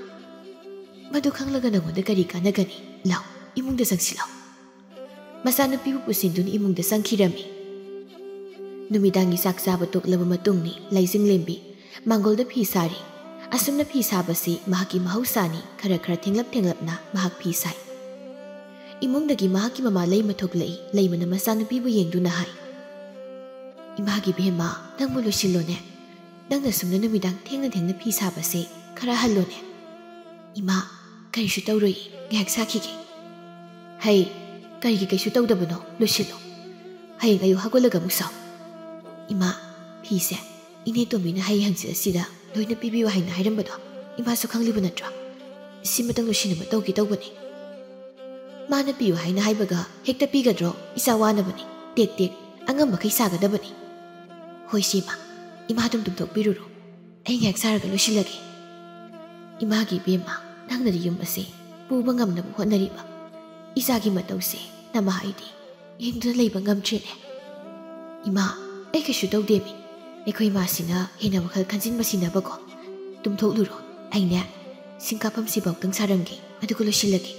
ꯃꯗꯨ ꯈꯪꯂꯒ ꯅꯉꯣꯟꯗ ꯀꯔꯤ ꯀꯥꯟꯅꯒꯅꯤ? ꯂꯥꯎ, ꯏꯃꯨꯡꯗ ꯆꯪꯁꯤꯜꯂꯣ꯫ ꯃꯆꯥꯅꯨꯄꯤꯕꯨ ꯄꯨꯁꯤꯟꯗꯨꯅ ꯏꯃꯨꯡꯗ ꯆꯪꯈꯤꯔꯝꯃꯤ꯫ ꯅꯨꯃꯤꯗꯥꯡꯒꯤ ꯆꯥꯛ ꯆꯥꯕ ꯇꯣꯛꯂꯕ ꯃꯇꯨꯡꯅꯤ꯫ ꯂꯩꯖꯤꯡꯂꯦꯝꯕꯤ ꯃꯥꯡꯒꯣꯜꯗ ꯐꯤ ꯁꯥꯔꯤ꯫ ꯑꯁꯨꯝꯅ ꯐꯤ ꯁꯥꯕꯁꯤ ꯃꯍꯥꯛꯀꯤ ꯃꯍꯧꯁꯥꯅꯤ꯫ ꯈꯔ ꯈꯔ ꯊꯦꯡꯂꯞ ꯊꯦꯡꯂꯞꯅ ꯃꯍꯥꯛ ꯐꯤ ꯁꯥꯏ꯫ ꯏꯃꯨꯡꯗꯒꯤ ꯃꯍꯥꯛꯀꯤ ꯃꯃꯥ ꯂꯩꯃ ꯊꯣꯛꯂꯛꯏ꯫ ꯂꯩꯃꯅ ꯃꯆꯥꯅꯨꯄꯤꯕꯨ ꯌꯦꯡꯗꯨꯅ ꯍꯥꯏ, ꯏꯃꯥꯒꯤ ꯏꯕꯦꯝꯃ, ꯅꯪꯕꯨ ꯂꯣꯏꯁꯤꯜꯂꯣꯅꯦ꯫ ꯅꯪꯅ ꯁꯨꯝꯅ ꯅꯨꯃꯤꯗꯥꯡ ꯊꯦꯡꯅ ꯊꯦꯡꯅ ꯐꯤ ꯁꯥꯕꯁꯦ ꯈꯔ ꯍꯜꯂꯣꯅꯦ꯫ ꯏꯃꯥ, ꯀꯔꯤꯁꯨ ꯇꯧꯔꯣꯏ, ꯉꯥꯏꯍꯥꯛ ꯁꯥꯈꯤꯒꯦ꯫ ꯍꯩ, ꯀꯔꯤꯒꯤ ꯀꯩꯁꯨ ꯇꯧꯗꯕꯅꯣ? ꯂꯣꯏꯁꯤꯜꯂꯣ꯫ ꯍꯌꯦꯡ ꯑꯌꯨꯛ ꯍꯧꯒꯠꯂꯒ ꯑꯃꯨꯛ ꯁꯥꯎ꯫ ꯏꯃꯥ, ꯐꯤꯁꯦ ꯏꯅꯦ ꯇꯣꯝꯕꯤꯅ ꯍꯌꯦꯡ ꯍꯪꯆꯤꯠ ꯑꯁꯤꯗ ꯂꯣꯏꯅ ꯄꯤꯕꯤꯌꯨ ꯍꯥꯏꯅ ꯍꯥꯏꯔꯝꯕꯗꯣ ꯏꯃꯥꯁꯨ ꯈꯪꯂꯤꯕ ꯅꯠꯇ꯭ꯔꯣ? ꯁꯤꯃꯇꯪ ꯂꯣꯏꯁꯤꯟꯅꯕ ꯇꯧꯒꯦ ꯇꯧꯕꯅꯤ꯫ ꯃꯥꯅ ꯄꯤꯌꯨ ꯍꯥꯏꯅ ꯍꯥꯏꯕꯒ ꯍꯦꯛꯇ ꯄꯤꯒꯗ꯭ꯔꯣ? ꯏꯆꯥ ꯋꯥꯅꯕꯅꯤ꯫ ꯇꯦꯛ ꯇꯦꯛ, ꯑꯉꯝꯕꯈꯩ ꯁꯥꯒꯗꯕꯅꯤ꯫ ꯍꯣꯏ ꯁꯦ ꯏꯃꯥ, ꯏꯃꯥ ꯑꯗꯨꯝ ꯇꯨꯝꯊꯣꯛꯄꯤꯔꯨꯔꯣ꯫ ꯑꯩ ꯉꯥꯏꯍꯥꯛ ꯁꯥꯔꯒ ꯂꯣꯏꯁꯤꯜꯂꯒꯦ꯫ ꯏꯃꯥꯒꯤ ꯏꯕꯦꯝꯃ, ꯅꯪꯅꯗꯤ ꯌꯨꯝ ꯑꯁꯦ ꯄꯨꯕ ꯉꯝꯅꯕ ꯍꯣꯠꯅꯔꯤꯕ꯫ ꯏꯆꯥꯒꯤ ꯃꯇꯧꯁꯦ ꯅꯃꯥ ꯑꯩꯗꯤ ꯌꯦꯡꯗꯨꯅ ꯂꯩꯕ ꯉꯝꯗ꯭ꯔꯦꯅꯦ꯫ ꯏꯃꯥ, ꯑꯩ ꯀꯩꯁꯨ ꯇꯧꯗꯦꯃꯤ꯫ ꯑꯩꯈꯣꯏ ꯏꯃꯥꯁꯤꯅ ꯍꯦꯟꯅ ꯋꯥꯈꯜ ꯈꯟꯖꯤꯟꯕ ꯁꯤꯟꯅꯕꯀꯣ꯫ ꯇꯨꯝꯊꯣꯛꯂꯨꯔꯣ꯫ ꯑꯩꯅꯦ, ꯁꯤꯡ ꯀꯥꯐꯝꯁꯤꯐꯥꯎꯇꯪ ꯁꯥꯔꯝꯒꯦ, ꯑꯗꯨꯒ ꯂꯣꯏꯁꯤꯜꯂꯒꯦ꯫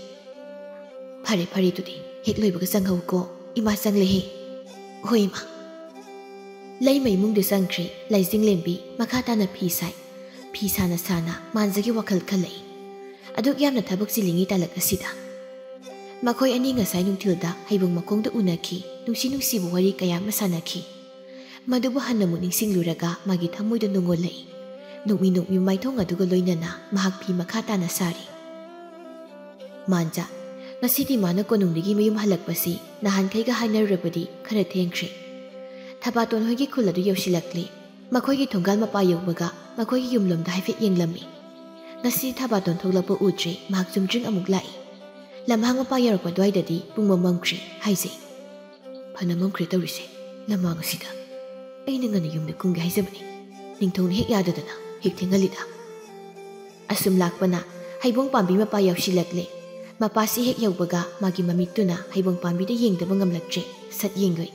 ꯐꯔꯦ, ꯐꯔꯦ, ꯑꯗꯨꯗꯤ ꯍꯦꯛ ꯂꯣꯏꯕꯒ ꯆꯪꯍꯧꯀꯣ꯫ ꯏꯃꯥ ꯆꯪꯂꯦꯍꯦ꯫ ꯍꯣꯏ, ꯏꯃꯥ꯫ ꯂꯩꯃ ꯏꯃꯨꯡꯗ ꯆꯪꯈ꯭ꯔꯦ ꯂꯥꯏꯖꯤꯡꯂꯦꯝꯕꯤ꯫ ꯃꯈꯥ ꯇꯥꯅ ꯐꯤ ꯁꯥꯏ꯫ ꯐꯤ ꯁꯥꯅ ꯁꯥꯅ ꯃꯥꯟꯖꯒꯤ ꯋꯥꯈꯜ ꯈꯜꯂꯛꯏ꯫ ꯑꯗꯨꯛ ꯌꯥꯝꯅ ꯊꯕꯛ ꯆꯤꯜꯂꯤꯉꯩ ꯇꯥꯂꯛ ꯑꯁꯤꯗ꯫ ꯃꯈꯣꯏ ꯑꯅꯤ ꯉꯁꯥꯏ ꯅꯨꯡꯊꯤꯜꯗ ꯍꯩꯕꯣꯡ ꯃꯈꯣꯡꯗ ꯎꯅꯈꯤ꯫ ꯅꯨꯡꯁꯤ ꯅꯨꯡꯁꯤꯕ ꯋꯥꯔꯤ ꯀꯌꯥ ꯑꯃ ꯁꯥꯟꯅꯈꯤ꯫ ꯃꯗꯨꯕꯨ ꯍꯟꯅ ꯑꯃꯨꯛ ꯅꯤꯡꯁꯤꯡꯂꯨꯔꯒ ꯃꯥꯒꯤ ꯊꯃꯣꯏꯗ ꯅꯨꯡꯉꯣꯜꯂꯛꯏ꯫ ꯅꯣꯛꯃꯤ ꯅꯣꯛꯃꯤ ꯃꯥꯏꯊꯣꯡ ꯑꯗꯨꯒ ꯂꯣꯏꯅꯅ ꯃꯍꯥꯛ ꯐꯤ ꯃꯈꯥ ꯇꯥꯅ ꯁꯥꯔꯤ꯫ ꯃꯥꯟꯖ, ꯉꯁꯤꯗꯤ ꯃꯥꯅ ꯀꯣꯅꯨꯡꯗꯒꯤ ꯃꯌꯨꯝ ꯍꯜꯂꯛꯄꯁꯤ ꯅꯍꯥꯟꯈꯩꯒ ꯍꯥꯏꯅꯔꯨꯔꯕꯗꯤ ꯈꯔ ꯊꯦꯡꯈ꯭ꯔꯦ꯫ ꯊꯕꯥꯇꯣꯟ ꯍꯣꯏꯒꯤ ꯈꯨꯜ ꯑꯗꯨ ꯌꯧꯁꯤꯜꯂꯛꯂꯦ꯫ ꯃꯈꯣꯏꯒꯤ ꯊꯣꯡꯒꯥꯜ ꯃꯄꯥ ꯌꯧꯕꯒ ꯃꯈꯣꯏꯒꯤ ꯌꯨꯝꯂꯣꯝꯗ ꯍꯥꯏꯐꯦꯠ ꯌꯦꯡꯂꯝꯃꯤ꯫ ꯉꯁꯤ ꯊꯕꯥꯇꯣꯟ ꯊꯣꯛꯂꯛꯄ ꯎꯗ꯭ꯔꯦ, ꯃꯍꯥꯛ ꯆꯨꯝꯗ꯭ꯔꯤꯡ ꯑꯃꯨꯛ ꯂꯥꯛꯏ꯫ ꯂꯝꯍꯥꯡ ꯃꯄꯥ ꯌꯧꯔꯛꯄ ꯑꯗꯨꯋꯥꯏꯗꯗꯤ ꯄꯨꯡ ꯃꯝꯃꯝꯈ꯭ꯔꯦ ꯍꯥꯏꯖꯩ꯫ ꯐꯅ ꯃꯝꯈ꯭ꯔꯦ ꯇꯧꯔꯤꯁꯦ, ꯂꯝꯍꯥꯡ ꯑꯁꯤꯗ꯫ ꯑꯩꯅ ꯉꯟꯅ ꯌꯨꯝꯗ ꯀꯨꯝꯒꯦ ꯍꯥꯏꯖꯕꯅꯤ, ꯅꯤꯡꯊꯧꯅ ꯍꯦꯛ ꯌꯥꯗꯗꯅ ꯍꯦꯛ ꯊꯦꯡꯍꯜꯂꯤꯗ꯫ ꯑꯁꯨꯝ ꯂꯥꯛꯄꯅ ꯍꯩꯕꯣꯡ ꯄꯥꯝꯕꯤ ꯃꯄꯥ ꯌꯧꯁꯤꯜꯂꯛꯂꯦ꯫ ꯃꯄꯥꯁꯤ ꯍꯦꯛ ꯌꯧꯕꯒ ꯃꯥꯒꯤ ꯃꯃꯤꯠꯇꯨꯅ ꯍꯩꯕꯣꯡ ꯄꯥꯝꯕꯤꯗ ꯌꯦꯡꯗꯕ ꯉꯝꯂꯛꯇ꯭ꯔꯦ, ꯁꯠ ꯌꯦꯡꯂꯨꯏ꯫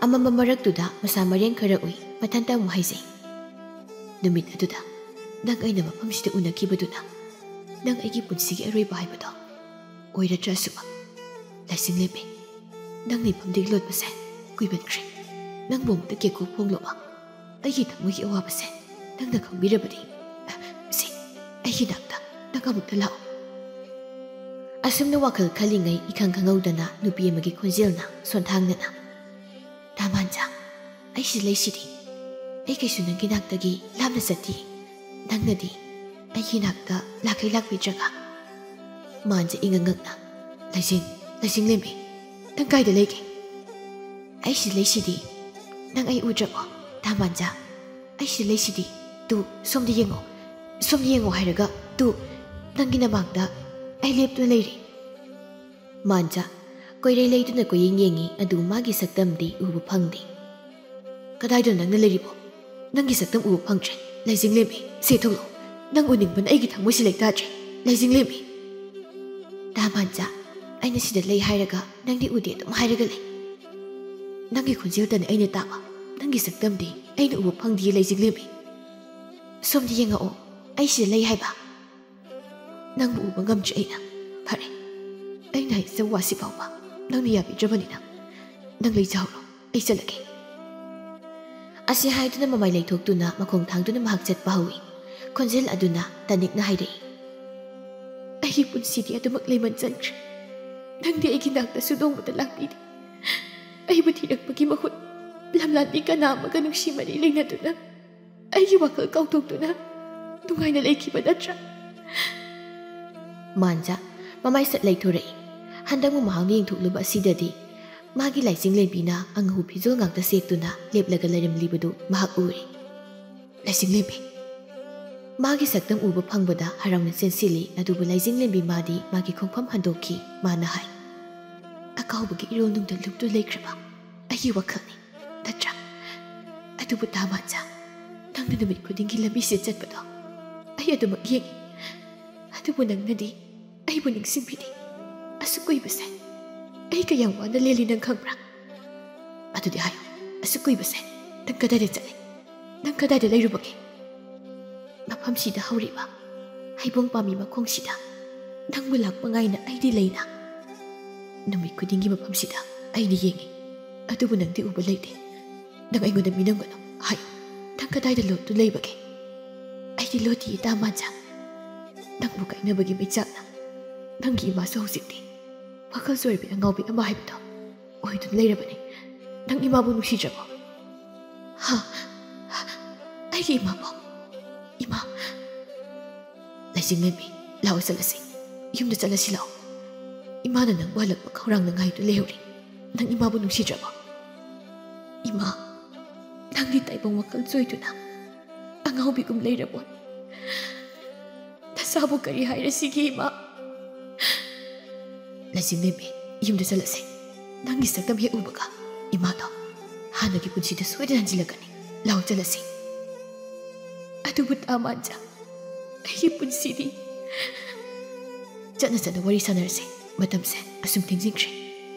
ꯑꯃꯝꯕ ꯃꯔꯛꯇꯨꯗ ꯃꯁꯥ ꯃꯔꯦꯡ ꯈꯔ ꯎꯏ, ꯃꯊꯟꯇ ꯑꯃꯨꯛ ꯍꯥꯏꯖꯩ꯫ ꯅꯨꯃꯤꯠ ꯑꯗꯨꯗ ꯅꯪ ꯑꯩꯅ ꯃꯐꯝꯁꯤꯗ ꯎꯅꯈꯤꯕꯗꯨꯅ ꯅꯪ ꯑꯩꯒꯤ ꯄꯨꯟꯁꯤꯒꯤ ꯑꯔꯣꯏꯕ ꯍꯥꯏꯕꯗꯣ ꯑꯣꯏꯔꯗ꯭ꯔꯥ ꯑꯁꯨꯕ? ꯂꯥꯏꯁꯤꯡꯂꯦꯝꯕꯤ, ꯅꯪ ꯂꯩꯐꯝꯗꯒꯤ ꯂꯣꯠꯄꯁꯦ ꯀꯨꯏꯃꯟꯈ꯭ꯔꯦ꯫ ꯅꯪꯕꯨ ꯑꯃꯨꯛꯇ ꯀꯦꯀꯨ ꯐꯣꯡꯂꯣꯕ? ꯑꯩꯒꯤ ꯊꯃꯣꯏꯒꯤ ꯑꯋꯥꯕꯁꯦ ꯅꯪꯅ ꯈꯪꯕꯤꯔꯕꯗꯤ, ꯁꯤ, ꯑꯩꯒꯤ ꯅꯥꯛꯇ ꯅꯪ ꯑꯃꯨꯛꯇ ꯂꯥꯛꯑꯣ꯫ ꯑꯁꯨꯝꯅ ꯋꯥꯈꯜ ꯈꯜꯂꯤꯉꯩ ꯏꯈꯪ ꯈꯪꯍꯧꯗꯅ ꯅꯨꯄꯤ ꯑꯃꯒꯤ ꯈꯣꯟꯖꯦꯜꯅ ꯁꯣꯟꯊꯥꯡꯅꯅ, "ꯇꯥꯃꯥꯟꯖꯥ, ꯑꯩ ꯁꯤꯗ ꯂꯩꯁꯤꯗꯤ꯫ ꯑꯩ ꯀꯩꯁꯨ ꯅꯪꯒꯤ ꯅꯥꯛꯇꯒꯤ ꯂꯥꯞꯅ ꯆꯠꯇꯤꯌꯦ꯫ ꯅꯪꯅꯗꯤ ꯑꯩꯒꯤ ꯅꯥꯛꯇ ꯂꯥꯛꯈꯩ ꯂꯥꯛꯄꯤꯗ꯭ꯔꯒ꯫ ꯃꯥꯟꯖ ꯏꯉꯛ ꯉꯛꯅ, "ꯂꯩꯖꯤꯡ, ꯂꯩꯖꯤꯡꯂꯦꯝꯕꯤ, ꯅꯪ ꯀꯥꯏꯗ ꯂꯩꯒꯦ?" "ꯑꯩ ꯁꯤꯗ ꯂꯩꯁꯤꯗꯤ꯫ ꯅꯪ ꯑꯩ ꯎꯗ꯭ꯔꯕꯣ, ꯇꯥ ꯃꯥꯟꯖ? ꯑꯩ ꯁꯤꯗ ꯂꯩꯁꯤꯗꯤ꯫ ꯇꯨ, ꯁꯣꯝꯗ ꯌꯦꯡꯉꯣ, ꯁꯣꯝꯗ ꯌꯦꯡꯉꯣ ꯍꯥꯏꯔꯒ, ꯇꯨ, ꯅꯪꯒꯤ ꯅꯃꯥꯡꯗ ꯑꯩ ꯂꯦꯞꯇꯨꯅ ꯂꯩꯔꯦ꯫" ꯃꯥꯟꯖ ꯀꯣꯏꯔꯩ ꯂꯩꯗꯨꯅ ꯀꯣꯏꯌꯦꯡ ꯌꯦꯡꯉꯤ, ꯑꯗꯨ ꯃꯥꯒꯤ ꯁꯛꯇꯝꯗꯤ ꯎꯕ ꯐꯪꯗꯦ꯫ "ꯀꯗꯥꯏꯗꯅꯣ ꯅꯪꯅ ꯂꯩꯔꯤꯕꯣ? ꯅꯪꯒꯤ ꯁꯛꯇꯝ ꯎꯕ ꯐꯪꯗ꯭ꯔꯦ꯫ ꯂꯩꯖꯤꯡꯂꯦꯝꯕꯤ, ꯁꯦ ꯊꯣꯛꯂꯛꯑꯣ꯫ ꯅꯪ ꯎꯅꯤꯡꯕꯅ ꯑꯩꯒꯤ ꯊꯃꯣꯏꯁꯤ ꯂꯩꯇꯥꯗ꯭ꯔꯦ꯫ ꯂꯩꯖꯤꯡꯂꯦꯝꯕꯤ!" "ꯇꯥ ꯃꯥꯟꯖ, ꯑꯩꯅ ꯁꯤꯗ ꯂꯩ ꯍꯥꯏꯔꯒ ꯅꯪꯗꯤ ꯎꯗꯦ ꯑꯗꯨꯝ ꯍꯥꯏꯔꯒ ꯂꯩ꯫ ꯅꯪꯒꯤ ꯈꯣꯟꯖꯦꯜꯇꯅꯤ ꯑꯩꯅ ꯇꯥꯕ, ꯅꯪꯒꯤ ꯁꯛꯇꯝꯗꯤ ꯑꯩꯅ ꯎꯕ ꯐꯪꯗꯤꯌꯦ ꯂꯩꯖꯤꯡꯂꯦꯝꯕꯤ꯫ ꯁꯣꯝꯗ ꯌꯦꯡꯉꯛꯑꯣ, ꯑꯩ ꯁꯤꯗ ꯂꯩ ꯍꯥꯏꯕ꯫ ꯅꯪꯕꯨ ꯎꯕ ꯉꯝꯗ꯭ꯔꯦ ꯑꯩꯅ꯫ ꯐꯔꯦ, ꯑꯩꯅ ꯍꯥꯏꯖꯕ ꯋꯥꯁꯤ ꯐꯥꯎꯕ ꯅꯪꯅ ꯌꯥꯕꯤꯗ꯭ꯔꯕꯅꯤꯅ ꯅꯪ ꯂꯩꯖꯍꯧꯔꯣ, ꯑꯩ ꯆꯠꯂꯒꯦ꯫" ꯑꯁꯤ ꯍꯥꯏꯗꯨꯅ ꯃꯃꯥꯏ ꯂꯩꯊꯣꯛꯇꯨꯅ ꯃꯈꯣꯡ ꯊꯥꯡꯗꯨꯅ ꯃꯍꯥꯛ ꯆꯠꯄ ꯍꯧꯏ꯫ ꯈꯣꯟꯖꯦꯜ ꯑꯗꯨꯅ ꯇꯅꯤꯛꯅ ꯍꯥꯏꯔꯛꯏ, "ꯑꯩꯒꯤ ꯄꯨꯟꯁꯤꯗꯤ ꯑꯗꯨꯃꯛ ꯂꯩꯃꯟꯖꯟꯈ꯭ꯔꯦ꯫ ꯅꯪꯗꯤ ꯑꯩꯒꯤ ꯅꯥꯛꯇꯁꯨ ꯅꯣꯡꯃꯇ ꯂꯥꯛꯄꯤꯗꯦ꯫ ꯑꯩꯕꯨ ꯊꯤꯔꯛꯄꯒꯤ ꯃꯍꯨꯠ ꯂꯝꯂꯥꯟꯕꯤ ꯀꯅꯥ ꯑꯃꯒ ꯅꯨꯡꯁꯤ ꯃꯔꯤ ꯂꯩꯅꯗꯨꯅ ꯑꯩꯒꯤ ꯋꯥꯈꯜ ꯀꯥꯎꯊꯣꯛꯇꯨꯅ ꯅꯨꯡꯉꯥꯏꯅ ꯂꯩꯈꯤꯕ ꯅꯠꯇ꯭ꯔꯥ?" ꯃꯥꯟꯖ ꯃꯃꯥꯏ ꯁꯠ ꯂꯩꯊꯣꯔꯛꯏ꯫ ꯍꯟꯗꯛ ꯑꯃꯨꯛ ꯃꯍꯥꯛꯅ ꯌꯦꯡꯊꯣꯛꯂꯨꯕ ꯑꯁꯤꯗꯗꯤ ꯃꯥꯒꯤ ꯂꯥꯏꯖꯤꯡꯂꯦꯝꯕꯤꯅ ꯑꯉꯧꯕ ꯐꯤꯖꯣꯜ ꯉꯥꯛꯇ ꯁꯦꯠꯇꯨꯅ ꯂꯦꯞꯂꯒ ꯂꯩꯔꯝꯂꯤꯕꯗꯨ ꯃꯍꯥꯛ ꯎꯔꯦ꯫ "ꯂꯥꯏꯖꯤꯡꯂꯦꯝꯕꯤ!" ꯃꯥꯒꯤ ꯁꯛꯇꯝ ꯎꯕ ꯐꯪꯕꯗ ꯍꯔꯥꯎꯅ ꯆꯦꯟꯁꯤꯜꯂꯤ, ꯑꯗꯨꯕꯨ ꯂꯥꯏꯖꯤꯡꯂꯦꯝꯕꯤ ꯃꯥꯗꯤ ꯃꯥꯒꯤ ꯈꯣꯡꯐꯝ ꯍꯟꯗꯣꯛꯈꯤ꯫ ꯃꯥꯅ ꯍꯥꯏ, "ꯑꯀꯥꯎꯕꯒꯤ ꯏꯔꯣꯜꯅꯨꯡꯗ ꯂꯨꯞꯇꯨ ꯂꯩꯈ꯭ꯔꯕ ꯑꯩꯒꯤ ꯋꯥꯈꯜꯅꯤ, ꯅꯠꯇ꯭ꯔꯥ? ꯑꯗꯨꯕꯨ ꯇꯥ ꯃꯥꯟꯖ, ꯅꯪꯅ ꯅꯨꯃꯤꯠ ꯈꯨꯗꯤꯡꯒꯤ ꯂꯝꯕꯤꯁꯤꯗ ꯆꯠꯄꯗꯣ ꯑꯩ ꯑꯗꯨꯃꯛ ꯌꯦꯡꯉꯤ꯫ ꯑꯗꯨꯕꯨ ꯅꯪꯅꯗꯤ ꯑꯩꯕꯨ ꯅꯤꯡꯁꯤꯡꯕꯤꯗꯦ꯫ ꯑꯁꯨꯛ ꯀꯨꯏꯕꯁꯦ ꯑꯩ ꯀꯌꯥꯝ ꯋꯥꯅ ꯂꯦꯜꯂꯤ ꯅꯪ ꯈꯪꯕ꯭ꯔꯥ? ꯑꯗꯨꯗꯤ ꯍꯥꯏꯌꯨ, ꯑꯁꯨꯛ ꯀꯨꯏꯕꯁꯦ ꯅꯪ ꯀꯗꯥꯏꯗ ꯆꯠꯂꯤ? ꯅꯪ ꯀꯗꯥꯏꯗ ꯂꯩꯔꯨꯕꯒꯦ? ꯃꯐꯝꯁꯤꯗ ꯍꯧꯔꯤꯕ ꯍꯩꯕꯣꯡ ꯄꯥꯝꯕꯤ ꯃꯈꯣꯡꯁꯤꯗ ꯅꯪꯕꯨ ꯂꯥꯛꯄ ꯉꯥꯏꯅ ꯑꯩꯗꯤ ꯂꯩꯅ꯫ ꯅꯨꯃꯤꯠ ꯈꯨꯗꯤꯡꯒꯤ ꯃꯐꯝꯁꯤꯗ ꯑꯩꯅ ꯌꯦꯡꯉꯤ, ꯑꯗꯨꯕꯨ ꯅꯪꯗꯤ ꯎꯕ ꯂꯩꯇꯦ꯫ ꯅꯪ ꯑꯩꯉꯣꯟꯗ ꯃꯤꯅꯝꯒꯅꯨ꯫ ꯍꯥꯏꯌꯨ, ꯅꯪ ꯀꯗꯥꯏꯗ ꯂꯣꯠꯇꯨ ꯂꯩꯕꯒꯦ?" "ꯑꯩꯗꯤ ꯂꯣꯠꯇꯤꯌꯦ ꯇꯥ ꯃꯥꯟꯖ꯫ ꯅꯪꯕꯨ ꯀꯥꯏꯅꯕꯒꯤ ꯃꯩꯆꯥꯛꯅ ꯅꯪꯒꯤ ꯏꯃꯥꯁꯨ ꯍꯧꯖꯤꯛꯇꯤ ꯋꯥꯈꯜ ꯆꯣꯏꯔꯕꯤ ꯑꯉꯥꯎꯕꯤ ꯑꯃ ꯍꯥꯏꯕꯗꯣ ꯑꯣꯏꯗꯨꯅ ꯂꯩꯔꯕꯅꯤ꯫ ꯅꯪ ꯏꯃꯥꯕꯨ ꯅꯨꯡꯁꯤꯗ꯭ꯔꯕꯣ? ꯑꯩꯒꯤ ꯏꯃꯥꯕꯣ? ꯏꯃꯥ꯫ ꯂꯩꯆꯤꯡꯂꯦꯝꯕꯤ, ꯂꯥꯛꯑꯣ ꯆꯠꯂꯁꯤ꯫ ꯌꯨꯝꯗ ꯆꯠꯂꯁꯤ ꯂꯥꯛꯑꯣ꯫ ꯏꯃꯥꯅ ꯅꯪ ꯋꯥꯠꯂꯛꯄ ꯈꯧꯔꯥꯡꯅ ꯉꯥꯏꯗꯨ ꯂꯩꯍꯧꯔꯤ꯫ ꯅꯪ ꯏꯃꯥꯕꯨ ꯅꯨꯡꯁꯤꯗ꯭ꯔꯕꯣ? ꯏꯃꯥ, ꯅꯪꯗꯤ ꯇꯥꯏꯕꯪ ꯋꯥꯈꯜ ꯆꯣꯏꯗꯨꯅ ꯑꯉꯥꯎꯕꯤꯒꯨꯝ ꯂꯩꯔꯕꯣ? ꯅꯁꯥꯕꯨ ꯀꯔꯤ ꯍꯥꯏꯔꯁꯤꯒꯦ ꯏꯃꯥ? ꯂꯩꯆꯤꯡꯂꯦꯝꯕꯤ, ꯌꯨꯝꯗ ꯆꯠꯂꯁꯤ꯫ ꯅꯪꯒꯤ ꯁꯛꯇꯝ ꯍꯦꯛ ꯎꯕꯒ ꯏꯃꯥꯗꯣ ꯍꯥꯟꯅꯒꯤ ꯄꯨꯟꯁꯤꯗ ꯁꯣꯏꯗꯅ ꯍꯟꯖꯤꯜꯂꯛꯀꯅꯤ꯫ ꯂꯥꯛꯑꯣ ꯆꯠꯂꯁꯤ꯫ ꯑꯗꯨꯕꯨ ꯇꯥ ꯃꯥꯟꯖ, ꯑꯩꯒꯤ ꯄꯨꯟꯁꯤꯗꯤ꯫ ꯆꯠꯅ ꯆꯠꯅ ꯋꯥꯔꯤ ꯁꯥꯟꯅꯔꯁꯤ꯫ ꯃꯇꯝꯁꯦ ꯑꯁꯨꯝ ꯊꯦꯡꯖꯤꯟꯈ꯭ꯔꯦ꯫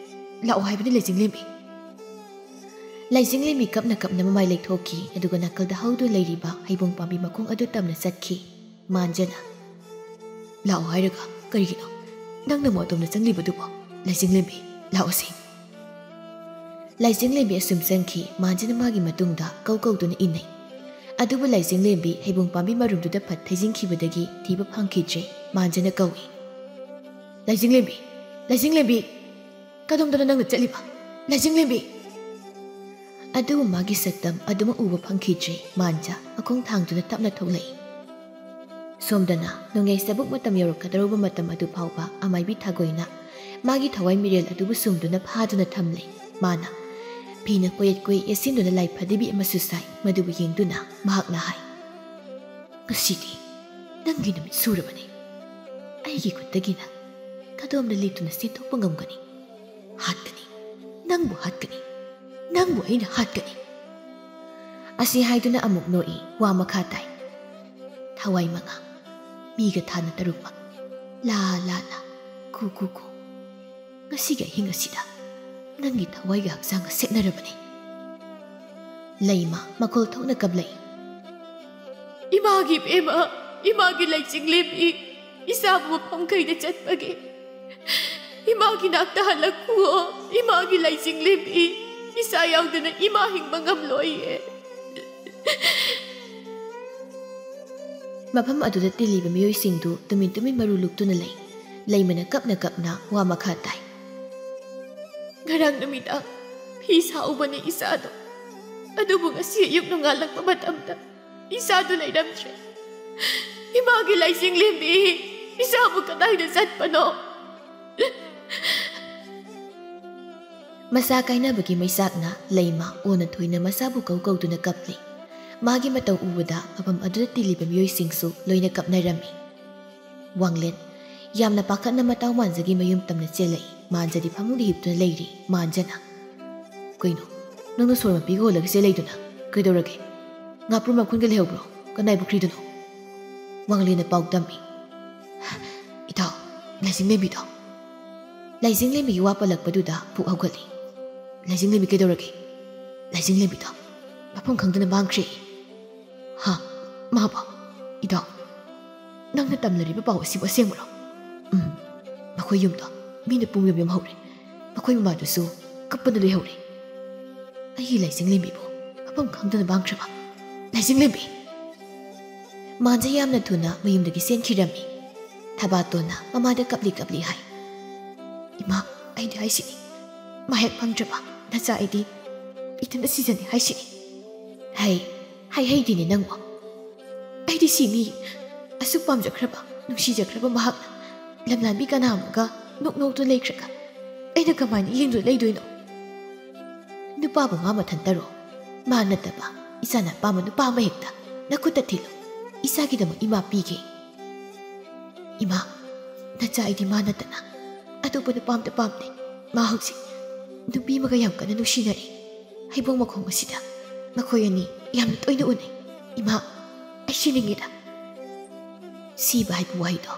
ꯂꯥꯛꯑꯣ ꯍꯥꯏꯕꯅꯤ ꯂꯩꯆꯤꯡꯂꯦꯝꯕꯤ꯫ ꯂꯩꯆꯤꯡꯂꯦꯝꯕꯤ ꯀꯞꯅ ꯀꯞꯅ ꯃꯃꯥꯏ ꯂꯩꯊꯣꯛꯈꯤ, ꯑꯗꯨꯒ ꯅꯥꯀꯜꯗ ꯍꯧꯗꯨꯅ ꯂꯩꯔꯤꯕ ꯍꯩꯕꯣꯡ ꯄꯥꯝꯕꯤ ꯃꯈꯣꯡ ꯑꯗꯨ ꯇꯝꯅ ꯆꯠꯈꯤ꯫ ꯃꯥꯟꯖꯅ, "ꯂꯥꯛꯑꯣ ꯍꯥꯏꯔꯒ ꯀꯔꯤꯒꯤꯅꯣ? ꯅꯪꯅ ꯑꯃꯨꯛ ꯑꯗꯣꯝꯗ ꯆꯪꯂꯤꯕꯗꯨꯕꯣ? ꯂꯩꯆꯤꯡꯂꯦꯝꯕꯤ, ꯂꯥꯛꯑꯣꯁꯤ꯫" ꯂꯩꯆꯤꯡꯂꯦꯝꯕꯤ ꯑꯁꯨꯝ ꯆꯪꯈꯤ꯫ ꯃꯥꯟꯖꯅ ꯃꯥꯒꯤ ꯃꯇꯨꯡꯗ ꯀꯧ ꯀꯧꯗꯨꯅ ꯏꯟꯅꯩ꯫ ꯑꯗꯨꯕꯨ ꯂꯩꯆꯤꯡꯂꯦꯝꯕꯤ ꯍꯩꯕꯣꯡ ꯄꯥꯝꯕꯤ ꯃꯔꯨꯝꯗꯨꯗ ꯐꯠ ꯊꯩꯖꯤꯟꯈꯤꯕꯗꯒꯤ ꯊꯤꯕ ꯐꯪꯈꯤꯗ꯭ꯔꯦ꯫ ꯃꯥꯟꯖꯅ ꯀꯧꯏ, "ꯂꯩꯆꯤꯡꯂꯦꯝꯕꯤ! ꯂꯩꯆꯤꯡꯂꯦꯝꯕꯤ!" "ꯀꯗꯣꯝꯗꯅꯣ ꯅꯪꯅ ꯆꯠꯂꯤꯕ, ꯂꯩꯆꯤꯡꯂꯦꯝꯕꯤ?" ꯑꯗꯨꯕꯨ ꯃꯥꯒꯤ ꯁꯛꯇꯝ ꯑꯗꯨꯃꯛ ꯎꯕ ꯐꯪꯈꯤꯗ꯭ꯔꯦ꯫ ꯃꯥꯟꯖ ꯃꯈꯣꯡ ꯊꯥꯡꯗꯨꯅ ꯇꯞꯅ ꯊꯣꯛꯂꯛꯏ꯫ ꯁꯣꯝꯗꯅ ꯅꯣꯡꯌꯥꯏ ꯆꯕꯨꯛ ꯃꯇꯝ ꯌꯧꯔꯛꯀꯗꯧꯔꯕ ꯃꯇꯝ ꯑꯗꯨ ꯐꯥꯎꯕ ꯑꯃꯥꯏꯕꯤ ꯊꯥꯒꯣꯏꯅ ꯃꯥꯒꯤ ꯊꯋꯥꯏ ꯃꯤꯔꯦꯜ ꯑꯗꯨꯕꯨ ꯁꯨꯝꯗꯨꯅ ꯐꯥꯗꯨꯅ ꯊꯝꯂꯦ꯫ ꯃꯥꯅ ꯐꯤꯅ ꯀꯣꯌꯦꯠ ꯀꯣꯌꯦꯠ ꯌꯦꯠꯁꯤꯟꯗꯨꯅ ꯂꯥꯏ ꯐꯗꯤꯕꯤ ꯑꯃꯁꯨ ꯁꯥꯏ꯫ ꯃꯗꯨꯕꯨ ꯌꯦꯡꯗꯨꯅ ꯃꯍꯥꯛꯅ ꯍꯥꯏ, "ꯉꯁꯤꯗꯤ ꯅꯪꯒꯤ ꯅꯨꯃꯤꯠ ꯁꯨꯔꯕꯅꯤ꯫ ꯑꯩꯒꯤ ꯈꯨꯠꯇꯒꯤ ꯅꯪ ꯀꯗꯣꯝꯗ ꯂꯦꯞꯇꯨꯅ ꯆꯦꯟꯊꯣꯛꯄ ꯉꯝꯒꯅꯤ? ꯍꯥꯠꯀꯅꯤ, ꯅꯪꯕꯨ ꯍꯥꯠꯀꯅꯤ, ꯅꯪꯕꯨ ꯑꯩꯅ ꯍꯥꯠꯀꯅꯤ꯫" ꯑꯁꯤ ꯍꯥꯏꯗꯨꯅ ꯑꯃꯨꯛ ꯅꯣꯛꯏ꯫ ꯋꯥ ꯃꯈꯥ ꯇꯥꯏ꯫ "ꯊꯋꯥꯏ ꯃꯉꯥ, ꯃꯤꯒ ꯊꯥꯅ ꯇꯔꯨꯛꯃꯛ, ꯂꯥ ꯂꯥ ꯂꯥ, ꯀꯨ ꯀꯨ ꯀꯨ꯫ ꯉꯁꯤꯒꯤ ꯑꯍꯤꯡ ꯑꯁꯤꯗ ꯅꯪꯒꯤ ꯊꯋꯥꯏꯒ ꯍꯛꯆꯥꯡꯒ ꯁꯦꯠꯅꯔꯕꯅꯤ꯫" ꯂꯩꯃ ꯃꯈꯣꯜ ꯊꯣꯛꯅ ꯀꯞꯂꯛꯏ꯫ "ꯏꯃꯥꯒꯤ ꯏꯕꯦꯝꯃ, ꯏꯃꯥꯒꯤ ꯂꯩꯆꯤꯡꯂꯦꯝꯕꯤ, ꯏꯆꯥꯕꯨ ꯃꯐꯝ ꯀꯩꯗ ꯆꯠꯄꯒꯦ? ꯏꯃꯥꯒꯤ ꯅꯥꯛꯇ ꯍꯜꯂꯛꯈꯨꯑꯣ, ꯏꯃꯥꯒꯤ ꯂꯩꯆꯤꯡꯂꯦꯝꯕꯤ꯫ ꯏꯆꯥ ꯌꯥꯎꯗꯅ ꯏꯃꯥ ꯍꯤꯡꯕ ꯉꯝꯂꯣꯏꯌꯦ꯫" ꯃꯐꯝ ꯑꯗꯨꯗ ꯇꯤꯜꯂꯤꯕ ꯃꯤꯑꯣꯏꯁꯤꯡꯗꯨ ꯇꯨꯃꯤꯟ ꯇꯨꯃꯤꯟ ꯃꯔꯨ ꯂꯨꯛꯇꯨꯅ ꯂꯩ꯫ ꯂꯩꯃꯅ ꯀꯞꯅ ꯀꯞꯅ ꯋꯥ ꯃꯈꯥ ꯇꯥꯏ꯫ "ꯉꯔꯥꯡ ꯅꯨꯃꯤꯗꯥꯡ ꯐꯤ ꯁꯥꯎꯕꯅꯤ ꯏꯆꯥꯗꯣ꯫ ꯑꯗꯨꯕꯨ ꯉꯁꯤ ꯑꯌꯨꯛ ꯅꯣꯡꯉꯥꯜꯂꯛꯄ ꯃꯇꯝꯗ ꯏꯆꯥꯗꯨ ꯂꯩꯔꯝꯗ꯭ꯔꯦ꯫ ꯏꯃꯥꯒꯤ ꯂꯥꯏꯖꯤꯡꯂꯦꯝꯕꯤ, ꯏꯆꯥꯕꯨ ꯀꯗꯥꯏꯗ ꯆꯠꯄꯅꯣ? ꯃꯆꯥ ꯀꯥꯏꯅꯕꯒꯤ ꯃꯩꯆꯥꯛꯅ ꯂꯩꯃ ꯑꯣꯟꯅ ꯊꯣꯏꯅ ꯃꯆꯥꯕꯨ ꯀꯧ ꯀꯧꯗꯨꯅ ꯀꯞꯂꯤ꯫ ꯃꯥꯒꯤ ꯃꯇꯧ ꯎꯕꯗ ꯃꯐꯝ ꯑꯗꯨꯗ ꯇꯤꯜꯂꯤꯕ ꯃꯤꯑꯣꯏꯁꯤꯡꯁꯨ ꯂꯣꯏꯅ ꯀꯞꯅꯔꯝꯃꯤ꯫ ꯋꯥꯡꯂꯦꯟ ꯌꯥꯝꯅ ꯄꯥꯈꯠꯅ ꯃꯇꯥꯎ ꯃꯥꯟꯖꯒꯤ ꯃꯌꯨꯝ ꯇꯝꯅ ꯆꯦꯜꯂꯛꯏ꯫ ꯃꯥꯟꯖꯗꯤ ꯐꯃꯨꯡꯗ ꯍꯤꯞꯇꯨꯅ ꯂꯩꯔꯤ꯫ ꯃꯥꯟꯖꯅ, "ꯀꯩꯅꯣ, ꯅꯪꯅ ꯁꯣꯔ ꯃꯄꯤꯒ ꯍꯣꯜꯂꯒ ꯆꯦꯜꯂꯛꯏꯗꯨꯅ ꯀꯩꯗꯧꯔꯒꯦ? ꯉꯥꯄ꯭ꯔꯨꯝ ꯃꯈꯨꯟꯒ ꯂꯩꯍꯧꯕ꯭ꯔꯣ? ꯀꯅꯥꯏ ꯄꯨꯈ꯭ꯔꯤꯗꯅꯣ?" ꯋꯥꯡꯂꯦꯟꯅ ꯄꯥꯎ ꯇꯝꯃꯤ꯫ "ꯏꯇꯥꯎ, ꯂꯥꯏꯖꯤꯡꯂꯦꯝꯕꯤꯗꯣ꯫" ꯂꯥꯏꯖꯤꯡꯂꯦꯝꯕꯤꯒꯤ ꯋꯥ ꯄꯜꯂꯛꯄꯗꯨꯗ ꯄꯨꯛ ꯍꯧꯒꯠꯂꯤ꯫ "ꯂꯥꯏꯖꯤꯡꯂꯦꯝꯕꯤ ꯀꯩꯗꯧꯔꯒꯦ?" "ꯂꯥꯏꯖꯤꯡꯂꯦꯝꯕꯤꯗꯣ ꯃꯐꯝ ꯈꯪꯗꯅ ꯃꯥꯡꯈ꯭ꯔꯦ꯫" "ꯍꯥ? ꯃꯥꯕꯣ? ꯏꯇꯥꯎ, ꯅꯪꯅ ꯇꯝꯅꯔꯤꯕ ꯄꯥꯎ ꯑꯁꯤꯕꯨ ꯑꯁꯦꯡꯕꯔꯣ?" "ꯎꯝ, ꯃꯈꯣꯏ ꯌꯨꯝꯗꯣ ꯃꯤꯅ ꯄꯨꯡ ꯌꯣꯝ ꯌꯣꯝꯍꯧꯔꯦ꯫ ꯃꯈꯣꯏ ꯃꯃꯥꯗꯨꯁꯨ ꯀꯞꯄꯅ ꯂꯩꯍꯧꯔꯦ꯫ ꯑꯩꯒꯤ ꯂꯥꯏꯖꯤꯡꯂꯦꯝꯕꯤꯕꯨ ꯃꯐꯝ ꯈꯪꯗꯅ ꯃꯥꯡꯈ꯭ꯔꯕ꯫ ꯂꯥꯏꯖꯤꯡꯂꯦꯝꯕꯤ!" ꯃꯥꯟꯖ ꯌꯥꯝꯅ ꯊꯨꯅ ꯃꯌꯨꯝꯗꯒꯤ ꯆꯦꯟꯈꯤꯔꯝꯃꯤ꯫ ꯊꯕꯥꯇꯣꯟꯅ ꯃꯃꯥꯗ ꯀꯞꯂꯤ ꯀꯞꯂꯤ ꯍꯥꯏ, "ꯏꯃꯥ, ꯑꯩꯗꯤ ꯍꯥꯏꯁꯤꯅꯤ, ꯃꯥ ꯍꯦꯛ ꯐꯪꯗ꯭ꯔꯕ ꯅꯆꯥ ꯑꯩꯗꯤ ꯏꯊꯟꯇ ꯁꯤꯖꯅꯤ ꯍꯥꯏꯁꯤꯅꯤ꯫" "ꯍꯩ, ꯍꯩ ꯍꯩꯗꯤꯅꯦ ꯅꯪꯕꯨ꯫ ꯑꯩꯗꯤ ꯁꯤꯅꯤ꯫ ꯑꯁꯨꯛ ꯄꯥꯝꯖꯈ꯭ꯔꯕ, ꯅꯨꯡꯁꯤꯖꯈ꯭ꯔꯕ ꯃꯍꯥꯛꯅ ꯂꯝꯂꯥꯟꯕꯤ ꯀꯅꯥ ꯑꯃꯒ ꯅꯣꯛ ꯅꯣꯛꯇꯨꯅ ꯂꯩꯈ꯭ꯔꯒ ꯑꯩꯅ ꯀꯃꯥꯏꯅ ꯌꯦꯡꯗꯨꯅ ꯂꯩꯗꯣꯏꯅꯣ? ꯅꯨꯄꯥꯕꯨ ꯃꯥ ꯃꯊꯟꯇꯔꯣ? ꯃꯥ ꯅꯠꯇꯕ ꯏꯆꯥꯅ ꯑꯄꯥꯝꯕ ꯅꯨꯄꯥ ꯑꯃ ꯍꯦꯛꯇ ꯅꯈꯨꯠꯇ ꯊꯤꯜꯂꯨ꯫ ꯏꯆꯥꯒꯤꯗꯃꯛ ꯏꯃꯥ ꯄꯤꯒꯦ꯫" "ꯏꯃꯥ, ꯅꯆꯥ ꯑꯩꯗꯤ ꯃꯥ ꯅꯠꯇꯅ ꯑꯇꯣꯞꯄ ꯅꯨꯄꯥ ꯑꯝꯇ ꯄꯥꯝꯗꯦ꯫ ꯃꯥ ꯍꯧꯖꯤꯛ ꯅꯨꯄꯤ ꯑꯃꯒ ꯌꯥꯝ ꯀꯟꯅ ꯅꯨꯡꯁꯤꯅꯔꯤ꯫ ꯍꯩꯕꯣꯡ ꯃꯈꯣꯡ ꯑꯁꯤꯗ ꯃꯈꯣꯏ ꯑꯅꯤ ꯌꯥꯝꯅ ꯇꯣꯏꯅ ꯎꯅꯩ꯫ ꯏꯃꯥ, ꯑꯩ ꯁꯤꯅꯤꯡꯉꯤꯗ꯫" "ꯁꯤꯕ ꯍꯥꯏꯕ ꯋꯥꯍꯩꯗꯣ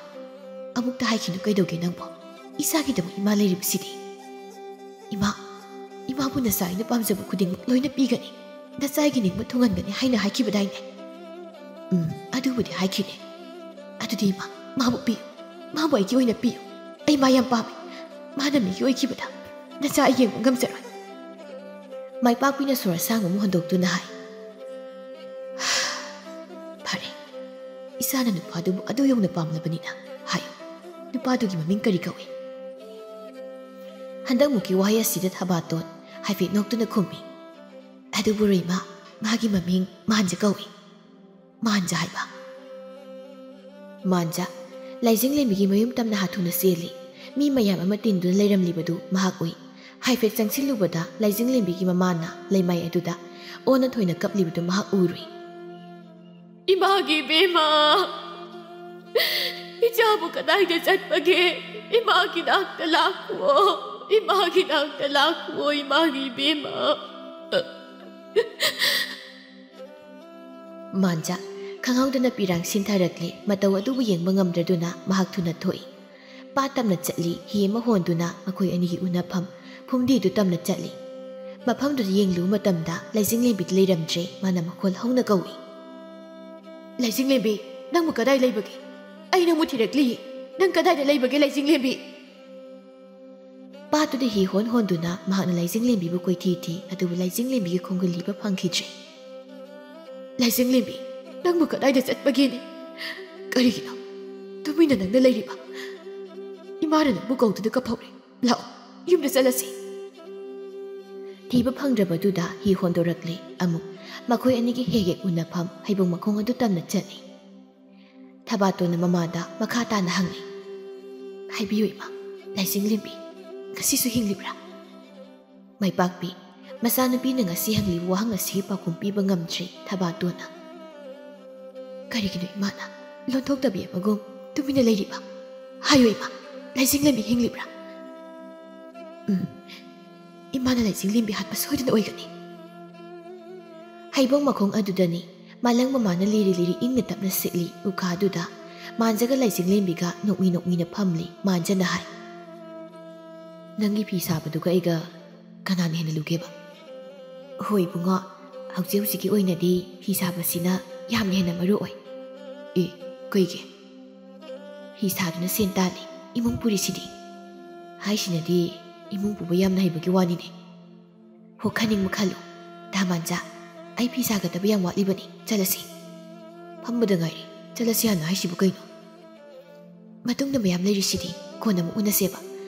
ꯑꯃꯨꯛꯇ ꯍꯥꯏꯈꯤꯅꯨ꯫ ꯀꯩꯗꯧꯒꯦ ꯅꯪꯕꯣ? ꯏꯆꯥꯒꯤꯗꯃꯛ ꯏꯃꯥ ꯂꯩꯔꯤꯕꯁꯤꯗꯤ꯫" "ꯏꯃꯥ, ꯏꯃꯥꯕꯨ ꯅꯆꯥ ꯑꯩꯅ ꯄꯥꯝꯖꯕ ꯈꯨꯗꯤꯡꯃꯛ ꯂꯣꯏꯅ ꯄꯤꯒꯅꯤ, ꯅꯆꯥꯒꯤ ꯅꯤꯡꯕ ꯊꯨꯡꯍꯟꯒꯅꯤ ꯍꯥꯏꯅ ꯍꯥꯏꯈꯤꯕꯗꯥꯏꯅꯦ?" "ꯎꯝ, ꯑꯗꯨꯕꯨꯗꯤ ꯍꯥꯏꯈꯤꯅꯦ꯫ ꯑꯗꯨꯗꯤ ꯏꯃꯥ, ꯃꯥꯕꯨ ꯄꯤꯌꯨ, ꯃꯥꯕꯨ ꯑꯩꯒꯤ ꯑꯣꯏꯅ ꯄꯤꯌꯨ꯫ ꯑꯩ ꯃꯥ ꯌꯥꯝ ꯄꯥꯝꯃꯤ꯫ ꯃꯥꯅ ꯃꯤꯒꯤ ꯑꯣꯏꯈꯤꯕꯗ ꯅꯆꯥ ꯑꯩ ꯌꯦꯡꯕ ꯉꯝꯖꯔꯣꯏ꯫" ꯃꯥꯏꯄꯥꯛꯄꯤꯅ ꯁꯣꯔ ꯑꯁꯥꯡꯕ ꯑꯃ ꯍꯣꯟꯗꯣꯛꯇꯨꯅ ꯍꯥꯏ, "ꯐꯔꯦ, ꯏꯆꯥꯅ ꯅꯨꯄꯥꯗꯨꯕꯨ ꯑꯗꯨ ꯌꯧꯅ ꯄꯥꯝꯂꯕꯅꯤꯅ ꯍꯥꯏꯌꯨ꯫ ꯅꯨꯄꯥꯗꯨꯒꯤ ꯃꯃꯤꯡ ꯀꯔꯤ ꯀꯧꯏ?" ꯍꯟꯗꯛꯃꯨꯛꯀꯤ ꯋꯥꯍꯩ ꯑꯁꯤꯗ ꯊꯕꯥꯇꯣꯟ ꯍꯥꯏꯐꯦꯠ ꯅꯣꯛꯇꯨꯅ ꯈꯨꯝꯃꯤ, "ꯑꯗꯨꯕꯨ ꯔꯣꯏꯃ, ꯃꯥꯒꯤ ꯃꯃꯤꯡ ꯃꯥꯟꯖ ꯀꯧꯏ꯫ ꯃꯥꯟꯖ ꯍꯥꯏꯕ꯫" ꯃꯥꯟꯖ ꯂꯥꯏꯖꯤꯡꯂꯦꯝꯕꯤꯒꯤ ꯃꯌꯨꯝ ꯇꯝꯅ ꯍꯥꯊꯨꯅ ꯆꯦꯜꯂꯤ꯫ ꯃꯤ ꯃꯌꯥꯝ ꯑꯃ ꯇꯤꯟꯗꯨꯅ ꯂꯩꯔꯝꯂꯤꯕꯗꯨ ꯃꯍꯥꯛ ꯎꯏ꯫ ꯍꯥꯏꯐꯦꯠ ꯆꯪꯁꯤꯜꯂꯨꯕꯗ ꯂꯥꯏꯖꯤꯡꯂꯦꯝꯕꯤꯒꯤ ꯃꯃꯥꯅ ꯂꯩꯃꯥꯏ ꯑꯗꯨꯗ ꯑꯣꯟꯅ ꯊꯣꯏꯅ ꯀꯞꯂꯤꯕꯗꯨ ꯃꯍꯥꯛ ꯎꯔꯨꯏ꯫ "ꯏꯃꯥꯒꯤ ꯏꯕꯦꯝꯃ, ꯏꯆꯥꯕꯨ ꯀꯗꯥꯏꯗ ꯆꯠꯄꯒꯦ? ꯏꯃꯥꯒꯤ ꯅꯥꯛꯇ ꯂꯥꯛꯈꯨꯑꯣ, ꯏꯃꯥꯒꯤ ꯅꯥꯛꯇ ꯂꯥꯛꯈꯨꯑꯣ, ꯏꯃꯥꯒꯤ ꯏꯕꯦꯝꯃ꯫" ꯃꯥꯟꯖ ꯈꯪꯍꯧꯗꯅ ꯄꯤꯔꯥꯡ ꯁꯤꯟꯊꯔꯛꯂꯦ꯫ ꯃꯇꯧ ꯑꯗꯨꯕꯨ ꯌꯦꯡꯕ ꯉꯝꯗ꯭ꯔꯗꯨꯅ ꯃꯍꯥꯛ ꯊꯨꯅ ꯊꯣꯛꯏ꯫ ꯄꯥꯠ ꯇꯝꯅ ꯆꯠꯂꯤ꯫ ꯍꯤ ꯑꯃ ꯍꯣꯟꯗꯨꯅ ꯃꯈꯣꯏ ꯑꯅꯤꯒꯤ ꯎꯅꯐꯝ ꯐꯨꯝꯗꯤꯗꯨ ꯇꯝꯅ ꯆꯠꯂꯤ꯫ ꯃꯐꯝꯗꯨꯗ ꯌꯦꯡꯂꯨꯕ ꯃꯇꯝꯗ ꯂꯥꯏꯖꯤꯡꯂꯦꯝꯕꯤꯗꯤ ꯂꯩꯔꯝꯗ꯭ꯔꯦ꯫ ꯃꯥꯅ ꯃꯈꯣꯜ ꯍꯧꯅ ꯀꯧꯏ, "ꯂꯥꯏꯖꯤꯡꯂꯦꯝꯕꯤ, ꯅꯪꯕꯨ ꯀꯗꯥꯏ ꯂꯩꯕꯒꯦ? ꯑꯩ ꯅꯪꯕꯨ ꯊꯤꯔꯛꯂꯤ꯫ ꯅꯪ ꯀꯗꯥꯏꯗ ꯂꯩꯕꯒꯦ, ꯂꯥꯏꯖꯤꯡꯂꯦꯝꯕꯤ?" ꯄꯥꯠꯇꯨꯗ ꯍꯤ ꯍꯣꯟ ꯍꯣꯟꯗꯨꯅ ꯃꯍꯥꯛꯅ ꯂꯥꯏꯖꯤꯡꯂꯦꯝꯕꯤꯕꯨ ꯀꯣꯏꯊꯤ ꯊꯤ꯫ ꯑꯗꯨꯕꯨ ꯂꯥꯏꯖꯤꯡꯂꯦꯝꯕꯤꯒꯤ ꯈꯣꯡꯒꯨꯜ ꯂꯤꯕ ꯐꯪꯈꯤꯗ꯭ꯔꯦ꯫ "ꯂꯥꯏꯖꯤꯡꯂꯦꯝꯕꯤ, ꯅꯪꯕꯨ ꯀꯗꯥꯏꯗ ꯆꯠꯄꯒꯦꯅꯦ? ꯀꯔꯤꯒꯤꯅꯣ ꯇꯨꯃꯤꯟꯅ ꯅꯪꯅ ꯂꯩꯔꯤꯕ? ꯏꯃꯥꯅ ꯅꯪꯕꯨ ꯀꯧꯗꯨꯅ ꯀꯞꯍꯧꯔꯦ꯫ ꯂꯥꯛꯑꯣ, ꯌꯨꯝꯗ ꯆꯠꯂꯁꯤ꯫" ꯊꯤꯕ ꯐꯪꯗ꯭ꯔꯕꯗꯨꯗ ꯍꯤ ꯍꯣꯟꯗꯣꯔꯛꯂꯦ꯫ ꯑꯃꯨꯛ ꯃꯈꯣꯏ ꯑꯅꯤꯒꯤ ꯍꯦꯛ ꯍꯦꯛ ꯎꯅꯐꯝ ꯍꯩꯕꯣꯡ ꯃꯈꯣꯡ ꯑꯗꯨ ꯇꯝꯅ ꯆꯠꯂꯤ꯫ ꯊꯕꯥꯇꯣꯟꯅ ꯃꯃꯥꯗ ꯃꯈꯥ ꯇꯥꯅ ꯍꯪꯂꯤ, "ꯍꯥꯏꯕꯤꯌꯨ ꯏꯃꯥ, ꯂꯥꯏꯖꯤꯡꯂꯦꯝꯕꯤ ꯉꯁꯤꯁꯨ ꯍꯤꯡꯂꯤꯕ꯭ꯔꯥ?" ꯃꯥꯏꯄꯥꯛꯄꯤ ꯃꯆꯥꯅꯨꯄꯤꯅ ꯉꯁꯤ ꯍꯪꯂꯤꯕ ꯋꯥꯍꯪ ꯑꯁꯤꯒꯤ ꯄꯥꯎꯈꯨꯝ ꯄꯤꯕ ꯉꯝꯗ꯭ꯔꯤ꯫ ꯊꯕꯥꯇꯣꯟꯅ, "ꯀꯔꯤꯒꯤꯅꯣ ꯏꯃꯥꯅ ꯂꯣꯟꯊꯣꯛꯇꯕꯤ ꯑꯃꯒꯨꯝ ꯇꯨꯃꯤꯟꯅ ꯂꯩꯔꯤꯕ? ꯍꯥꯏꯌꯨ ꯏꯃꯥ, ꯂꯥꯏꯖꯤꯡꯂꯦꯝꯕꯤ ꯍꯤꯡꯂꯤꯕ꯭ꯔꯥ?" "ꯎꯝ, ꯏꯃꯥꯅ ꯂꯥꯏꯖꯤꯡꯂꯦꯝꯕꯤ ꯍꯥꯠꯄ ꯁꯣꯏꯗꯅ ꯑꯣꯏꯒꯅꯤ꯫" ꯍꯩꯕꯣꯡ ꯃꯈꯣꯡ ꯑꯗꯨꯗꯅꯤ꯫ ꯃꯥꯂꯪ ꯃꯃꯥꯅ ꯂꯤꯔꯤ ꯂꯤꯔꯤ ꯏꯪꯅ ꯇꯞꯅ ꯁꯤꯠꯂꯤ꯫ ꯎꯈꯥꯗꯨꯗ ꯃꯥꯟꯖꯒ ꯂꯥꯏꯖꯤꯡꯂꯦꯝꯕꯤꯒ ꯅꯣꯛꯃꯤ ꯅꯣꯛꯃꯤꯅ ꯐꯝꯂꯤ꯫ ꯃꯥꯟꯖꯅ ꯍꯥꯏ, "ꯅꯪꯒꯤ ꯐꯤ ꯁꯥꯕꯗꯨꯒ ꯑꯩꯒ ꯀꯅꯥꯅ ꯍꯦꯟꯅ ꯂꯨꯒꯦꯕ?" "ꯍꯣꯏ ꯏꯕꯨꯡꯉꯣ, ꯍꯧꯖꯤꯛ ꯍꯧꯖꯤꯛꯀꯤ ꯑꯣꯏꯅꯗꯤ ꯐꯤ ꯁꯥꯕꯁꯤꯅ ꯌꯥꯝꯅ ꯍꯦꯟꯅ ꯃꯔꯨ ꯑꯣꯏ꯫" "ꯑꯦ, ꯀꯩꯒꯤ?" "ꯐꯤ ꯁꯥꯗꯨꯅ ꯁꯦꯟ ꯇꯥꯜꯂꯤ, ꯏꯃꯨꯡ ꯄꯨꯔꯤꯁꯤꯗꯤ꯫" "ꯍꯥꯏꯁꯤꯅꯗꯤ ꯏꯃꯨꯡ ꯄꯨꯕ ꯌꯥꯝꯅ ꯍꯩꯕꯒꯤ ꯋꯥꯅꯤꯅꯦ꯫" "ꯍꯣ, ꯈꯟꯅꯤꯡꯕ ꯈꯜꯂꯨ꯫ ꯗꯥ ꯃꯥꯟꯖꯥ, ꯑꯩ ꯐꯤ ꯁꯥꯒꯗꯕ ꯌꯥꯝ ꯋꯥꯠꯂꯤꯕꯅꯤ, ꯆꯠꯂꯁꯤ꯫" "ꯐꯝꯕꯗ ꯉꯥꯏꯔꯤ, ꯆꯠꯂꯁꯤ ꯍꯥꯟꯅ ꯍꯥꯏꯁꯤꯕꯨ ꯀꯩꯅꯣ?" "ꯃꯇꯨꯡꯗ ꯃꯌꯥꯝ ꯂꯩꯔꯤꯁꯤꯗꯤ, ꯀꯣꯟꯅ ꯑꯃꯨꯛ ꯎꯅꯁꯦꯕ꯫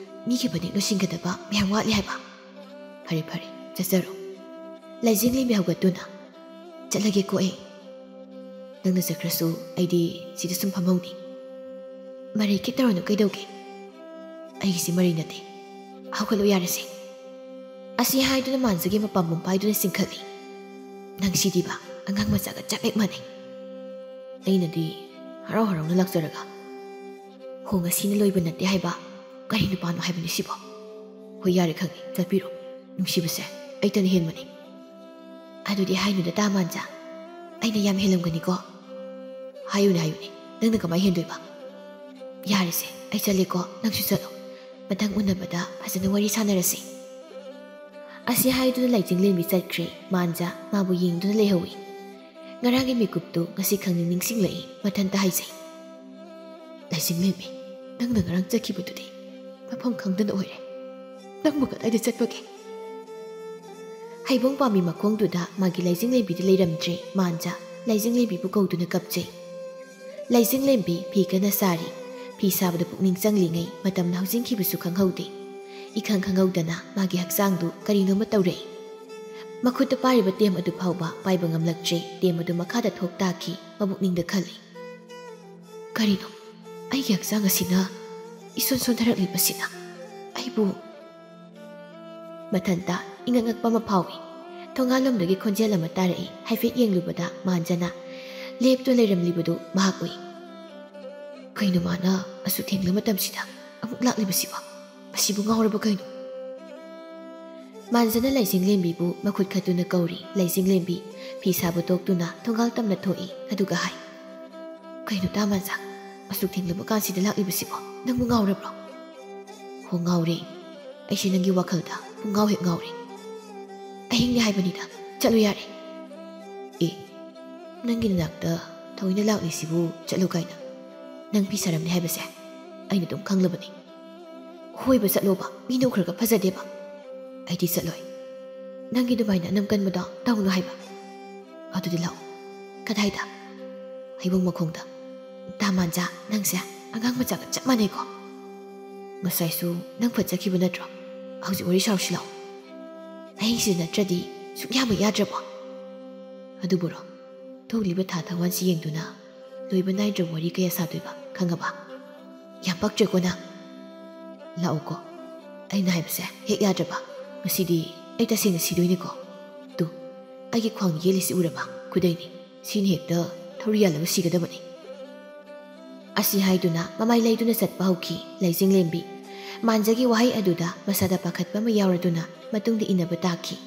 ꯃꯤꯒꯤ ꯐꯅꯦꯛ ꯂꯣꯏꯁꯤꯟꯒꯗꯕ ꯃꯌꯥꯝ ꯋꯥꯠꯂꯤ ꯍꯥꯏꯕ꯫" "ꯐꯔꯦ ꯐꯔꯦ, ꯆꯠꯆꯔꯣ꯫" ꯂꯥꯏꯖꯦꯡꯂꯦꯝꯕꯤ ꯍꯧꯒꯠꯇꯨꯅ, "ꯆꯠꯂꯒꯦꯀꯣ ꯑꯩ꯫ ꯅꯪꯅ ꯆꯠꯈ꯭ꯔꯁꯨ ꯑꯩꯗꯤ ꯁꯤꯗ ꯁꯨꯝ ꯐꯝꯍꯧꯅꯤ꯫ ꯃꯔꯩ ꯈꯤꯠ ꯇꯧꯔꯅꯨ, ꯀꯩꯗꯧꯒꯦ? ꯑꯩꯒꯤꯁꯤ ꯃꯔꯩ ꯅꯠꯇꯦ꯫ ꯍꯧꯒꯠꯂꯣ ꯌꯥꯔꯦꯁꯦ꯫" ꯑꯁꯤ ꯍꯥꯏꯗꯨꯅ ꯃꯥꯟꯖꯒꯤ ꯃꯄꯥꯝꯕꯣꯝ ꯄꯥꯏꯗꯨꯅ ꯆꯤꯡꯈꯠꯂꯤ꯫ "ꯅꯪ ꯁꯤꯗꯤꯕ ꯑꯉꯥꯡ ꯃꯆꯥꯒ ꯆꯞ ꯍꯦꯛ ꯃꯥꯟꯅꯩ꯫ ꯑꯩꯅꯗꯤ ꯍꯔꯥꯎ ꯍꯔꯥꯎꯅ ꯂꯥꯛꯆꯔꯒ꯫ ꯍꯣ, ꯉꯁꯤꯅ ꯂꯣꯏꯕ ꯅꯠꯇꯦ ꯍꯥꯏꯕ꯫ ꯀꯔꯤ ꯅꯨꯄꯥꯅꯣ ꯍꯥꯏꯕꯅꯤ ꯁꯤꯕꯣ? ꯍꯣꯏ, ꯌꯥꯔꯦ, ꯈꯪꯉꯦ, ꯆꯠꯄꯤꯔꯣ꯫ ꯅꯨꯡꯁꯤꯕꯁꯦ ꯑꯩꯇꯅ ꯍꯦꯟꯕꯅꯤ꯫ ꯑꯗꯨꯗꯤ ꯍꯥꯏꯅꯨꯗ ꯇꯥ ꯃꯥꯟꯖ꯫ ꯑꯩꯅ ꯌꯥꯝ ꯍꯦꯜꯂꯝꯒꯅꯤꯀꯣ?" "ꯍꯥꯏꯌꯨꯅꯦ, ꯍꯥꯏꯌꯨꯅꯦ, ꯅꯪꯅ ꯀꯃꯥꯏ ꯍꯦꯟꯗꯣꯏꯕ?" "ꯌꯥꯔꯦꯁꯦ, ꯑꯩ ꯆꯠꯂꯦꯀꯣ, ꯅꯪꯁꯨ ꯆꯠꯂꯣ꯫ ꯃꯊꯪ ꯎꯅꯕꯗ ꯐꯖꯅ ꯋꯥꯔꯤ ꯁꯥꯟꯅꯔꯁꯤ꯫" ꯑꯁꯤ ꯍꯥꯏꯗꯨꯅ ꯂꯥꯏꯖꯦꯡꯂꯦꯝꯕꯤ ꯆꯠꯈ꯭ꯔꯦ꯫ ꯃꯥꯟꯖ ꯃꯥꯕꯨ ꯌꯦꯡꯗꯨꯅ ꯂꯩꯍꯧꯏ꯫ ꯉꯔꯥꯡꯒꯤ ꯃꯤꯀꯨꯞꯇꯨ ꯉꯁꯤ ꯈꯪꯅꯤꯡ ꯅꯤꯡꯁꯤꯡꯂꯛꯏ꯫ ꯃꯊꯟꯇ ꯍꯥꯏꯖꯩ, "ꯂꯥꯏꯖꯦꯡꯂꯦꯝꯕꯤ, ꯅꯪꯅ ꯉꯔꯥꯡ ꯆꯠꯈꯤꯕꯗꯨꯗꯤ ꯃꯐꯝ ꯈꯪꯗꯅ ꯑꯣꯏꯔꯦ꯫ ꯅꯪꯕꯨ ꯀꯗꯥꯏꯗ ꯆꯠꯄꯒꯦ?" ꯍꯩꯕꯣꯡ ꯄꯥꯝꯕꯤ ꯃꯈꯣꯡꯗꯨꯗ ꯃꯥꯒꯤ ꯂꯥꯏꯖꯦꯡꯂꯦꯝꯕꯤꯗꯤ ꯂꯩꯔꯝꯗ꯭ꯔꯦ꯫ ꯃꯥꯟꯖ ꯂꯥꯏꯖꯦꯡꯂꯦꯝꯕꯤꯕꯨ ꯀꯧꯗꯨꯅ ꯀꯞꯆꯩ꯫ ꯂꯥꯏꯖꯦꯡꯂꯦꯝꯕꯤ ꯐꯤ ꯀꯟꯅ ꯁꯥꯔꯤ꯫ ꯐꯤ ꯁꯥꯕꯗ ꯄꯨꯛꯅꯤꯡ ꯆꯪꯂꯤꯉꯩ ꯃꯇꯝꯅ ꯍꯧꯖꯤꯟꯈꯤꯕꯁꯨ ꯈꯪꯍꯧꯗꯦ꯫ ꯏꯈꯪ ꯈꯪꯍꯧꯗꯅ ꯃꯥꯒꯤ ꯍꯛꯆꯥꯡꯗꯨ ꯀꯔꯤꯅꯣꯃ ꯇꯧꯔꯛꯏ꯫ ꯃꯈꯨꯠꯇ ꯄꯥꯏꯔꯤꯕ ꯇꯦꯝ ꯑꯗꯨ ꯐꯥꯎꯕ ꯄꯥꯏꯕ ꯉꯝꯂꯛꯇ꯭ꯔꯦ꯫ ꯇꯦꯝ ꯑꯗꯨ ꯃꯈꯥꯗ ꯊꯣꯛ ꯇꯥꯈꯤ꯫ ꯃꯕꯨꯛꯅꯤꯡꯗ ꯈꯜꯂꯤ, "ꯀꯔꯤꯅꯣ ꯑꯩꯒꯤ ꯍꯛꯆꯥꯡ ꯑꯁꯤꯅ ꯏꯁꯣꯟ ꯁꯣꯟꯊꯔꯛꯂꯤꯕꯁꯤꯅ? ꯑꯩꯕꯨ..." ꯃꯊꯟꯇ ꯏꯉꯛ ꯉꯛꯄ ꯑꯃ ꯐꯥꯎꯏ꯫ ꯊꯣꯡꯒꯥꯜꯂꯣꯝꯗꯒꯤ ꯈꯣꯟꯖꯦꯜ ꯑꯃ ꯇꯥꯔꯛꯏ꯫ ꯍꯥꯏꯐꯦꯠ ꯌꯦꯡꯂꯨꯕꯗ ꯃꯥꯟꯖꯅ ꯂꯦꯞꯇꯨꯅ ꯂꯩꯔꯝꯂꯤꯕꯗꯨ ꯃꯍꯥꯛ ꯎꯏ꯫ "ꯀꯩꯅꯣ ꯃꯥꯅ ꯑꯁꯨꯛ ꯊꯦꯡꯂꯕ ꯃꯇꯝꯁꯤꯗ ꯑꯃꯨꯛ ꯂꯥꯛꯂꯤꯕꯁꯤꯕꯣ? ꯃꯁꯤꯕꯨ ꯉꯥꯎꯔꯕ ꯀꯩꯅꯣ?" ꯃꯥꯟꯖꯅ ꯂꯥꯏꯖꯦꯡꯂꯦꯝꯕꯤꯕꯨ ꯃꯈꯨꯠ ꯈꯠꯇꯨꯅ ꯀꯧꯔꯤ꯫ ꯂꯥꯏꯖꯦꯡꯂꯦꯝꯕꯤ ꯐꯤ ꯁꯥꯕ ꯇꯣꯛꯇꯨꯅ ꯊꯣꯡꯒꯥꯜ ꯇꯝꯅ ꯊꯣꯛꯏ꯫ ꯑꯗꯨꯒ ꯍꯥꯏ, "ꯀꯩꯅꯣ ꯇꯥ ꯃꯥꯟꯖ, ꯑꯁꯨꯛ ꯊꯦꯡꯂꯕ ꯀꯥꯟꯁꯤꯗ ꯂꯥꯛꯂꯤꯕꯁꯤꯕꯣ? ꯅꯪꯕꯨ ꯉꯥꯎꯔꯕ꯭ꯔꯣ?" "ꯍꯣ, ꯉꯥꯎꯔꯦ꯫ ꯑꯩꯁꯦ ꯅꯪꯒꯤ ꯋꯥꯈꯜꯗ ꯄꯨꯡꯉꯥꯎ ꯍꯦꯛ ꯉꯥꯎꯔꯦ꯫ ꯑꯍꯤꯡꯅꯦ ꯍꯥꯏꯕꯅꯤꯗ, ꯆꯠꯂꯨ ꯌꯥꯔꯦ꯫" "ꯑꯦ, ꯅꯪꯒꯤ ꯅꯅꯥꯛꯇ ꯊꯑꯣꯏꯅ ꯂꯥꯛꯂꯤꯁꯤꯕꯨ ꯆꯠꯂꯨ ꯀꯥꯏꯅ? ꯅꯪ ꯐꯤ ꯁꯥꯔꯝꯅꯤ ꯍꯥꯏꯕꯁꯦ ꯑꯩꯅ ꯑꯗꯨꯝ ꯈꯪꯂꯕꯅꯤ꯫" "ꯍꯣꯏꯕ, ꯆꯠꯂꯣꯕ, ꯃꯤꯅ ꯎꯈ꯭ꯔꯒ ꯐꯖꯗꯦꯕ꯫" "ꯑꯩꯗꯤ ꯆꯠꯂꯣꯏ꯫ ꯅꯪꯒꯤ ꯑꯗꯨꯃꯥꯏꯅ ꯑꯅꯝ ꯀꯟꯕꯗꯣ ꯇꯧꯅꯨ ꯍꯥꯏꯕ꯫" "ꯑꯗꯨꯗꯤ ꯂꯥꯛꯑꯣ꯫" "ꯀꯗꯥꯏꯗ?" "ꯍꯩꯕꯣꯡ ꯃꯈꯣꯡꯗ꯫" "ꯇꯥ ꯃꯥꯟꯖ, ꯅꯪꯁꯦ ꯑꯉꯥꯡ ꯃꯆꯥꯒ ꯆꯞ ꯃꯥꯟꯅꯩꯀꯣ꯫ ꯉꯁꯥꯏꯁꯨ ꯅꯪ ꯐꯠ ꯆꯠꯈꯤꯕ ꯅꯠꯇ꯭ꯔꯣ? ꯍꯧꯖꯤꯛ ꯋꯥꯔꯤ ꯁꯥꯔꯨꯁꯤ ꯂꯥꯛꯑꯣ꯫ ꯑꯍꯤꯡꯁꯤꯗ ꯅꯠꯇ꯭ꯔꯗꯤ ꯁꯨꯛꯌꯥꯃꯛ ꯌꯥꯗ꯭ꯔꯕꯣ? ꯑꯗꯨꯕꯨꯔꯣ, ꯊꯣꯛꯂꯤꯕ ꯊꯥ ꯊꯋꯥꯟꯁꯤ ꯌꯦꯡꯗꯨꯅ ꯂꯣꯏꯕ ꯅꯥꯏꯗ꯭ꯔꯕ ꯋꯥꯔꯤ ꯀꯌꯥ ꯁꯥꯗꯣꯏꯕ, ꯈꯪꯉꯕ? ꯌꯥꯝ ꯄꯛꯇ꯭ꯔꯦꯀꯣ ꯅꯪ꯫ ꯂꯥꯛꯑꯣꯀꯣ, ꯑꯩꯅ ꯍꯥꯏꯕꯁꯦ ꯍꯦꯛ ꯌꯥꯗ꯭ꯔꯕ, ꯉꯁꯤꯗꯤ ꯑꯩ ꯇꯁꯦꯡꯅ ꯁꯤꯗꯣꯏꯅꯤꯀꯣ꯫ ꯇꯨ, ꯑꯩꯒꯤ ꯈ꯭ꯋꯥꯡ ꯌꯦꯜꯂꯤꯁꯤ ꯎꯔꯕ? ꯈꯨꯗꯩꯅꯤ꯫ ꯁꯤꯅ ꯍꯦꯛꯇ ꯊꯧꯔꯤ ꯌꯥꯜꯂꯒ ꯁꯤꯒꯗꯕꯅꯤ꯫ ꯑꯁꯤ ꯍꯥꯏꯗꯨꯅ ꯃꯃꯥꯏ ꯂꯩꯗꯨꯅ ꯆꯠꯄ ꯍꯧꯈꯤ ꯂꯩꯖꯤꯡꯂꯦꯝꯕꯤ꯫ ꯃꯥꯟꯖꯒꯤ ꯋꯥꯍꯩ ꯑꯗꯨꯗ ꯃꯁꯥꯗ ꯄꯥꯈꯠꯄ ꯑꯃ ꯌꯥꯎꯔꯗꯨꯅ ꯃꯇꯨꯡꯗ ꯏꯟꯅꯕ ꯇꯥꯈꯤ꯫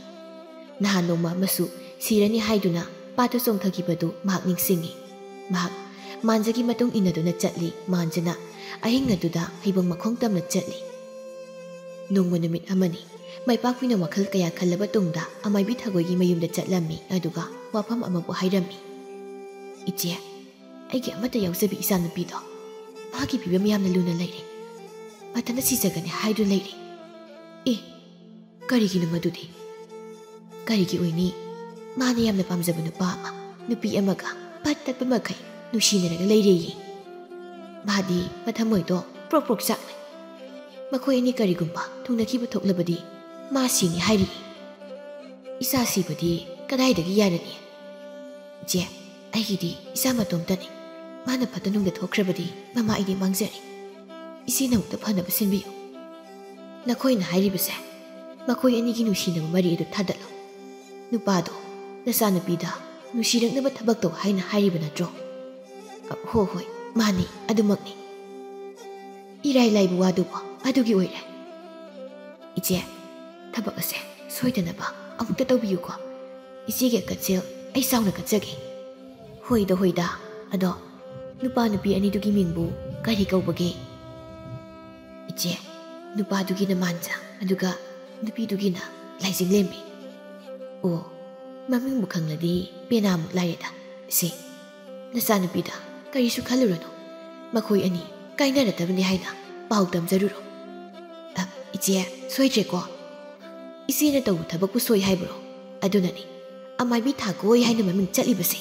ꯅꯍꯥꯟ ꯅꯣꯡꯃ ꯑꯃꯁꯨ ꯁꯤꯔꯅꯤ ꯍꯥꯏꯗꯨꯅ ꯄꯥꯠꯇ ꯆꯣꯡꯊꯈꯤꯕꯗꯨ ꯃꯍꯥꯛ ꯅꯤꯡꯁꯤꯡꯉꯤ꯫ ꯃꯍꯥꯛ ꯃꯥꯟꯖꯒꯤ ꯃꯇꯨꯡ ꯏꯟꯅꯗꯨꯅ ꯆꯠꯂꯤ꯫ ꯃꯥꯟꯖꯅ ꯑꯍꯤꯡ ꯑꯗꯨꯗ ꯍꯩꯕꯣꯡ ꯃꯈꯣꯡ ꯇꯝꯅ ꯆꯠꯂꯤ꯫ ꯅꯣꯡꯃ ꯅꯨꯃꯤꯠ ꯑꯃꯅꯤ꯫ ꯃꯥꯏꯄꯥꯛꯄꯤꯅ ꯋꯥꯈꯜ ꯀꯌꯥ ꯈꯜꯂꯕ ꯇꯨꯡꯗ ꯑꯃꯥꯏꯕꯤ ꯊꯥꯒꯣꯏꯒꯤ ꯃꯌꯨꯝꯗ ꯆꯠꯂꯝꯃꯤ, ꯑꯗꯨꯒ ꯋꯥꯐꯝ ꯑꯃꯕꯨ ꯍꯥꯏꯔꯝꯃꯤ꯫ "ꯏꯆꯦ, ꯑꯩꯒꯤ ꯑꯃꯠꯇ ꯌꯥꯎꯖꯕꯤ ꯏꯆꯥꯅꯨꯄꯤꯗꯣ, ꯃꯍꯥꯛꯀꯤ ꯐꯤꯕꯝ ꯌꯥꯝꯅ ꯂꯨꯅ ꯂꯩꯔꯦ꯫ ꯃꯊꯟꯇ ꯁꯤꯖꯒꯅꯤ ꯍꯥꯏꯗꯨꯅ ꯂꯩꯔꯦ꯫" "ꯑꯦ, ꯀꯔꯤꯒꯤꯅꯣ ꯃꯗꯨꯗꯤ? ꯀꯔꯤꯒꯤ ꯑꯣꯏꯅꯤ? ꯃꯥꯅ ꯌꯥꯝꯅ ꯄꯥꯝꯖꯕ ꯅꯨꯄꯥ ꯑꯃ, ꯅꯨꯄꯤ ꯑꯃꯒ ꯄꯠ ꯇꯠꯄ ꯃꯈꯩ ꯅꯨꯡꯁꯤꯅꯔꯒ ꯂꯩꯔꯦꯌꯦ꯫ ꯃꯥꯗꯤ ꯃꯊꯃꯣꯏꯗꯣ ꯄ꯭ꯔꯣꯛ ꯄ꯭ꯔꯣꯛ ꯆꯥꯛꯂꯦ꯫ ꯃꯈꯣꯏ ꯑꯅꯤ ꯀꯔꯤꯒꯨꯝꯕ ꯊꯨꯡꯅꯈꯤꯕ ꯊꯣꯛꯂꯕꯗꯤ ꯃꯥ ꯁꯤꯅꯤ ꯍꯥꯏꯔꯤꯌꯦ꯫ ꯏꯆꯥ ꯁꯤꯕꯗꯤ ꯀꯗꯥꯏꯗꯒꯤ ꯌꯥꯔꯅꯤ? ꯏꯆꯦ, ꯑꯩꯒꯤꯗꯤ ꯏꯆꯥ ꯃꯇꯣꯝꯇꯅꯤ꯫ ꯃꯥꯅ ꯐꯠꯇ ꯅꯨꯡꯗ ꯊꯣꯛꯈ꯭ꯔꯕꯗꯤ ꯃꯃꯥ ꯑꯩꯗꯤ ꯃꯥꯡꯖꯔꯦ꯫ ꯏꯆꯦꯅ ꯑꯃꯨꯛꯇ ꯐꯅꯕ ꯁꯤꯟꯕꯤꯌꯨ꯫" "ꯅꯈꯣꯏꯅ ꯍꯥꯏꯔꯤꯕꯁꯦ, ꯃꯈꯣꯏ ꯑꯅꯤꯒꯤ ꯅꯨꯡꯁꯤꯅꯕ ꯃꯔꯤ ꯑꯗꯨ ꯊꯥꯗꯠꯂꯨ꯫ ꯅꯨꯄꯥꯗꯣ ꯅꯆꯥꯅꯨꯄꯤꯗ ꯅꯨꯡꯁꯤꯔꯛꯅꯕ ꯊꯕꯛ ꯇꯧ ꯍꯥꯏꯅ ꯍꯥꯏꯔꯤꯕ ꯅꯠꯇ꯭ꯔꯣ?" "ꯑ, ꯍꯣ ꯍꯣꯏ, ꯃꯥꯅꯤ, ꯑꯗꯨꯃꯛꯅꯤ꯫" "ꯏꯔꯥꯏ ꯂꯥꯏꯕ ꯋꯥꯗꯨꯕꯨ ꯑꯗꯨꯒꯤ ꯑꯣꯏꯔꯦ꯫" "ꯏꯆꯦ, ꯊꯕꯛ ꯑꯁꯦ ꯁꯣꯏꯗꯅꯕ ꯑꯃꯨꯛꯇ ꯇꯧꯕꯤꯌꯨꯀꯣ꯫ ꯏꯆꯦꯒꯤ ꯑꯀꯠꯁꯦꯜ ꯑꯩ ꯆꯥꯎꯅ ꯀꯠꯆꯒꯦ꯫" "ꯍꯣꯏꯗ, ꯍꯣꯏꯗ꯫ ꯑꯗꯣ ꯅꯨꯄꯥ ꯅꯨꯄꯤ ꯑꯅꯤꯗꯨꯒꯤ ꯃꯤꯡꯕꯨ ꯀꯔꯤ ꯀꯧꯕꯒꯦ?" "ꯏꯆꯦ, ꯅꯨꯄꯥꯗꯨꯒꯤꯅ ꯃꯥꯟꯖ, ꯑꯗꯨꯒ ꯅꯨꯄꯤꯗꯨꯒꯤꯅ ꯂꯥꯏꯖꯤꯡꯂꯦꯝꯕꯤ꯫" "ꯑꯣ, ꯃꯃꯤꯡꯕꯨ ꯈꯪꯂꯗꯤ ꯄꯦꯅꯥꯃꯨꯛ ꯂꯥꯏꯔꯦꯗ꯫ ꯁꯦ, ꯅꯆꯥꯅꯨꯄꯤꯗ ꯀꯔꯤꯁꯨ ꯈꯜꯂꯨꯔꯅꯨ꯫ ꯃꯈꯣꯏ ꯑꯅꯤ ꯀꯥꯏꯅꯔꯗꯕꯅꯤ ꯍꯥꯏꯅ ꯄꯥꯎ ꯇꯝꯖꯔꯨꯔꯣ꯫" "ꯑ, ꯏꯆꯦ, ꯁꯣꯏꯗ꯭ꯔꯦꯀꯣ꯫ ꯏꯆꯦꯅ ꯇꯧꯕ ꯊꯕꯛꯄꯨ ꯁꯣꯏ ꯍꯥꯏꯕ꯭ꯔꯣ? ꯑꯗꯨꯅꯅꯤ ꯑꯃꯥꯏꯕꯤ ꯊꯥꯒꯣꯏ ꯍꯥꯏꯅ ꯃꯃꯤꯡ ꯆꯠꯂꯤꯕꯁꯦ꯫"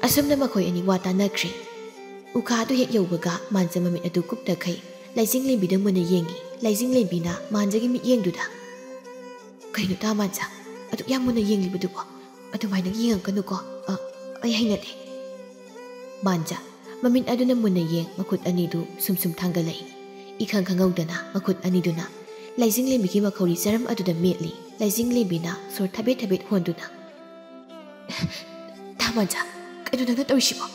ꯑꯁꯨꯝꯅ ꯃꯈꯣꯏ ꯑꯅꯤ ꯋꯥ ꯇꯥꯅꯈ꯭ꯔꯦ꯫ ꯎꯈꯥꯗꯨ ꯍꯦꯛ ꯌꯧꯕꯒ ꯃꯥꯟꯖ ꯃꯃꯤꯠ ꯑꯗꯨ ꯀꯨꯞꯇꯈꯩ ꯂꯩꯖꯤꯡꯂꯦꯝꯕꯤꯗ ꯃꯨꯟꯅ ꯌꯦꯡꯉꯤ꯫ ꯂꯩꯖꯤꯡꯂꯦꯝꯕꯤꯅ ꯃꯥꯟꯖꯒꯤ ꯃꯤꯠꯌꯦꯡꯗꯨꯗ, "ꯀꯩꯅꯣ ꯇꯥ ꯃꯥꯟꯖ, ꯑꯗꯨꯛ ꯌꯥꯝ ꯃꯨꯟꯅ ꯌꯦꯡꯂꯤꯕꯗꯨꯕꯣ? ꯑꯗꯨꯃꯥꯏꯅ ꯌꯦꯡꯉꯛꯀꯅꯨꯀꯣ꯫ ꯑ, ꯑꯩ ꯍꯩꯅꯗꯦ꯫ ꯃꯥꯟꯖ, ꯃꯃꯤꯠ ꯑꯗꯨꯅ ꯃꯨꯟꯅ ꯌꯦꯡ ꯃꯈꯨꯠ ꯑꯅꯤꯗꯨ ꯁꯨꯝ ꯁꯨꯝ ꯊꯥꯡꯒꯠꯂꯛꯏ꯫ ꯏꯈꯪ ꯈꯪꯍꯧꯗꯅ ꯃꯈꯨꯠ ꯑꯅꯤꯗꯨꯅ ꯂꯥꯏꯖꯤꯡꯂꯦꯝꯕꯤꯒꯤ ꯃꯈꯧꯔꯤ ꯆꯔꯝ ꯑꯗꯨꯗ ꯃꯦꯠꯂꯤ꯫ ꯂꯥꯏꯖꯤꯡꯂꯦꯝꯕꯤꯅ ꯁꯣꯔ ꯊꯕꯦꯠ ꯊꯕꯦꯠ ꯍꯣꯟꯗꯨꯅ, "ꯇꯥ ꯃꯥꯟꯖ, ꯀꯩꯅꯣ ꯅꯪꯅ ꯇꯧꯔꯤꯁꯤꯕꯣ?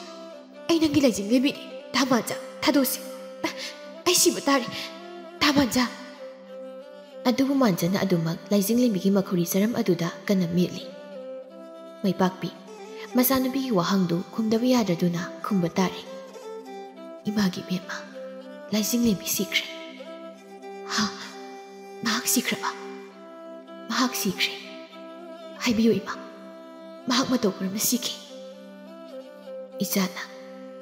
ꯑꯩ ꯅꯪꯒꯤ ꯂꯥꯏꯖꯤꯡꯂꯦꯝꯕꯤꯅꯤ꯫ ꯇꯥ ꯃꯥꯟꯖ, ꯊꯥꯗꯣꯛꯁꯤ꯫ ꯑ, ꯑꯩ ꯁꯤꯕ ꯇꯥꯔꯦ꯫ ꯇꯥ ꯃꯥꯟꯖ!" ꯑꯗꯨꯕꯨ ꯃꯥꯟꯖꯅ ꯑꯗꯨꯃꯛ ꯂꯥꯏꯖꯤꯡꯂꯦꯝꯕꯤꯒꯤ ꯃꯈꯧꯔꯤ ꯆꯔꯝ ꯑꯗꯨꯗ ꯀꯟꯅ ꯃꯦꯠꯂꯤ꯫ ꯃꯩꯄꯥꯛꯄꯤ, ꯃꯆꯥꯅꯨꯄꯤꯒꯤ ꯋꯥꯍꯪꯗꯨ ꯈꯨꯝꯗꯕ ꯌꯥꯗ꯭ꯔꯗꯨꯅ ꯈꯨꯝꯕ ꯇꯥꯔꯦ꯫ "ꯏꯃꯥꯒꯤ ꯏꯕꯦꯝꯃ, ꯂꯥꯏꯖꯤꯡꯂꯦꯝꯕꯤ ꯁꯤꯈ꯭ꯔꯦ꯫" "ꯍꯥ? ꯃꯍꯥꯛ ꯁꯤꯈ꯭ꯔꯕ?" "ꯃꯍꯥꯛ ꯁꯤꯈ꯭ꯔꯦ꯫" "ꯍꯥꯏꯕꯤꯌꯨ ꯏꯃꯥ, ꯃꯍꯥꯛ ꯃꯇꯧ ꯀꯔꯝꯅ ꯁꯤꯈꯤ?" ꯏꯆꯥꯅ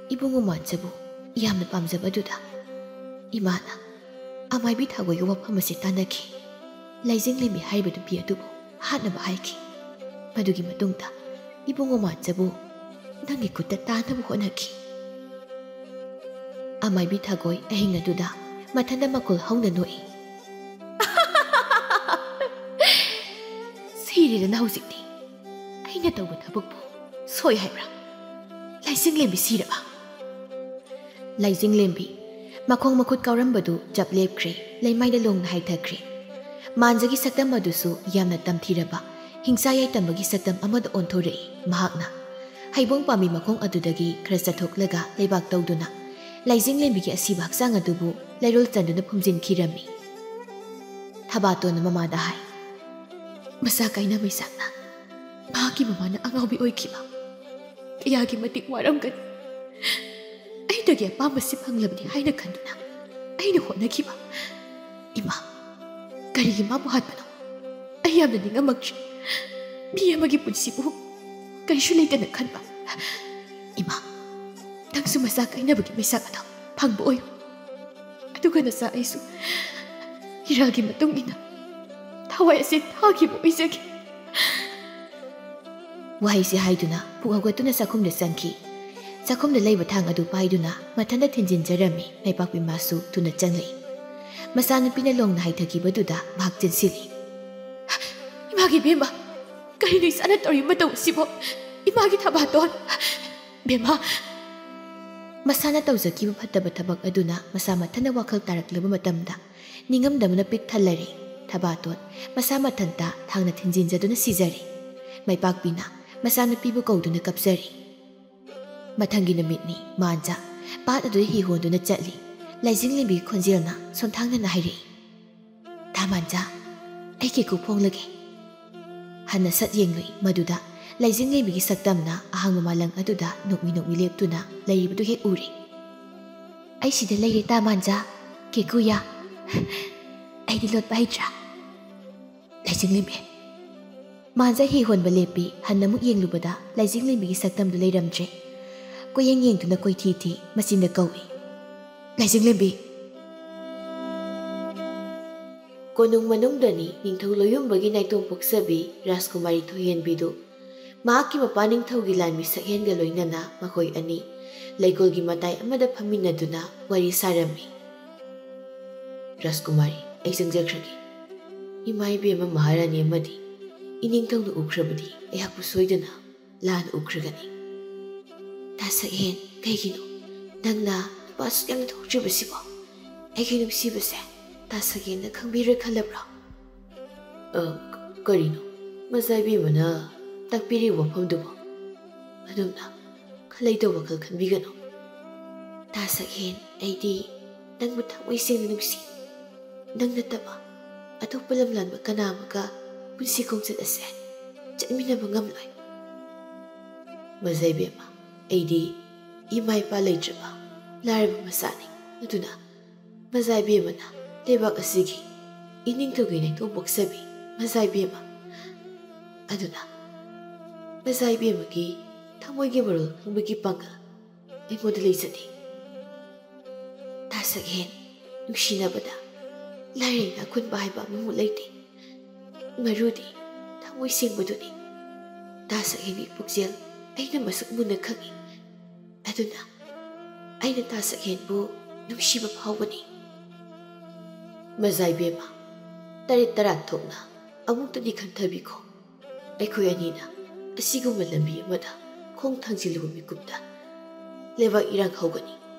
ꯏꯕꯨꯡꯉꯣ ꯃꯥꯟꯖꯕꯨ ꯌꯥꯝꯅ ꯄꯥꯝꯖꯕꯗꯨꯗ ꯏꯃꯥꯅ ꯑꯃꯥꯏꯕꯤ ꯊꯥꯒꯣꯏꯒ ꯋꯥꯐꯝ ꯑꯁꯤ ꯇꯥꯟꯅꯈꯤ꯫ ꯂꯥꯏꯖꯤꯡꯂꯦꯝꯕꯤ ꯍꯥꯏꯔꯤꯕ ꯅꯨꯄꯤ ꯑꯗꯨꯕꯨ ꯍꯥꯠꯅꯕ ꯍꯥꯏꯈꯤ꯫ ꯃꯗꯨꯒꯤ ꯃꯇꯨꯡꯗ ꯏꯕꯨꯡꯉꯣ ꯃꯥꯟꯖꯕꯨ ꯅꯪꯒꯤ ꯈꯨꯠꯇ ꯇꯥꯅꯕ ꯍꯣꯠꯅꯈꯤ꯫ ꯑꯃꯥꯏꯕꯤ ꯊꯥꯒꯣꯏ ꯑꯍꯤꯡ ꯑꯗꯨꯗ ꯃꯊꯟꯇ ꯃꯈꯣꯜ ꯍꯧꯅ ꯅꯣꯛꯏ꯫ "ꯁꯤꯔꯦꯗꯅ ꯍꯧꯖꯤꯛꯇꯤ꯫ ꯑꯩꯅ ꯇꯧꯕ ꯊꯕꯛꯄꯨ ꯁꯣꯏ ꯍꯥꯏꯕ꯭ꯔꯥ? ꯂꯥꯏꯖꯤꯡꯂꯦꯝꯕꯤ ꯁꯤꯔꯕ?" ꯂꯥꯏꯖꯤꯡꯂꯦꯝꯕꯤ ꯃꯈꯣꯡ ꯃꯈꯨꯠ ꯀꯥꯎꯔꯝꯕꯗꯨ ꯆꯞ ꯂꯦꯞꯈ꯭ꯔꯦ, ꯂꯩꯃꯥꯏꯗ ꯂꯣꯡꯅ ꯍꯥꯏꯊꯈ꯭ꯔꯦ꯫ ꯃꯥꯟꯖꯒꯤ ꯁꯛꯇꯝ ꯑꯗꯨꯁꯨ ꯌꯥꯝꯅ ꯇꯝꯊꯤꯔꯕ, ꯍꯤꯡꯁꯥ ꯌꯥꯏꯇꯝꯕꯒꯤ ꯁꯛꯇꯝ ꯑꯃꯗ ꯑꯣꯟꯊꯣꯔꯛꯏ꯫ ꯃꯍꯥꯛꯅ ꯍꯩꯕꯣꯡ ꯄꯥꯝꯕꯤ ꯃꯈꯣꯡ ꯑꯗꯨꯗꯒꯤ ꯈꯔ ꯆꯠꯊꯣꯛꯂꯒ ꯂꯩꯕꯥꯛ ꯇꯧꯗꯨꯅ ꯂꯥꯏꯖꯤꯡꯂꯦꯝꯕꯤꯒꯤ ꯑꯁꯤꯕ ꯍꯛꯆꯥꯡ ꯑꯗꯨꯕꯨ ꯂꯩꯔꯣꯜ ꯆꯟꯗꯨꯅ ꯐꯨꯝꯖꯤꯟꯈꯤꯔꯝꯃꯤ꯫ ꯊꯕꯥꯇꯣꯟꯅ ꯃꯃꯥꯗ ꯍꯥꯏ, "ꯃꯆꯥ ꯀꯥꯏꯅ ꯃꯩꯁꯥꯛꯅ ꯃꯍꯥꯛꯀꯤ ꯃꯃꯥꯅ ꯑꯉꯥꯎꯕꯤ ꯑꯣꯏꯈꯤꯕ ꯀꯌꯥꯒꯤ ꯃꯇꯤꯛ ꯋꯥꯔꯝꯒꯅꯤ꯫ ꯑꯩꯗꯒꯤ ꯑꯄꯥꯝꯕꯁꯤ ꯐꯪꯂꯕꯅꯤ ꯍꯥꯏꯅ ꯈꯟꯗꯨꯅ ꯑꯩꯅ ꯍꯣꯠꯅꯈꯤꯕ꯫ ꯏꯃꯥ, ꯀꯔꯤꯒꯤ ꯃꯥꯕꯨ ꯍꯥꯠꯄꯅꯣ? ꯑꯩ ꯌꯥꯝꯅ ꯅꯤꯡꯉꯝꯃꯛꯇ꯭ꯔꯦ꯫ ꯃꯤ ꯑꯃꯒꯤ ꯄꯨꯟꯁꯤꯕꯨ ꯀꯔꯤꯁꯨ ꯂꯩꯇꯅ ꯈꯟꯕ꯫ ꯏꯃꯥ, ꯅꯪꯁꯨ ꯃꯆꯥ ꯀꯥꯏꯅꯕꯒꯤ ꯃꯩꯁꯥꯛ ꯑꯗꯣ ꯐꯪꯕ ꯑꯣꯏꯌꯨ꯫ ꯑꯗꯨꯒ ꯅꯆꯥ ꯑꯩꯁꯨ ꯏꯔꯥꯜꯒꯤ ꯃꯇꯨꯡ ꯏꯟꯅ ꯊꯋꯥꯏ ꯑꯁꯤ ꯊꯥꯈꯤꯕ ꯑꯣꯏꯖꯒꯦ꯫" ꯋꯥꯍꯩꯁꯤ ꯍꯥꯏꯗꯨꯅ ꯄꯨꯛ ꯍꯧꯒꯠꯇꯨꯅ ꯆꯥꯛꯈꯨꯝꯗ ꯆꯪꯈꯤ꯫ ꯆꯥꯛꯈꯨꯝꯗ ꯂꯩꯕ ꯊꯥꯡ ꯑꯗꯨ ꯄꯥꯏꯗꯨꯅ ꯃꯊꯟꯇ ꯊꯤꯟꯖꯤꯟꯖꯔꯝꯃꯤ꯫ ꯃꯩꯄꯥꯛꯄꯤ ꯃꯥꯁꯨ ꯊꯨꯅ ꯆꯪꯂꯛꯏ꯫ ꯃꯆꯥꯅꯨꯄꯤꯅ ꯂꯣꯡꯅ ꯍꯥꯏꯊꯈꯤꯕꯗꯨꯗ ꯃꯍꯥꯛ ꯆꯦꯟꯁꯤꯜꯂꯤ꯫ "ꯏꯃꯥꯒꯤ ꯏꯕꯦꯝꯃ, ꯀꯔꯤꯅꯣ ꯏꯆꯥꯅ ꯇꯧꯔꯤꯕ ꯃꯇꯧ ꯑꯁꯤꯕꯣ? ꯏꯃꯥꯒꯤ ꯊꯕꯥꯇꯣꯟ! ꯕꯦꯝꯃ! ꯃꯁꯥꯅ ꯇꯧꯖꯈꯤꯕ ꯐꯠꯇꯕ ꯊꯕꯛ ꯑꯗꯨꯅ ꯃꯁꯥ ꯃꯊꯟꯇ ꯋꯥꯈꯜ ꯇꯥꯔꯛꯂꯕ ꯃꯇꯝꯗ ꯅꯤꯡꯉꯝꯗꯕꯅ ꯄꯤꯛ ꯊꯜꯂꯔꯦ꯫ ꯊꯕꯥꯇꯣꯟ ꯃꯁꯥ ꯃꯊꯟꯇ ꯊꯥꯡꯅ ꯊꯤꯟꯖꯤꯟꯖꯗꯨꯅ ꯁꯤꯖꯔꯦ꯫ ꯃꯥꯏꯄꯥꯛꯄꯤꯅ ꯃꯆꯥꯅꯨꯄꯤꯕꯨ ꯀꯧꯗꯨꯅ ꯀꯞꯆꯔꯦ꯫ ꯃꯊꯪꯒꯤ ꯅꯨꯃꯤꯠꯅꯤ꯫ ꯃꯥꯟꯖꯥ ꯄꯥꯠ ꯑꯗꯨꯗ ꯍꯤ ꯍꯣꯟꯗꯨꯅ ꯆꯠꯂꯤ꯫ ꯂꯥꯏꯖꯤꯡꯂꯦꯝꯕꯤꯒꯤ ꯈꯣꯟꯖꯦꯜꯅ ꯁꯣꯟꯊꯥꯡꯅꯅ ꯍꯥꯏꯔꯛꯏ, "ꯇꯥ ꯃꯥꯟꯖꯥ, ꯑꯩ ꯀꯦꯀꯨ ꯐꯣꯡꯂꯒꯦ꯫" ꯍꯟꯅ ꯁꯠ ꯌꯦꯡꯂꯨꯏ꯫ ꯃꯗꯨꯗ ꯂꯥꯏꯖꯤꯡꯂꯦꯝꯕꯤꯒꯤ ꯁꯛꯇꯝꯅ ꯑꯍꯥꯡꯕ ꯃꯥꯂꯪ ꯑꯗꯨꯗ ꯅꯣꯛꯃꯤ ꯅꯣꯛꯃꯤ ꯂꯦꯞꯇꯨꯅ ꯂꯩꯔꯤꯕꯗꯨ ꯍꯦꯛ ꯎꯔꯦ꯫ "ꯑꯩ ꯁꯤꯗ ꯂꯩꯔꯦ, ꯇꯥ ꯃꯥꯟꯖꯥ, ꯀꯦꯀꯨꯌꯥ꯫ ꯑꯩꯗꯤ ꯂꯣꯠꯄ ꯍꯩꯇ꯭ꯔꯥ, ꯂꯥꯏꯖꯤꯡꯂꯦꯝꯕꯤ?" ꯃꯥꯟꯖꯥ ꯍꯤ ꯍꯣꯟꯕ ꯂꯦꯞꯄꯤ꯫ ꯍꯟꯅ ꯑꯃꯨꯛ ꯌꯦꯡꯂꯨꯕꯗ ꯂꯥꯏꯖꯤꯡꯂꯦꯝꯕꯤꯒꯤ ꯁꯛꯇꯝꯗꯨ ꯂꯩꯔꯝꯗ꯭ꯔꯦ꯫ ꯀꯣꯏꯌꯦꯡ ꯌꯦꯡꯗꯨꯅ ꯀꯣꯏꯊꯤ ꯊꯤ꯫ ꯃꯆꯤꯟꯗ ꯀꯧꯏ, "ꯂꯥꯏꯖꯤꯡꯂꯦꯝꯕꯤ!" ꯀꯣꯅꯨꯡ ꯃꯅꯨꯡꯗꯅꯤ ꯅꯤꯡꯊꯧ ꯂꯣꯌꯨꯝꯕꯒꯤ ꯅꯥꯏꯇꯣꯝ ꯄꯣꯛꯆꯕꯤ ꯔꯥꯖꯀꯨꯃꯥꯔꯤ ꯊꯣꯏꯍꯦꯟꯕꯤꯗꯨ꯫ ꯃꯍꯥꯛꯀꯤ ꯃꯄꯥ ꯅꯤꯡꯊꯧꯒꯤ ꯂꯥꯟꯃꯤ ꯁꯛꯍꯦꯟꯒ ꯂꯣꯏꯅꯅ ꯃꯈꯣꯏ ꯑꯅꯤ ꯂꯩꯀꯣꯜꯒꯤ ꯃꯇꯥꯏ ꯑꯃꯗ ꯐꯝꯃꯤꯟꯅꯗꯨꯅ ꯋꯥꯔꯤ ꯁꯥꯔꯝꯃꯤ꯫ "ꯔꯥꯖꯀꯨꯃꯥꯔꯤ, ꯑꯩ ꯆꯪꯖꯈ꯭ꯔꯒꯦ꯫ ꯏꯃꯥ ꯏꯕꯦꯝꯃ ꯃꯍꯥꯔꯥꯅꯤ ꯑꯃꯗꯤ ꯏꯅꯤꯡꯊꯧꯅ ꯎꯈ꯭ꯔꯕꯗꯤ ꯑꯩꯍꯥꯛꯄꯨ ꯁꯣꯏꯗꯅ ꯂꯥꯟꯅ ꯎꯈ꯭ꯔꯒꯅꯤ꯫" "ꯇꯥ ꯁꯛꯍꯦꯟ, ꯀꯩꯒꯤꯅꯣ ꯅꯪꯅ ꯅꯨꯄꯥ ꯑꯁꯨꯛ ꯌꯥꯝꯅ ꯊꯣꯛꯇ꯭ꯔꯤꯕꯁꯤꯕꯣ? ꯑꯩꯒꯤ ꯅꯨꯡꯁꯤꯕꯁꯦ ꯇꯥ ꯁꯛꯍꯦꯟꯅ ꯈꯪꯕꯤꯔꯣꯏ ꯈꯜꯂꯕ꯭ꯔꯣ?" "ꯑ, ꯀ-, ꯀꯔꯤꯅꯣ? ꯃꯆꯥ ꯏꯕꯦꯝꯃꯅ ꯇꯥꯛꯄꯤꯔꯤꯕ ꯋꯥꯐꯝꯗꯨꯕꯣ? ꯑꯗꯣꯝꯅ ꯈꯜꯂꯩꯗ ꯋꯥꯈꯜ ꯈꯟꯕꯤꯒꯅꯨ꯫ ꯇꯥ ꯁꯛꯍꯦꯟ, ꯑꯩꯗꯤ ꯅꯪꯕꯨ ꯊꯃꯣꯏ ꯁꯦꯡꯅ ꯅꯨꯡꯁꯤ꯫ ꯅꯪ ꯅꯠꯇꯕ ꯑꯇꯣꯞꯄ ꯂꯝꯂꯥꯟꯕ ꯀꯅꯥ ꯑꯃꯒ ꯄꯨꯟꯁꯤ ꯈꯣꯡꯆꯠ ꯑꯁꯦ ꯆꯠꯃꯤꯟꯅꯕ ꯉꯝꯂꯣꯏ꯫" "ꯃꯆꯥ ꯏꯕꯦꯝꯃ, ꯑꯩꯗꯤ ꯏꯃꯥ ꯏꯄꯥ ꯂꯩꯇ꯭ꯔꯕ ꯂꯥꯏꯔꯕ ꯃꯆꯥꯅꯤ꯫ ꯑꯗꯨꯅ ꯃꯆꯥ ꯏꯕꯦꯝꯃꯅ ꯂꯩꯕꯥꯛ ꯑꯁꯤꯒꯤ ꯏꯅꯤꯡꯊꯧꯒꯤ ꯅꯥꯏꯇꯣꯝ ꯄꯣꯛꯆꯕꯤ ꯃꯆꯥ ꯏꯕꯦꯝꯃ꯫ ꯑꯗꯨꯅ ꯃꯆꯥ ꯏꯕꯦꯝꯃꯒꯤ ꯊꯃꯣꯏꯒꯤ ꯃꯔꯣꯜ ꯈꯪꯕꯒꯤ ꯄꯥꯡꯒꯜ ꯑꯩꯉꯣꯟꯗ ꯂꯩꯖꯗꯦ꯫ ꯇꯥ ꯁꯛꯍꯦꯟ, ꯅꯨꯡꯁꯤꯅꯕꯗ ꯂꯥꯏꯔ ꯏꯅꯥꯛ ꯈꯨꯟꯕ ꯍꯥꯏꯕ ꯑꯃꯃꯨꯛ ꯂꯩꯇꯦ꯫ ꯃꯔꯨꯗꯤ ꯊꯃꯣꯏ ꯁꯦꯡꯕꯗꯨꯅꯤ꯫ ꯇꯥ ꯁꯛꯍꯦꯟꯒꯤ ꯄꯨꯛꯆꯦꯜ ꯑꯩꯅ ꯃꯁꯛ ꯃꯨꯟꯅ ꯈꯪꯏ꯫ ꯑꯗꯨꯅ ꯑꯩꯅ ꯇꯥ ꯁꯛꯍꯦꯟꯕꯨ ꯅꯨꯡꯁꯤꯕ ꯐꯥꯎꯕꯅꯤ꯫" "ꯃꯆꯥ ꯏꯕꯦꯝꯃ, ꯇꯔꯦꯠ ꯇꯔꯥ ꯊꯣꯛꯅ ꯑꯃꯨꯛꯇꯗꯤ ꯈꯟꯊꯕꯤꯈꯣ꯫ ꯑꯩꯈꯣꯏ ꯑꯅꯤꯅ ꯑꯁꯤꯒꯨꯝꯕ ꯂꯝꯕꯤ ꯑꯃꯗ ꯈꯣꯡ ꯊꯥꯡꯖꯤꯜꯂꯨꯕ ꯃꯤꯀꯨꯞꯇ ꯂꯩꯕꯥꯛ ꯏꯔꯥꯡ ꯍꯧꯒꯅꯤ꯫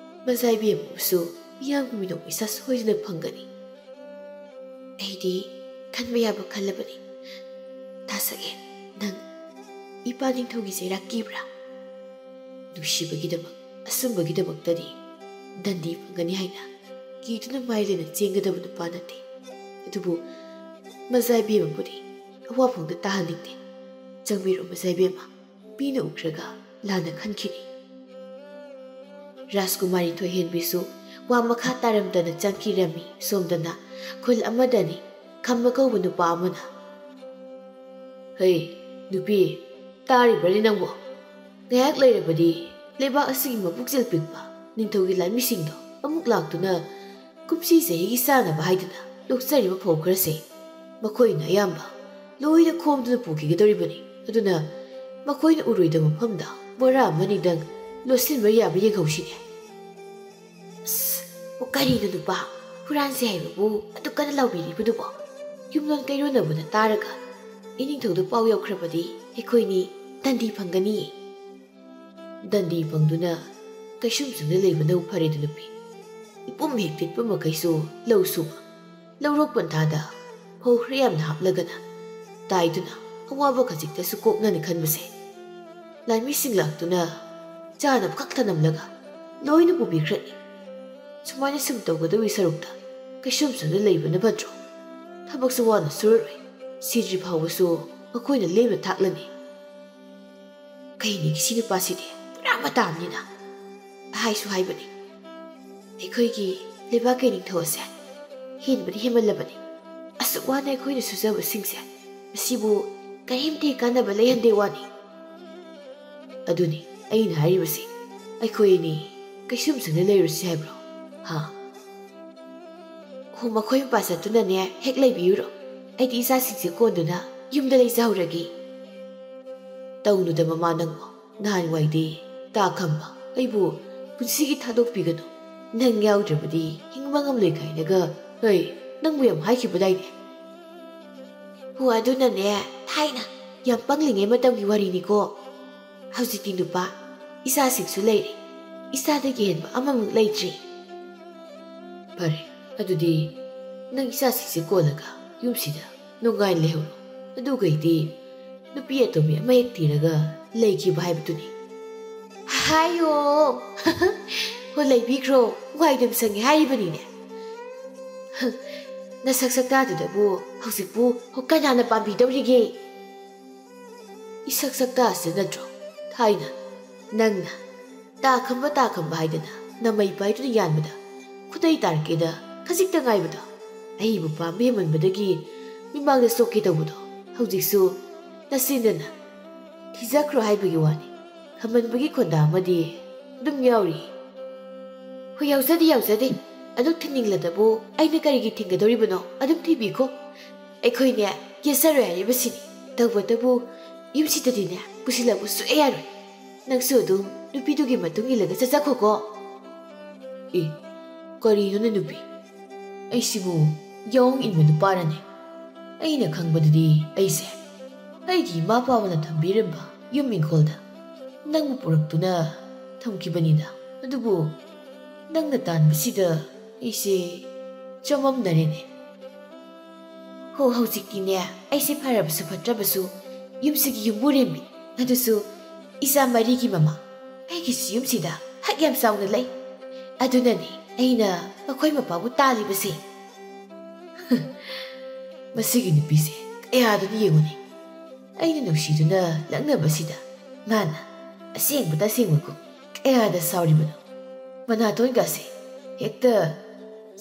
ꯃꯖꯥ ꯏꯕꯦꯝꯃꯕꯨꯁꯨ ꯃꯤꯌꯥꯝꯒꯤ ꯃꯤꯅꯣꯛ ꯃꯩꯁꯥ ꯁꯣꯏꯗꯅ ꯐꯪꯒꯅꯤ꯫ ꯑꯩꯗꯤ ꯈꯟꯕ ꯌꯥꯕ ꯈꯜꯂꯕꯅꯤ꯫ ꯇꯥ ꯁꯛꯍꯦꯟ, ꯅꯪ ꯏꯄꯥ ꯅꯤꯡꯊꯧꯒꯤ ꯆꯩꯔꯥꯛ ꯀꯤꯕ꯭ꯔꯥ? ꯅꯨꯡꯁꯤꯕꯒꯤꯗꯃꯛ, ꯑꯆꯨꯝꯕꯒꯤꯗꯃꯛꯇꯗꯤ ꯗꯟꯗꯤ ꯐꯪꯒꯅꯤ ꯍꯥꯏꯅ ꯀꯤꯗꯨꯅ ꯃꯥꯏ ꯂꯩꯅ ꯆꯦꯟꯒꯗꯕ ꯅꯨꯄꯥ ꯅꯠꯇꯦ꯫ ꯑꯗꯨꯕꯨ ꯃꯖꯥ ꯏꯕꯦꯝꯃꯕꯨꯗꯤ ꯑꯋꯥꯐꯝꯗ ꯇꯥꯍꯟꯅꯤꯡꯗꯦ꯫ ꯆꯪꯕꯤꯔꯣ ꯃꯖꯥ ꯏꯕꯦꯝꯃ, ꯃꯤꯅ ꯎꯈ꯭ꯔꯒ ꯂꯥꯟꯅ ꯈꯟꯈꯤꯅꯤ꯫ ꯔꯥꯖꯀꯨꯃꯥꯔꯤ ꯊꯣꯏꯍꯦꯟꯕꯤꯁꯨ ꯋꯥ ꯃꯈꯥ ꯇꯥꯔꯝꯗꯅ ꯆꯪꯈꯤꯔꯝꯃꯤ꯫ ꯁꯣꯝꯗꯅ ꯈꯨꯜ ꯑꯃꯗꯅꯤ ꯈꯝꯕ ꯀꯧꯕ ꯅꯨꯄꯥ ꯑꯃꯅ, "ꯍꯩ, ꯅꯨꯄꯤ, ꯇꯥꯔꯤꯕ꯭ꯔꯅꯤ ꯅꯪꯕꯣ? ꯉꯥꯏꯍꯥꯛ ꯂꯩꯔꯕꯗꯤ ꯂꯩꯕꯥꯛ ꯑꯁꯤꯒꯤ ꯃꯄꯨꯛꯆꯦꯜ ꯄꯤꯛꯄ ꯅꯤꯡꯊꯧꯒꯤ ꯂꯥꯟꯃꯤꯁꯤꯡꯗꯣ ꯑꯃꯨꯛ ꯂꯥꯛꯇꯨꯅ ꯀꯨꯝꯁꯤ ꯆꯍꯤꯒꯤ ꯆꯥꯅꯕ ꯍꯥꯏꯗꯨꯅ ꯂꯣꯛꯆꯔꯤꯕ ꯐꯧ ꯈꯔꯁꯦ ꯃꯈꯣꯏꯅ ꯑꯌꯥꯝꯕ ꯂꯣꯏꯅ ꯈꯣꯝꯗꯨꯅ ꯄꯨꯈꯤꯒꯗꯧꯔꯤꯕꯅꯤ꯫ ꯑꯗꯨꯅ ꯃꯈꯣꯏꯅ ꯎꯔꯣꯏꯗꯕ ꯃꯐꯝꯗ ꯕꯣꯔꯥ ꯑꯃꯅꯤꯗꯪ ꯂꯣꯠꯁꯤꯟꯕ ꯌꯥꯕ ꯌꯦꯡꯍꯧꯁꯤꯅꯦ꯫" "ꯑꯁ, ꯑꯣ, ꯀꯔꯤꯅꯣ ꯅꯨꯄꯥ, ꯍꯨꯔꯥꯟꯁꯦ ꯍꯥꯏꯕꯕꯨ ꯑꯗꯨ ꯀꯟꯅ ꯂꯥꯎꯕꯤꯔꯤꯕꯗꯨꯕꯣ? ꯌꯨꯝꯂꯣꯟ ꯀꯩꯔꯣꯟꯅꯕꯅ ꯇꯥꯔꯒ ꯏꯅꯤꯡꯊꯧꯗ ꯄꯥꯎ ꯌꯧꯈ꯭ꯔꯕꯗꯤ ꯑꯩꯈꯣꯏꯅꯤ ꯗꯟꯗꯤ ꯐꯪꯒꯅꯤꯌꯦ꯫" ꯗꯟꯗꯤ ꯐꯪꯗꯨꯅ ꯀꯩꯁꯨꯝꯁꯪꯗ ꯂꯩꯕꯅꯕꯨ ꯐꯔꯦꯗ ꯅꯨꯄꯤ꯫ ꯏꯄꯨꯝ ꯍꯦꯛ ꯇꯤꯠꯄ ꯃꯈꯩꯁꯨ ꯂꯧ ꯁꯨꯕ, ꯂꯧꯔꯣꯛ ꯄꯟꯊꯥꯗ ꯐꯧ ꯈꯔ ꯌꯥꯝꯅ ꯍꯥꯞꯂꯒꯅ ꯇꯥꯏꯗꯨꯅ ꯑꯋꯥꯕ ꯈꯖꯤꯛꯇꯁꯨ ꯀꯣꯛꯅꯅꯤ ꯈꯟꯕꯁꯦ꯫ ꯂꯥꯟꯃꯤꯁꯤꯡ ꯂꯥꯛꯇꯨꯅ ꯆꯥꯅꯕ ꯈꯛꯇ ꯅꯝꯂꯒ ꯂꯣꯏꯅ ꯄꯨꯕꯤꯈ꯭ꯔꯅꯤ꯫ ꯁꯨꯃꯥꯏꯅ ꯁꯨꯝ ꯇꯧꯒꯗꯧꯔꯤ ꯁꯔꯨꯛꯇ ꯀꯩꯁꯨꯝꯁꯪꯗ ꯂꯩꯕꯅ ꯐꯠꯇ꯭ꯔꯣ? ꯊꯕꯛꯁꯨ ꯋꯥꯅ ꯁꯨꯔꯔꯣꯏ꯫ ꯁꯤꯗ꯭ꯔꯤ ꯐꯥꯎꯕꯁꯨ ꯃꯈꯣꯏꯅ ꯂꯦꯝꯅ ꯊꯥꯛꯂꯅꯤ꯫ ꯀꯩꯅꯤꯒꯤ ꯁꯤ ꯅꯨꯄꯥꯁꯤꯗꯤ ꯄꯨꯔꯥ ꯃꯇꯥ ꯑꯃꯅꯤꯅ꯫ ꯍꯥꯏꯁꯨ ꯍꯥꯏꯕꯅꯤ, ꯑꯩꯈꯣꯏꯒꯤ ꯂꯩꯕꯥꯛꯀꯤ ꯅꯤꯡꯊꯧ ꯑꯁꯦ ꯍꯦꯟꯕꯗꯤ ꯍꯦꯟꯃꯜꯂꯕꯅꯤ꯫ ꯑꯁꯨꯛ ꯋꯥꯅ ꯑꯩꯈꯣꯏꯅ ꯁꯨꯖꯕꯁꯤꯡꯁꯦ ꯃꯁꯤꯕꯨ ꯀꯔꯤꯝꯇ ꯀꯥꯟꯅꯕ ꯂꯩꯍꯟꯗꯦ ꯋꯥꯅꯤ꯫ ꯑꯗꯨꯅꯤ ꯑꯩꯅ ꯍꯥꯏꯔꯤꯕꯁꯤ, ꯑꯩꯈꯣꯏ ꯑꯅꯤ ꯀꯩꯁꯨꯝꯁꯪꯗ ꯂꯩꯔꯨꯁꯤ ꯍꯥꯏꯕ꯭ꯔꯣ? ꯍꯥ? "ꯑꯣ, ꯃꯈꯣꯏ ꯃꯄꯥ ꯆꯠꯇꯨꯅꯅꯦ ꯍꯦꯛ ꯂꯩꯕꯤꯌꯨꯔꯣ꯫ ꯑꯩꯗꯤ ꯏꯆꯥꯁꯤꯡꯁꯦ ꯀꯣꯟꯗꯨꯅ ꯌꯨꯝꯗ ꯂꯩꯖꯍꯧꯔꯒꯦ꯫" "ꯇꯧꯅꯨꯗ ꯃꯃꯥ ꯅꯪꯕꯣ꯫ ꯅꯍꯥꯟꯋꯥꯏꯗꯤ ꯇꯥ ꯈꯝꯕ ꯑꯩꯕꯨ ꯄꯨꯟꯁꯤꯒꯤ ꯊꯥꯗꯣꯛꯄꯤꯒꯅꯨ, ꯅꯪ ꯌꯥꯎꯗ꯭ꯔꯕꯗꯤ ꯍꯤꯡꯕ ꯉꯝꯂꯣꯏ ꯀꯥꯏꯅꯒ, ꯍꯩ, ꯅꯪꯕꯨ ꯌꯥꯝ ꯍꯥꯏꯈꯤꯕꯗꯥꯏꯅꯦ?" "ꯍꯣ, ꯑꯗꯨꯅꯅꯦ ꯊꯥꯏꯅ ꯌꯥꯝ ꯄꯪꯂꯤꯉꯩ ꯃꯇꯝꯒꯤ ꯋꯥꯔꯤꯅꯤꯀꯣ꯫ ꯍꯧꯖꯤꯛꯇꯤ ꯅꯨꯄꯥ, ꯏꯆꯥꯁꯤꯡꯁꯨ ꯂꯩꯔꯦ꯫ ꯏꯆꯥꯗꯒꯤ ꯍꯦꯟꯕ ꯑꯃꯃꯨꯛ ꯂꯩꯇ꯭ꯔꯤ꯫ ꯐꯔꯦ, ꯑꯗꯨꯗꯤ ꯅꯪ ꯏꯆꯥꯁꯤꯡꯁꯦ ꯀꯣꯜꯂꯒ ꯌꯨꯝꯁꯤꯗ ꯅꯨꯡꯉꯥꯏꯅ ꯂꯩꯍꯧꯔꯣ꯫ ꯑꯗꯨꯒꯩꯗꯤ ꯅꯨꯄꯤ ꯑꯇꯣꯝꯕꯤ ꯑꯃ ꯍꯦꯛ ꯊꯤꯔꯒ ꯂꯩꯈꯤꯕ ꯍꯥꯏꯕꯗꯨꯅꯤ꯫ ꯍꯥꯏꯌꯣ꯫ ꯍꯣ, ꯂꯩꯕꯤꯈ꯭ꯔꯣ꯫ ꯋꯥꯏꯗꯝ ꯁꯪꯉꯦ ꯍꯥꯏꯔꯤꯕꯅꯤꯅꯦ꯫ ꯅꯁꯛ ꯁꯛꯇꯥꯗꯨꯗꯕꯨ ꯍꯧꯖꯤꯛꯄꯨ ꯀꯅꯥꯅ ꯄꯥꯝꯕꯤꯗꯧꯔꯤꯒꯦ? ꯏꯁꯛ ꯁꯛꯇꯥꯁꯤꯗ ꯅꯠꯇ꯭ꯔꯣ ꯊꯥꯏꯅ ꯅꯪꯅ "ꯇꯥ ꯈꯝꯕ, ꯇꯥ ꯈꯝꯕ" ꯍꯥꯏꯗꯅ ꯅꯃꯩ ꯄꯥꯏꯗꯨꯅ ꯌꯥꯟꯕꯗ ꯈꯨꯗꯩ ꯇꯥꯔꯛꯀꯦꯗ ꯈꯖꯤꯛꯇ ꯉꯥꯏꯕꯗꯣ? ꯑꯩꯕꯨ ꯄꯥꯝꯕ ꯍꯦꯟꯃꯟꯕꯗꯒꯤ ꯃꯤꯃꯥꯡꯗ ꯆꯣꯛꯀꯦ ꯇꯧꯕꯗꯣ ꯍꯧꯖꯤꯛꯁꯨ ꯅꯆꯤꯟꯗꯅ "ꯊꯤꯖꯈ꯭ꯔꯣ" ꯍꯥꯏꯕꯒꯤ ꯋꯥꯅꯤ꯫ ꯈꯝꯕꯟꯕꯒꯤ ꯈꯣꯟꯗꯥ ꯑꯃꯗꯤ ꯑꯗꯨꯝ ꯌꯥꯎꯔꯤ꯫ ꯍꯣꯏ, ꯌꯥꯎꯖꯗꯦ, ꯌꯥꯎꯖꯗꯦ꯫ ꯑꯗꯨ ꯊꯤꯡꯅꯤꯡꯂꯗꯕꯨ ꯑꯩꯅ ꯀꯔꯤꯒꯤ ꯊꯤꯡꯒꯗꯧꯔꯤꯕꯅꯣ? ꯑꯗꯨꯝ ꯊꯤꯕꯤꯈꯣ꯫ ꯑꯩꯈꯣꯏꯅꯦ ꯀꯦꯁꯔꯣꯏ ꯍꯥꯏꯔꯤꯕꯁꯤꯅꯤ꯫ ꯇꯧꯕꯇꯕꯨ ꯌꯨꯝꯁꯤꯗꯗꯤꯅꯦ ꯄꯨꯁꯤꯜꯂꯛꯄ ꯁꯨꯛꯌꯥ ꯌꯥꯔꯣꯏ꯫ ꯅꯪꯁꯨ ꯑꯗꯨꯝ ꯅꯨꯄꯤꯗꯨꯒꯤ ꯃꯇꯨꯡ ꯏꯜꯂꯒ ꯆꯠꯆꯈꯣꯀꯣ꯫ ꯑꯦ, ꯀꯔꯤꯅꯣꯅꯦ ꯅꯨꯄꯤ? ꯑꯩꯁꯤꯕꯨ ꯌꯥꯑꯣꯡ ꯏꯟꯕ ꯅꯨꯄꯥꯔꯅꯦ? ꯑꯩꯅ ꯈꯪꯕꯗꯗꯤ ꯑꯩꯁꯦ ꯑꯩꯒꯤ ꯏꯃꯥ ꯄꯥꯕꯅ ꯊꯝꯕꯤꯔꯝꯕ ꯌꯨꯝ ꯏꯪꯈꯣꯜꯗ ꯅꯪꯕꯨ ꯄꯨꯔꯛꯇꯨꯅ ꯊꯝꯈꯤꯕꯅꯤꯗ꯫ ꯑꯗꯨꯕꯨ ꯅꯪꯅ ꯇꯥꯟꯕꯁꯤꯗ ꯑꯩꯁꯦ ꯆꯃꯝꯅꯔꯦꯅꯦ꯫ ꯍꯣ, ꯍꯧꯖꯤꯛꯇꯤꯅꯦ, ꯑꯩꯁꯦ ꯐꯔꯕꯁꯨ ꯐꯠꯇ꯭ꯔꯕꯁꯨ ꯌꯨꯝꯁꯤꯒꯤ ꯌꯨꯝꯕꯨꯔꯦꯝꯕꯤ, ꯑꯗꯨꯁꯨ ꯏꯆꯥ ꯃꯔꯤꯒꯤ ꯃꯃꯥ꯫ ꯑꯩꯒꯤꯁꯨ ꯌꯨꯝꯁꯤꯗ ꯍꯛ ꯌꯥꯝ ꯆꯥꯎꯅ ꯂꯩ꯫ ꯑꯗꯨꯅꯅꯦ ꯑꯩꯅ ꯃꯈꯣꯏ ꯃꯄꯥꯕꯨ ꯇꯥꯜꯂꯤꯕꯁꯦ꯫ ꯃꯁꯤꯒꯤ ꯅꯨꯄꯤꯁꯦ ꯀꯌꯥꯗꯅ ꯌꯦꯡꯉꯨꯅꯦ꯫ ꯑꯩꯅ ꯅꯨꯡꯁꯤꯗꯨꯅ ꯂꯛꯅꯕꯁꯤꯗ ꯃꯥꯅ ꯑꯁꯦꯡꯕ ꯇꯁꯦꯡꯕꯒꯨꯝ ꯀꯌꯥꯗ ꯁꯥꯎꯔꯤꯕꯅꯣ? ꯃꯅꯥꯇꯣꯟꯒꯁꯦ ꯍꯦꯛꯇ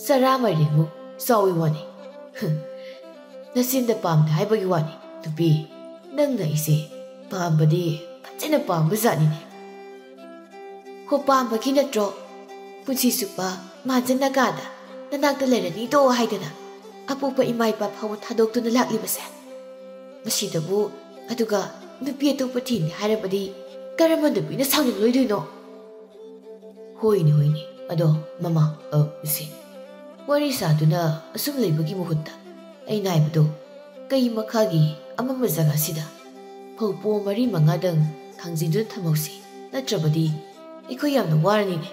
ꯆꯔꯥ ꯃꯥꯏꯔꯦꯟꯃꯨꯛ ꯆꯥꯎꯏ ꯋꯥꯅꯤ꯫ ꯍꯨꯝ, ꯅꯆꯤꯟꯗ ꯄꯥꯝꯗꯦ ꯍꯥꯏꯕꯒꯤ ꯋꯥꯅꯤ ꯅꯨꯄꯤ, ꯅꯪꯅ ꯑꯩꯁꯦ ꯄꯥꯝꯕꯗꯤ ꯐꯖꯅ ꯄꯥꯝꯕ ꯖꯥꯠꯅꯤꯅꯦ꯫ ꯍꯣ, ꯄꯥꯝꯕꯒꯤ ꯅꯠꯇ꯭ꯔꯣ ꯄꯨꯟꯁꯤ ꯆꯨꯞꯄ ꯃꯥꯟꯖꯅ ꯀꯥꯗ ꯅꯅꯥꯛꯇ ꯂꯩꯔꯅꯤꯗꯣ ꯍꯥꯏꯗꯅ ꯑꯄꯣꯛꯄ ꯏꯃꯥ ꯏꯄꯥ ꯐꯥꯎꯕ ꯊꯥꯗꯣꯛꯇꯨꯅ ꯂꯥꯛꯂꯤꯕꯁꯦ? ꯃꯁꯤꯗꯕꯨ ꯑꯗꯨꯒ ꯅꯨꯄꯤ ꯑꯇꯣꯞꯄ ꯊꯤꯅꯤ ꯍꯥꯏꯔꯕꯗꯤ ꯀꯔꯝꯕ ꯅꯨꯄꯤꯅ ꯁꯥꯎꯅꯤꯡꯂꯣꯏꯗꯣꯏꯅꯣ? ꯍꯣꯏꯅꯦ, ꯍꯣꯏꯅꯦ꯫ ꯑꯗꯣ ꯃꯃꯥ, ꯑ, ꯏꯆꯦ, ꯋꯥꯔꯤ ꯁꯥꯗꯨꯅ ꯑꯁꯨꯝ ꯂꯩꯕꯒꯤ ꯃꯍꯨꯠꯇ ꯑꯩꯅ ꯍꯥꯏꯕꯗꯣ, ꯀꯩ ꯃꯈꯥꯒꯤ ꯑꯃꯝꯕ ꯖꯒꯥꯁꯤꯗ ꯐꯧ ꯄꯣ ꯃꯔꯤ ꯃꯉꯥꯗꯪ ꯊꯥꯡꯖꯤꯟꯗꯨꯅ ꯊꯝꯍꯧꯁꯤ, ꯅꯠꯇ꯭ꯔꯕꯗꯤ ꯑꯩꯈꯣꯏ ꯌꯥꯝꯅ ꯋꯥꯔꯅꯤꯅꯦ꯫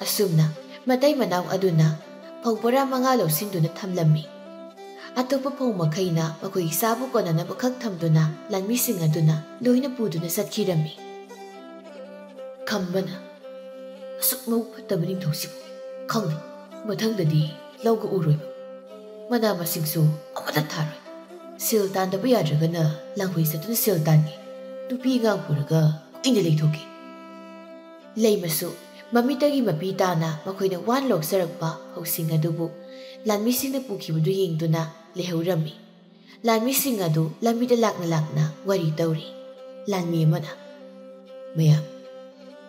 ꯑꯁꯨꯝꯅ ꯃꯇꯩ ꯃꯅꯥꯎ ꯑꯗꯨꯅ ꯐꯧ ꯕꯣꯔꯥ ꯃꯉꯥ ꯂꯧꯁꯤꯟꯗꯨꯅ ꯊꯝꯂꯝꯃꯤ꯫ ꯑꯇꯣꯞꯄ ꯐꯧ ꯃꯈꯩꯅ ꯃꯈꯣꯏꯒꯤ ꯆꯥꯕ ꯀꯣꯟꯅꯅꯕ ꯈꯛ ꯊꯝꯗꯨꯅ ꯂꯥꯟꯃꯤꯁꯤꯡ ꯑꯗꯨꯅ ꯂꯣꯏꯅ ꯄꯨꯗꯨꯅ ꯆꯠꯈꯤꯔꯝꯃꯤ꯫ ꯈꯝꯕꯅ, "ꯑꯁꯨꯛ ꯃꯕꯨꯛ ꯐꯠꯇꯕ ꯅꯤꯡꯊꯧꯁꯤꯕꯨ, ꯈꯪꯉꯦ, ꯃꯊꯪꯗꯗꯤ ꯂꯧꯒ ꯎꯔꯣꯏꯕ꯫ ꯃꯅꯥ ꯃꯁꯤꯡꯁꯨ ꯑꯃꯠꯇ ꯊꯥꯔꯣꯏ꯫ ꯁꯦꯜ ꯇꯥꯟꯗꯕ ꯌꯥꯗ꯭ꯔꯒꯅ ꯂꯥꯡꯐꯩ ꯆꯠꯇꯨꯅ ꯁꯦꯜ ꯇꯥꯟꯒꯦ꯫ ꯅꯨꯄꯤ ꯑꯉꯥꯡ ꯄꯨꯔꯒ ꯀꯨꯏꯅ ꯂꯩꯊꯣꯛꯀꯦ꯫" ꯂꯩꯃꯁꯨ ꯃꯃꯤꯠꯇꯒꯤ ꯃꯄꯤ ꯇꯥꯅ ꯃꯈꯣꯏꯅ ꯋꯥꯅ ꯂꯣꯛꯆꯔꯛꯄ ꯐꯧꯁꯤꯡ ꯑꯗꯨꯕꯨ ꯂꯥꯟꯃꯤꯁꯤꯡꯅ ꯄꯨꯈꯤꯕꯗꯨ ꯌꯦꯡꯗꯨꯅ ꯂꯩꯍꯧꯔꯝꯃꯤ꯫ ꯂꯥꯟꯃꯤꯁꯤꯡ ꯑꯗꯨ ꯂꯝꯕꯤꯗ ꯂꯥꯛꯅ ꯂꯥꯛꯅ ꯋꯥꯔꯤ ꯇꯧꯔꯤ꯫ ꯂꯥꯟꯃꯤ ꯑꯃꯅ, "ꯃꯌꯥꯝ,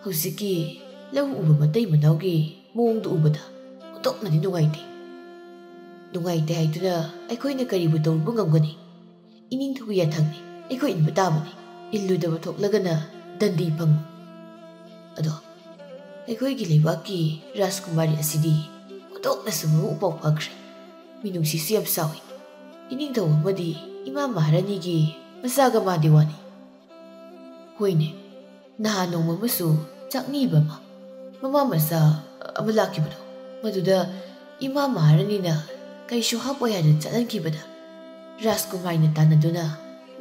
ꯍꯧꯖꯤꯛꯀꯤ ꯂꯧ ꯎꯕ ꯃꯇꯩ ꯃꯅꯥꯎꯒꯤ ꯃꯑꯣꯡꯗꯨ ꯎꯕꯗ ꯑꯣꯟꯊꯣꯛꯅꯗꯤ ꯅꯨꯡꯉꯥꯏꯇꯦ꯫ ꯅꯨꯡꯉꯥꯏꯇꯦ ꯍꯥꯏꯗꯨꯅ ꯑꯩꯈꯣꯏꯅ ꯀꯔꯤꯕꯨ ꯇꯧꯔꯨꯕ ꯉꯝꯒꯅꯤ? ꯏꯅꯤꯡꯊꯧꯒꯤ ꯌꯥꯊꯪꯅꯤ, ꯑꯩꯈꯣꯏ ꯏꯟꯕ ꯇꯥꯕꯅꯤ꯫ ꯏꯜꯂꯨꯗꯕ ꯊꯣꯛꯂꯒꯅ ꯗꯟꯗꯤ ꯐꯪꯉꯨ꯫ ꯑꯗꯣ ꯑꯩꯈꯣꯏꯒꯤ ꯂꯩꯕꯥꯛꯀꯤ ꯔꯥꯖꯀꯨꯃꯥꯔꯤ ꯑꯁꯤꯗꯤ ꯑꯣꯟꯊꯣꯛꯅꯁꯨ ꯃꯕꯨꯛ ꯏꯄꯥꯎ ꯐꯈ꯭ꯔꯦ꯫ ꯃꯤꯅꯨꯡꯁꯤꯁꯨ ꯌꯥꯝ ꯆꯥꯎꯏ꯫ ꯏꯅꯤꯡꯊꯧ ꯑꯃꯗꯤ ꯏꯃꯥ ꯃꯍꯥꯔꯥꯅꯤꯒꯤ ꯃꯆꯥꯒ ꯃꯥꯟꯗꯦ ꯋꯥꯅꯤ꯫ ꯍꯣꯏꯅꯦ, ꯅꯍꯥꯟ ꯅꯣꯡꯃ ꯑꯃꯁꯨ ꯆꯥꯛꯅꯤꯕ ꯑꯃ, ꯃꯃꯥ ꯃꯆꯥ ꯑꯃ ꯂꯥꯛꯈꯤꯕꯗꯣ, ꯃꯗꯨꯗ ꯏꯃꯥ ꯃꯍꯥꯔꯥꯅꯤꯅ ꯀꯩꯁꯨ ꯍꯥꯞꯄꯣꯏ ꯍꯥꯏꯗꯨꯅ ꯆꯠꯍꯟꯈꯤꯕꯗ ꯔꯥꯖꯀꯨꯃꯥꯔꯤꯅ ꯇꯥꯟꯅꯗꯨꯅ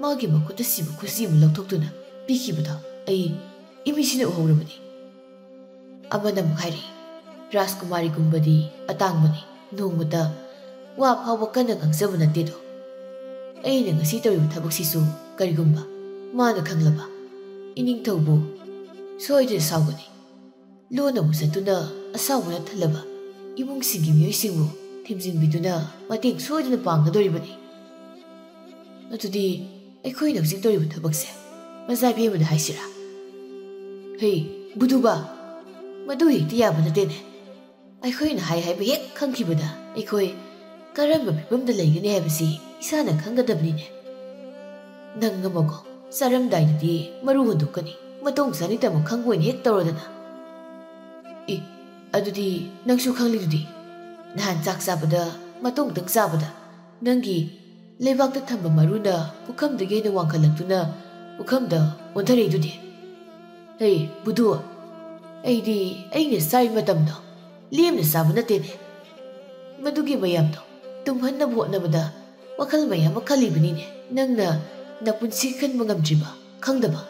ꯃꯥꯒꯤ ꯃꯈꯨꯠꯇ ꯁꯤꯕ ꯈꯨꯠꯁꯤ ꯑꯃ ꯂꯧꯊꯣꯛꯇꯨꯅ ꯄꯤꯈꯤꯕꯗꯣ ꯑꯩ ꯏꯃꯤꯠꯁꯤꯅ ꯎꯍꯧꯔꯕꯅꯤ꯫" ꯑꯃꯅ ꯑꯃꯨꯛ ꯍꯥꯏꯔꯛꯏ, "ꯔꯥꯖꯀꯨꯃꯥꯔꯤꯒꯨꯝꯕꯗꯤ ꯑꯇꯥꯡꯕꯅꯤ, ꯅꯣꯡꯃꯇ ꯋꯥ ꯐꯥꯎꯕ ꯀꯟꯅ ꯉꯥꯡꯖꯕ ꯅꯠꯇꯦꯗꯣ꯫ ꯑꯩꯅ ꯉꯁꯤ ꯇꯧꯔꯤꯕ ꯊꯕꯛꯁꯤꯁꯨ ꯀꯔꯤꯒꯨꯝꯕ ꯃꯥꯅ ꯈꯪꯂꯕ, ꯏꯅꯤꯡꯊꯧꯕꯨ ꯁꯣꯏꯗꯅ ꯁꯥꯎꯒꯅꯤ꯫ ꯂꯣꯟꯅ ꯑꯃꯨꯛ ꯆꯠꯇꯨꯅ ꯑꯁꯥꯎꯕꯅ ꯊꯜꯂꯕ ꯏꯃꯨꯡꯁꯤꯡꯒꯤ ꯃꯤꯑꯣꯏꯁꯤꯡꯕꯨ ꯊꯦꯝꯖꯤꯟꯕꯤꯗꯨꯅ ꯃꯇꯦꯡ ꯁꯣꯏꯗꯅ ꯄꯥꯡꯒꯗꯧꯔꯤꯕꯅꯤ꯫ ꯑꯗꯨꯗꯤ ꯑꯩꯈꯣꯏꯅ ꯍꯧꯖꯤꯛ ꯇꯧꯔꯤꯕ ꯊꯕꯛꯁꯦ ꯃꯆꯥ ꯏꯕꯦꯝꯃꯗ ꯍꯥꯏꯁꯤꯔꯥ?" "ꯍꯦ, ꯕꯨꯙꯨꯕꯥ, ꯃꯗꯨ ꯍꯦꯛꯇ ꯌꯥꯕ ꯅꯠꯇꯦꯅꯦ꯫ ꯑꯩꯈꯣꯏꯅ ꯍꯥꯏ ꯍꯥꯏꯕ ꯍꯦꯛ ꯈꯪꯈꯤꯕꯗ ꯑꯩꯈꯣꯏ ꯀꯔꯝꯕ ꯐꯤꯕꯝꯗ ꯂꯩꯒꯅꯤ ꯍꯥꯏꯕꯁꯤ ꯏꯁꯥꯅ ꯈꯪꯒꯗꯕꯅꯤꯅꯦ꯫ ꯅꯪ ꯑꯃꯀꯣ ꯆꯥꯔꯝꯗꯥꯏꯗꯗꯤ ꯃꯔꯨ ꯍꯨꯟꯗꯣꯛꯀꯅꯤ, ꯃꯇꯨꯡ ꯆꯥꯅꯤꯡꯇꯝꯕ ꯈꯪꯕ ꯑꯣꯏꯅ ꯍꯦꯛ ꯇꯧꯔꯗꯅ꯫ ꯑꯦ, ꯑꯗꯨꯗꯤ ꯅꯪꯁꯨ ꯈꯪꯂꯤꯗꯨꯗꯤ, ꯅꯍꯥꯟ ꯆꯥꯛ ꯆꯥꯕꯗ, ꯃꯇꯨꯡꯗꯪ ꯆꯥꯕꯗ ꯅꯪꯒꯤ ꯂꯩꯕꯥꯛꯇ ꯊꯝꯕ ꯃꯔꯨꯅ ꯄꯨꯈꯝꯗꯒꯤ ꯍꯦꯟꯅ ꯋꯥꯡꯈꯠꯂꯛꯇꯨꯅ ꯄꯨꯈꯝꯗ ꯑꯣꯟꯊꯔꯛꯏꯗꯨꯗꯤ꯫ ꯍꯦ, ꯕꯨꯗꯨ, ꯑꯩꯗꯤ ꯑꯩꯅ ꯆꯥꯔꯤ ꯃꯇꯝꯗꯣ ꯂꯦꯝꯅ ꯆꯥꯕ ꯅꯠꯇꯦꯅꯦ꯫ ꯃꯗꯨꯒꯤ ꯃꯌꯥꯝꯗꯣ ꯇꯨꯝꯍꯟꯅꯕ ꯍꯣꯠꯅꯕꯗ ꯋꯥꯈꯜ ꯃꯌꯥꯝ ꯑꯃ ꯈꯜꯂꯤꯕꯅꯤꯅꯦ꯫ ꯅꯪꯅ ꯅꯄꯨꯟꯁꯤ ꯈꯟꯕ ꯉꯝꯗ꯭ꯔꯤꯕ, ꯈꯪꯗꯕ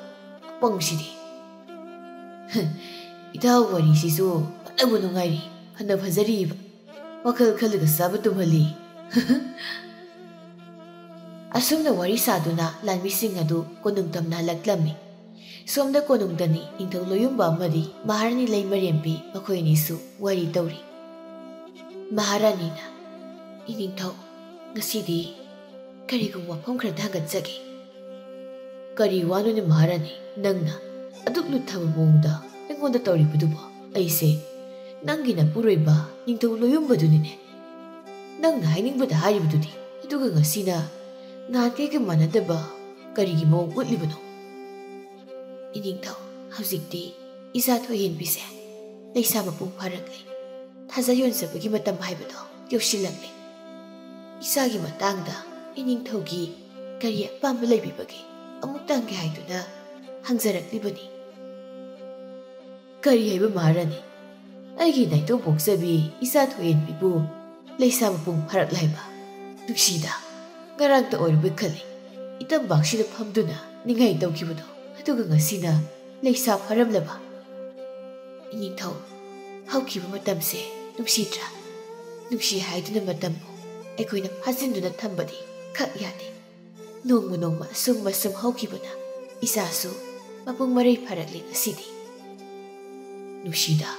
ꯑꯄꯪꯁꯤꯗꯤ꯫ ꯏꯇꯥꯎ ꯋꯥꯔꯤꯁꯤꯁꯨ ꯐꯅꯕꯨ ꯅꯨꯡꯉꯥꯏꯔꯤ, ꯐꯅ ꯐꯖꯔꯤꯕ꯫ ꯋꯥꯈꯜ ꯈꯜꯂꯒ ꯆꯥꯕ ꯇꯨꯝꯍꯜꯂꯤ꯫ ꯑꯁꯨꯝꯅ ꯋꯥꯔꯤ ꯁꯥꯗꯨꯅ ꯂꯥꯟꯃꯤꯁꯤꯡ ꯑꯗꯨ ꯀꯣꯅꯨꯡ ꯇꯝꯅ ꯍꯜꯂꯛꯂꯝꯃꯤ꯫ ꯁꯣꯝꯗ ꯀꯣꯅꯨꯡꯗꯅꯤ ꯅꯤꯡꯊꯧ ꯂꯣꯌꯨꯝꯕ ꯑꯃꯗꯤ ꯃꯍꯥꯔꯥꯅꯤ ꯂꯩꯃꯔꯦꯝꯕꯤ ꯃꯈꯣꯏ ꯑꯅꯤꯁꯨ ꯋꯥꯔꯤ ꯇꯧꯔꯤ꯫ ꯃꯍꯥꯔꯥꯅꯤꯅ, "ꯏꯅꯤꯡꯊꯧ, ꯉꯁꯤꯗꯤ ꯀꯔꯤꯒꯨꯝꯕ ꯋꯥꯐꯝ ꯈꯔꯗ ꯍꯪꯒꯠꯆꯒꯦ꯫" "ꯀꯔꯤ ꯋꯥꯅꯣꯅꯦ ꯃꯍꯥꯔꯥꯅꯤ, ꯅꯪꯅ ꯑꯗꯨꯛ ꯂꯨꯊꯕ ꯃꯑꯣꯡꯗ ꯑꯩꯉꯣꯟꯗ ꯇꯧꯔꯤꯕꯗꯨꯕꯣ? ꯑꯩꯁꯦ ꯅꯪꯒꯤ ꯅꯄꯨꯔꯣꯏꯕ ꯅꯤꯡꯊꯧ ꯂꯣꯌꯨꯝꯕꯗꯨꯅꯤꯅꯦ꯫ ꯅꯪꯅ ꯍꯥꯏꯅꯤꯡꯕꯗ ꯍꯥꯏꯔꯤꯕꯗꯨꯗꯤ, ꯑꯗꯨꯒ ꯉꯁꯤꯅ ꯅꯍꯥꯟꯈꯩꯒ ꯃꯥꯟꯅꯗꯕ ꯀꯔꯤꯒꯤ ꯃꯑꯣꯡ ꯎꯠꯂꯤꯕꯅꯣ?" "ꯏꯅꯤꯡꯊꯧ, ꯍꯧꯖꯤꯛꯇꯤ ꯏꯆꯥ ꯊꯣꯏꯍꯦꯟꯕꯤꯁꯦ ꯂꯩꯁꯥ ꯃꯄꯨꯡ ꯐꯥꯔꯛꯂꯦ꯫ ꯊꯥꯖ ꯌꯣꯟꯖꯕꯒꯤ ꯃꯇꯝ ꯍꯥꯏꯕꯗꯣ ꯌꯧꯁꯤꯜꯂꯛꯂꯦ꯫ ꯏꯆꯥꯒꯤ ꯃꯇꯥꯡꯗ ꯏꯅꯤꯡꯊꯧꯒꯤ ꯀꯔꯤ ꯑꯄꯥꯝꯕ ꯂꯩꯕꯤꯕꯒꯦ ꯑꯃꯨꯛꯇ ꯍꯪꯒꯦ ꯍꯥꯏꯗꯨꯅ ꯍꯪꯖꯔꯛꯂꯤꯕꯅꯤ꯫" "ꯀꯔꯤ ꯍꯥꯏꯕ ꯃꯍꯥꯔꯥꯅꯤ? ꯑꯩꯒꯤ ꯅꯥꯏꯇꯣꯝ ꯄꯣꯛꯆꯕꯤ ꯏꯆꯥ ꯊꯣꯏꯍꯦꯟꯕꯤꯕꯨ ꯂꯩꯁꯥ ꯃꯄꯨꯡ ꯐꯥꯔꯛꯂꯦ ꯍꯥꯏꯕ? ꯅꯨꯡꯁꯤꯗ, ꯉꯔꯥꯡꯇ ꯑꯣꯏꯔꯕꯣꯏ ꯈꯜꯂꯤ, ꯏꯇꯝꯕꯥꯛꯁꯤꯗ ꯐꯝꯗꯨꯅ ꯅꯤꯡꯉꯥꯏ ꯇꯧꯈꯤꯕꯗꯣ, ꯑꯗꯨꯒ ꯉꯁꯤꯅ ꯂꯩꯁꯥ ꯐꯥꯔꯝꯂꯕ? ꯏꯅꯤꯡꯊꯧ, ꯍꯧꯈꯤꯕ ꯃꯇꯝꯁꯦ ꯅꯨꯡꯁꯤꯗ꯭ꯔꯥ? ꯅꯨꯡꯁꯤ ꯍꯥꯏꯗꯨꯅ ꯃꯇꯝꯕꯨ ꯑꯩꯈꯣꯏꯅ ꯐꯥꯖꯤꯟꯗꯨꯅ ꯊꯝꯕꯗꯤ ꯈꯛ ꯌꯥꯗꯦ꯫ ꯅꯣꯡꯃ ꯅꯣꯡꯃ ꯑꯁꯨꯝ ꯑꯁꯨꯝ ꯍꯧꯈꯤꯕꯅ ꯏꯆꯥꯁꯨ ꯃꯄꯨꯡ ꯃꯔꯩ ꯐꯥꯔꯛꯂꯦ ꯉꯁꯤꯗꯤ꯫" "ꯅꯨꯡꯁꯤꯗ,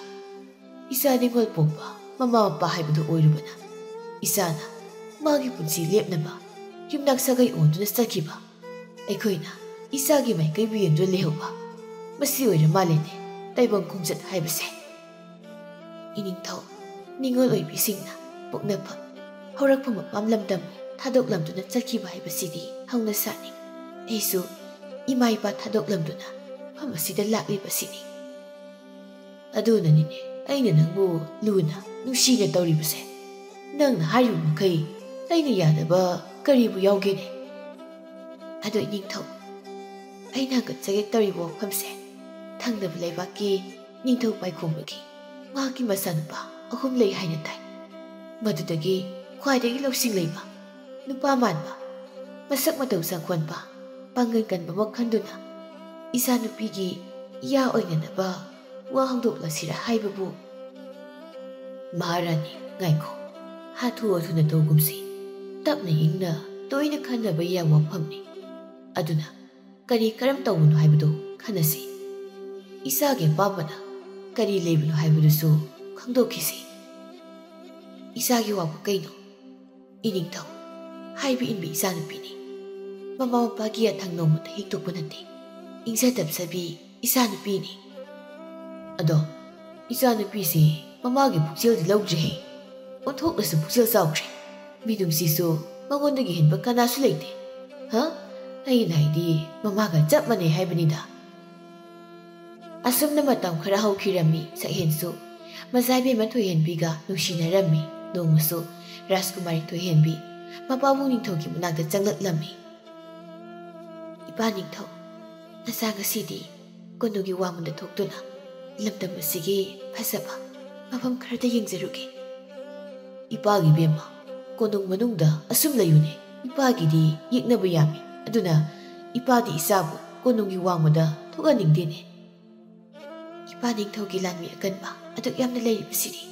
ꯏꯆꯥ ꯅꯤꯡꯉꯣꯜ ꯄꯣꯛꯄ ꯃꯃꯥ ꯃꯄꯥ ꯍꯥꯏꯕꯗꯨ ꯑꯣꯏꯔꯨꯕꯅ ꯏꯆꯥꯅ ꯃꯥꯒꯤ ꯄꯨꯟꯁꯤ ꯂꯦꯞꯅꯕ ꯌꯨꯝꯅꯥꯛ ꯁꯥꯒꯩ ꯑꯣꯟꯗꯨꯅ ꯆꯠꯈꯤꯕ, ꯑꯩꯈꯣꯏꯅ ꯏꯆꯥꯒꯤ ꯃꯥꯏꯀꯩꯕꯨ ꯌꯦꯡꯗꯨꯅ ꯂꯩꯍꯧꯕ, ꯃꯁꯤ ꯑꯣꯏꯔ ꯃꯥꯜꯂꯦꯅꯦ ꯇꯥꯏꯕꯪ ꯈꯣꯡꯆꯠ ꯍꯥꯏꯕꯁꯦ꯫ ꯏꯅꯤꯡꯊꯧ, ꯅꯤꯡꯉꯣꯜ ꯑꯣꯏꯕꯤꯁꯤꯡꯅ ꯄꯣꯛꯅꯐꯝ, ꯍꯧꯔꯛꯐꯝ ꯃꯄꯥꯝ ꯂꯝꯗꯝ ꯊꯥꯗꯣꯛꯂꯝꯗꯨꯅ ꯆꯠꯈꯤꯕ ꯍꯥꯏꯕꯁꯤꯗꯤ ꯍꯧꯅ ꯁꯥꯅꯤ꯫ ꯑꯩꯁꯨ ꯏꯃꯥ ꯏꯄꯥ ꯊꯥꯗꯣꯛꯂꯝꯗꯨꯅ ꯃꯐꯝ ꯑꯁꯤꯗ ꯂꯥꯛꯂꯤꯕꯁꯤꯅꯤ꯫ ꯑꯗꯨꯅꯅꯤꯅꯦ ꯑꯩꯅ ꯅꯪꯕꯨ ꯂꯨꯅ ꯅꯨꯡꯁꯤꯅ ꯇꯧꯔꯤꯕꯁꯦ꯫ ꯅꯪꯅ ꯍꯥꯏꯔꯤꯕ ꯃꯈꯩ ꯑꯩꯅ ꯌꯥꯗꯕ ꯀꯔꯤꯕꯨ ꯌꯥꯎꯒꯦꯅꯦ? ꯑꯗꯣ ꯏꯅꯤꯡꯊꯧ, ꯑꯩꯅ ꯍꯪꯒꯠꯆꯒꯦ ꯇꯧꯔꯤꯕ ꯋꯥꯐꯝꯁꯦ ꯊꯪꯅꯕ ꯂꯩꯕꯥꯛꯀꯤ ꯅꯤꯡꯊꯧ ꯄꯥꯏꯈꯣꯝꯕꯒꯤ ꯃꯍꯥꯛꯀꯤ ꯃꯆꯥꯅꯨꯄꯥ ꯑꯍꯨꯝ ꯂꯩ ꯍꯥꯏꯅ ꯇꯥꯏ꯫ ꯃꯗꯨꯗꯒꯤ ꯈ꯭ꯋꯥꯏꯗꯒꯤ ꯂꯧꯁꯤꯡ ꯂꯩꯕ, ꯅꯨꯄꯥ ꯃꯥꯟꯕ, ꯃꯁꯛ ꯃꯇꯧ ꯆꯪꯈꯣꯟꯕ, ꯄꯥꯡꯒꯜ ꯀꯟꯕ ꯑꯃ ꯈꯟꯗꯨꯅ ꯏꯆꯥꯅꯨꯄꯤꯒꯤ ꯏꯌꯥ ꯑꯣꯏꯅꯅꯕ ꯋꯥ ꯍꯧꯗꯣꯛꯂꯁꯤꯔ ꯍꯥꯏꯕꯕꯨ꯫ ꯃꯍꯥꯔꯥꯅꯤ, ꯉꯥꯏꯈꯣ, ꯍꯥꯊꯨ ꯍꯥꯊꯨꯅ ꯇꯧꯒꯨꯝꯁꯤ꯫ ꯇꯞꯅ ꯏꯪꯅ ꯇꯣꯏꯅ ꯈꯟꯅꯕ ꯌꯥꯕ ꯋꯥꯐꯝꯅꯤ꯫ ꯑꯗꯨꯅ ꯀꯔꯤ ꯀꯔꯝ ꯇꯧꯕꯅꯣ ꯍꯥꯏꯕꯗꯨ ꯈꯟꯅꯁꯤ꯫ ꯏꯆꯥꯒꯤ ꯑꯄꯥꯝꯕꯅ ꯀꯔꯤ ꯂꯩꯕꯅꯣ ꯍꯥꯏꯕꯗꯨꯁꯨ ꯈꯪꯗꯣꯛꯈꯤꯁꯤ꯫ ꯏꯆꯥꯒꯤ ꯋꯥꯕꯨ ꯀꯩꯅꯣ? ꯏꯅꯤꯡꯊꯧ, ꯍꯥꯏꯕ ꯏꯟꯕꯤ ꯏꯆꯥꯅꯨꯄꯤꯅꯤ꯫ ꯃꯃꯥ ꯃꯄꯥꯒꯤ ꯌꯥꯊꯪ ꯅꯣꯡꯃꯇ ꯍꯤꯛꯇꯣꯛꯄ ꯅꯠꯇꯦ꯫ ꯏꯪꯖ ꯇꯞꯆꯕꯤ ꯏꯆꯥꯅꯨꯄꯤꯅꯤ꯫ ꯑꯗꯣ ꯏꯆꯥꯅꯨꯄꯤꯁꯤ ꯃꯃꯥꯒꯤ ꯄꯨꯛꯆꯦꯜꯗꯤ ꯂꯧꯗ꯭ꯔꯦꯍꯦ꯫ ꯑꯣꯟꯊꯣꯛꯅꯁꯨ ꯄꯨꯛꯆꯦꯜ ꯆꯥꯎꯈ꯭ꯔꯦ꯫ ꯃꯤꯅꯨꯡꯁꯤꯁꯨ ꯃꯉꯣꯟꯗꯒꯤ ꯍꯦꯟꯕ ꯀꯅꯥꯁꯨ ꯂꯩꯇꯦ꯫ ꯍ? ꯑꯩꯅ ꯍꯥꯏꯗꯤ ꯃꯃꯥꯒ ꯆꯞ ꯃꯥꯟꯅꯩ ꯍꯥꯏꯕꯅꯤꯗ꯫ ꯑꯁꯨꯝꯅ ꯃꯇꯝ ꯈꯔ ꯍꯧꯈꯤꯔꯝꯃꯤ꯫ ꯁꯛꯍꯦꯟꯁꯨ ꯃꯆꯥꯏꯕꯦꯝꯃ ꯊꯣꯏꯍꯦꯟꯕꯤꯒ ꯅꯨꯡꯁꯤꯅꯔꯝꯃꯤ꯫ ꯅꯣꯡꯃꯁꯨ ꯔꯥꯖꯀꯨꯃꯥꯔꯤ ꯊꯣꯏꯍꯦꯟꯕꯤ ꯃꯄꯥꯕꯨꯡ ꯅꯤꯡꯊꯧꯒꯤ ꯃꯅꯥꯛꯇ ꯆꯪꯂꯛꯂꯝꯃꯤ꯫ "ꯏꯄꯥ ꯅꯤꯡꯊꯧ, ꯅꯆꯥ ꯉꯁꯤꯗꯤ ꯀꯣꯅꯨꯡꯒꯤ ꯋꯥꯡꯃꯗ ꯊꯣꯛꯇꯨꯅ ꯂꯝꯗꯝ ꯑꯁꯤꯒꯤ ꯐꯖꯕ ꯃꯐꯝ ꯈꯔꯗ ꯌꯦꯡꯖꯔꯨꯒꯦ꯫" "ꯏꯄꯥꯒꯤ ꯕꯦꯝꯃ, ꯀꯣꯅꯨꯡ ꯃꯅꯨꯡꯗ ꯑꯁꯨꯝ ꯂꯩꯌꯨꯅꯦ꯫ ꯏꯄꯥꯒꯤꯗꯤ ꯌꯦꯛꯅꯕ ꯌꯥꯝꯃꯤ꯫ ꯑꯗꯨꯅ ꯏꯄꯥꯗꯤ ꯏꯆꯥꯕꯨ ꯀꯣꯅꯨꯡꯒꯤ ꯋꯥꯡꯃꯗ ꯊꯣꯛꯍꯟꯅꯤꯡꯗꯦꯅꯦ꯫" "ꯏꯄꯥ ꯅꯤꯡꯊꯧꯒꯤ ꯂꯥꯟꯃꯤ ꯑꯀꯟꯕ ꯑꯗꯨꯛ ꯌꯥꯝꯅ ꯂꯩꯔꯤꯕꯁꯤꯗꯤ,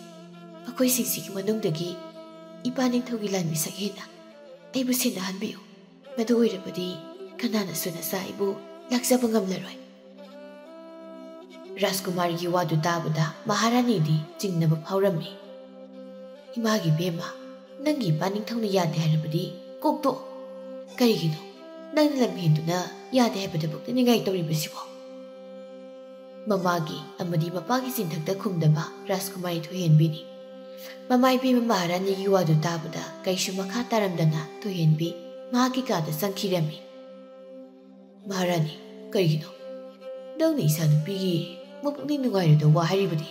ꯃꯈꯣꯏꯁꯤꯡꯁꯤꯒꯤ ꯃꯅꯨꯡꯗꯒꯤ ꯏꯄꯥ ꯅꯤꯡꯊꯧꯒꯤ ꯂꯥꯟꯃꯤ ꯁꯛꯍꯦꯟꯅ ꯑꯩꯕꯨ ꯁꯤꯟꯅꯍꯟꯕꯤꯌꯨ꯫ ꯃꯗꯨ ꯑꯣꯏꯔꯕꯗꯤ ꯀꯅꯥꯅꯁꯨ ꯅꯆꯥ ꯑꯩꯕꯨ ꯂꯥꯛꯆꯕ ꯉꯝꯂꯔꯣꯏ꯫" ꯔꯥꯖꯀꯨꯃꯥꯔꯤꯒꯤ ꯋꯥꯗꯨ ꯇꯥꯕꯗ ꯃꯍꯥꯔꯥꯅꯤꯗꯤ ꯆꯤꯡꯅꯕ ꯐꯥꯎꯔꯝꯃꯤ꯫ "ꯏꯃꯥꯒꯤ ꯕꯦꯝꯃ, ꯅꯪꯒꯤ ꯏꯄꯥ ꯅꯤꯡꯊꯧꯅ ꯌꯥꯗꯦ ꯍꯥꯏꯔꯕꯗꯤ ꯀꯣꯛ ꯇꯣꯛꯑꯣ꯫ ꯀꯔꯤꯒꯤꯅꯣ ꯅꯪꯅ ꯂꯝꯍꯦꯟꯗꯨꯅ ꯌꯥꯗꯦ ꯍꯥꯏꯕꯗ ꯄꯨꯛꯅꯤꯡ ꯅꯤꯡꯉꯥꯏ ꯇꯧꯔꯤꯕꯁꯤꯕꯣ?" ꯃꯃꯥꯒꯤ ꯑꯃꯗꯤ ꯃꯄꯥꯒꯤ ꯆꯤꯟꯊꯛꯇ ꯈꯨꯝꯗꯕ ꯔꯥꯖꯀꯨꯃꯥꯔꯤ ꯊꯣꯏꯍꯦꯟꯕꯤꯅꯤ꯫ ꯃꯃꯥ ꯏꯕꯦꯝꯃ ꯃꯍꯥꯔꯥꯅꯤꯒꯤ ꯋꯥꯗꯨ ꯇꯥꯕꯗ ꯀꯩꯁꯨ ꯃꯈꯥ ꯇꯥꯔꯝꯗꯅ ꯊꯣꯏꯍꯦꯟꯕꯤ ꯃꯍꯥꯛꯀꯤ ꯀꯥꯗ ꯆꯪꯈꯤꯔꯝꯃꯤ꯫ "ꯃꯍꯥꯔꯥꯅꯤ, ꯀꯔꯤꯒꯤꯅꯣ? ꯅꯪꯅ ꯏꯆꯥꯅꯨꯄꯤꯒꯤ ꯃꯄꯨꯛꯅꯤꯡ ꯅꯨꯡꯉꯥꯏꯔꯣꯏꯗ ꯋꯥ ꯍꯥꯏꯔꯤꯕꯗꯤ?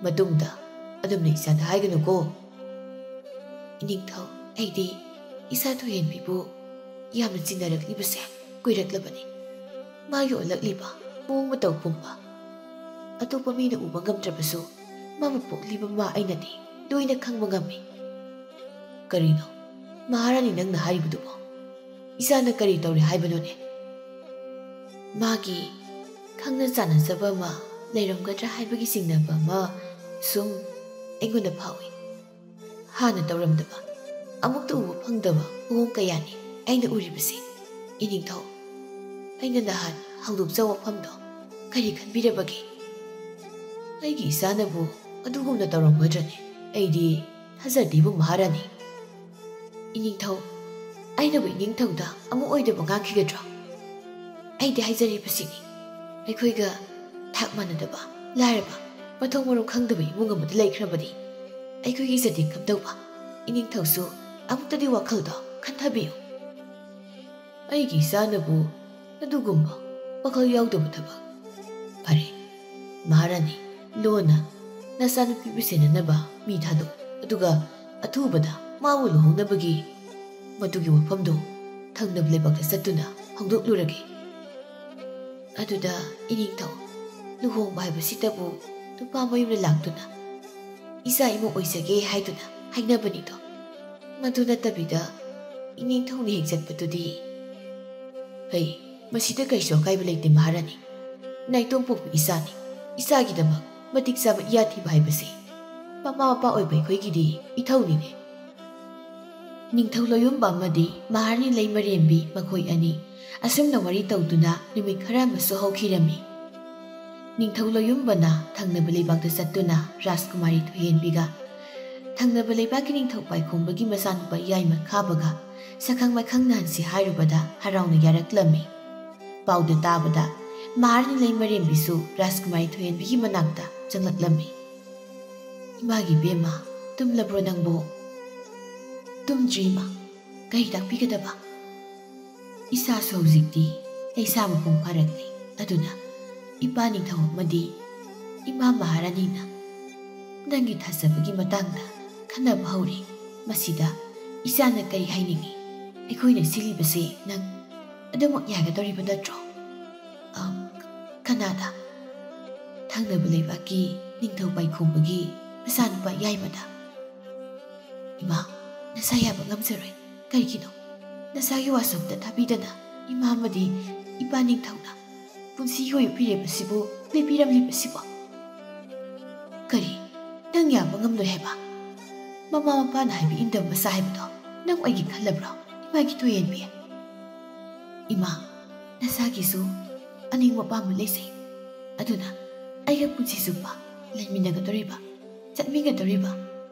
ꯃꯇꯨꯡꯗ ꯑꯗꯨꯝꯅ ꯏꯆꯥꯗ ꯍꯥꯏꯒꯅꯨꯀꯣ꯫" "ꯏꯅꯤꯡꯊꯧ, ꯑꯩꯗꯤ ꯏꯆꯥ ꯊꯣꯏꯍꯦꯟꯕꯤꯕꯨ ꯌꯥꯝꯅ ꯆꯤꯟꯅꯔꯛꯂꯤꯕꯁꯦ ꯀꯨꯏꯔꯛꯂꯕꯅꯤ꯫ ꯃꯥꯒꯤ ꯑꯣꯜꯂꯛꯂꯤꯕ ꯃꯑꯣꯡ ꯃꯇꯧ ꯄꯨꯝꯕ ꯑꯇꯣꯞꯄ ꯃꯤꯅ ꯎꯕ ꯉꯝꯗ꯭ꯔꯕꯁꯨ, ꯃꯥꯕꯨ ꯄꯣꯛꯂꯤꯕ ꯃꯥ ꯑꯩꯅꯗꯤ ꯂꯣꯏꯅ ꯈꯪꯕ ꯉꯝꯃꯤ꯫ ꯀꯔꯤꯅꯣ ꯃꯍꯥꯔꯥꯅꯤ ꯅꯪꯅ ꯍꯥꯏꯔꯤꯕꯗꯨꯕꯣ? ꯏꯆꯥꯅ ꯀꯔꯤ ꯇꯧꯔꯦ ꯍꯥꯏꯕꯅꯣꯅꯦ? ꯃꯥꯒꯤ ꯈꯪꯅ ꯆꯥꯟꯅꯖꯕ ꯑꯃ ꯂꯩꯔꯝꯒꯗ꯭ꯔꯥ ꯍꯥꯏꯕꯒꯤ ꯆꯤꯡꯅꯕ ꯑꯃ ꯁꯨꯝ ꯑꯩꯉꯣꯟꯗ ꯐꯥꯎꯏ꯫ ꯍꯥꯟꯅ ꯇꯧꯔꯝꯗꯕ, ꯑꯃꯨꯛꯇ ꯎꯕ ꯐꯪꯗꯕ ꯃꯑꯣꯡ ꯀꯌꯥꯅꯤ ꯑꯩꯅ ꯎꯔꯤꯕꯁꯦ꯫ ꯏꯅꯤꯡꯊꯧ, ꯑꯩꯅ ꯅꯍꯥꯟ ꯍꯧꯗꯣꯛꯆ ꯋꯥꯐꯝꯗꯣ ꯀꯔꯤ ꯈꯟꯕꯤꯔꯕꯒꯦ? ꯑꯩꯒꯤ ꯏꯆꯥꯅꯕꯨ ꯑꯗꯨꯒꯨꯝꯅ ꯇꯧꯔꯝꯒꯗ꯭ꯔꯅꯦ? ꯑꯩꯗꯤ ꯊꯥꯖꯗꯦꯕꯨ ꯃꯍꯥꯔꯥꯅꯤ꯫ ꯏꯅꯤꯡꯊꯧ, ꯑꯩꯅꯕꯨ ꯏꯅꯤꯡꯊꯧꯗ ꯑꯃꯨꯛ ꯑꯣꯏꯗꯕ ꯉꯥꯡꯈꯤꯒꯗ꯭ꯔꯣ? ꯑꯩꯗꯤ ꯍꯥꯏꯖꯔꯤꯕꯁꯤꯅꯤ, ꯑꯩꯈꯣꯏꯒ ꯊꯥꯛ ꯃꯥꯟꯅꯗꯕ, ꯂꯥꯏꯔꯕ, ꯃꯊꯣꯡ ꯃꯔꯝ ꯈꯪꯗꯕ ꯏꯃꯨꯡ ꯑꯃꯗ ꯂꯩꯈ꯭ꯔꯕꯗꯤ ꯑꯩꯈꯣꯏꯒꯤ ꯏꯖꯠꯇꯤ ꯀꯝꯗꯧꯕ? ꯏꯅꯤꯡꯊꯧꯁꯨ ꯑꯃꯨꯛꯇꯗꯤ ꯋꯥꯈꯜꯗꯣ ꯈꯟꯊꯕꯤꯌꯨ꯫ ꯑꯩꯒꯤ ꯏꯆꯥꯅꯕꯨ ꯑꯗꯨꯒꯨꯝꯕ ꯋꯥꯈꯜ ꯌꯥꯎꯗꯕ ꯊꯕꯛ꯫ ꯐꯔꯦ, ꯃꯍꯥꯔꯥꯅꯤ, ꯂꯣꯟꯅ ꯅꯆꯥꯅꯨꯄꯤꯕꯨ ꯁꯦꯟꯅꯅꯕ ꯃꯤ ꯊꯥꯗꯣꯛ, ꯑꯗꯨꯒ ꯑꯊꯨꯕꯗ ꯃꯥꯕꯨ ꯂꯨꯍꯣꯡꯅꯕꯒꯤ ꯃꯗꯨꯒꯤ ꯋꯥꯐꯝꯗꯨ ꯊꯪꯅꯕ ꯂꯩꯕꯥꯛꯇ ꯆꯠꯇꯨꯅ ꯍꯧꯗꯣꯛꯂꯨꯔꯒꯦ꯫ ꯑꯗꯨꯗ ꯏꯅꯤꯡꯊꯧ, ꯂꯨꯍꯣꯡꯕ ꯍꯥꯏꯕꯁꯤꯗꯕꯨ ꯅꯨꯄꯥ ꯃꯌꯨꯝꯗ ꯂꯥꯛꯇꯨꯅ ꯏꯆꯥ ꯏꯃꯧ ꯑꯣꯏꯖꯒꯦ ꯍꯥꯏꯗꯨꯅ ꯍꯥꯏꯅꯕꯅꯤꯗꯣ꯫ ꯃꯗꯨ ꯅꯠꯇꯕꯤꯗ ꯏꯅꯤꯡꯊꯧꯅ ꯍꯦꯛ ꯆꯠꯄꯗꯨꯗꯤ꯫ ꯍꯩ, ꯃꯁꯤꯗ ꯀꯩꯁꯨ ꯑꯀꯥꯏꯕ ꯂꯩꯇꯦ ꯃꯍꯥꯔꯥꯅꯤ꯫ ꯅꯥꯏꯇꯣꯝ ꯄꯣꯛꯄ ꯏꯆꯥꯅꯤ꯫ ꯏꯆꯥꯒꯤꯗꯃꯛ ꯃꯇꯤꯛ ꯆꯥꯕ ꯏꯌꯥ ꯊꯤꯕ ꯍꯥꯏꯕꯁꯤ ꯃꯃꯥ ꯃꯄꯥ ꯑꯣꯏꯕ ꯑꯩꯈꯣꯏꯒꯤꯗꯤ ꯏꯊꯧꯅꯤꯅꯦ꯫ ꯅꯤꯡꯊꯧ ꯂꯣꯌꯨꯝꯕ ꯑꯃꯗꯤ ꯃꯍꯥꯔꯥꯅꯤ ꯂꯩꯃꯔꯦꯝꯕꯤ ꯃꯈꯣꯏ ꯑꯅꯤ ꯑꯁꯨꯝꯅ ꯋꯥꯔꯤ ꯇꯧꯗꯨꯅ ꯅꯨꯃꯤꯠ ꯈꯔ ꯑꯃꯁꯨ ꯍꯧꯈꯤꯔꯝꯃꯤ꯫ ꯅꯤꯡꯊꯧ ꯂꯣꯌꯨꯝꯕꯅ ꯊꯪꯅꯕ ꯂꯩꯕꯥꯛꯇ ꯆꯠꯇꯨꯅ ꯔꯥꯖꯀꯨꯃꯥꯔꯤ ꯊꯣꯏꯍꯦꯟꯕꯤꯒ ꯊꯪꯅꯕ ꯂꯩꯕꯥꯛꯀꯤ ꯅꯤꯡꯊꯧ ꯄꯥꯏꯈꯣꯝꯕꯒꯤ ꯃꯆꯥꯅꯨꯄꯥ ꯌꯥꯏꯃ ꯈꯥꯕꯒ ꯁꯛꯈꯪ ꯃꯥꯏꯈꯪ ꯅꯥꯍꯟꯁꯤ ꯍꯥꯏꯔꯨꯕꯗ ꯍꯔꯥꯎꯅ ꯌꯥꯔꯛꯂꯝꯃꯤ꯫ ꯄꯥꯎꯗꯨ ꯇꯥꯕꯗ ꯃꯍꯥꯔꯥꯅꯤ ꯂꯩꯃꯔꯦꯝꯕꯤꯁꯨ ꯔꯥꯖꯀꯨꯃꯥꯔꯤ ꯊꯣꯏꯍꯦꯟꯕꯤꯒꯤ ꯃꯅꯥꯛꯇ ꯆꯪꯂꯛꯂꯝꯃꯤ꯫ "ꯏꯃꯥꯒꯤ ꯏꯕꯦꯝꯃ, ꯇꯨꯝꯂꯕ꯭ꯔꯣ ꯅꯪꯕꯨ?" "ꯇꯨꯝꯗ꯭ꯔꯤ ꯏꯃꯥ, ꯀꯔꯤ ꯇꯥꯛꯄꯤꯒꯗꯕ?" "ꯏꯆꯥꯁꯨ ꯍꯧꯖꯤꯛꯇꯤ ꯂꯩꯁꯥ ꯃꯄꯨꯡ ꯐꯥꯔꯛꯂꯦ꯫ ꯑꯗꯨꯅ ꯏꯄꯥ ꯅꯤꯡꯊꯧ ꯑꯃꯗꯤ ꯏꯃꯥ ꯃꯍꯥꯔꯥꯅꯤꯅ ꯅꯪꯒꯤ ꯊꯥꯖꯕꯒꯤ ꯃꯇꯥꯡꯗ ꯈꯟꯅꯕ ꯍꯧꯔꯦ꯫ ꯃꯁꯤꯗ ꯏꯆꯥꯅ ꯀꯔꯤ ꯍꯥꯏꯅꯤꯡꯉꯤ? ꯑꯩꯈꯣꯏꯅ ꯁꯤꯜꯂꯤꯕꯁꯦ ꯅꯪ ꯑꯗꯨꯃꯛ ꯌꯥꯒꯗꯧꯔꯤꯕ ꯅꯠꯇ꯭ꯔꯣ? ꯑꯝ, ꯀꯅꯥꯗ? ꯊꯪꯅꯕ ꯂꯩꯕꯥꯛꯀꯤ ꯅꯤꯡꯊꯧ ꯄꯥꯏꯈꯣꯝꯕꯒꯤ ꯃꯆꯥꯅꯨꯄꯥ ꯌꯥꯏꯃꯗ꯫ ꯏꯃꯥ, ꯅꯁꯥ ꯌꯥꯕ ꯉꯝꯖꯔꯣꯏ꯫ ꯀꯔꯤꯒꯤꯅꯣ? ꯅꯁꯥꯒꯤ ꯋꯥꯁꯛꯇ ꯊꯥꯕꯤꯗꯅ ꯏꯃꯥ ꯑꯃꯗꯤ ꯏꯄꯥ ꯅꯤꯡꯊꯧꯅ ꯄꯨꯟꯁꯤꯒꯤ ꯑꯣꯏꯕ ꯐꯤꯔꯦꯞ ꯑꯁꯤꯕꯨ ꯂꯦꯞꯄꯤꯔꯝꯂꯤꯕꯁꯤꯕꯣ? ꯀꯔꯤ? ꯅꯪ ꯌꯥꯕ ꯉꯝꯂꯣꯏ ꯍꯥꯏꯕ? ꯃꯃꯥ ꯃꯄꯥꯅ ꯍꯥꯏꯕ ꯏꯟꯗꯕ ꯃꯆꯥ ꯍꯥꯏꯕꯗꯣ ꯅꯪ ꯑꯣꯏꯒꯦ ꯈꯜꯂꯕ꯭ꯔꯣ, ꯏꯃꯥꯒꯤ ꯊꯣꯏꯍꯦꯟꯕꯤ? ꯏꯃꯥ, ꯅꯁꯥꯒꯤꯁꯨ ꯑꯅꯤꯡꯕ ꯑꯄꯥꯝꯕ ꯂꯩꯖꯩ꯫ ꯑꯗꯨꯅ ꯑꯩꯒ ꯄꯨꯟꯁꯤ ꯆꯨꯞꯄ ꯂꯩꯃꯤꯟꯅꯒꯗꯧꯔꯤꯕ, ꯆꯠꯃꯤꯟꯅꯗꯧꯔꯤꯕ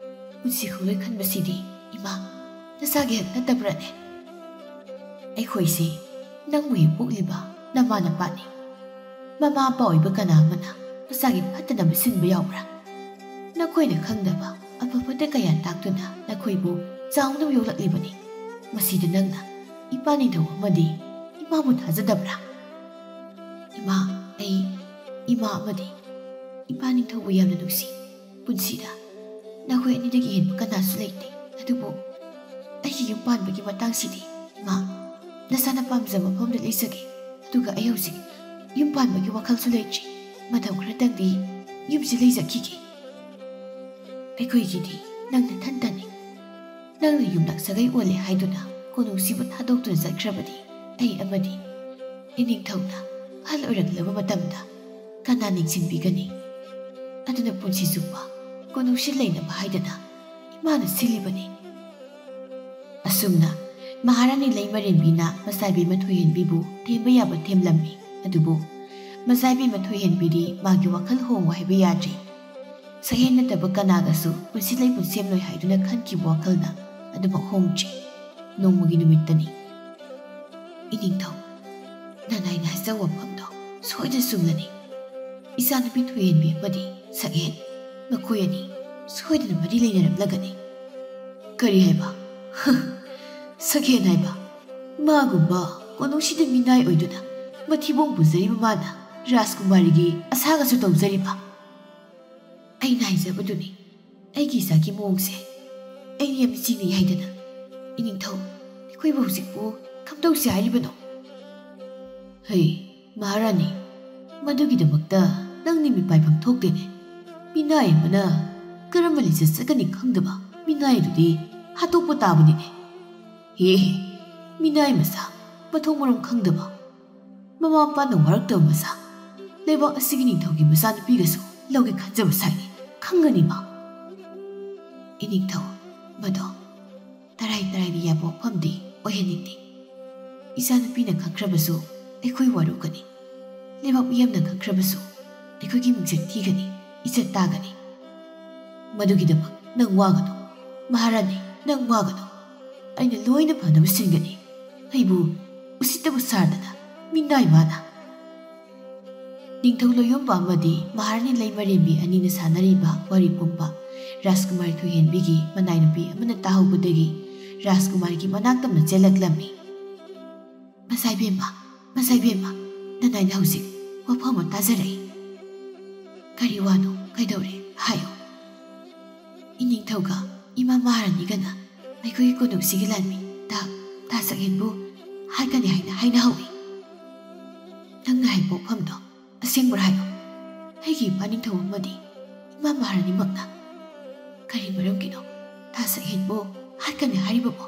ꯄꯨꯟꯁꯤ ꯈꯣꯡꯂꯣꯏ ꯈꯟꯕꯁꯤꯗꯤ, ꯏꯃꯥ, ꯅꯁꯥꯒꯤ ꯍꯛ ꯅꯠꯇꯕ꯭ꯔꯅꯦ? ꯑꯩꯈꯣꯏꯁꯦ ꯅꯪꯕꯨ ꯍꯦꯛ ꯄꯣꯛꯂꯤꯕ ꯅꯃꯥ ꯅꯄꯥꯅꯤ꯫ ꯃꯃꯥ ꯃꯄꯥ ꯑꯣꯏꯕ ꯀꯅꯥ ꯑꯃꯅ ꯃꯆꯥꯒꯤ ꯐꯠꯇꯅꯕ ꯁꯤꯟꯕ ꯌꯥꯎꯕ꯭ꯔꯥ? ꯅꯈꯣꯏꯅ ꯈꯪꯗꯕ ꯑꯐ ꯐꯠꯇ ꯀꯌꯥ ꯇꯥꯛꯇꯨꯅ ꯅꯈꯣꯏꯕꯨ ꯆꯥꯎꯅꯕ ꯌꯣꯛꯂꯛꯂꯤꯕꯅꯤ꯫ ꯃꯁꯤꯗ ꯅꯪꯅ ꯏꯄꯥ ꯅꯤꯡꯊꯧ ꯑꯃꯗꯤ ꯏꯃꯥꯕꯨ ꯊꯥꯖꯗꯕ꯭ꯔꯥ? ꯏꯃꯥ, ꯑꯩ ꯏꯃꯥ ꯑꯃꯗꯤ ꯏꯄꯥ ꯅꯤꯡꯊꯧꯕꯨ ꯌꯥꯝꯅ ꯅꯨꯡꯁꯤ꯫ ꯄꯨꯟꯁꯤꯗ ꯅꯈꯣꯏ ꯑꯅꯤꯗꯒꯤ ꯍꯦꯟꯕ ꯀꯅꯥꯁꯨ ꯂꯩꯇꯦ꯫ ꯑꯗꯨꯕꯨ ꯑꯩꯒꯤ ꯌꯨꯝ ꯄꯥꯟꯕꯒꯤ ꯃꯇꯥꯡꯁꯤꯗꯤ, ꯏꯃꯥ, ꯅꯁꯥꯅ ꯄꯥꯝꯖꯕ ꯃꯐꯝꯗ ꯂꯩꯖꯒꯦ꯫ ꯑꯗꯨꯒ ꯑꯩ ꯍꯧꯖꯤꯛ ꯌꯨꯝ ꯄꯥꯟꯕꯒꯤ ꯋꯥꯈꯜꯁꯨ ꯂꯩꯇ꯭ꯔꯤ꯫ ꯃꯇꯝ ꯈꯔꯇꯪꯗꯤ ꯌꯨꯝꯁꯤ ꯂꯩꯖꯈꯤꯒꯦ꯫ ꯑꯩꯈꯣꯏꯒꯤꯗꯤ ꯅꯪ ꯅꯊꯟꯇꯅꯤ꯫ ꯅꯪꯅ ꯌꯨꯝꯂꯛ ꯁꯥꯒꯩ ꯑꯣꯜꯂꯦ ꯍꯥꯏꯗꯨꯅ ꯀꯣꯅꯨꯡꯁꯤꯕꯨ ꯊꯥꯗꯣꯛꯇꯨꯅ ꯆꯠꯈ꯭ꯔꯕꯗꯤ ꯑꯩ ꯑꯃꯗꯤ ꯏꯅꯤꯡꯊꯧꯅ ꯑꯍꯜ ꯑꯣꯏꯔꯛꯂꯕ ꯃꯇꯝꯗ ꯀꯅꯥ ꯅꯤꯡꯁꯤꯡꯕꯤꯒꯅꯤ? ꯑꯗꯨꯅ ꯄꯨꯟꯁꯤ ꯆꯨꯞꯄ ꯀꯣꯅꯨꯡꯁꯤ ꯂꯩꯅꯕ ꯍꯥꯏꯗꯅ ꯏꯃꯥꯅ ꯁꯤꯜꯂꯤꯕꯅꯤ꯫ ꯑꯁꯨꯝꯅ ꯃꯍꯥꯔꯥꯅꯤ ꯂꯩꯃꯔꯦꯝꯕꯤꯅ ꯃꯆꯥꯏꯕꯤ ꯃꯊꯣꯏꯍꯦꯟꯕꯤꯕꯨ ꯊꯦꯝꯕ ꯌꯥꯕ ꯊꯦꯝꯂꯝꯃꯤ꯫ ꯑꯗꯨꯕꯨ ꯃꯆꯥꯏꯕꯤ ꯃꯊꯣꯏꯍꯦꯟꯕꯤꯗꯤ ꯃꯥꯒꯤ ꯋꯥꯈꯜ ꯍꯣꯡꯉꯨ ꯍꯥꯏꯕ ꯌꯥꯗ꯭ꯔꯤ꯫ ꯁꯛꯍꯦꯟ ꯅꯠꯇꯕ ꯀꯅꯥꯒꯁꯨ ꯄꯨꯟꯁꯤ ꯂꯩꯄꯨꯟ ꯁꯦꯝꯂꯣꯏ ꯍꯥꯏꯗꯨꯅ ꯈꯟꯈꯤꯕ ꯋꯥꯈꯜꯅ ꯑꯗꯨꯃꯛ ꯍꯣꯡꯗ꯭ꯔꯤ꯫ ꯅꯣꯡꯃꯒꯤ ꯅꯨꯃꯤꯠꯇꯅꯤ꯫ ꯏꯅꯤꯡꯊꯧ, ꯅꯅꯥꯏꯅ ꯍꯥꯏꯖꯕ ꯋꯥꯐꯝꯗꯣ ꯁꯣꯏꯗꯅ ꯆꯨꯝꯂꯅꯤ꯫ ꯏꯆꯥꯅꯨꯄꯤ ꯊꯣꯏꯍꯦꯟꯕꯤ ꯑꯃꯗꯤ ꯁꯛꯍꯦꯟ, ꯃꯈꯣꯏ ꯑꯅꯤ ꯁꯣꯏꯗꯅ ꯃꯔꯤ ꯂꯩꯅꯔꯝꯂꯒꯅꯤ꯫ ꯀꯔꯤ ꯍꯥꯏꯕ? ꯁꯛꯍꯦꯟ ꯍꯥꯏꯕ? ꯃꯥꯒꯨꯝꯕ ꯀꯣꯅꯨꯡꯁꯤꯗ ꯃꯤꯅꯥꯏ ꯑꯣꯏꯗꯨꯅ ꯃꯊꯤꯕꯣꯡ ꯄꯨꯖꯔꯤꯕ ꯃꯥꯅ ꯔꯥꯖꯀꯨꯃꯥꯔꯤꯒꯤ ꯑꯁꯥꯒꯁꯨ ꯇꯧꯖꯔꯤꯕ? ꯑꯩꯅ ꯍꯥꯏꯖꯕꯗꯨꯅꯤ, ꯑꯩꯒꯤ ꯏꯆꯥꯒꯤ ꯃꯑꯣꯡꯁꯦ ꯑꯩꯅ ꯌꯥꯝꯅ ꯆꯤꯡꯅꯩ ꯍꯥꯏꯗꯅ "ꯏꯅꯤꯡꯊꯧ, ꯑꯩꯈꯣꯏꯕꯨ ꯍꯧꯖꯤꯛꯄꯨ ꯀꯝꯗꯧꯁꯤ ꯍꯥꯏꯔꯤꯕꯅꯣ?" "ꯍꯩ, ꯃꯍꯥꯔꯥꯅꯤ, ꯃꯗꯨꯒꯤꯗꯃꯛꯇ ꯅꯪꯗꯤ ꯃꯤꯄꯥꯏꯐꯝ ꯊꯣꯛꯇꯦꯅꯦ꯫ ꯃꯤꯅꯥꯏ ꯑꯃꯅ ꯀꯔꯝꯕ ꯂꯤꯆꯠ ꯆꯠꯀꯅꯤ ꯈꯪꯗꯕ ꯃꯤꯅꯥꯏ ꯑꯗꯨꯗꯤ ꯍꯥꯠꯇꯣꯛꯄ ꯇꯥꯕꯅꯤꯅꯦ꯫ ꯍꯦ ꯍꯦ, ꯃꯤꯅꯥꯏ ꯃꯆꯥ, ꯃꯊꯣꯡ ꯃꯔꯝ ꯈꯪꯗꯕ, ꯃꯃꯥ ꯃꯄꯥꯅ ꯋꯥꯔꯛꯇꯕ ꯃꯆꯥ, ꯂꯩꯕꯥꯛ ꯑꯁꯤꯒꯤ ꯅꯤꯡꯊꯧꯒꯤ ꯃꯆꯥꯅꯨꯄꯤꯒꯁꯨ ꯂꯧꯒꯦ ꯈꯟꯖꯕ ꯁꯥꯏꯅꯦ, ꯈꯪꯒꯅꯤ ꯃꯥ꯫" "ꯏꯅꯤꯡꯊꯧ, ꯃꯗꯣ ꯇꯔꯥꯏ ꯇꯔꯥꯏꯅ ꯌꯥꯕ ꯋꯥꯐꯝꯗꯤ ꯑꯣꯏꯍꯟꯅꯤꯡꯗꯦ꯫ ꯏꯆꯥꯅꯨꯄꯤꯅ ꯈꯪꯈ꯭ꯔꯕꯁꯨ ꯑꯩꯈꯣꯏ ꯋꯥꯔꯧꯒꯅꯤ꯫ ꯂꯩꯕꯥꯛ ꯃꯤꯌꯥꯝꯅ ꯈꯪꯈ꯭ꯔꯕꯁꯨ ꯑꯩꯈꯣꯏꯒꯤ ꯃꯤꯡꯆꯠ ꯊꯤꯒꯅꯤ, ꯏꯖꯠ ꯇꯥꯒꯅꯤ꯫ ꯃꯗꯨꯒꯤꯗꯃꯛ ꯅꯪ ꯋꯥꯒꯅꯨ, ꯃꯍꯥꯔꯥꯅꯤ, ꯅꯪ ꯋꯥꯒꯅꯨ꯫ ꯑꯩꯅ ꯂꯣꯏꯅ ꯐꯅꯕ ꯁꯤꯟꯒꯅꯤ꯫ ꯑꯩꯕꯨ ꯎꯁꯤꯠꯇꯕ ꯁꯥꯗꯅ, ꯃꯤꯅꯥꯏ ꯃꯥꯅ꯫" ꯅꯤꯡꯊꯧ ꯂꯣꯌꯣꯝꯕ ꯑꯃꯗꯤ ꯃꯍꯥꯔꯥꯅꯤ ꯂꯩꯃꯔꯦꯝꯕꯤ ꯑꯅꯤꯅ ꯁꯥꯟꯅꯔꯤꯕ ꯋꯥꯔꯤ ꯄꯨꯝꯕ ꯔꯥꯖꯀꯨꯃꯥꯔꯤ ꯊꯣꯏꯍꯦꯟꯕꯤꯒꯤ ꯃꯅꯥꯏ ꯅꯨꯄꯤ ꯑꯃꯅ ꯇꯥꯍꯧꯕꯗꯒꯤ ꯔꯥꯖꯀꯨꯃꯥꯔꯤꯒꯤ ꯃꯅꯥꯛ ꯇꯝꯅ ꯆꯦꯜꯂꯛꯂꯝꯃꯤ꯫ "ꯃꯆꯥꯏꯕꯦꯝꯃ, ꯃꯆꯥꯏꯕꯦꯝꯃ, ꯅꯅꯥꯏꯅ ꯍꯧꯖꯤꯛ ꯋꯥꯐꯝ ꯑꯃ ꯇꯥꯖꯔꯛꯏ꯫" "ꯀꯔꯤ ꯋꯥꯅꯣ? ꯀꯩꯗꯧꯔꯦ? ꯍꯥꯏꯌꯨ꯫" "ꯏꯅꯤꯡꯊꯧꯒ ꯏꯃꯥ ꯃꯍꯥꯔꯥꯅꯤꯒꯅ ꯑꯩꯈꯣꯏꯒꯤ ꯀꯣꯅꯨꯡꯁꯤꯒꯤ ꯂꯥꯟꯃꯤ ꯇꯥ, ꯇꯥ ꯁꯛꯍꯦꯟꯕꯨ ꯍꯥꯠꯀꯅꯤ ꯍꯥꯏꯅ ꯍꯥꯏꯅꯍꯧꯏ꯫" "ꯅꯪꯅ ꯍꯥꯏꯕ ꯋꯥꯐꯝꯗꯣ ꯑꯁꯦꯡꯕ꯭ꯔꯥ ꯍꯥꯏꯌꯨ꯫ ꯑꯩꯒꯤ ꯏꯄꯥ ꯅꯤꯡꯊꯧ ꯑꯃꯗꯤ ꯏꯃꯥ ꯃꯍꯥꯔꯥꯅꯤꯃꯛꯅ ꯀꯔꯤ ꯃꯔꯝꯒꯤꯅꯣ ꯇꯥ ꯁꯛꯍꯦꯟꯕꯨ ꯍꯥꯠꯀꯅꯤ ꯍꯥꯏꯔꯤꯕꯕꯣ?"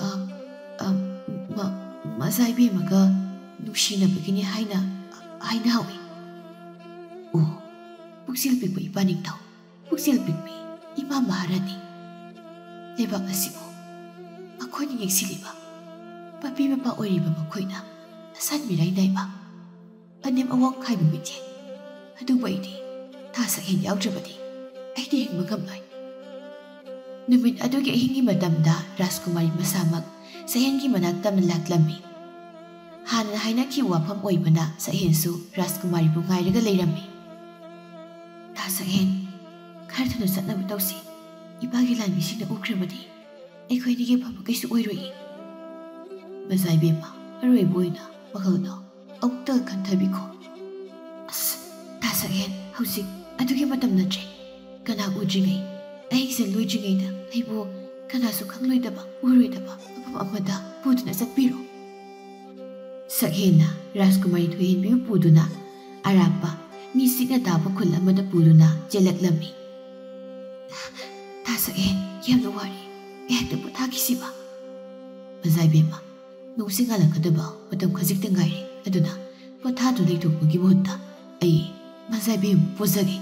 "ꯑ, ꯑ, ꯃ-, ꯃꯆꯥꯏꯕꯦꯝꯃꯒ ꯅꯨꯡꯁꯤꯅꯕꯒꯤꯅꯤ ꯍꯥꯏꯅ ꯍꯥꯏꯅꯍꯧꯏ꯫" "ꯑꯣ, ꯄꯨꯛꯆꯦꯜ ꯄꯤꯛꯄ ꯏꯄꯥ ꯅꯤꯡꯊꯧ, ꯄꯨꯛꯆꯦꯜ ꯄꯤꯛꯄꯤ ꯏꯃꯥ ꯃꯍꯥꯔꯥꯅꯤ꯫ ꯂꯩꯕꯥꯛ ꯑꯁꯤꯕꯨ ꯃꯈꯣꯏꯅ ꯌꯦꯡꯁꯤꯜꯂꯤꯕ ꯃꯄꯤ ꯃꯄꯥ ꯑꯣꯏꯔꯤꯕ ꯃꯈꯣꯏꯅ ꯑꯁꯥꯟ ꯃꯤꯔꯥꯏ ꯅꯥꯏꯕ, ꯑꯅꯦꯝ ꯑꯋꯥꯡ ꯈꯥꯏꯕ ꯃꯤꯠꯌꯦꯡ꯫ ꯑꯗꯨꯕꯨ ꯑꯩꯗꯤ ꯇꯥ ꯁꯛꯍꯦꯟ ꯌꯥꯎꯗ꯭ꯔꯕꯗꯤ ꯑꯩꯗꯤ ꯍꯤꯡꯕ ꯉꯝꯂꯣꯏ꯫" ꯅꯨꯃꯤꯠ ꯑꯗꯨꯒꯤ ꯑꯍꯤꯡꯒꯤ ꯃꯇꯝꯗ ꯔꯥꯖꯀꯨꯃꯥꯔꯤ ꯃꯁꯥꯃꯛ ꯁꯛꯍꯦꯟꯒꯤ ꯃꯅꯥꯛ ꯇꯝꯅ ꯂꯥꯛꯂꯝꯃꯤ꯫ ꯍꯥꯟꯅ ꯍꯥꯏꯅꯈꯤꯕ ꯋꯥꯐꯝ ꯑꯣꯏꯕꯅ ꯁꯛꯍꯦꯟꯁꯨ ꯔꯥꯖꯀꯨꯃꯥꯔꯤꯕꯨ ꯉꯥꯏꯔꯒ ꯂꯩꯔꯝꯃꯤ꯫ "ꯇꯥ ꯁꯛꯍꯦꯟ, ꯈꯔ ꯊꯨꯅ ꯆꯠꯅꯕ ꯇꯧꯁꯤ꯫ ꯏꯄꯥꯒꯤ ꯂꯥꯟꯃꯤꯁꯤꯡꯅ ꯎꯈ꯭ꯔꯕꯗꯤ ꯑꯩꯈꯣꯏ ꯑꯅꯤꯒꯤ ꯑꯐꯕ ꯀꯩꯁꯨ ꯑꯣꯏꯔꯣꯏꯌꯦ꯫" "ꯃꯆꯥꯏꯕꯦꯝꯃ, ꯑꯔꯣꯏꯕ ꯑꯣꯏꯅ ꯋꯥꯈꯜꯗꯣ ꯑꯃꯨꯛꯇ ꯈꯟꯊꯕꯤꯈꯣ꯫" "ꯑꯁ, ꯇꯥ ꯁꯛꯍꯦꯟ, ꯍꯧꯖꯤꯛ ꯑꯗꯨꯒꯤ ꯃꯇꯝ ꯅꯠꯇ꯭ꯔꯦ꯫ ꯀꯅꯥ ꯎꯗ꯭ꯔꯤꯉꯩ, ꯑꯍꯤꯡꯁꯦ ꯂꯣꯏꯗ꯭ꯔꯤꯉꯩꯗ ꯑꯩꯕꯨ ꯀꯅꯥꯁꯨ ꯈꯪꯂꯣꯏꯗꯕ, ꯎꯔꯣꯏꯗꯕ ꯃꯐꯝ ꯑꯃꯗ ꯄꯨꯗꯨꯅ ꯆꯠꯄꯤꯔꯣ꯫ ꯁꯛꯍꯦꯟꯅ ꯔꯥꯖꯀꯨꯃꯥꯔꯤ ꯊꯣꯏꯍꯦꯟꯕꯤꯕꯨ ꯄꯨꯗꯨꯅ ꯑꯔꯥꯞꯄ ꯃꯤ ꯁꯤꯛꯅ ꯇꯥꯕ ꯈꯨꯜ ꯑꯃꯗ ꯄꯨꯗꯨꯅ ꯆꯦꯜꯂꯛꯂꯝꯃꯤ꯫ "ꯇꯥ ꯁꯛꯍꯦꯟ, ꯌꯥꯝꯅ ꯋꯥꯔꯦ꯫ ꯉꯥꯏꯍꯥꯛꯇ ꯄꯣꯊꯥꯈꯤꯁꯤꯕ?" "ꯃꯖꯥ ꯏꯕꯦꯝꯃ, ꯅꯣꯡꯁꯤ ꯉꯥꯜꯂꯛꯀꯗꯕ ꯃꯇꯝ ꯈꯖꯤꯛꯇ ꯉꯥꯏꯔꯦ, ꯑꯗꯨꯅ ꯄꯣꯊꯥꯗꯨꯅ ꯂꯩꯊꯣꯛꯄꯒꯤ ꯃꯍꯨꯠꯇ ꯑꯩ ꯃꯖꯥ ꯏꯕꯦꯝꯃ ꯄꯨꯖꯒꯦ꯫"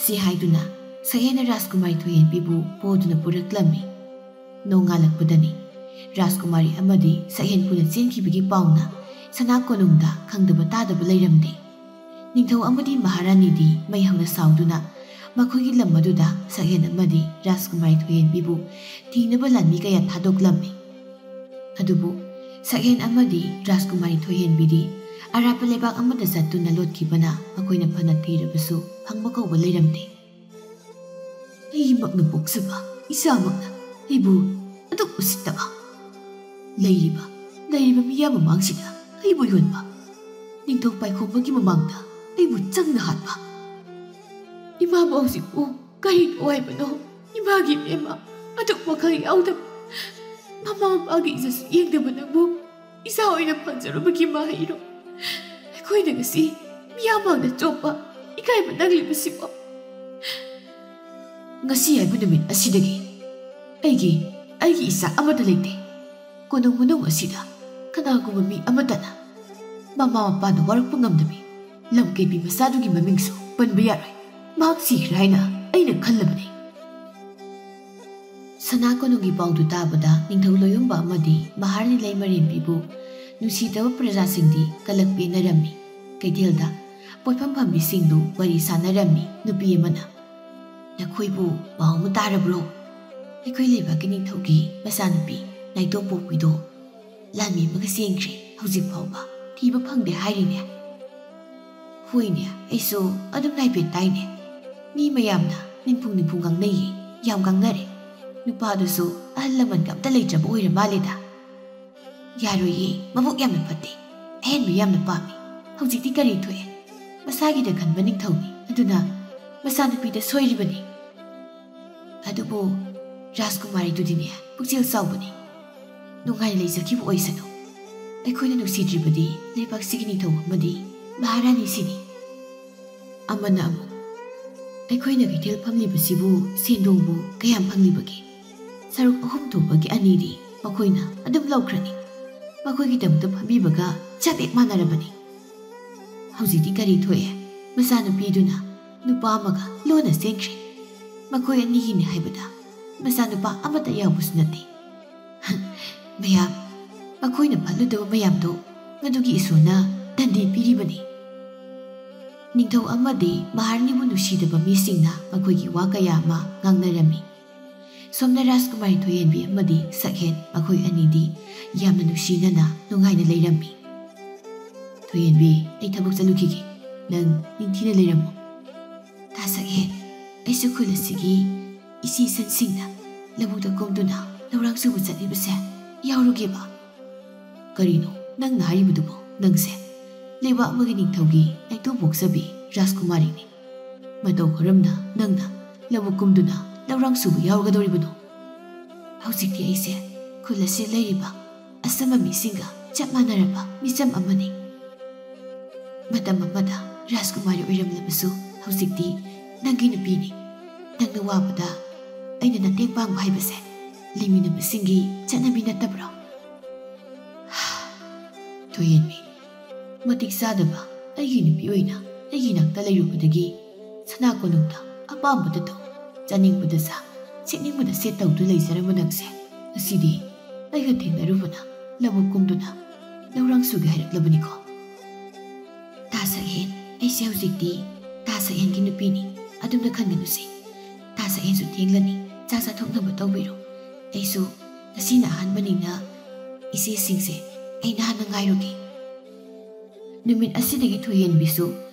ꯁꯤ ꯍꯥꯏꯗꯨꯅ ꯁꯛꯍꯦꯟꯅ ꯔꯥꯖꯀꯨꯃꯥꯔꯤ ꯊꯣꯏꯍꯦꯟꯕꯤꯕꯨ ꯄꯨꯗꯨꯅ ꯄꯨꯔꯛꯂꯝꯃꯤ꯫ ꯅꯣꯡꯉꯥꯜꯂꯛꯄꯗꯅꯤ ꯔꯥꯖꯀꯨꯃꯥꯔꯤ ꯑꯃꯗꯤ ꯁꯛꯍꯦꯟ ꯄꯨꯅ ꯆꯦꯟꯈꯤꯕꯒꯤ ꯄꯥꯎꯅ ꯁꯅꯥ ꯀꯣꯅꯨꯡꯗ ꯈꯪꯗꯕ ꯇꯥꯗꯕ ꯂꯩꯔꯝꯗꯦ꯫ ꯅꯤꯡꯊꯧ ꯑꯃꯗꯤ ꯃꯍꯥꯔꯥꯅꯤꯗꯤ ꯃꯩ ꯍꯧꯅ ꯁꯥꯎꯗꯨꯅ ꯃꯈꯣꯏꯒꯤ ꯂꯝ ꯑꯗꯨꯗ ꯁꯛꯍꯦꯟ ꯑꯃꯗꯤ ꯔꯥꯖꯀꯨꯃꯥꯔꯤ ꯊꯣꯏꯍꯦꯟꯕꯤꯕꯨ ꯊꯤꯅꯕ ꯂꯥꯟꯃꯤ ꯀꯌꯥ ꯊꯥꯗꯣꯛꯂꯝꯃꯤ꯫ ꯑꯗꯨꯕꯨ ꯁꯛꯍꯦꯟ ꯑꯃꯗꯤ ꯔꯥꯖꯀꯨꯃꯥꯔꯤ ꯊꯣꯏꯍꯦꯟꯕꯤꯗꯤ ꯑꯔꯥꯞꯄ ꯂꯩꯕꯥꯛ ꯑꯃꯗ ꯆꯠꯇꯨꯅ ꯂꯣꯠꯈꯤꯕꯅ ꯃꯈꯣꯏꯅ ꯐꯅ ꯊꯤꯔꯕꯁꯨ ꯐꯪꯕ ꯀꯧꯕ ꯂꯩꯔꯝꯗꯦ꯫ ꯑꯩꯃꯛꯅ ꯄꯣꯛꯆꯕ ꯏꯆꯥꯃꯛꯅ ꯑꯩꯕꯨ ꯑꯗꯨꯛ ꯎꯁꯤꯠꯇꯕ꯫ ꯂꯩꯔꯤꯕ, ꯂꯩꯔꯤꯕ ꯃꯤꯌꯥꯝ ꯃꯃꯥꯡꯁꯤꯗ ꯑꯩꯕꯨ ꯌꯣꯟꯕ꯫ ꯅꯤꯡꯊꯧ ꯄꯥꯏꯈꯣꯝꯕꯒꯤ ꯃꯃꯥꯡꯗ ꯑꯩꯕꯨ ꯆꯪꯅ ꯍꯥꯠꯄ꯫ ꯏꯃꯥꯕꯨ ꯍꯧꯖꯤꯛꯄꯨ ꯀꯔꯤꯅꯣ ꯍꯥꯏꯕꯅꯣ? ꯏꯃꯥꯒꯤ ꯏꯕꯦꯝꯃ ꯑꯗꯨꯛ ꯋꯥꯈꯜ ꯌꯥꯎꯗꯕ, ꯃꯃꯥ ꯃꯄꯥꯒꯤ ꯏꯖꯠꯁꯨ ꯌꯦꯡꯗꯕ ꯅꯪꯕꯨ ꯏꯆꯥ ꯑꯣꯏꯅ ꯐꯪꯖꯔꯨꯕꯒꯤ ꯃꯍꯩꯔꯣ? ꯑꯩꯈꯣꯏꯅ ꯉꯁꯤ ꯃꯤꯌꯥꯝ ꯃꯥꯡꯗ ꯆꯣꯞꯄ, ꯏꯀꯥꯏꯕ ꯅꯪꯂꯤꯕꯁꯤꯕꯣ? ꯉꯁꯤ ꯍꯥꯏꯕ ꯅꯨꯃꯤꯠ ꯑꯁꯤꯗꯒꯤ ꯑꯩꯒꯤ, ꯑꯩꯒꯤ ꯏꯆꯥ ꯑꯃꯠꯇ ꯂꯩꯇꯦ꯫ ꯀꯣꯅꯨꯡ ꯃꯅꯨꯡ ꯑꯁꯤꯗ ꯀꯅꯥꯒꯨꯝꯕ ꯃꯤ ꯑꯃꯠꯇꯅ ꯃꯃꯥ ꯃꯄꯥꯅ ꯋꯥꯔꯛꯄ ꯉꯝꯗꯕꯤ ꯂꯝꯀꯩꯕꯤ ꯃꯆꯥꯗꯨꯒꯤ ꯃꯃꯤꯡꯁꯨ ꯄꯟꯕ ꯌꯥꯔꯣꯏ꯫ ꯃꯍꯥꯛ ꯁꯤꯈ꯭ꯔꯦ ꯍꯥꯏꯅ ꯑꯩꯅ ꯈꯜꯂꯕꯅꯤ꯫ ꯁꯅꯥ ꯀꯣꯅꯨꯡꯒꯤ ꯄꯥꯎꯗꯨ ꯇꯥꯕꯗ ꯅꯤꯡꯊꯧ ꯂꯣꯌꯨꯝꯕ ꯑꯃꯗꯤ ꯃꯍꯥꯔꯥꯅꯤ ꯂꯩꯃꯔꯦꯟꯕꯤꯕꯨ ꯅꯨꯡꯁꯤꯗꯕ ꯄ꯭ꯔꯖꯥꯁꯤꯡꯗꯤ ꯀꯂꯛ ꯄꯦꯟꯅꯔꯝꯃꯤ꯫ ꯀꯩꯊꯦꯜꯗ ꯄꯣꯠꯐꯝ ꯐꯝꯕꯤꯁꯤꯡꯗꯨ ꯋꯥꯔꯤ ꯁꯥꯟꯅꯔꯝꯃꯤ꯫ ꯅꯨꯄꯤ ꯑꯃꯅ, "ꯅꯈꯣꯏꯕꯨ ꯄꯥꯎ ꯑꯃ ꯇꯥꯔꯕ꯭ꯔꯣ? ꯑꯩꯈꯣꯏ ꯂꯩꯕꯥꯛꯀꯤ ꯅꯤꯡꯊꯧꯒꯤ ꯃꯆꯥꯅꯨꯄꯤ ꯅꯥꯏꯇꯣꯝ ꯄꯣꯛꯄꯤꯗꯣ ꯂꯥꯟꯃꯤ ꯑꯃꯒ ꯆꯦꯟꯈ꯭ꯔꯦ, ꯍꯧꯖꯤꯛ ꯐꯥꯎꯕ ꯊꯤꯕ ꯐꯪꯗꯦ ꯍꯥꯏꯔꯤꯅꯦ꯫" "ꯍꯣꯏꯅꯦ, ꯑꯩꯁꯨ ꯑꯗꯨꯝ ꯍꯥꯏꯐꯦꯠ ꯇꯥꯏꯅꯦ꯫ ꯃꯤ ꯃꯌꯥꯝꯅ ꯅꯤꯡꯐꯨꯡ ꯅꯤꯡꯐꯨꯡ ꯉꯥꯡꯅꯩꯌꯦ, ꯌꯥꯝ ꯉꯥꯡꯅꯔꯦ꯫ ꯅꯨꯄꯥꯗꯨꯁꯨ ꯑꯍꯜ ꯂꯃꯟꯒ ꯑꯝꯇ ꯂꯩꯇ꯭ꯔꯕ ꯑꯣꯏꯔ ꯃꯥꯜꯂꯦꯗ꯫" "ꯌꯥꯔꯣꯏꯌꯦ, ꯃꯕꯨꯛ ꯌꯥꯝꯅ ꯐꯠꯇꯦ, ꯑꯍꯦꯟꯕ ꯌꯥꯝꯅ ꯄꯥꯝꯃꯤ꯫ ꯍꯧꯖꯤꯛꯇꯤ ꯀꯔꯤ ꯊꯣꯛꯑꯦ? ꯃꯁꯥꯒꯤꯗ ꯈꯟꯕ ꯅꯤꯡꯊꯧꯅꯤ, ꯑꯗꯨꯅ ꯃꯆꯥꯅꯨꯄꯤꯗ ꯁꯣꯏꯔꯤꯕꯅꯤ꯫" "ꯑꯗꯨꯕꯨ ꯔꯥꯖꯀꯨꯃꯥꯔꯤꯗꯨꯗꯤꯅꯦ ꯄꯨꯛꯆꯦꯜ ꯆꯥꯎꯕꯅꯤ꯫ ꯅꯨꯡꯉꯥꯏꯅ ꯂꯩꯖꯈꯤꯕ ꯑꯣꯏꯁꯅꯨ꯫ ꯑꯩꯈꯣꯏꯅ ꯅꯨꯡꯁꯤꯗ꯭ꯔꯤꯕꯗꯤ ꯂꯩꯕꯥꯛꯁꯤꯒꯤ ꯅꯤꯡꯊꯧ ꯑꯃꯗꯤ ꯃꯍꯥꯔꯥꯅꯤꯁꯤꯅꯤ꯫ ꯑꯃꯅ ꯑꯃꯨꯛ, "ꯑꯩꯈꯣꯏꯅ ꯀꯩꯊꯦꯜ ꯐꯝꯂꯤꯕꯁꯤꯕꯨ ꯁꯦꯟꯗꯣꯡꯕꯨ ꯀꯌꯥꯝ ꯐꯪꯂꯤꯕꯒꯦ? ꯁꯔꯨꯛ ꯑꯍꯨꯝ ꯊꯣꯛꯄꯒꯤ ꯑꯅꯤꯗꯤ ꯃꯈꯣꯏꯅ ꯑꯗꯨꯝ ꯂꯧꯈ꯭ꯔꯅꯤ꯫ ꯃꯈꯣꯏꯒꯤꯗꯃꯛꯇ ꯐꯝꯕꯤꯕꯒ ꯆꯞ ꯍꯦꯛ ꯃꯥꯟꯅꯔꯕꯅꯤ꯫" ꯍꯧꯖꯤꯛꯇꯤ ꯀꯔꯤ ꯊꯣꯛꯑꯦ? ꯃꯆꯥꯅꯨꯄꯤꯗꯨꯅ ꯅꯨꯄꯥ ꯑꯃꯒ ꯂꯣꯟꯅ ꯆꯦꯟꯈ꯭ꯔꯦ꯫ ꯃꯈꯣꯏ ꯑꯅꯤꯒꯤꯅꯤ ꯍꯥꯏꯕꯗ ꯃꯆꯥꯅꯨꯄꯥ ꯑꯃꯠꯇ ꯌꯥꯎꯕꯁꯨ ꯅꯠꯇꯦ꯫ ꯃꯌꯥꯝ, ꯃꯈꯣꯏꯅ ꯐꯠꯂꯨꯗꯕ ꯃꯌꯥꯝꯗꯣ ꯃꯗꯨꯒꯤ ꯏꯁꯣꯔꯅ ꯗꯟꯗꯤ ꯄꯤꯔꯤꯕꯅꯤ꯫ ꯅꯤꯡꯊꯧ ꯑꯃꯗꯤ ꯃꯍꯥꯔꯥꯅꯤꯕꯨ ꯅꯨꯡꯁꯤꯗꯕ ꯃꯤꯁꯤꯡꯅ ꯃꯈꯣꯏꯒꯤ ꯋꯥ ꯀꯌꯥ ꯑꯃ ꯉꯥꯡꯅꯔꯝꯃꯤ꯫ ꯁꯣꯝꯅ ꯔꯥꯖꯀꯨꯃꯥꯔꯤ ꯊꯣꯏꯍꯦꯟꯕꯤ ꯑꯃꯗꯤ ꯁꯛꯍꯦꯟ, ꯃꯈꯣꯏ ꯑꯅꯤꯗꯤ ꯌꯥꯝꯅ ꯅꯨꯡꯁꯤꯅꯅ ꯅꯨꯡꯉꯥꯏꯅ ꯂꯩꯔꯝꯃꯤ꯫ "ꯊꯣꯏꯍꯦꯟꯕꯤ, ꯑꯩ ꯊꯕꯛ ꯆꯠꯂꯨꯈꯤꯒꯦ, ꯅꯪ ꯅꯤꯡꯊꯤꯅ ꯂꯩꯔꯝꯃꯨ꯫" "ꯇꯥ ꯁꯛꯍꯦꯟ, ꯑꯩꯁꯨ ꯈꯨꯜ ꯑꯁꯤꯒꯤ ꯏꯆꯦ ꯏꯆꯟꯁꯤꯡꯅ ꯂꯧꯕꯨꯛꯇ ꯀꯨꯝꯗꯨꯅ ꯂꯧꯔꯥꯡ ꯁꯨꯕ ꯆꯠꯂꯤꯕꯁꯦ ꯌꯥꯎꯔꯨꯒꯦꯕ꯫" "ꯀꯔꯤꯅꯣ ꯅꯪꯅ ꯍꯥꯏꯔꯤꯕꯗꯨꯕꯣ? ꯅꯪꯁꯦ ꯂꯩꯕꯥꯛ ꯑꯃꯒꯤ ꯅꯤꯡꯊꯧꯒꯤ ꯅꯥꯏꯇꯣꯝ ꯄꯣꯛꯆꯕꯤ ꯔꯥꯖꯀꯨꯃꯥꯔꯤꯅꯤ꯫ ꯃꯇꯧ ꯀꯔꯝꯅ ꯅꯪꯅ ꯂꯧꯕꯨꯛ ꯀꯨꯝꯗꯨꯅ ꯂꯧꯔꯥꯡ ꯁꯨꯕ ꯌꯥꯎꯔꯒꯗꯧꯔꯤꯕꯅꯣ?" "ꯍꯧꯖꯤꯛꯇꯤ ꯑꯩꯁꯦ ꯈꯨꯜ ꯑꯁꯤꯗ ꯂꯩꯔꯤꯕ ꯑꯆꯝꯕ ꯃꯤꯁꯤꯡꯒ ꯆꯞ ꯃꯥꯟꯅꯔꯕ ꯃꯤꯆꯝ ꯑꯃꯅꯤ꯫ ꯃꯇꯝ ꯑꯃꯗ ꯔꯥꯖꯀꯨꯃꯥꯔꯤ ꯑꯣꯏꯔꯝꯂꯕꯁꯨ ꯍꯧꯖꯤꯛꯇꯤ ꯅꯪꯒꯤ ꯅꯨꯄꯤꯅꯤ꯫ ꯅꯪꯅ ꯋꯥꯕꯗ ꯑꯩꯅ ꯃꯇꯦꯡ ꯄꯥꯡꯕ ꯍꯥꯏꯕꯁꯦ ꯂꯩꯃꯤꯟꯅꯕꯁꯤꯡꯒꯤ ꯆꯠꯅꯕꯤ ꯅꯠꯇꯕ꯭ꯔꯣ?" "ꯊꯣꯏꯍꯦꯟꯕꯤ, ꯃꯇꯤꯛ ꯆꯥꯗꯕ ꯑꯩꯒꯤ ꯅꯨꯄꯤ ꯑꯣꯏꯅ ꯑꯩꯒꯤ ꯅꯥꯛꯇ ꯂꯩꯔꯨꯕꯗꯒꯤ ꯁꯅꯥ ꯀꯣꯅꯨꯡꯗ ꯑꯄꯥꯝꯕꯗ ꯇꯧ, ꯆꯥꯅꯤꯡꯕꯗ ꯆꯥ, ꯁꯦꯠꯅꯤꯡꯕꯗ ꯁꯦꯠ ꯇꯧꯗꯨꯅ ꯂꯩꯖꯔꯝꯕ ꯅꯪꯁꯦ ꯉꯁꯤꯗꯤ ꯑꯩꯒ ꯊꯦꯡꯅꯔꯨꯕꯅ ꯂꯧꯕꯨꯛ ꯀꯨꯝꯗꯨꯅ ꯂꯧꯔꯥꯡ ꯁꯨꯒꯦ ꯍꯥꯏꯔꯛꯂꯕꯅꯤꯀꯣ?" "ꯇꯥ ꯁꯛꯍꯦꯟ, ꯑꯩꯁꯦ ꯍꯧꯖꯤꯛꯇꯤ ꯇꯥ ꯁꯛꯍꯦꯟꯒꯤ ꯅꯨꯄꯤꯅꯤ, ꯑꯗꯨꯝꯅ ꯈꯟꯒꯅꯨꯁꯦ꯫ ꯇꯥ ꯁꯛꯍꯦꯟꯁꯨ ꯊꯦꯡꯂꯅꯤ, ꯆꯥꯛ ꯆꯥꯊꯣꯛꯅꯕ ꯇꯧꯕꯤꯔꯣ꯫ ꯑꯩꯁꯨ ꯉꯁꯤꯅ ꯑꯍꯥꯟꯕꯅꯤꯅ ꯏꯆꯦꯁꯤꯡꯁꯦ ꯑꯩꯅ ꯍꯥꯟꯅ ꯉꯥꯏꯔꯨꯒꯦ꯫" ꯅꯨꯃꯤꯠ ꯑꯁꯤꯗꯒꯤ ꯊꯣꯏꯍꯦꯟꯕꯤꯁꯨ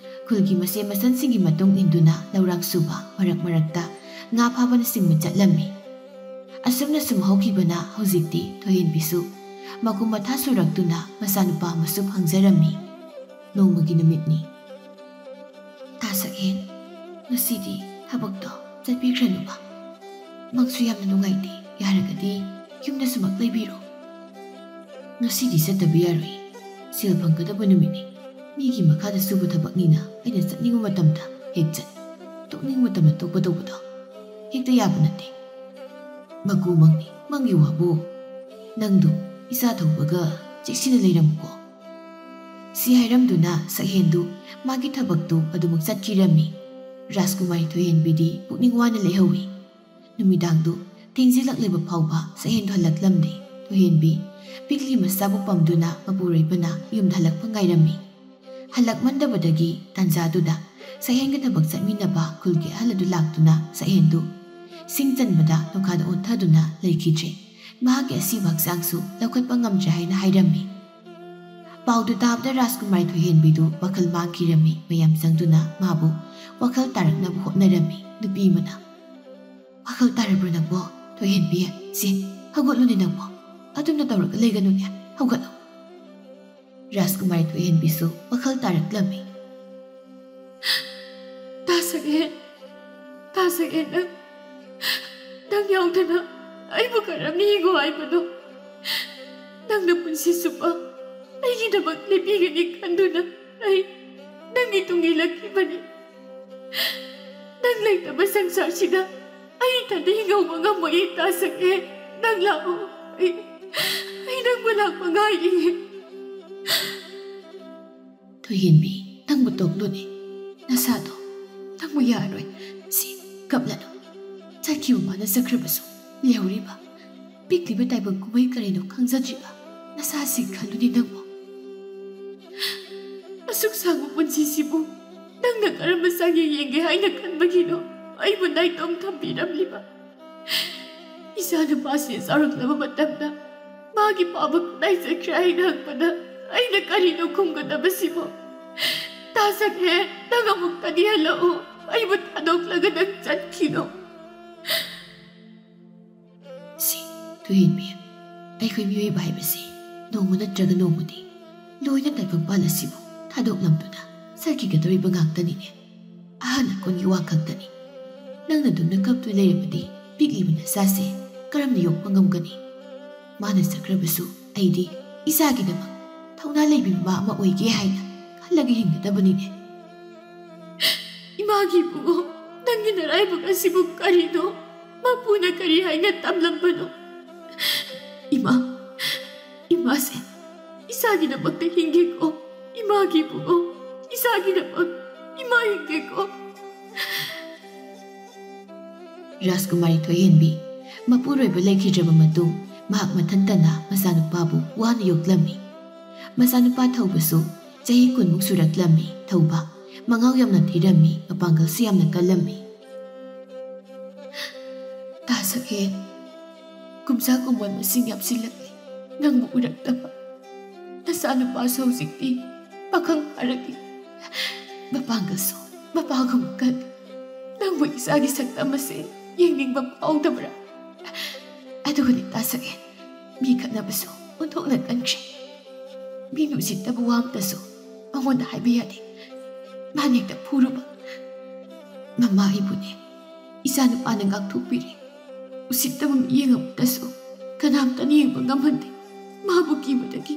ꯈꯨꯜꯒꯤ ꯃꯆꯦ ꯃꯆꯟꯁꯤꯡꯒꯤ ꯃꯇꯨꯡ ꯏꯟꯗꯨꯅ ꯂꯧꯔꯥꯡ ꯁꯨꯕ, ꯃꯔꯛ ꯃꯔꯛꯇ ꯉꯥ ꯐꯥꯕꯅꯆꯤꯡꯕ ꯆꯠꯂꯝꯃꯤ꯫ ꯑꯁꯨꯝꯅ ꯁꯨꯝ ꯍꯧꯈꯤꯕꯅ ꯍꯧꯖꯤꯛꯇꯤ ꯊꯣꯏꯍꯦꯟꯕꯤꯁꯨ ꯃꯈꯨꯝ ꯃꯊꯥ ꯁꯨꯔꯛꯇꯨꯅ ꯃꯆꯥꯅꯨꯄꯥ ꯑꯃꯁꯨ ꯐꯪꯖꯔꯝꯃꯤ꯫ ꯅꯣꯡꯃꯒꯤ ꯅꯨꯃꯤꯠꯅꯤ꯫ "ꯇꯥ ꯁꯛꯍꯦꯟ, ꯉꯁꯤꯗꯤ ꯊꯕꯛꯇꯣ ꯆꯠꯄꯤꯈ꯭ꯔꯅꯨꯕ꯫" ꯃꯪꯁꯨ ꯌꯥꯝꯅ ꯅꯨꯡꯉꯥꯏꯇꯦ꯫ ꯌꯥꯔꯒꯗꯤ ꯌꯨꯝꯗ ꯁꯨꯃꯛ ꯂꯩꯕꯤꯔꯣ꯫ ꯉꯁꯤꯗꯤ ꯆꯠꯇꯕ ꯌꯥꯔꯣꯏ꯫ ꯁꯦꯜ ꯐꯪꯒꯗꯕ ꯅꯨꯃꯤꯠꯅꯤ꯫ ꯃꯤꯒꯤ ꯃꯈꯥꯗ ꯁꯨꯕ ꯊꯕꯛꯅꯤꯅ ꯑꯩꯅ ꯆꯠꯅꯤꯡꯕ ꯃꯇꯝꯗ ꯍꯦꯛ ꯆꯠ, ꯇꯣꯛꯅꯤꯡꯕ ꯃꯇꯝꯗ ꯇꯣꯛꯄ ꯇꯧꯕꯗꯣ ꯍꯦꯛꯇ ꯌꯥꯕ ꯅꯠꯇꯦ꯫ ꯃꯀꯨ ꯃꯪꯅꯤ, ꯃꯪꯒꯤ ꯋꯥꯕꯨ꯫ ꯅꯪꯗꯨ ꯏꯆꯥ ꯊꯧꯕꯒ ꯆꯦꯛꯁꯤꯟꯅ ꯂꯩꯔꯝꯃꯨꯀꯣ꯫ ꯁꯤ ꯍꯥꯏꯔꯝꯗꯨꯅ ꯁꯛꯍꯦꯟꯗꯨ ꯃꯥꯒꯤ ꯊꯕꯛꯇꯨ ꯑꯗꯨꯃꯛ ꯆꯠꯈꯤꯔꯝꯃꯤ꯫ ꯔꯥꯖꯀꯨꯃꯥꯔꯤ ꯊꯣꯏꯍꯦꯟꯕꯤꯗꯤ ꯄꯨꯛꯅꯤꯡ ꯋꯥꯅ ꯂꯩꯍꯧꯏ꯫ ꯅꯨꯃꯤꯗꯥꯡꯗꯨ ꯊꯦꯡꯖꯤꯜꯂꯛꯂꯤꯕ ꯐꯥꯎꯕ ꯁꯛꯍꯦꯟꯗꯨ ꯍꯜꯂꯛꯂꯝꯗꯦ꯫ ꯊꯣꯏꯍꯦꯟꯕꯤ ꯄꯤꯛꯂꯤ ꯃꯆꯥꯕꯨ ꯄꯝꯗꯨꯅ ꯃꯄꯨꯔꯣꯏꯕꯅ ꯌꯨꯝꯗ ꯍꯜꯂꯛꯄ ꯉꯥꯏꯔꯝꯃꯤ꯫ ꯍꯜꯂꯛꯃꯟꯗꯕꯗꯒꯤ ꯇꯥꯟꯖꯥꯗꯨꯗ ꯁꯛꯍꯦꯟꯒ ꯊꯕꯛ ꯆꯠꯃꯤꯟꯅꯕ ꯈꯨꯜꯒꯤ ꯑꯍꯜ ꯑꯗꯨ ꯂꯥꯛꯇꯨꯅ ꯁꯛꯍꯦꯟꯗꯨ ꯁꯤꯡ ꯆꯟꯕꯗ ꯅꯣꯡꯈꯥꯗ ꯑꯣꯟꯊꯗꯨꯅ ꯂꯩꯈꯤꯗ꯭ꯔꯦ꯫ ꯃꯍꯥꯛꯀꯤ ꯑꯁꯤꯕ ꯍꯛꯆꯥꯡꯁꯨ ꯂꯧꯈꯠꯄ ꯉꯝꯗ꯭ꯔꯦ ꯍꯥꯏꯅ ꯍꯥꯏꯔꯝꯃꯤ꯫ ꯄꯥꯎꯗꯨ ꯇꯥꯕꯗ ꯔꯥꯖꯀꯨꯃꯥꯔꯤ ꯊꯣꯏꯍꯦꯟꯕꯤꯗꯨ ꯋꯥꯈꯜ ꯃꯥꯡꯈꯤꯔꯝꯃꯤ꯫ ꯃꯌꯥꯝ ꯆꯪꯗꯨꯅ ꯃꯥꯕꯨ ꯋꯥꯈꯜ ꯇꯥꯔꯛꯅꯕ ꯍꯣꯠꯅꯔꯝꯃꯤ꯫ ꯅꯨꯄꯤ ꯑꯃꯅ, "ꯋꯥꯈꯜ ꯇꯥꯔꯕ꯭ꯔꯣ ꯅꯪꯕꯣ? ꯊꯣꯏꯍꯦꯟꯕꯤ, ꯁꯤ ꯍꯧꯒꯠꯂꯨꯅꯦ ꯅꯪꯕꯣ꯫ ꯑꯗꯨꯝꯅ ꯇꯧꯔꯒ ꯂꯩꯒꯅꯨꯅꯦ, ꯍꯧꯒꯠꯂꯣ꯫" ꯔꯥꯖꯀꯨꯃꯥꯔꯤ ꯊꯣꯏꯍꯦꯟꯕꯤꯁꯨ ꯋꯥꯈꯜ ꯇꯥꯔꯛꯂꯝꯃꯤ꯫ "ꯇꯥ ꯁꯛꯍꯦꯟ, ꯇꯥ ꯁꯛꯍꯦꯟ, ꯅꯪ, ꯅꯪ ꯌꯥꯎꯗꯅ ꯑꯩꯕꯨ ꯀꯔꯝꯅ ꯍꯤꯡꯉꯣ ꯍꯥꯏꯕꯅꯣ? ꯅꯪꯅ ꯄꯨꯟꯁꯤ ꯆꯨꯞꯄ ꯑꯩꯒꯤꯗꯃꯛ ꯂꯦꯞꯄꯤꯒꯅꯤ ꯈꯟꯗꯨꯅ ꯑꯩ ꯅꯪꯒꯤ ꯇꯨꯡ ꯏꯜꯂꯛꯈꯤꯕꯅꯤ꯫ ꯅꯪ ꯂꯩꯇꯕ ꯁꯪꯁꯥꯔꯁꯤꯗ ꯑꯩ ꯏꯊꯟꯗ ꯍꯤꯡꯍꯧꯕ ꯉꯝꯃꯣꯏꯌꯦ꯫ ꯇꯥ ꯁꯛꯍꯦꯟ, ꯅꯪ ꯂꯥꯛꯑꯣ꯫ ꯑꯩ, ꯑꯩ ꯅꯪꯕꯨ ꯂꯥꯛꯄ ꯉꯥꯏꯔꯤꯌꯦ꯫" "ꯊꯣꯏꯍꯦꯟꯕꯤ, ꯅꯪꯕꯨ ꯇꯣꯛꯂꯨꯅꯦ꯫ ꯅꯁꯥꯗꯣ, ꯅꯪꯕꯨ ꯌꯥꯔꯣꯏ꯫ ꯁꯤ, ꯀꯞꯂꯅꯨ꯫ ꯆꯠꯈꯤꯕ ꯃꯥꯅ ꯆꯠꯈ꯭ꯔꯕꯁꯨ ꯂꯩꯍꯧꯔꯤꯕ ꯄꯤꯛꯂꯤꯕ ꯇꯥꯏꯕꯪ ꯀꯨꯝꯍꯩ ꯀꯔꯤꯅꯣ ꯈꯪꯖꯗ꯭ꯔꯤꯕ ꯅꯁꯥꯁꯤ ꯈꯜꯂꯨꯅꯦ ꯅꯪꯕꯨ꯫ ꯑꯁꯨꯛ ꯁꯥꯡꯕ ꯄꯨꯟꯁꯤꯁꯤꯕꯨ ꯅꯪꯅ ꯀꯔꯝꯕ ꯆꯥꯡꯌꯦꯡ ꯌꯦꯡꯒꯦ ꯍꯥꯏꯅ ꯈꯟꯕꯒꯤꯅꯣ ꯑꯩꯕꯨ ꯅꯥꯏꯇꯣꯝ ꯊꯝꯕꯤꯔꯝꯂꯤꯕ? ꯏꯆꯥ ꯅꯨꯄꯥꯁꯤ ꯆꯥꯎꯔꯛꯂꯕ ꯃꯇꯝꯗ ꯃꯥꯒꯤ ꯄꯥꯕ ꯀꯗꯥꯏ ꯆꯠꯈ꯭ꯔꯦ ꯍꯥꯏꯅ ꯍꯪꯕꯗ ꯑꯩꯅ ꯀꯔꯤꯅꯣ ꯈꯨꯝꯒꯗꯕꯁꯤꯕꯣ? ꯇꯥ ꯁꯛꯍꯦꯟ, ꯅꯪ ꯑꯃꯨꯛꯇꯗꯤ ꯍꯜꯂꯛꯎ꯫ ꯑꯩꯕꯨ ꯊꯥꯗꯣꯛꯂꯒ ꯅꯪ ꯆꯠꯈꯤꯅꯨ꯫" ꯁꯤ, ꯊꯣꯏꯍꯦꯟꯕꯤ, ꯑꯩꯈꯣꯏ ꯃꯤꯑꯣꯏꯕ ꯍꯥꯏꯕꯁꯤ ꯅꯣꯡꯃ ꯅꯠꯇ꯭ꯔꯒ ꯅꯣꯡꯃꯗꯤ ꯂꯣꯏꯅ ꯇꯥꯏꯕꯪꯄꯥꯟ ꯑꯁꯤꯕꯨ ꯊꯥꯗꯣꯛꯂꯝꯗꯨꯅ ꯆꯠꯈꯤꯒꯗꯧꯔꯤꯕ ꯉꯥꯛꯇꯅꯤꯅꯦ꯫ ꯑꯍꯟ ꯑꯀꯣꯟꯒꯤ ꯋꯥ ꯈꯛꯇꯅꯤ꯫ ꯅꯪꯅ ꯑꯗꯨꯝꯅ ꯀꯞꯇꯨꯅ ꯂꯩꯔꯕꯗꯤ ꯄꯤꯛꯂꯤꯕ ꯅꯆꯥꯁꯦ ꯀꯔꯝꯅ ꯌꯣꯛꯄ ꯉꯝꯒꯅꯤ? ꯃꯥꯅ ꯆꯠꯈ꯭ꯔꯕꯁꯨ ꯑꯩꯗꯤ ꯏꯆꯥꯒꯤꯗꯃꯛ ꯊꯧꯅꯥ ꯂꯩꯕꯤ ꯃꯃꯥ ꯑꯃ ꯑꯣꯏꯒꯦ ꯍꯥꯏꯅ ꯈꯜꯂꯒ ꯍꯤꯡꯒꯗꯕꯅꯤꯅꯦ꯫ ꯏꯃꯥꯒꯤ ꯏꯕꯨꯡꯉꯣ, ꯅꯪꯒꯤ ꯅꯔꯥꯏꯕꯛ ꯑꯁꯤꯕꯨ ꯀꯔꯤꯅꯣ? ꯃꯄꯨꯅ ꯀꯔꯤ ꯍꯥꯏꯅ ꯇꯝꯂꯝꯕꯅꯣ? ꯏꯃꯥ, ꯏꯃꯥꯁꯦ ꯏꯆꯥꯒꯤꯗꯃꯛꯇ ꯍꯤꯡꯒꯦꯀꯣ꯫ ꯏꯃꯥꯒꯤ ꯏꯕꯨꯡꯉꯣ, ꯏꯆꯥꯒꯤꯗꯃꯛ ꯏꯃꯥ ꯍꯤꯡꯒꯦꯀꯣ꯫ ꯔꯥꯖꯀꯨꯃꯥꯔꯤ ꯊꯣꯏꯍꯦꯟꯕꯤ ꯃꯄꯨꯔꯣꯏꯕ ꯂꯩꯈꯤꯗ꯭ꯔꯕ ꯃꯇꯨꯡ, ꯃꯍꯥꯛ ꯃꯊꯟꯇꯅ ꯃꯆꯥꯅꯨꯄꯥꯕꯨ ꯋꯥꯅ ꯌꯣꯛꯂꯝꯃꯤ꯫ ꯃꯆꯥꯅꯨꯄꯥ ꯊꯧꯕꯁꯨ ꯆꯍꯤ ꯀꯨꯟꯃꯨꯛ ꯁꯨꯔꯛꯂꯝꯃꯤ꯫ ꯊꯧꯕ ꯃꯉꯥꯎ ꯌꯥꯝꯅ ꯊꯤꯔꯝꯃꯤ, ꯃꯄꯥꯡꯒꯜꯁꯨ ꯌꯥꯝꯅ ꯀꯜꯂꯝꯃꯤ꯫ ꯇꯥ ꯁꯛꯍꯦꯟ, ꯀꯨꯝꯖꯥ ꯀꯨꯝꯑꯣꯟ ꯃꯁꯤꯡ ꯌꯥꯝꯁꯤꯜꯂꯛꯂꯤ꯫ ꯅꯪꯕꯨ ꯎꯔꯛꯇꯕ ꯅꯆꯥꯅꯨꯄꯥꯁꯨ ꯍꯧꯖꯤꯛꯇꯤ ꯄꯥꯈꯪ ꯐꯥꯔꯛꯂꯤ꯫ ꯃꯄꯥꯡꯒꯜꯁꯨ ꯃꯄꯥꯒꯨꯝ ꯀꯜꯂꯤ꯫ ꯅꯪꯕꯨ ꯏꯆꯥꯒꯤ ꯁꯛꯇꯝ ꯑꯁꯤ ꯌꯦꯡꯅꯤꯡꯕ ꯐꯥꯎꯗꯕ꯭ꯔꯥ? ꯑꯗꯨꯒꯅꯤ ꯇꯥ ꯁꯛꯍꯦꯟ, ꯃꯤ ꯈꯠꯅꯕꯁꯨ ꯑꯣꯟꯊꯣꯛꯅ ꯀꯟꯈ꯭ꯔꯦ꯫ ꯃꯤꯅ ꯎꯁꯤꯠꯇꯕ ꯋꯥ ꯑꯃꯇꯁꯨ ꯃꯉꯣꯟꯗ ꯍꯥꯏꯕ ꯌꯥꯗꯦ꯫ ꯃꯥꯅ ꯍꯦꯛꯇ ꯐꯨꯔꯨꯕ꯫ ꯃꯃꯥ ꯑꯩꯕꯨꯅꯦ ꯏꯆꯥꯅꯨꯄꯥꯅ ꯉꯥꯛꯊꯣꯛꯄꯤꯔꯤ꯫ ꯎꯁꯤꯠꯇꯕ ꯃꯤꯠꯌꯦꯡ ꯑꯃꯇꯁꯨ ꯀꯅꯥꯝꯇꯅ ꯌꯦꯡꯕ ꯉꯝꯍꯟꯗꯦ꯫ ꯃꯥꯕꯨ ꯀꯤꯕꯗꯒꯤ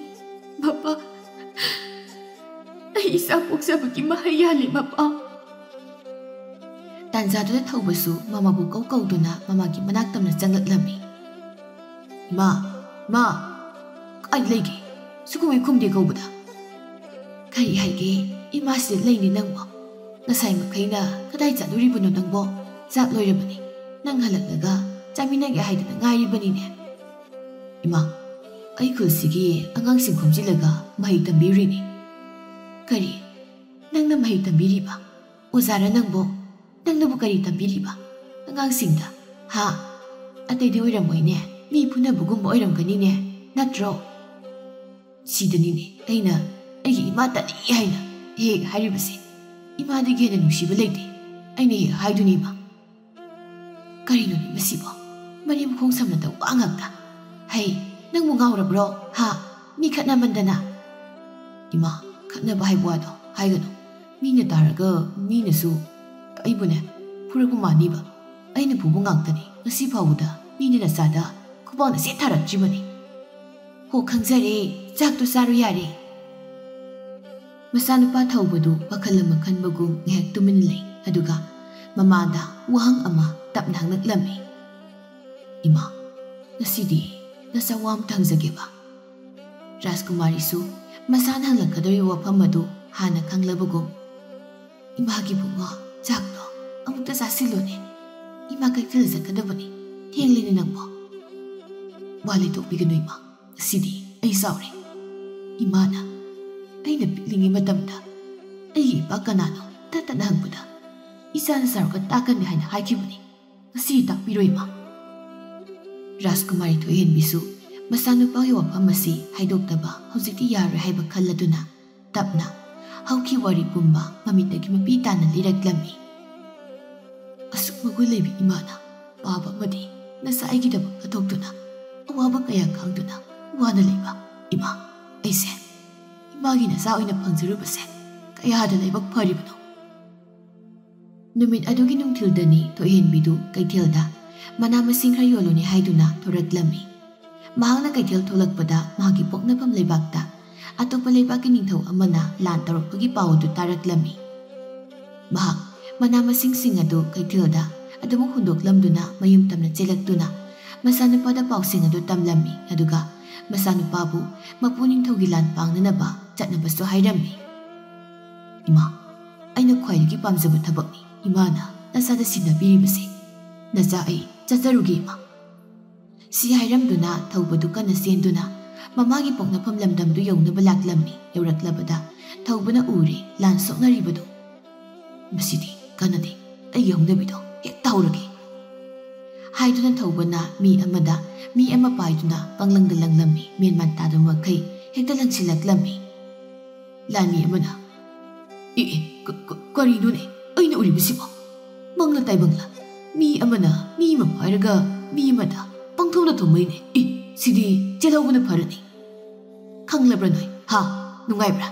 ꯃꯄꯥ, ꯑꯩ ꯏꯆꯥ ꯄꯣꯛꯆꯕꯒꯤ ꯃꯍꯩ ꯌꯥꯜꯂꯤ ꯃꯄꯥ꯫ ꯇꯥꯟꯖꯥꯗꯨꯗ ꯊꯧꯕꯁꯨ ꯃꯃꯥꯕꯨ ꯀꯧ ꯀꯧꯗꯨꯅ ꯃꯃꯥꯒꯤ ꯃꯅꯥꯛ ꯇꯝꯅ ꯆꯪꯂꯛꯂꯝꯃꯤ꯫ "ꯏꯃꯥ, ꯏꯃꯥ, ꯀꯥꯏ ꯂꯩꯒꯦ? ꯁꯨꯈꯨꯝꯍꯦꯛ ꯈꯨꯝꯗꯦ ꯀꯧꯕꯗ?" "ꯀꯔꯤ ꯍꯥꯏꯒꯦ? ꯏꯃꯥꯁꯤꯗ ꯂꯩꯅꯦ ꯅꯪꯕꯣ꯫ ꯉꯁꯥꯏ ꯃꯈꯩꯅ ꯀꯗꯥꯏ ꯆꯠꯂꯨꯔꯤꯕꯅꯣ ꯅꯪꯕꯣ? ꯆꯥꯛ ꯂꯣꯏꯔꯕꯅꯤ꯫ ꯅꯪ ꯍꯜꯂꯛꯂꯒ ꯆꯥꯃꯤꯟꯅꯒꯦ ꯍꯥꯏꯗꯅ ꯉꯥꯏꯔꯤꯕꯅꯤꯅꯦ꯫" "ꯏꯃꯥ, ꯑꯩ ꯈꯨꯜꯁꯤꯒꯤ ꯑꯉꯥꯡꯁꯤꯡ ꯈꯣꯝꯖꯤꯜꯂꯒ ꯃꯍꯩ ꯇꯝꯕꯤꯔꯤꯅꯤ꯫" "ꯀꯔꯤ? ꯅꯪꯅ ꯃꯍꯩ ꯇꯝꯕꯤꯔꯤꯕ? ꯑꯣꯖꯥꯔ ꯅꯪꯕꯣ? ꯅꯪꯅꯕꯨ ꯀꯔꯤ ꯇꯝꯕꯤꯔꯤꯕ ꯑꯉꯥꯡꯁꯤꯡꯗ? ꯍꯥ? ꯑꯇꯩꯗꯤ ꯑꯣꯏꯔꯝꯃꯣꯏꯅꯦ, ꯃꯤ ꯐꯨꯅꯕꯒꯨꯝꯕ ꯑꯣꯏꯔꯝꯒꯅꯤꯅꯦ, ꯅꯠꯇ꯭ꯔꯣ?" "ꯁꯤꯗꯅꯤꯅꯦ ꯑꯩꯅ ꯑꯩꯒꯤ ꯏꯃꯥ ꯇꯠꯂꯤ ꯍꯥꯏꯅ ꯍꯦꯛ ꯍꯥꯏꯔꯤꯕꯁꯦ꯫ ꯏꯃꯥꯗꯒꯤ ꯍꯦꯟꯅ ꯅꯨꯡꯁꯤꯕ ꯂꯩꯇꯦ꯫ ꯑꯩꯅ ꯍꯦꯛ ꯍꯥꯏꯗꯨꯅꯤ ꯏꯃꯥ꯫" "ꯀꯔꯤꯅꯣꯅꯦ ꯃꯁꯤꯕꯣ? ꯃꯔꯤ ꯃꯈꯣꯡ ꯁꯝꯅꯗ ꯋꯥ ꯉꯥꯛꯇ꯫ ꯍꯩ, ꯅꯪꯕꯨ ꯉꯥꯎꯔꯕ꯭ꯔꯣ? ꯍꯥ? ꯃꯤ ꯈꯠꯅꯃꯟꯗꯅ?" "ꯏꯃꯥ, ꯈꯠꯅꯕ ꯍꯥꯏꯕ ꯋꯥꯗꯣ ꯍꯥꯏꯒꯅꯨ꯫ ꯃꯤꯅ ꯇꯥꯔꯒ ꯃꯤꯅꯁꯨ ꯑꯩꯕꯨꯅꯦ ꯐꯨꯔꯛꯄ ꯃꯥꯅꯤꯕ꯫ ꯑꯩꯅ ꯐꯨꯕ ꯉꯥꯛꯇꯅꯤ꯫ ꯉꯁꯤ ꯐꯥꯎꯕꯗ ꯃꯤꯅ ꯅꯆꯥꯗ ꯈꯨꯕꯥꯛꯅ ꯁꯦꯠ ꯊꯥꯔꯛꯇ꯭ꯔꯤꯕꯅꯤ꯫ "ꯍꯣ, ꯈꯪꯖꯔꯦ, ꯆꯥꯛꯇꯣ ꯆꯥꯔꯣ ꯌꯥꯔꯦ꯫" ꯃꯆꯥꯅꯨꯄꯥ ꯊꯧꯕꯗꯨ ꯋꯥꯈꯜ ꯑꯃ ꯈꯟꯕꯒꯨꯝ ꯉꯥꯏꯍꯥꯛ ꯇꯨꯃꯤꯟꯅ ꯂꯩ, ꯑꯗꯨꯒ ꯃꯃꯥꯗ ꯋꯥꯍꯪ ꯑꯃ ꯇꯞꯅ ꯍꯪꯂꯛꯂꯝꯃꯤ꯫ "ꯏꯃꯥ, ꯉꯁꯤꯗꯤ ꯅꯆꯥ ꯋꯥ ꯑꯃꯇ ꯍꯪꯖꯒꯦꯕ꯫" ꯔꯥꯖꯀꯨꯃꯥꯔꯤꯁꯨ ꯃꯆꯥꯅ ꯍꯪꯂꯛꯀꯗꯧꯔꯤꯕ ꯋꯥꯐꯝ ꯑꯗꯨ ꯍꯥꯟꯅ ꯈꯪꯂꯕꯒꯨꯝ, "ꯏꯃꯥꯒꯤ ꯕꯨꯡꯉꯣ, ꯆꯥꯛꯇꯣ ꯑꯃꯨꯛꯇ ꯆꯥꯁꯤꯜꯂꯨꯅꯦ꯫ ꯏꯃꯥ ꯀꯩꯊꯦꯜ ꯆꯠꯀꯗꯕꯅꯤ, ꯊꯦꯡꯂꯦꯅꯦ ꯅꯪꯕꯣ꯫" "ꯋꯥ ꯂꯩꯊꯣꯛꯄꯤꯒꯅꯨ ꯏꯃꯥ, ꯉꯁꯤꯗꯤ ꯑꯩ ꯁꯥꯎꯔꯦ꯫ ꯏꯃꯥꯅ ꯑꯩꯅ ꯄꯤꯛꯂꯤꯉꯩ ꯃꯇꯝꯗ ꯑꯩꯒꯤ ꯏꯄꯥ ꯀꯅꯥꯅꯣ ꯇꯠ ꯇꯠꯅ ꯍꯪꯕꯗ, ꯏꯆꯥꯅ ꯆꯥꯎꯔꯒ ꯇꯥꯛꯀꯅꯤ ꯍꯥꯏꯅ ꯍꯥꯏꯈꯤꯕꯅꯤ꯫ ꯉꯁꯤ ꯇꯥꯛꯄꯤꯔꯣꯏ ꯏꯃꯥ꯫" ꯔꯥꯖꯀꯨꯃꯥꯔꯤ ꯊꯣꯏꯍꯦꯟꯕꯤꯁꯨ ꯃꯆꯥꯅꯨꯄꯥꯒꯤ ꯋꯥꯐꯝ ꯑꯁꯤ ꯍꯥꯏꯗꯣꯛꯇꯕ ꯍꯧꯖꯤꯛꯇꯤ ꯌꯥꯔꯣꯏ ꯍꯥꯏꯕ ꯈꯜꯂꯗꯨꯅ ꯇꯞꯅ ꯍꯧꯈꯤ ꯋꯥꯔꯤ ꯄꯨꯝꯕ ꯃꯃꯤꯠꯇꯒꯤ ꯃꯄꯤ ꯇꯥꯅ ꯂꯤꯔꯛꯂꯝꯃꯤ꯫ "ꯑꯁꯨꯛ ꯃꯒꯨꯟ ꯂꯩꯕꯤ ꯏꯃꯥꯅ ꯄꯥꯕ ꯑꯃꯗꯤ ꯅꯆꯥ ꯑꯩꯒꯤꯗꯃꯛ ꯀꯠꯊꯣꯛꯇꯨꯅ ꯑꯋꯥꯕ ꯀꯌꯥ ꯈꯥꯡꯗꯨꯅ ꯋꯥꯅ ꯂꯩꯕ ꯏꯃꯥ, ꯑꯩꯁꯦ ꯏꯃꯥꯒꯤ ꯅꯆꯥ ꯑꯣꯏꯅ ꯐꯪꯖꯔꯨꯕꯁꯦ ꯀꯌꯥꯗ ꯂꯥꯏꯕꯛ ꯐꯔꯤꯕꯅꯣ꯫" ꯅꯨꯃꯤꯠ ꯑꯗꯨꯒꯤ ꯅꯨꯡꯊꯤꯜꯗꯅꯤ ꯊꯣꯏꯍꯦꯟꯕꯤꯗꯨ ꯀꯩꯊꯦꯜꯗ ꯃꯅꯥ ꯃꯁꯤꯡ ꯈꯔ ꯌꯣꯜꯂꯨꯅꯤ ꯍꯥꯏꯗꯨꯅ ꯊꯣꯔꯛꯂꯝꯃꯤ꯫ ꯃꯍꯥꯛꯅ ꯀꯩꯊꯦꯜ ꯊꯣꯛꯂꯛꯄꯗ ꯃꯍꯥꯛꯀꯤ ꯄꯣꯛꯅꯐꯝ ꯂꯩꯕꯥꯛꯇ ꯑꯇꯣꯞꯄ ꯂꯩꯕꯥꯛꯀꯤ ꯅꯤꯡꯊꯧ ꯑꯃꯅ ꯂꯥꯟ ꯇꯧꯔꯛꯄꯒꯤ ꯄꯥꯎ ꯑꯗꯨ ꯇꯥꯔꯛꯂꯝꯃꯤ꯫ ꯃꯍꯥꯛ ꯃꯅꯥ ꯃꯁꯤꯡꯁꯤꯡ ꯑꯗꯨ ꯀꯩꯊꯦꯜꯗ ꯑꯗꯨꯃꯛ ꯍꯨꯟꯗꯣꯛꯂꯝꯗꯨꯅ ꯃꯌꯨꯝ ꯇꯝꯅ ꯆꯦꯜꯂꯛꯇꯨꯅ ꯃꯆꯥꯅꯨꯄꯥꯗ ꯄꯥꯎꯁꯤꯡ ꯑꯗꯨ ꯇꯝꯂꯝꯃꯤ, ꯑꯗꯨꯒ ꯃꯆꯥꯅꯨꯄꯥꯕꯨ ꯃꯄꯨ ꯅꯤꯡꯊꯧꯒꯤ ꯂꯥꯟ ꯄꯥꯡꯅꯅꯕ ꯆꯠꯅꯕꯁꯨ ꯍꯥꯏꯔꯝꯃꯤ꯫ "ꯏꯃꯥ, ꯑꯩꯅ ꯈ꯭ꯋꯥꯏꯗꯒꯤ ꯄꯥꯝꯖꯕ ꯊꯕꯛꯅꯤ ꯏꯃꯥꯅ ꯅꯆꯥꯗ ꯁꯤꯟꯅꯕꯤꯔꯤꯕꯁꯦ꯫ ꯅꯆꯥ ꯑꯩ ꯆꯠꯆꯔꯨꯒꯦ ꯏꯃꯥ꯫" ꯁꯤ ꯍꯥꯏꯔꯝꯗꯨꯅ ꯊꯧꯕꯗꯨ ꯀꯟꯅ ꯆꯦꯟꯗꯨꯅ ꯃꯃꯥꯒꯤ ꯄꯣꯛꯅꯐꯝ ꯂꯝꯗꯝꯗꯨ ꯌꯧꯅꯕ ꯂꯥꯛꯂꯝꯃꯤ꯫ ꯌꯧꯔꯛꯂꯕꯗ ꯊꯧꯕꯅ ꯎꯔꯦ ꯂꯥꯟ ꯁꯣꯛꯅꯔꯤꯕꯗꯨ꯫ "ꯃꯁꯤꯗꯤ ꯀꯥꯟꯅꯗꯦ, ꯑꯩꯒꯤ ꯍꯧꯅꯕꯤꯗꯣ ꯍꯦꯛ ꯇꯧꯔꯒꯦ" ꯍꯥꯏꯗꯨꯅ ꯊꯧꯕꯅ ꯃꯤ ꯑꯃꯗ ꯃꯤ ꯑꯃ ꯄꯥꯏꯗꯨꯅ ꯄꯪꯂꯪꯗ ꯂꯪꯂꯝꯃꯤ꯫ ꯃꯦꯟꯃꯥꯟ ꯇꯥꯗꯕ ꯃꯈꯩ ꯍꯦꯛꯇ ꯂꯪꯁꯤꯜꯂꯛꯂꯝꯃꯤ꯫ ꯂꯥꯟꯃꯤ ꯑꯃꯅ, "ꯑꯦ, ꯑꯦ, ꯀ-, ꯀ-, ꯀꯔꯤꯅꯣꯅꯦ ꯑꯩꯅ ꯎꯔꯤꯕꯁꯤꯕꯣ? ꯃꯪꯂ ꯇꯥꯏꯕꯪꯂ? ꯃꯤ ꯑꯃꯅ ꯃꯤ ꯑꯃ ꯄꯥꯏꯔꯒ ꯃꯤ ꯑꯃꯗ ꯄꯪꯊꯣꯝꯗ ꯊꯣꯝꯃꯩꯅꯦ꯫ ꯑꯦ, ꯁꯤꯗꯤ ꯆꯦꯜꯍꯧꯕꯅ ꯐꯔꯅꯤ꯫ ꯈꯪꯂꯕ꯭ꯔꯥ ꯅꯣꯏ? ꯍꯥ? ꯅꯨꯡꯉꯥꯏꯕ꯭ꯔꯥ?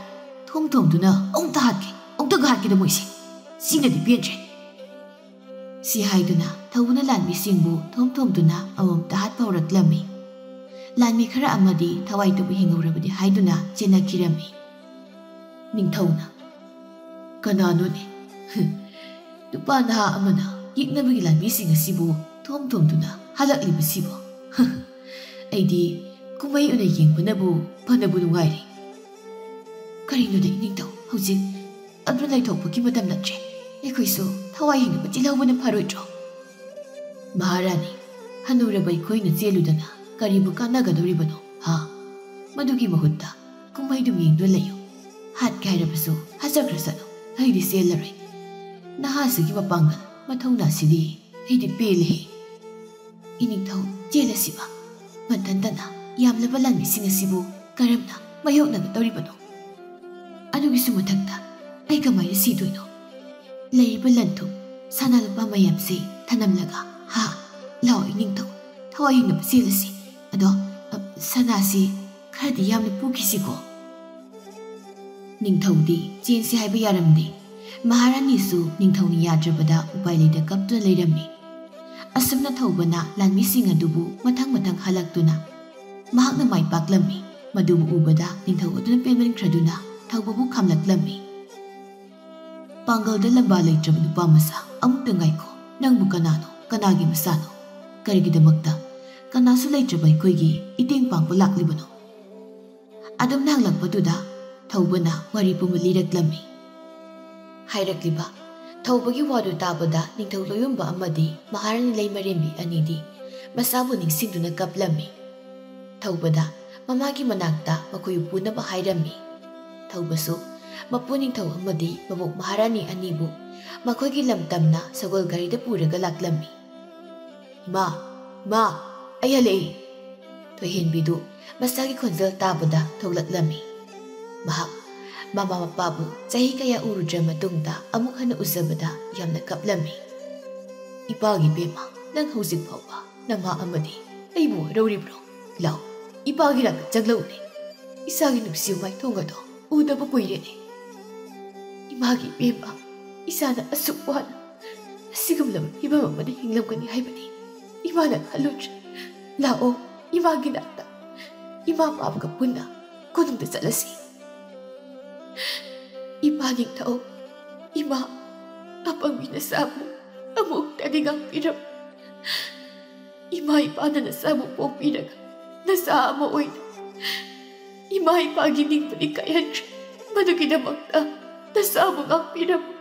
ꯊꯣꯝ ꯊꯣꯝꯗꯨꯅ ꯑꯃꯨꯛꯇ ꯍꯥꯠꯀꯦ, ꯑꯃꯨꯛꯇꯒ ꯍꯥꯠꯀꯦꯗ ꯃꯣꯏꯁꯦ꯫ ꯁꯤꯅꯗꯤ ꯄꯦꯟꯗ꯭ꯔꯦ꯫" ꯁꯤ ꯍꯥꯏꯗꯨꯅ ꯊꯧꯕꯅ ꯂꯥꯟꯃꯤꯁꯤꯡꯕꯨ ꯊꯣꯝ ꯊꯣꯝꯗꯨꯅ ꯑꯃꯃꯝꯇ ꯍꯥꯠꯄ ꯍꯧꯔꯛꯂꯝꯃꯤ꯫ ꯂꯥꯟꯃꯤ ꯈꯔ ꯑꯃꯗꯤ ꯊꯋꯥꯏꯗꯨꯕꯨ ꯍꯤꯡꯍꯧꯔꯕꯗꯤ ꯍꯥꯏꯗꯨꯅ ꯆꯦꯟꯅꯈꯤꯔꯝꯃꯤ꯫ ꯅꯤꯡꯊꯧꯅ, "ꯀꯅꯥꯅꯣꯅꯦ? ꯅꯨꯄꯥ ꯅꯍꯥ ꯑꯃꯅ ꯌꯦꯛꯅꯕꯒꯤ ꯂꯥꯟꯃꯤꯁꯤꯡ ꯑꯁꯤꯕꯨ ꯊꯣꯝ ꯊꯣꯝꯗꯨꯅ ꯍꯜꯂꯛꯂꯤꯕꯁꯤꯕꯣ? ꯑꯩꯗꯤ ꯀꯨꯝꯍꯩ ꯑꯣꯏꯅ ꯌꯦꯡꯕꯅꯕꯨ ꯐꯅꯕꯨ ꯅꯨꯡꯉꯥꯏꯔꯦ꯫ ꯀꯔꯤꯅꯣꯗ ꯏꯅꯤꯡꯊꯧ, ꯍꯧꯖꯤꯛ ꯑꯗꯨ ꯂꯩꯊꯣꯛꯄꯒꯤ ꯃꯇꯝ ꯅꯠꯇ꯭ꯔꯦ꯫ ꯑꯩꯈꯣꯏꯁꯨ ꯊꯋꯥꯏ ꯍꯤꯡꯅꯕ ꯆꯦꯜꯍꯧꯕꯅ ꯐꯔꯣꯏꯗ꯭ꯔꯣ?" "ꯃꯍꯥꯔꯥꯅꯤ, ꯍꯅꯨꯔꯕ ꯑꯩꯈꯣꯏꯅ ꯆꯦꯜꯂꯨꯗꯅ ꯀꯔꯤꯕꯨ ꯀꯥꯟꯅꯒꯗꯧꯔꯤꯕꯅꯣ, ꯍꯥ? ꯃꯗꯨꯒꯤ ꯃꯍꯨꯠꯇ ꯀꯨꯝꯍꯩꯗꯨ ꯌꯦꯡꯗꯨꯅ ꯂꯩꯌꯨ꯫ ꯍꯥꯠꯀꯦ ꯍꯥꯏꯔꯕꯁꯨ ꯍꯥꯠꯆꯈ꯭ꯔꯁꯅꯨ, ꯑꯩꯗꯤ ꯆꯦꯜꯂꯔꯣꯏ꯫ ꯅꯍꯥꯁꯤꯒꯤ ꯃꯄꯥꯡꯒꯜ ꯃꯊꯧꯅꯥꯁꯤꯗꯤ ꯑꯩꯗꯤ ꯄꯦꯜꯂꯦꯍꯦ꯫ ꯏꯅꯤꯡꯊꯧ, ꯆꯦꯜꯂꯁꯤꯕ꯫ ꯃꯊꯟꯇꯅ ꯌꯥꯝꯂꯕ ꯂꯥꯟꯃꯤꯁꯤꯡ ꯑꯁꯤꯕꯨ ꯀꯔꯝꯅ ꯃꯥꯌꯣꯛꯅꯒꯗꯧꯔꯤꯕꯅꯣ? ꯑꯗꯨꯒꯤꯁꯨ ꯃꯊꯛꯇ ꯑꯩ ꯀꯃꯥꯏꯅ ꯁꯤꯗꯣꯏꯅꯣ? ꯂꯩꯔꯤꯕ ꯂꯟ ꯊꯨꯝ, ꯁꯅꯥ ꯂꯨꯄꯥ ꯃꯌꯥꯝꯁꯦ ꯊꯅꯝꯂꯒ, ꯍꯥ? ꯂꯥꯛꯑꯣ ꯏꯅꯤꯡꯊꯧ, ꯊꯋꯥꯏ ꯍꯤꯡꯅꯕ ꯆꯦꯜꯂꯁꯤ꯫ ꯑꯗꯣ, ꯑ, ꯁꯅꯥꯁꯤ ꯈꯔꯗꯤ ꯌꯥꯝꯅ ꯄꯨꯈꯤꯁꯤꯀꯣ?" ꯅꯤꯡꯊꯧꯗꯤ ꯆꯦꯟꯁꯤ ꯍꯥꯏꯕ ꯌꯥꯔꯝꯗꯦ꯫ ꯃꯍꯥꯔꯥꯅꯤꯁꯨ ꯅꯤꯡꯊꯧꯅ ꯌꯥꯗ꯭ꯔꯕꯗ ꯎꯄꯥꯏ ꯂꯩꯇ ꯀꯞꯇꯨꯅ ꯂꯩꯔꯝꯃꯤ꯫ ꯑꯁꯨꯝꯅ ꯊꯧꯕꯅ ꯂꯥꯟꯃꯤꯁꯤꯡ ꯑꯗꯨꯕꯨ ꯃꯊꯪ ꯃꯊꯪ ꯍꯜꯂꯛꯇꯨꯅ ꯃꯍꯥꯛꯅ ꯃꯥꯏ ꯄꯥꯛꯂꯝꯃꯤ꯫ ꯃꯗꯨꯕꯨ ꯎꯕꯗ ꯅꯤꯡꯊꯧ ꯑꯗꯨꯅ ꯄꯦꯟꯃꯟꯈ꯭ꯔꯗꯨꯅ ꯊꯧꯕꯕꯨ ꯈꯥꯝꯂꯛꯂꯝꯃꯤ꯫ "ꯄꯥꯡꯒꯜꯗ ꯂꯝꯕꯥ ꯂꯩꯇ꯭ꯔꯕ ꯅꯨꯄꯥ ꯃꯆꯥ, ꯑꯃꯨꯛꯇ ꯉꯥꯏꯈꯣ꯫ ꯅꯪꯕꯨ ꯀꯅꯥꯅꯣ? ꯀꯅꯥꯒꯤ ꯃꯆꯥꯅꯣ? ꯀꯔꯤꯒꯤꯗꯃꯛꯇ ꯀꯅꯥꯁꯨ ꯂꯩꯇ꯭ꯔꯕ ꯑꯩꯈꯣꯏꯒꯤ ꯏꯇꯦꯡ ꯄꯥꯡꯕ ꯂꯥꯛꯂꯤꯕꯅꯣ?" ꯑꯗꯨꯝ ꯍꯪꯂꯛꯄꯗꯨꯗ ꯊꯧꯕꯅ ꯋꯥꯔꯤ ꯄꯨꯝꯕ ꯂꯤꯔꯛꯂꯝꯃꯤ꯫ ꯍꯥꯏꯔꯛꯂꯤꯕ ꯊꯧꯕꯒꯤ ꯋꯥꯗꯨ ꯇꯥꯕꯗ ꯅꯤꯡꯊꯧ ꯂꯣꯌꯨꯝꯕ ꯑꯃꯗꯤ ꯃꯍꯥꯔꯥꯅꯤ ꯂꯩꯃꯔꯦꯝꯕꯤ ꯑꯅꯤꯗꯤ ꯃꯆꯥꯕꯨ ꯅꯤꯡꯁꯤꯡꯗꯨꯅ ꯀꯞꯂꯝꯃꯤ꯫ ꯊꯧꯕꯗ ꯃꯃꯥꯒꯤ ꯃꯅꯥꯛꯇ ꯃꯈꯣꯏꯕꯨ ꯄꯨꯅꯕ ꯍꯥꯏꯔꯝꯃꯤ꯫ ꯊꯧꯕꯁꯨ ꯃꯄꯨ ꯅꯤꯡꯊꯧ ꯑꯃꯗꯤ ꯃꯕꯣꯛ ꯃꯍꯥꯔꯥꯅꯤ ꯑꯅꯤꯕꯨ ꯃꯈꯣꯏꯒꯤ ꯂꯝ ꯇꯝꯅ ꯁꯒꯣꯜ ꯒꯥꯔꯤꯗ ꯄꯨꯔꯒ ꯂꯥꯛꯂꯝꯃꯤ꯫ "ꯏꯃꯥ, ꯏꯃꯥ, ꯑꯩ ꯍꯜꯂꯛꯏ!" ꯊꯣꯏꯍꯦꯟꯕꯤꯗꯨ ꯃꯆꯥꯒꯤ ꯈꯣꯟꯖꯦꯜ ꯇꯥꯕꯗ ꯊꯣꯛꯂꯛꯂꯝꯃꯤ꯫ ꯃꯍꯥꯛ ꯃꯃꯥ ꯃꯄꯥꯕꯨ ꯆꯍꯤ ꯀꯌꯥ ꯎꯔꯨꯗ꯭ꯔ ꯃꯇꯨꯡꯗ ꯑꯃꯨꯛ ꯍꯟꯅ ꯎꯖꯕꯗ ꯌꯥꯝꯅ ꯀꯞꯂꯝꯃꯤ꯫ "ꯏꯄꯥꯒꯤ ꯏꯕꯦꯝꯃ, ꯅꯪ ꯍꯧꯖꯤꯛ ꯐꯥꯎꯕ ꯅꯃꯥ ꯑꯃꯗꯤ ꯑꯩꯕꯨ ꯋꯥꯔꯧꯔꯤꯕ꯭ꯔꯣ? ꯂꯥꯎ, ꯏꯄꯥꯒꯤ ꯅꯥꯛꯇ ꯆꯪꯂꯛꯎꯅꯦ꯫ ꯏꯆꯥꯒꯤ ꯅꯨꯡꯁꯤꯕ ꯃꯥꯏꯊꯣꯡ ꯑꯗꯣ ꯎꯗꯕ ꯀꯨꯏꯔꯦꯅꯦ꯫ ꯏꯃꯥꯒꯤ ꯏꯕꯦꯝꯃ, ꯏꯆꯥꯅ ꯑꯁꯨꯛ ꯋꯥꯅ ꯑꯁꯤꯒꯨꯝꯂꯕ ꯐꯤꯕꯝ ꯑꯃꯗ ꯍꯤꯡꯂꯝꯒꯅꯤ ꯍꯥꯏꯕꯗꯤ ꯏꯃꯥꯅ ꯈꯜꯂꯨꯗ꯭ꯔꯦ꯫ ꯂꯥꯛꯑꯣ, ꯏꯃꯥꯒꯤ ꯅꯥꯛꯇ, ꯏꯃꯥ ꯄꯥꯕꯒ ꯄꯨꯟꯅ ꯀꯣꯅꯨꯡꯗ ꯆꯠꯂꯁꯤ꯫ ꯏꯃꯥ ꯅꯤꯡꯊꯧ, ꯏꯃꯥ, ꯑꯄꯪꯕꯤ ꯅꯆꯥꯕꯨ ꯑꯃꯨꯛꯇꯗꯤ ꯉꯥꯛꯄꯤꯔꯝꯃꯨ꯫ ꯏꯃꯥ ꯏꯄꯥꯅ ꯅꯆꯥꯕꯨ ꯄꯣꯛꯄꯤꯔꯒ ꯅꯆꯥ ꯑꯃ ꯑꯣꯏꯅ ꯏꯃꯥ ꯏꯄꯥꯒꯤ ꯅꯤꯡꯕꯨꯗꯤ ꯀꯥꯏꯍꯟꯗ꯭ꯔꯤ꯫ ꯃꯗꯨꯒꯤꯗꯃꯛꯇ ꯅꯆꯥꯕꯨ ꯉꯥꯛꯄꯤꯔꯝꯃꯨ꯫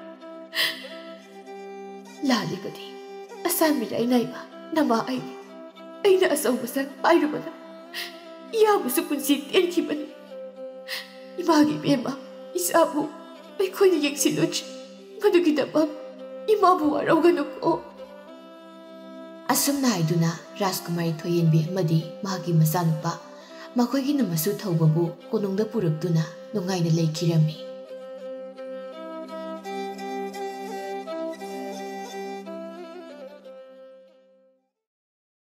ꯂꯥꯜꯂꯤꯕꯗꯤ ꯑꯁꯥꯟ ꯃꯤꯔꯥꯏ ꯅꯥꯏꯕ ꯅꯃꯥ ꯑꯩꯅꯤ꯫ ꯑꯩꯅ ꯑꯆꯧꯕ ꯁꯛ ꯄꯥꯏꯔꯨꯕꯅ ꯏꯌꯥꯕꯨꯁꯨ ꯄꯨꯟꯁꯤ ꯇꯦꯟꯈꯤꯕꯅꯤ꯫ ꯏꯃꯥꯒꯤ ꯏꯕꯦꯝꯃ, ꯏꯆꯥꯕꯨ ꯑꯩꯈꯣꯏꯅ ꯌꯦꯡꯁꯤꯜꯂꯨꯗ꯭ꯔꯤ꯫ ꯃꯗꯨꯒꯤꯗꯃꯛ ꯏꯃꯥꯕꯨ ꯋꯥꯔꯧꯒꯅꯨꯀꯣ꯫ ꯑꯁꯨꯝꯅ ꯍꯥꯏꯗꯨꯅ ꯔꯥꯖꯀꯨꯃꯥꯔꯤ ꯊꯣꯏꯍꯦꯟꯕꯤ ꯑꯃꯗꯤ ꯃꯍꯥꯛꯀꯤ ꯃꯆꯥꯅꯨꯄꯥ, ꯃꯈꯣꯏꯒꯤ ꯅꯨꯃꯁꯨ ꯊꯧꯕꯕꯨ ꯀꯣꯅꯨꯡꯗ ꯄꯨꯔꯛꯇꯨꯅ ꯅꯨꯡꯉꯥꯏꯅ ꯂꯩꯈꯤꯔꯝꯃꯤ꯫